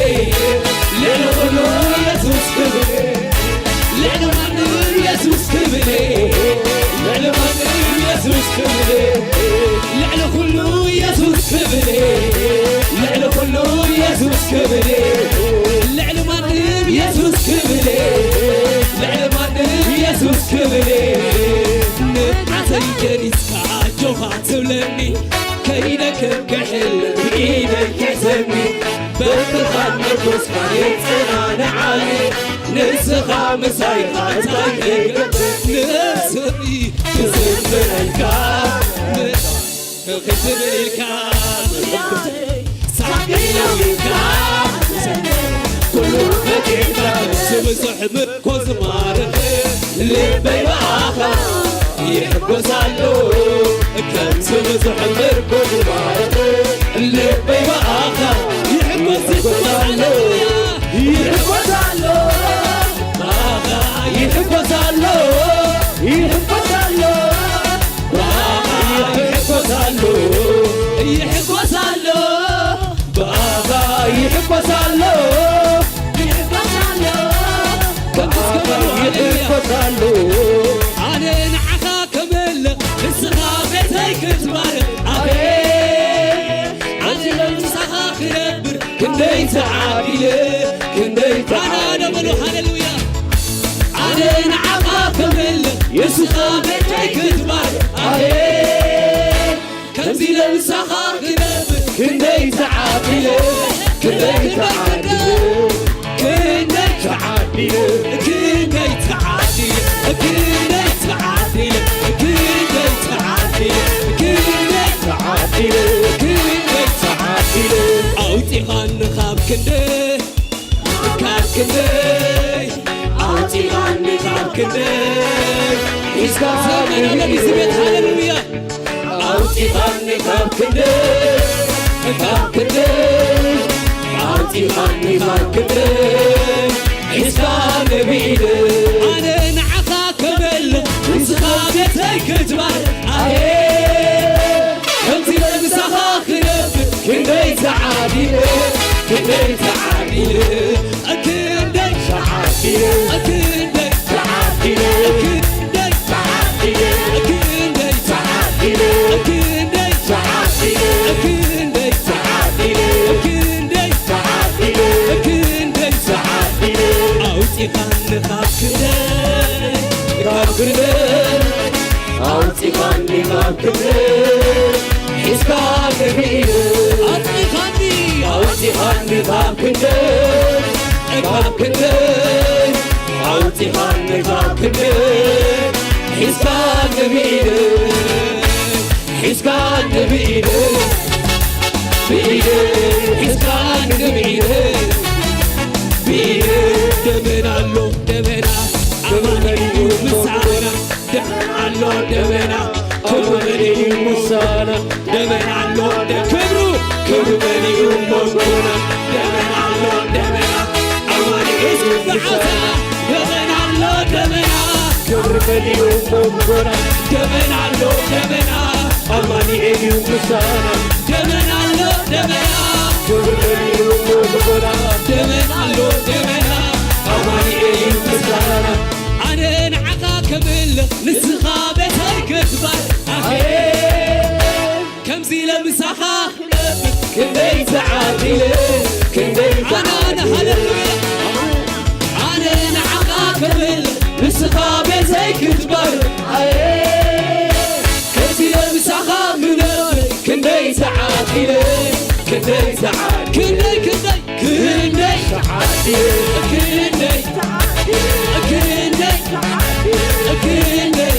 ልዕሊ ኩሉ ኢየሱስ ክብር ልዕሊ ማንም ኢየሱስ ክብር ልዕሊ ማንም ኢየሱስ ክብር ልዕሊ ኩሉ ኢየሱስ ክብር ልዕሊ ኩሉ ኢየሱስ ክብር ልዕሊ ማንም ኢየሱስ ክብር ልዕሊ ማንም ኢየሱስ ክብር ንዓተይ ገሊጽካ ኣጆኻ ትብለኒ ከይደ ክብክሕል ብኢደይ ትሕዘኒ በትርኻን መርኮስካ የጸናንዓኒ ንስኻ ምሳይኻ እንታይ የገብ ንፍስይ ክዝምረልካ ክትብል ኢልካ ሳቅለው ኢልካ ኩሉ ፈቂድካ ስብዝሕ ምርኮ ዝማርኽ ልበይ ብኣኻ ይሕጎስ ኣሎ ከምቲ ብዙሕ ምርኮ ዝማርኽ ልበይ ብኣኻ ይሕጎስ ይሕጎስ ኣሎ ይሕጎስ ኣሎ ብኣኻ ይሕጎስ ኣሎ ይሕጎስ ኣሎ ብኣኻ ይሕጎስ ኣሎ ይሕጎስ ኣሎ ብኣኻ ይሕጎስ ኣሎ ይሕጎስ ኣሎ ከምቲ ዝገበሩ ሃሌሉያ ይሕጎስ ኣሎ ኣነ ንዓኻ ከመልኽ ንስኻ ቤተይ ክትባርኽ ኣቤት ኣነ ምሳኻ ክነብር ክንደይ ተዓዲለ ክንደይ ኣነ ተዓዲለ በሉ ሃሌሉያ ኣነ ንዓኻ ከመልኽ ንስኻ ቤተይ ክትባርኽ ኣቤት ከምዚ ለምሳኻ ክነብር ክንደይ ተዓዲለ ክንደይ ተዓዲለ ክንደይ ተዓዲለ ክንደይ ተዓዲለ ክንደይ ተዓዲለ ክንደይ ተዓዲለ ክንደይ ተዓዲለ ክንደይ ተዓዲለ ኣውፂኻኒ ካብ ክንደይ ካብ ክንደይ ኣውፂኻኒ ካብ ክንደይ ሒዝካ ዘመን ኣለኒ እዚ ቤት ሃሌሉያ ኣውፂኻኒ ካብ ክንደይ ካብ ክንደይ ኣውፂኻኒ ካብ ክንደይ ሒዝካ ነቢደ ኣነ ንዓኻ ከመልኽ ንስኻ ቤተይ ክትባር ኣየ ከምዚ ምሳኻ ክነብር ክንደይ ተዓዲለ ክንደይ ተዓዲለ ክንደይ ተዓዲለ ክንደይ ተዓዲለ ክንደይ ተዓዲለ ክንደይ ተዓዲለ ክንደይ ተዓዲለ ክንደይ ተዓዲለ ክንደይ ተዓዲለ ክንደይ ተዓዲለ ኣውፂኻኒ ካብ ክንደይ ካብ ክንደይ ኣውፂኻኒ ካብ ክንደይ ሒዝካ ገቢረ ኣውፂኻኒ ኣውፂኻኒ ካብ ክንደይ ካብ ክንደይ ኣውፂኻኒ ካብ ክንደይ ሒዝካ ገቢረ ሒዝካ ገቢረ ብኢደ ሒዝካ ገቢረ ብኢደ ደመና ኣሎ ደመና ኣማን እዩ ምሳና ደመና ኣሎ ደመና ክብሩ መን እዩ ምሳና ደመና ኣሎ ደ- ክብሩ ክብሩ መን እዩ ሞንጎና ደመና ኣሎ ደመና ኣማኑኤል እዩ ምሳና ደመና ኣሎ ደመና ክብሩ መን እዩ ሞንጎና ደመና ኣሎ ደመና ኣማኑኤል እዩ ምሳና ደመና ኣሎ ደመና ክብሩ መን እዩ ሞንጎና ደመና ኣሎ ደመና ኣማኑኤል እዩ ምሳና ኣነ ንዓኻ ክምልኽ ንስኻ ቤተይ ክትባር ኣሄ ከምዚ ኢለ ምሳኻ ክነብር ክንደይ ተዓዲለ ክንደይ ኣነ ኣነ ተዓዲለ ሃሌሉያ ኣነ ንዓኻ ክምልኽ ንስኻ ቤተይ ክትባር ኣሄ ክንደይ ክንደይ ክንደይ ክንደይ ክንደይ ክንደይ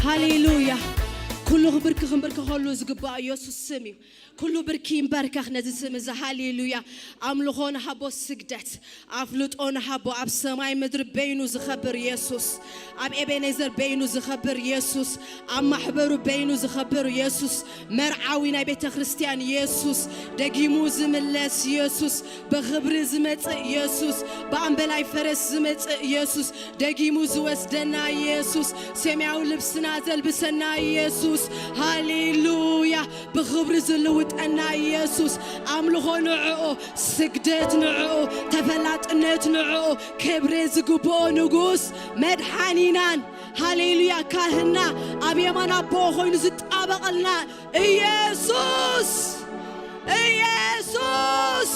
ሃሌሉያ። ኩሉ ብርኪ ክንብርከኸሉ ዝግባእ ኢየሱስ ስም እዩ። ኩሉ ብርኪ ይንበርከኽ ነዚ ስም እዚ። ሃሌሉያ። ኣምልኾ ንሃቦ፣ ስግደት ኣፍልጦ ንሃቦ። ኣብ ሰማይ ምድሪ በይኑ ዝኸብር ኢየሱስ፣ ኣብ ኤቤኔዘር በይኑ ዝኸብር ኢየሱስ፣ ኣብ ማሕበሩ በይኑ ዝኸብር ኢየሱስ፣ መርዓዊ ናይ ቤተ ክርስቲያን ኢየሱስ፣ ደጊሙ ዝምለስ ኢየሱስ፣ ብኽብሪ ዝመጽእ ኢየሱስ፣ ብኣምበላይ ፈረስ ዝመጽእ ኢየሱስ፣ ደጊሙ ዝወስደና ኢየሱስ፣ ሰማያዊ ልብስና ዘልብሰና ኢየሱስ፣ ሃሌሉያ፣ ብኽብሪ ዝልውጠና ኢየሱስ፣ ኣምልኾ ንዕኡ፣ ስግደት ንዕኡ፣ ተፈላጥነት ንዕኡ፣ ክብሪ ዝግብኦ ንጉስ መድሓኒናን፣ ሃሌሉያ፣ ካህንና፣ ኣብ የማን ኣቦ ኮይኑ ዝጣበቐልና ኢየሱስ፣ ኢየሱስ፣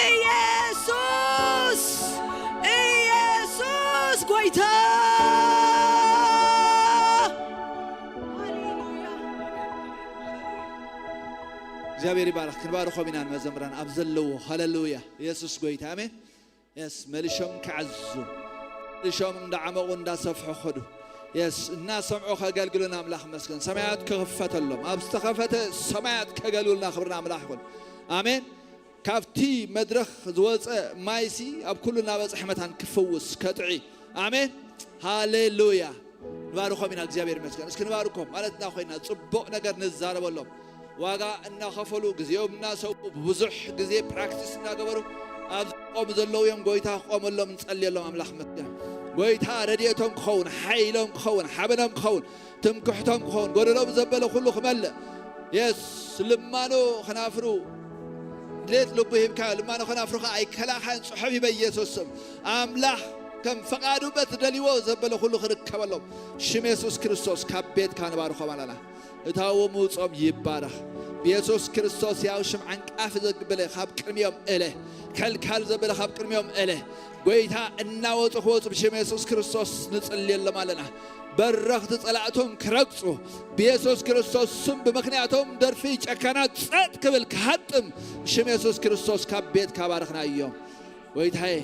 ኢየሱስ፣ ኢየሱስ ጎይታ። ሃሌሉያ። እግዚኣብሔር ይባረኽ። ክንባርኾም ኢና ንመዘምራን ኣብ ዘለዎ። ሃሌሉያ። የሱስ ጎይታ። ኣሜን። የስ፣ መሊሾም ክዓዙ፣ መሊሾም እንዳዓመቑ እንዳሰፍሑ ኸዱ። የስ፣ እናሰምዑ ከገልግሉና ኣምላኽ መስገን። ሰማያት ክኽፈተሎም፣ ኣብ ዝተኸፈተ ሰማያት ከገልግሉና። ክብርና ኣምላኽ ይኹን። ኣሜን። ካብቲ መድረኽ ዝወፀ ማይሲ ኣብ ኩሉ እናበፅሐ መታን ክፍውስ፣ ከጥዒ። ኣሜን። ሃሌሉያ። ንባርኾም ኢና። እግዚኣብሔር ይመስገን። እስኪ ንባርኮም ማለት እና ኮይና ፅቡቕ ነገር ንዛረበሎም። ዋጋ እናኸፈሉ፣ ግዜኦም እናሰው፣ ብዙሕ ግዜ ፕራክቲስ እናገበሩ ኣብዚ ቆሙ ዘለዉ እዮም። ጎይታ ክቆመሎም ንጸልየሎም። ኣምላኽ መስገን። ጎይታ ረድኤቶም ክኸውን፣ ሓይሎም ክኸውን፣ ሓበኖም ክኸውን፣ ትምክሕቶም ክኸውን፣ ጎደሎም ዘበለ ኩሉ ክመልእ። የስ፣ ልማኖ ከናፍሩ ድሌት ልቡ ሂብካ፣ ልማኖ ከናፍሩ ከዓ ኣይከላኻን ጽሑፍ ይበ ኢየሱስ ስም። ኣምላኽ ከም ፈቓዱ በቲ ደልዎ ዘበለ ኩሉ ክርከበሎም። ሽም የሱስ ክርስቶስ ካብ ቤትካ ንባርኾም ኣለና። እታዎም ውጾም ይባረኽ። ብየሱስ ክርስቶስ ያው ሽም ዓንቃፊ ዘግበለ ካብ ቅድሚኦም እለ። ከልካል ዘበለ ካብ ቅድሚኦም እለ። ጎይታ እናወጹ ክወጹ ብሽም የሱስ ክርስቶስ ንጽልየሎም ኣለና። በረኽቲ ጸላእቶም ክረግጹ ብየሱስ ክርስቶስ ስም ብምኽንያቶም ደርፊ ጨካናት ጸጥ ክብል ክሃጥም ብሽም የሱስ ክርስቶስ ካብ ቤት ካባረኽና እዮም። ጎይታዬ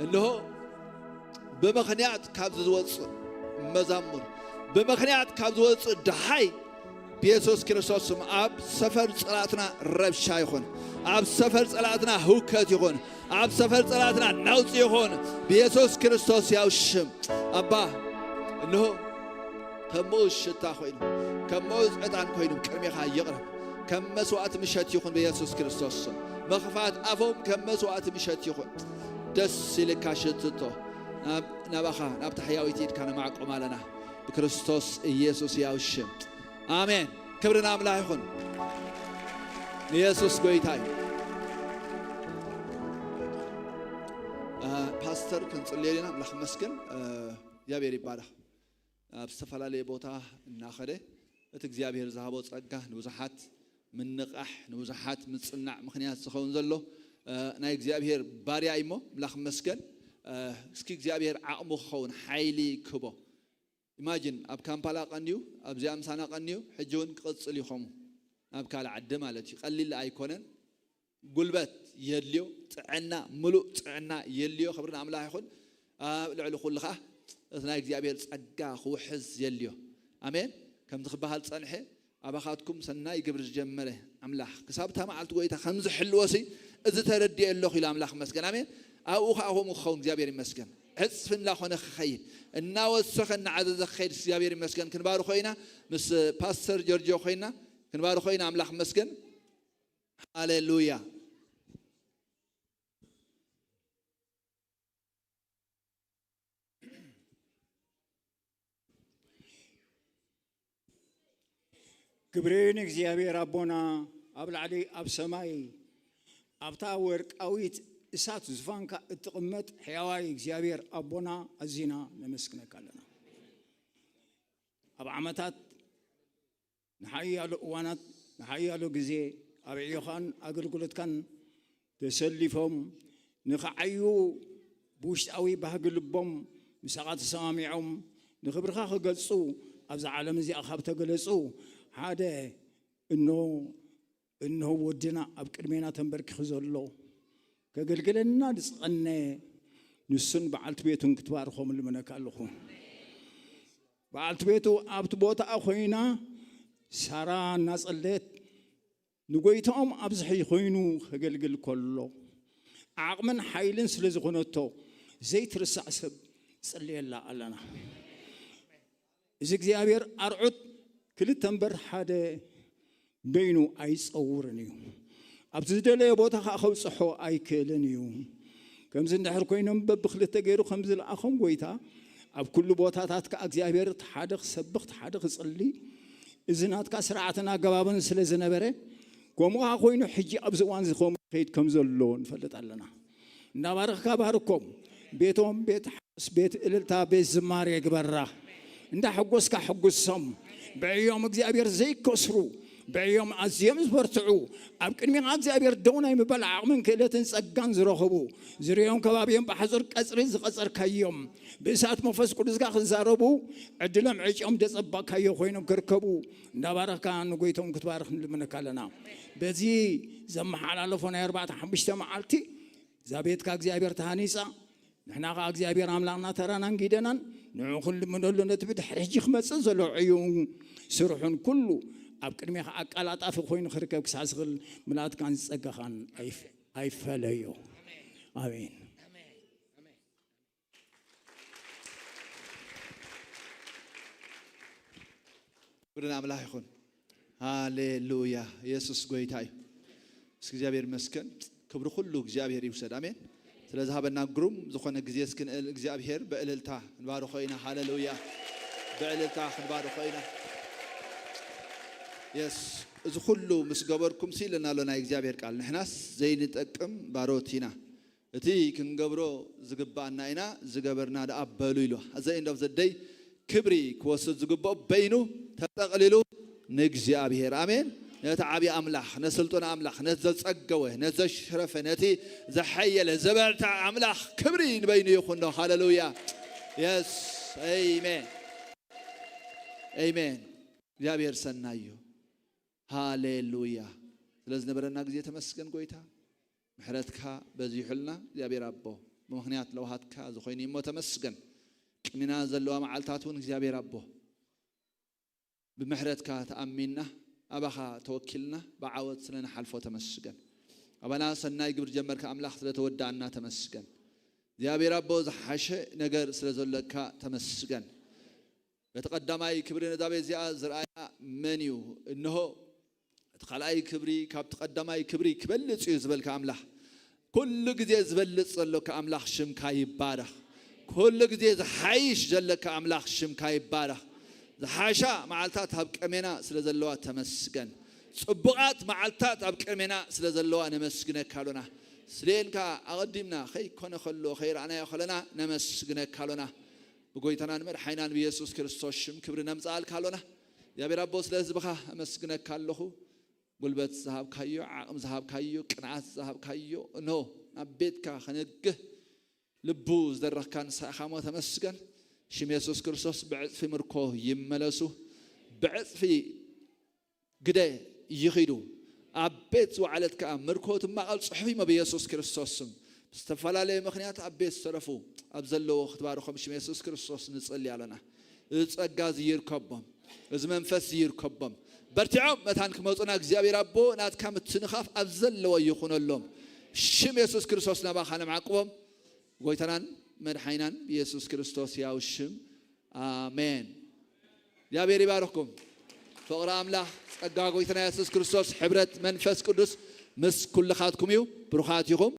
እንሆ ብምኽንያት ካብ ዝወፅእ መዛሙር፣ ብምኽንያት ካብ ዝወፅእ ድሃይ ብየሱስ ክርስቶስ ስም ኣብ ሰፈር ጸላእትና ረብሻ ይኹን፣ ኣብ ሰፈር ጸላእትና ህውከት ይኹን፣ ኣብ ሰፈር ጸላእትና ነውፂ ይኹን ብየሱስ ክርስቶስ ያው ሽም። ኣባ እንሆ ከም ምኡዝ ሽታ ኮይኑ፣ ከም ምኡዝ ዕጣን ኮይኑ ቅድሜኻ ይቕረብ። ከም መስዋእቲ ምሸት ይኹን ብየሱስ ክርስቶስ ስም። ምኽፋት ኣፎም ከም መስዋእቲ ምሸት ይኹን። ደስ ኢልካ ሽትቶ ናብ ናባኻ ናብታ ሕያዊት ኢድካ ነማዕቆም ኣለና ብክርስቶስ ኢየሱስ ያው ሽም። ኣሜን። ክብሪ ንኣምላኽ ይኹን። ንየሱስ ጎይታ እዩ። ፓስተር ክንጽልየልና ኣምላኽ መስገን። እግዚኣብሔር ይባረኽ። ኣብ ዝተፈላለየ ቦታ እናኸደ እቲ እግዚኣብሔር ዝሃቦ ጸጋ ንብዙሓት ምንቓሕ ንብዙሓት ምጽናዕ ምኽንያት ዝኸውን ዘሎ ናይ እግዚኣብሔር ባርያ እዩ እሞ ኣምላኽ መስገን። እስኪ እግዚኣብሔር ዓቕሙ ክኸውን ሓይሊ ክህቦ። ኢማጂን ኣብ ካምፓላ ቀንዩ ኣብዚኣ ምሳና ቀንዩ ሕጂ እውን ክቕጽል እዩ ከምኡ ናብ ካልእ ዓዲ ማለት እዩ። ቀሊል ኣይኮነን። ጉልበት የድልዮ፣ ጥዕና፣ ምሉእ ጥዕና የድልዮ። ክብሪ ንኣምላኽ ይኹን። ኣብ ልዕሊ ኩሉ ኸዓ እቲ ናይ እግዚኣብሔር ጸጋ ክውሕዝ የድልዮ። ኣሜን። ከምቲ ክበሃል ጸንሐ ኣባኻትኩም ሰናይ ግብሪ ዝጀመረ ኣምላኽ ክሳብ እታ መዓልቲ ጎይታ ከም ዝሕልወሲ እዚ ተረዲኤ ኣለኹ ኢሉ ኣምላኽ መስገን። ኣሜን። ኣብኡ ኸዓ ከምኡ ክኸውን እግዚኣብሔር ይመስገን። ዕጽፊ እናኾነ ክኸይድ እናወሰኸ እናዓዘዘ ክኸይድ እግዚኣብሔር ይመስገን። ክንባርኾ ኢና ምስ ፓስተር ጆርጆ ኮይና ክንባርኾ ኢና ኣምላኽ መስገን። ሃሌሉያ። ክብሪ ንእግዚኣብሔር ኣቦና ኣብ ላዕሊ ኣብ ሰማይ ኣብታ ወርቃዊት እሳት ዙፋንካ እትቕመጥ ሕያዋይ እግዚኣብሔር ኣቦና ኣዚና ነመስግነካ ኣለና። ኣብ ዓመታት ንሓያሎ እዋናት ንሓያሎ ግዜ ኣብ ዕዮኻን ኣገልግሎትካን ተሰሊፎም ንኽዓዩ ብውሽጣዊ ባህጊ ልቦም ምሳኻ ተሰማሚዖም ንኽብርኻ ክገልጹ ኣብዛ ዓለም እዚኣ ካብ ተገለጹ ሓደ እኖ እነሆ ወድና ኣብ ቅድሜና ተንበርኪኹ ዘሎ ከገልግለና ዝጸነ ንሱን በዓልቲ ቤቱን ክትባርኾም ልምነካ ኣለኹ። በዓልቲ ቤቱ ኣብቲ ቦታኣ ኮይና ሳራ እናጸለየት ንጎይታኦም ኣብዚ ኮይኑ ከገልግል ከሎ ዓቕምን ሓይልን ስለ ዝኾነቶ ዘይትርሳዕ ሰብ ጸልየላ ኣለና። እዚ እግዚኣብሔር ኣርዑት ክልተ እምበር ሓደ በይኑ ኣይጸውርን እዩ። ኣብቲ ዝደለየ ቦታ ኸዓ ከብጽሖ ኣይክእልን እዩ። ከምዚ እንድሕር ኮይኖም በብክልተ ገይሩ ከም ዝለኣኾም ጎይታ ኣብ ኩሉ ቦታታት ከኣ እግዚኣብሔር እቲ ሓደ ክሰብኽ እቲ ሓደ ክጽሊ እዚ ናትካ ስርዓትን ኣገባብን ስለ ዝነበረ ከምኡ ኸዓ ኮይኑ ሕጂ ኣብዚ እዋን እዚ ከምኡ ይኸይድ ከም ዘሎ ንፈልጥ ኣለና። እንዳባረኽካ ባርኮም። ቤቶም ቤት ሓጎስ፣ ቤት እልልታ፣ ቤት ዝማሬ ግበራ። እንዳሐጎስካ ሕጉሶም። ብዕዮም እግዚኣብሔር ዘይከስሩ ብዕዮም ኣዝዮም ዝበርትዑ፣ ኣብ ቅድሚኻ እግዚኣብሔር ደው ናይ ምባል ዓቕምን ክእለትን ጸጋን ዝረኸቡ፣ ዝርዮም ከባቢዮም ብሓጹር ቀጽሪ ዝቐጸርካዮም፣ ብእሳት መንፈስ ቅዱስካ ክዛረቡ ዕድሎም ዕጭዮም ደጸባካዮ ኮይኖም ክርከቡ እንዳባረኽካ ንጎይቶም ክትባርኽ ንልምነካ ኣለና። በዚ ዘመሓላለፎ ናይ ኣርባዕተ ሓሙሽተ መዓልቲ እዛ ቤትካ እግዚኣብሔር ተሃኒጻ፣ ንሕና ኸዓ እግዚኣብሔር ኣምላኽና ተራናን ጊደናን ንዑ ክንልምነሉ፣ ነቲ ብድሕሪ ሕጂ ክመጽእ ዘሎ ዕዩን ስርሑን ኩሉ ኣብ ቅድሜኻ ኣቃላጣፊ ኮይኑ ክርከብ ክሳዕ ዝኽእል ምልኣትካን ጸጋኻን ኣይፍ-፣ ኣይፈለዮ። ኣሜን። ክብሪ ንኣምላኽ ይኹን። ሃሌሉያ። የሱስ ጎይታ እዩ። እስኪ እግዚኣብሔር ይመስገን። ክብሪ ኩሉ እግዚኣብሔር ይውሰድ። ኣሜን። ስለ ዝሃበና ግሩም ዝኾነ ግዜ እስኪ ንእል እግዚኣብሔር ብእልልታ ክንባርኾ ኢና። ሃሌሉያ። ብእልልታ ክንባርኾ ኢና። የስ፣ እዚ ኩሉ ምስ ገበርኩም ሲ ኢለና ኣሎ ናይ እግዚኣብሔር ቃል። ንሕናስ ዘይንጠቅም ባሮት ኢና። እቲ ክንገብሮ ዝግባኣና ኢና ዝገበርና ደኣ በሉ ኢሉ። At the end of the day ክብሪ ክወስድ ዝግብኦ በይኑ ተጠቕሊሉ ንእግዚኣብሔር። ኣሜን። ነቲ ዓብዪ ኣምላኽ፣ ነስልጡን ኣምላኽ፣ ነቲ ዘጸገወ፣ ነቲ ዘሽረፈ፣ ነቲ ዘሐየለ፣ ዘበርትዐ ኣምላኽ ክብሪ ንበይኑ ይኹኖ። ሃሌሉያ። የስ። ኣሜን። ኣሜን። እግዚኣብሔር ሰናይ እዩ። ሃሌሉያ። ስለ ዝነበረና ግዜ ተመስገን ጎይታ። ምሕረትካ በዚሑልና እግዚኣብሔር ኣቦ። ብምኽንያት ለውሃትካ ዝኾይኑ እሞ ተመስገን። ቅድሚና ዘለዋ መዓልታት እውን እግዚኣብሔር ኣቦ ብምሕረትካ ተኣሚንና ኣባኻ ተወኪልና ብዓወት ስለ ንሓልፎ ተመስገን። ኣባና ሰናይ ግብሪ ጀመርካ ኣምላኽ ስለ ተወዳእና ተመስገን። እግዚኣብሔር ኣቦ ዝሓሸ ነገር ስለ ዘለካ ተመስገን። በቲ ቀዳማይ ክብሪ ነዛ ቤት እዚኣ ዝረኣያ መን እዩ? እንሆ እቲ ካልኣይ ክብሪ ካብቲ ቀዳማይ ክብሪ ክበልጽ እዩ ዝበልካ ኣምላኽ፣ ኩሉ ግዜ ዝበልጽ ዘሎካ ኣምላኽ ሽምካ ይባረኽ። ኩሉ ግዜ ዝሓይሽ ዘለካ ኣምላኽ ሽምካ ይባረኽ። ዝሓሻ መዓልታት ኣብ ቅድሜና ስለ ዘለዋ ተመስገን። ጽቡቓት መዓልታት ኣብ ቅድሜና ስለ ዘለዋ ነመስግነካ ኣሎና። ስሌንካ ኣቐዲምና ከይኮነ ከሎ ከይረኣናዮ ከለና ነመስግነካ ኣሎና። ብጎይታናን መድሓይናን ብየሱስ ክርስቶስ ሽም ክብሪ ነምጽኣልካ ኣሎና። እግዚኣብሔር ኣቦ ስለ ህዝብኻ ኣመስግነካ ኣለኹ። ጉልበት ዝሃብካዮ፣ ዓቕሚ ዝሃብካዮ፣ ቅንዓት ዝሃብካዮ፣ እንሆ ናብ ቤትካ ከነግህ ልቡ ዝደረኽካ ንስኻ ኢኻ እሞ ተመስገን። ሽም የሱስ ክርስቶስ ብዕጽፊ ምርኮ ይመለሱ፣ ብዕጽፊ ግደ ይኺዱ። ኣብ ቤት ዝወዓለት ከኣ ምርኮ ትማቐል ጽሑፍ እሞ ብየሱስ ክርስቶስ ስም ብዝተፈላለየ ምኽንያት ኣብ ቤት ዝተረፉ ኣብ ዘለዎ ክትባርኾም ሽም የሱስ ክርስቶስ ንጽሊ ኣለና። እዚ ጸጋ እዚ ይርከቦም፣ እዚ መንፈስ እዚ ይርከቦም። በርቲዖም መታን ክመጹና እግዚኣብሔር ኣቦ ናትካ ምትንኻፍ ኣብ ዘለዎ ይኹነሎም። ሽም የሱስ ክርስቶስ ናባኻ ነማዕቅቦም። ጎይታናን መድሓይናን ብየሱስ ክርስቶስ ያው ሽም ኣሜን። እግዚኣብሔር ይባርኽኩም። ፍቕሪ ኣምላኽ፣ ጸጋ ጎይታና የሱስ ክርስቶስ፣ ሕብረት መንፈስ ቅዱስ ምስ ኩልኻትኩም እዩ። ብሩኻት ኢኹም።